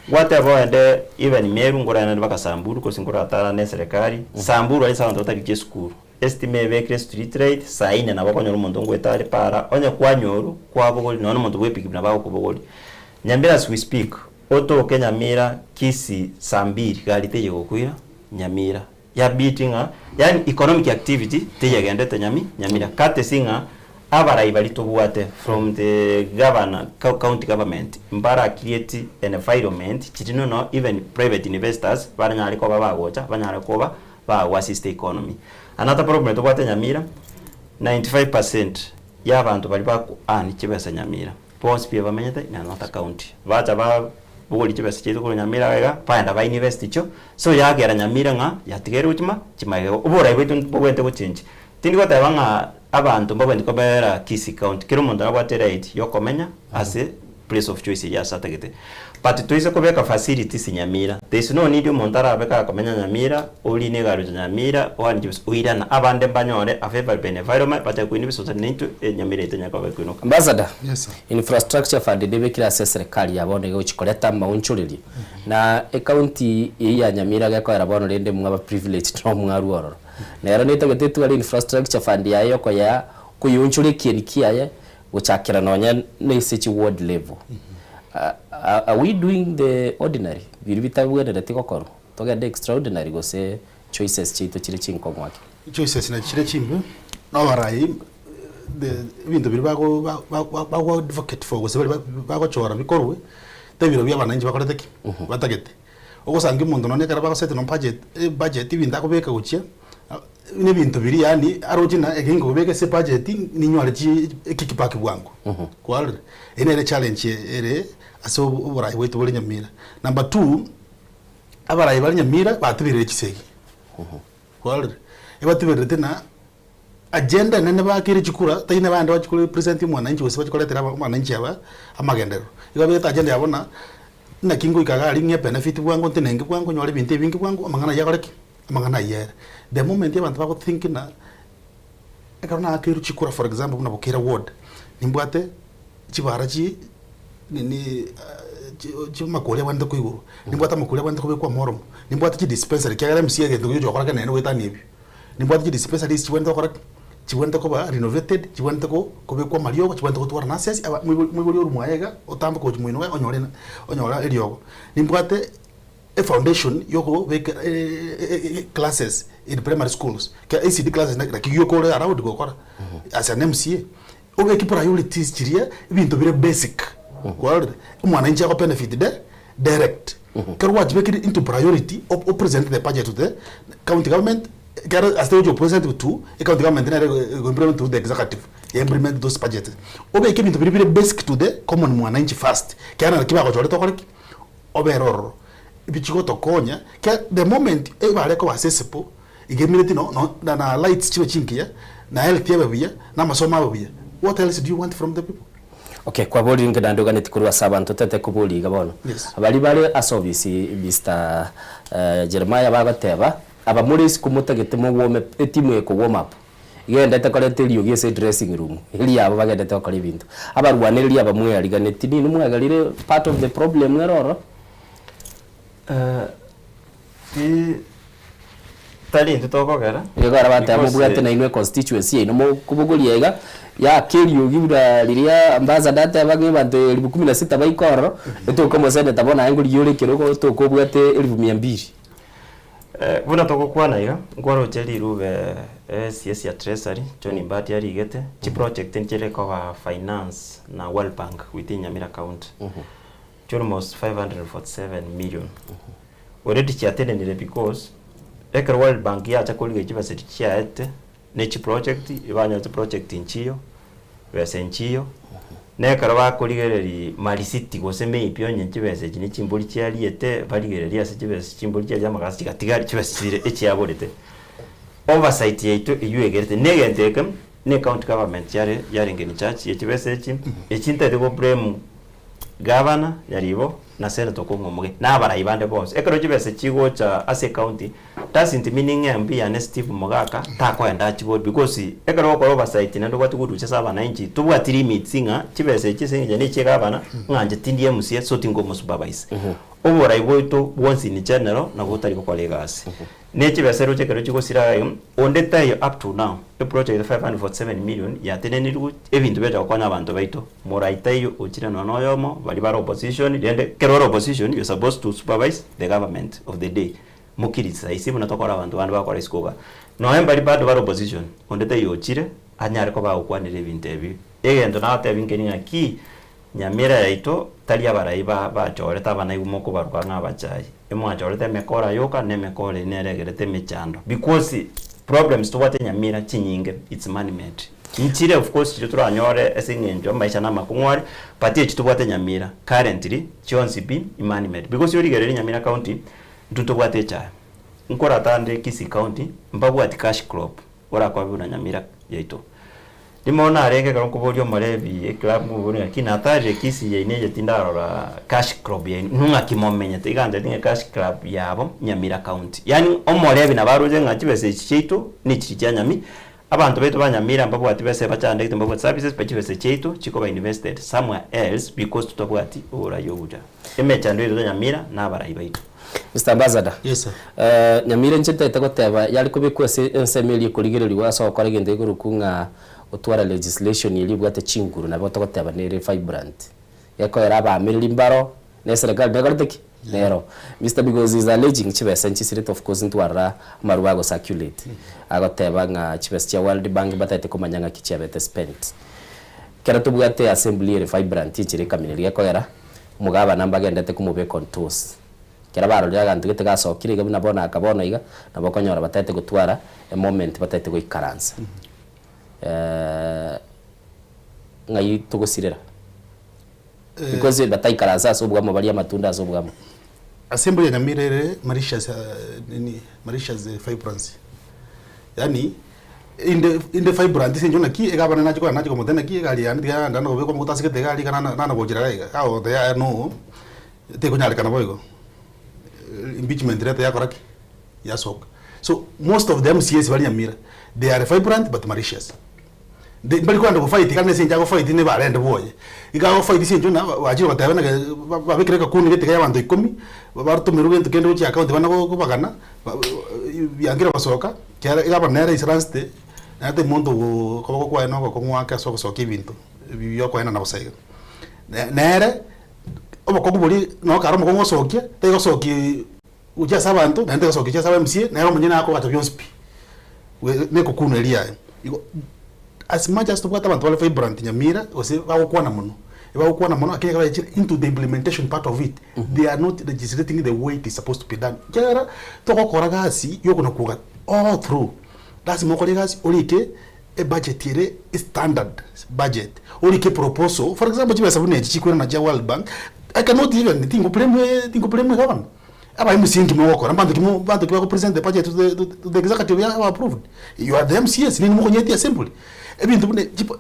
Gwateba oende even Meru nkoraende mpaka Samburu gose nkoratara ne eserekari, Samburu aria ase abanto batarigia esukuru, estima ebekire street light, saa ine nabo okonyora omonto ngoeta are para, onye kwanyorwa, kwabogoria nonya na omonto bwa epikipiki nabo agokobogoria. Nyamira as we speak, otoke Nyamira, Kisii, saa mbiri gari teiyo egokoira Nyamira. Yabiti ng'a yaani economic activity teyegendete nyami Nyamira courtesy ng'a abarai baria tobwate from the governor county government mbara create an environment chiri nono even private investors baranyare koba bagocha banyare koba bago assist economy. Another problem tobwate Nyamira 95% ya abanto baria bako earn chibesa Nyamira Bonsi pi abamenyete in another county bacha ba bogoria chibesa chiaito korwa Nyamira iga iga baenda ba invest chio so yagera Nyamira ng'a yatigaire gochima chimagega oborai bwaito mbobwenerete gochenji. Tindi goteba ng'a abanto mbabwenereti kobera Kisii county kera omonto nabwate right yokomenya ase place of choice eyio ase atagete. But toise kobeka facilities Nyamira there is no need omonto arabe gakomenya Nyamira orine egari gocha Nyamira oane chibesa oirana abande mbanyore a favourable environment bachake koina ebisosa naintwe Nyamira yaito enyare koba ekoinoka. Ambassador, Yes, sir. infrastructure fund nebekire ase eserekari ya bono iga gochi koreta amaonchorerio na ecounty eyio ya Nyamira gekoera bono rende mwaba privileged no mwarwa ororo. Nero netagete etware infrastructure fund yaye yokoyea koyeonchoria ekieni kiaye gochakera nonya na ase chi ward level. Are we doing the ordinary? Biria bitabwenereti gokorwa togende extraordinary gose choices chiaito chire chinkong'u ake? Choices nachi chire chimbe, na abarai the ebinto biria bago ba bago advocate for gose baria bagochora bikorwe, tebiro bia abananchi bakorete ki? Batagete. Ogosangia omonto nonye ekero bagosete no budget ebudget ebinto akobeka gochia, na ebinto biria yaani aroche ng'a eke nkobeka ase ebudget ninyware chi ekickback bwango, kwarorire? Eyio nere echallenge ere ase oborai bwaito bore Nyamira. Number two, abarai bare Nyamira batuberire chisegi. Kwarorire? Ebatubererete ng'a agenda enene bakeire chikura, tari nabande bachi korepresent omwananchi gose bachi koretera abananchi aba amagenderero. Igo babegete agenda yabo ng'a naki ngoika iga aria ng'e benefit bwango ntenenke bwango nyore ebinto ebinge bwango amang'ana ayio akore ki? Amang'ana ayio ere. The moment abanto bago think ng'a ekero naakeirwe chikura for example buna Bukira ward, nimbwate chibara chi nini chimakori abwenerete koigorwa, nimbwate amakori abwenerete kobekwa omoromo, nimbwate chidispensary ekiagera MCA egento keria ogocha gokora ekenene goetania ebio. Nimbwate chidispensaries chibwenerete gokora ki? Chibwenerete koba renovated, chibwenerete ko kobekwa amariogo, chibwenerete gotwara nurses, aba moibori moibori orwe mwaye iga, otamboke gochia moino iga onyore onyore eriogo. Nimbwate efoundation yokobeka classes in primary schools, ekero ECD classes naki gioka ore allowed gokora as an MCA. Obeke priorities chiria ebinto bire basic, kwarorire? Omwananchi ago benefit de direct. Ekero gwachibekire into priority, o o present the budget to the county government, ekero ase ogochi gopresent to, ecounty government nere ego implement to the executive, ya implement those budgets. Obeke ebinto biria bire basic to the common mwananchi first, ekiagera naki bagochorete okore ki? Obere ororo. Bichigotokonya, ekiagera the moment ebare koba accessible, Iga emineti no no na na lights chibe chinkiya, na health ebe buya, na amasomo abe buya, what else do you want from the people? Okay, kwaborire inche naende oganeti korwa ase abanto tete koboria iga bono. Yes. Baria bare ase ofisi Mister Jeremiah bagoteba, aba more isiko motagete mo warm etimu eye ko warm up, igendete koreta eriogi ase edressing room, eriabo bagendete gokora ebinto. Abarwanereria aba mweariganeti ninwe mwagerire part of the problem ere ororo? Ti tari intwe tokogera. Nigo arabateba because, mobwate nainwe econstituency yaino mokobogoria iga, yaka eriogi buna riria ambassador ateba ng'a abanto elifu kumi na sita baike ororo, etoke omoseneta bono aye ngorigia ore ekerogo otoke obwate elifu mia mbili. Buna togokwana iga, nkwaroche rirube CS ya Treasury, John Mbadi arigete, chiproject nchire koba finance na World Bank within Nyamira County. Chi almost 547 million. Already chiatenenire because ekero World Bank yacha korigia chibesa echi chiaete ne chiproject, banyora chiproject nchiyo, besa nchiyo, na ekero bakorigereria marisiti gose maybe onye chibesa echi ne chimbori chiariete, barigererie ase chibesa chimbori chiaria amagasi chigatigari chibesa chire echiaborete. Oversight yaito eywo egerete na egento eke na ecounty government yare yarenge in charge ye chibesa echi, echi ntaete go blame Gavana, Nyaribo, na Senator Okong'u Omuge, na abarai bande bonsi. Ekero chibesa chigocha ase ecounty, doesn't mean ng'a MP yane Steve Mogaka takoenda achibori because ekero ogokora oversight naende obwate gorusia ase abananchi, tobwati limits ng'a chibesa echi ase eng'encho ne chia egavana, ng'a inche tindi MCA so tinkomosupervise. Oborai bwaito bwonsi in general nabwo botari gokora egasi. Ne chibesa eroche ekero chigosira iga, onde taiyo up to now, eproject ya 547 million yatenenirwe ebinto biacha gokonya abanto baito, morai taiyo ochire nonya na oyomo, baria bare opposition, rende ekero ore opposition you're supposed to supervise the government of the day, mo criticize buna tokora abanto bande bagokora isiko igaa. Nonya mbaria bado bare opposition, onde taiyo ochire anyare koba agokwanera ebinto ebi. Egento nagotebi nkeri ng'aki, Nyamira yaito tari abarai ba bachorete abanaigwa mokobaruka ng'a abachayi. Emwachorete emekora yoka na emekora eye nere egerete emechando because problems tobwate Nyamira chinyinge it's man made. Nchire of course chiria toranyore ase eng'encho amaisha na amakong'u are but echi tobwate Nyamira currently chionsi pi man made because origererie Nyamira county intwe ntobwate echae. Nkoratande Kisii county mbabwati cash crop orakobe buna Nyamira yaito. Rimo narenge ekero nkoboria omorebi eclub nkomoboria ng'a ki natarire Kisii yaino eye tindarora cash crop yaino inwe ng'aki momenyete iga antebetie ng'a cash club yabo Nyamira county yaani omorebi nabo aroche ng'a chibesa echi chiaito nechiri chia Nyami abanto baito ba Nyamira mbabwati besa ebachandegete mbabwati services but chibesa chiaito chikoba invested somewhere else because totabwati oborai obuya. Emechando yaito Nyamira na abarai baito. Mister Ambassador, Yes sir. Nyamira inche ntaete goteba yare kobekwa ase ensemo eria ekorigereriwa ase ogokora egento gekorokwa ng'a gotwara legislation eria ebwate chinguru nabo togoteba nere vibrant. Gekoera abaamereri mbaro, na eserekari nekorete ki? Nero. Mister Migosi is alleging chibesa nchisirete of course ntwarora amarube ago circulate agoteba ng'a chibesa chia World Bank mbataete komanya ng'aki chiabete spent. Ekero tobwate assembly ere vibrant enchera ekamineria gekoera, omogabana mbagendete komobeka on toes. Ekero barorire aganto gete gasokire iga buna bono aka bono iga, nabo okonyora bataete gotwara emoment bataete goikaransa. Ng'ai togosirera? Because bataikaransa ase obwamo barie amatunda ase obwamo. Assembly ya Nyamira ere malicious nini malicious vibrancy yaani inde inde vibrant ase eng'encho naki egavana nache korora nache komotebia naki egari yane tiga yanda nobekwa amaguta asegete egari iga nana nana gochera iga iga agoteba yaya no tekonyarekana boigo impeachment reta yakora ki yasoka so most of the MCAs bare Nyamira they are vibrant but malicious They mbari kogenda gofight ekero nese inche agofight nigo arende bwoye. Iga agofight ase eng'encho buna bachire goteba nake babekire ekakundi gete ya abanto ikomi, batomerwe gento kende gochia account bana kobagana, biangire gosoka, kiagera iga abana nere aisaransete, naende tari monto okoboko kwaye na ogokong'u ake ase ogosokia ebinto ebi bia okoenana bosa iga. Nere, obokong'u boria nabo kare omokong'u osokia, tari gosokia gochia ase abanto, naende tari gosokia gochia ase aba MCA, nere omonyene akogacha bionsi pi, na ekokunu eria yaye. Igo. As much as tobwate abanto bare vibrant Nyamira gose bagokwana mono, ebagokwana mono lakini ekero bachire into the implementation part of it, they are not legislating the way it is supposed to be done. Ekiagera togokora gasi yokona kwoga all through, lasima okore egasi orike ebudget ere standard budget, orike proposal, for example chibesa buna echi chikoirana chia World Bank, I cannot even tingo blame tingo blame governor. Aba MCA nki mogokora? Mbanto ki mo mbanto ki bago present the budget to the to the executive yaba approved? You are the MCAs nini mokonyetia simply. Ebinto buna chipo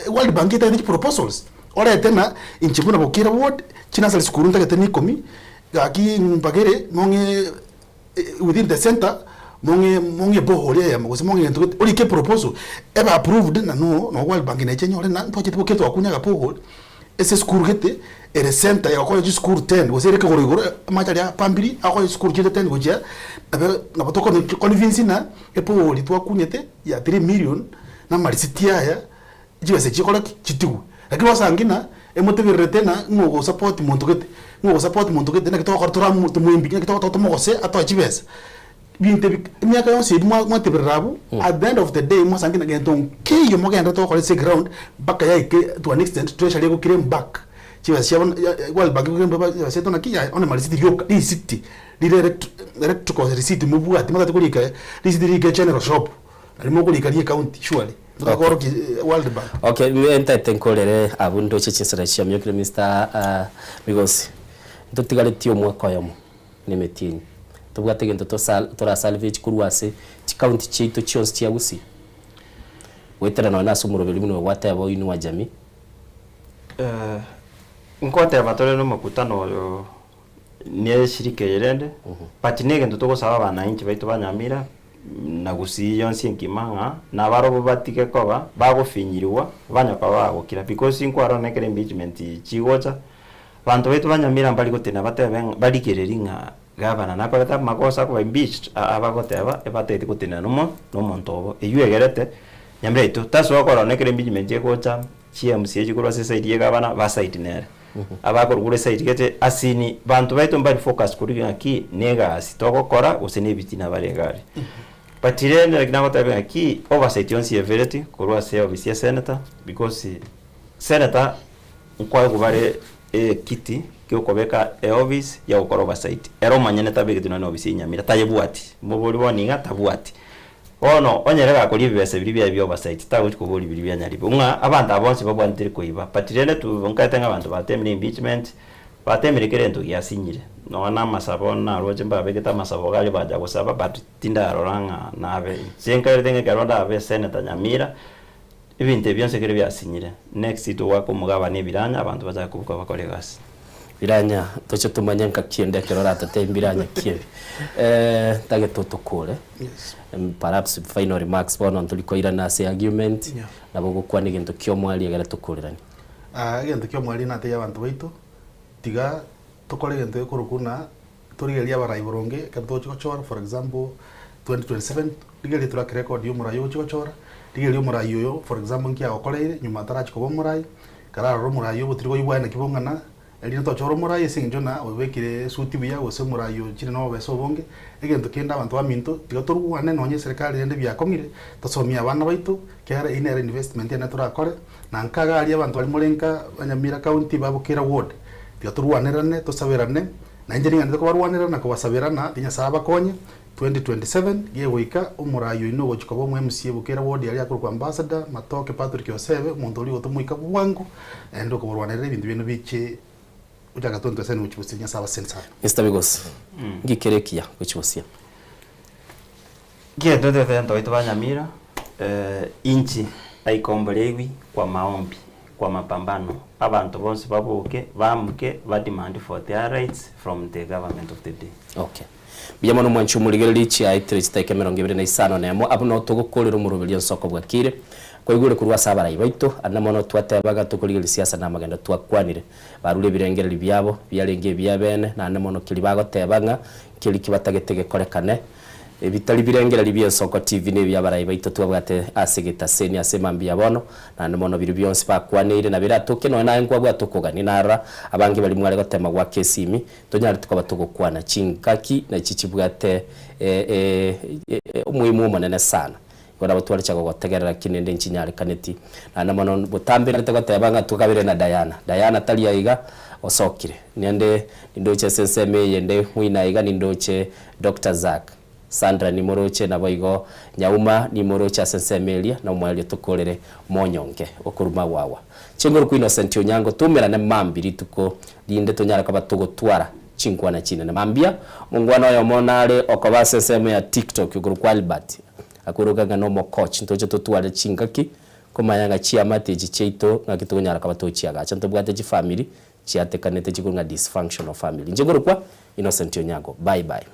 World Bank etagete chiproposals orete ng'a inche buna Bokira ward chinursery school ntagete na ikomi gaki mbagere mong'e within the centre mong'e mong'e borehole eyemo gose mong'e egento gete orike eproposal ebe approved na no no World Bank neche enyore ng'a ntwachete Bokira twakunya agaborehole. Ase esukuru gete ere center egokonya chisukuru ten gose ere ekegoro igoro amache aria apambiri agokonya chisukuru chinde ten gochia nabo nabo tokoni convince ng'a epoori twakunyete ya 3 million na amarisiti aya chibesa echi chikore ki? Chitigwe. Lakini gwasangi ng'a emotebererete ng'a ng'a ogosupport monto gete, ng'a ogosupport monto gete naki togokora toramo tomoimbi naki togokora tomogose atoe chibesa. Binto ebi emiaka yonsi ebi mwa mwateberera abwo, at the end of the day mwasange ng'a gento nkeiyo mogenderete gokora ase eground mpaka yaike to an extent treasury ego claim back chibesa chiabo na ya world bank ego claim back chibesa chiaito naki yaya onye marisiti rioka risiti rire elect electrical receipt mobwati motagete korika risiti rike general shop nari mokorika ria ecounty surely motakorokia world bank. Okay, ntagete nkorere abwo ndoche chinsera chiamiokire Mister Migosi, ntotigaretie omwaka oyomo. nemetienyi. Tobwate egento tora salvage korwa ase chicounty chiaito chionsi chia Gusii? Goetera nonya ase omoroberi buna oyo gwateba o Inua Jamii. Nkoteba tore nomokutano oyo neshirika eye rende, but negento togosaba abananchi baito ba Nyamira na Gusii yonsi enkima ng'a nabarobwo batige koba bagofinyiriwa banya koba bagokira because nkwarora nekero impeachment chigocha. Abanto baito ba Nyamira mbari gotenena batebe ng'a barigererie ng'a gavana nakorete amagoso akoba impeached, aa bagoteba ebatagete gotenena nomo nomonto obo. Eywo egerete Nyamira yaito tasoa korora nekero impeachment egocha chi MCA chikorwa ase eside ya egavana ba side nere. Abakorwa korwa eside gete asini banto baito mbari focused korigia ng'aki na egasi togokora gose na ebitina bare iga aria. But rende naki nagotebia ng'aki oversight yonsi ebereti korwa ase ofisi ya senator because senator Nkoegwa bare ekiti gi'okobeka eofisi ya gokora oversight. Ere omonyene tabegeti nonya neofisi ya Nyamira, tayebwati. Mobori bono iga tabwati. Bono onye ere gakoria ebibesa biria biaye bia oversight, tagochi koboria biria bia Nyaribo. Ng'a abanto aba bonsi babwanetire koiba. But rende tu nkaete ng'a abanto batemire impeachment, batemire kera egento giasinyire. Nonya na amasabo naroche mbabegete amasabo iga aria bacha gosaba but tindarora ng'a nabe. Inche nkaerete ng'a ekero ndabe senator Nyamira, Ebinto ebi bionsi ekero biasinyire, next togoaka omogabane ebiranya abanto bachake kobuka bakore egasi. Biranya toche tomanye ngaki ende ekero oratotebi mbiranya ki ebi. Eh, ntagete otokore. Yes. Perhaps final remarks bono ntori koirana ase argument, Yeah. nabo ogokwana egento kia omwari egere tokoreranie. Ah, egento kia omwari natebie abanto baito, tiga tokore egento gekorokwa buna torigererie abarai boronge ekero togochia gochora for example 2027 rigereria track record ya omorai ogochia gochora, rigereria omorai oyo for example nki agokoreire nyuma atarachi koba omorai, ekero arora omorai obo tiri koigwa aye naki bong'ana, erinde tochore omorai ase eng'encho ng'a obekire esuti buya gose omorai ochire na obobesa obonge, egento kende abanto baminto tiga torwane nonye eserekari rende biakong'ire, tosomie abana baito, ekiagera eyio nere investment ene torakore, na nka iga aria abanto baria more nka Nyamira county ba Bukira ward, tiga torwanerane tosaberane. Na inche ning'anete kobarwanera na kobasabera ng'a Nyasae abakonye, 2027 gegoika, omorai oino ogochia koba omo MCA bokera ward aria akorokwa Ambassador Matoke Patrick Osebe, omonto oria ogotomoika bwango, naende okobarwanerera ebinto biaino biche gochaka 2027 gochia gosiria Nyasae abasesenie sana. Mister Migosi, nki kere ekiya gochia gosia? Gento totebe ntoito ba Nyamira, inchi aikomboreigwi kwa maombi, kwa mapambano, abanto bonsi baboke, baamuke, ba demand for their rights from the government of the day. Okay. Mbuya mono mwanche omorigereria chiaetire chitaika emerongo ebere na isano na emo abwo nao togokorera omoroberio ensoko bwakire. Kwaigure korwa ase abarai baito, ande mono twatebaga tokorigereria siasa na amagendo twakwanire. Barure ebirengererio biabo biarenge ebiabeene, naende mono keria bagoteba ng'a nkeri ki batagete gekorekane. Ebitari birengererio bi'ensoko TV na ebi'abarai baito twabwate ase egetaseni ase mambia ya bono, naende mono biria bionsi bakwaneire na biratoke nonya naye nkwabwate okogania narora abange baria mware gotema goaka esimi tonyareti koba togokwana chingaki nachi chibwate omoimo omonene sana. Igo nabo twarecha gogotegerera ki nende nchinyarekaneti. Naende mono botambe narete goteba ng'a twakabire na Diana. Diana tari aiga, osokire. Naende nindoche ase ensemo eyende moino aiga nindoche Doctor Zack. Sandra nimoroche naboigo Nyauma nimoroche ase ensemo eria na omoerio tokorere monyonge okoruma gwawa. Chinguru Innocent Onyango toumerane mambia rituko rinde tonyare koba togotwara chinkwana chinene mambia. Omongwana oyomo nare okoba ase ensemo ya TikTok okorokwa Albert akweroka ng'a nomocoach ntoche totware chingaki komanya ng'a chiamate echi chiaito ng'aki tokonyara koba tochiagacha ntobwate chifamiri chiatekanete chikorwa ng'a dysfunctional family. Inche nkorokwa Innocent Onyango bye bye.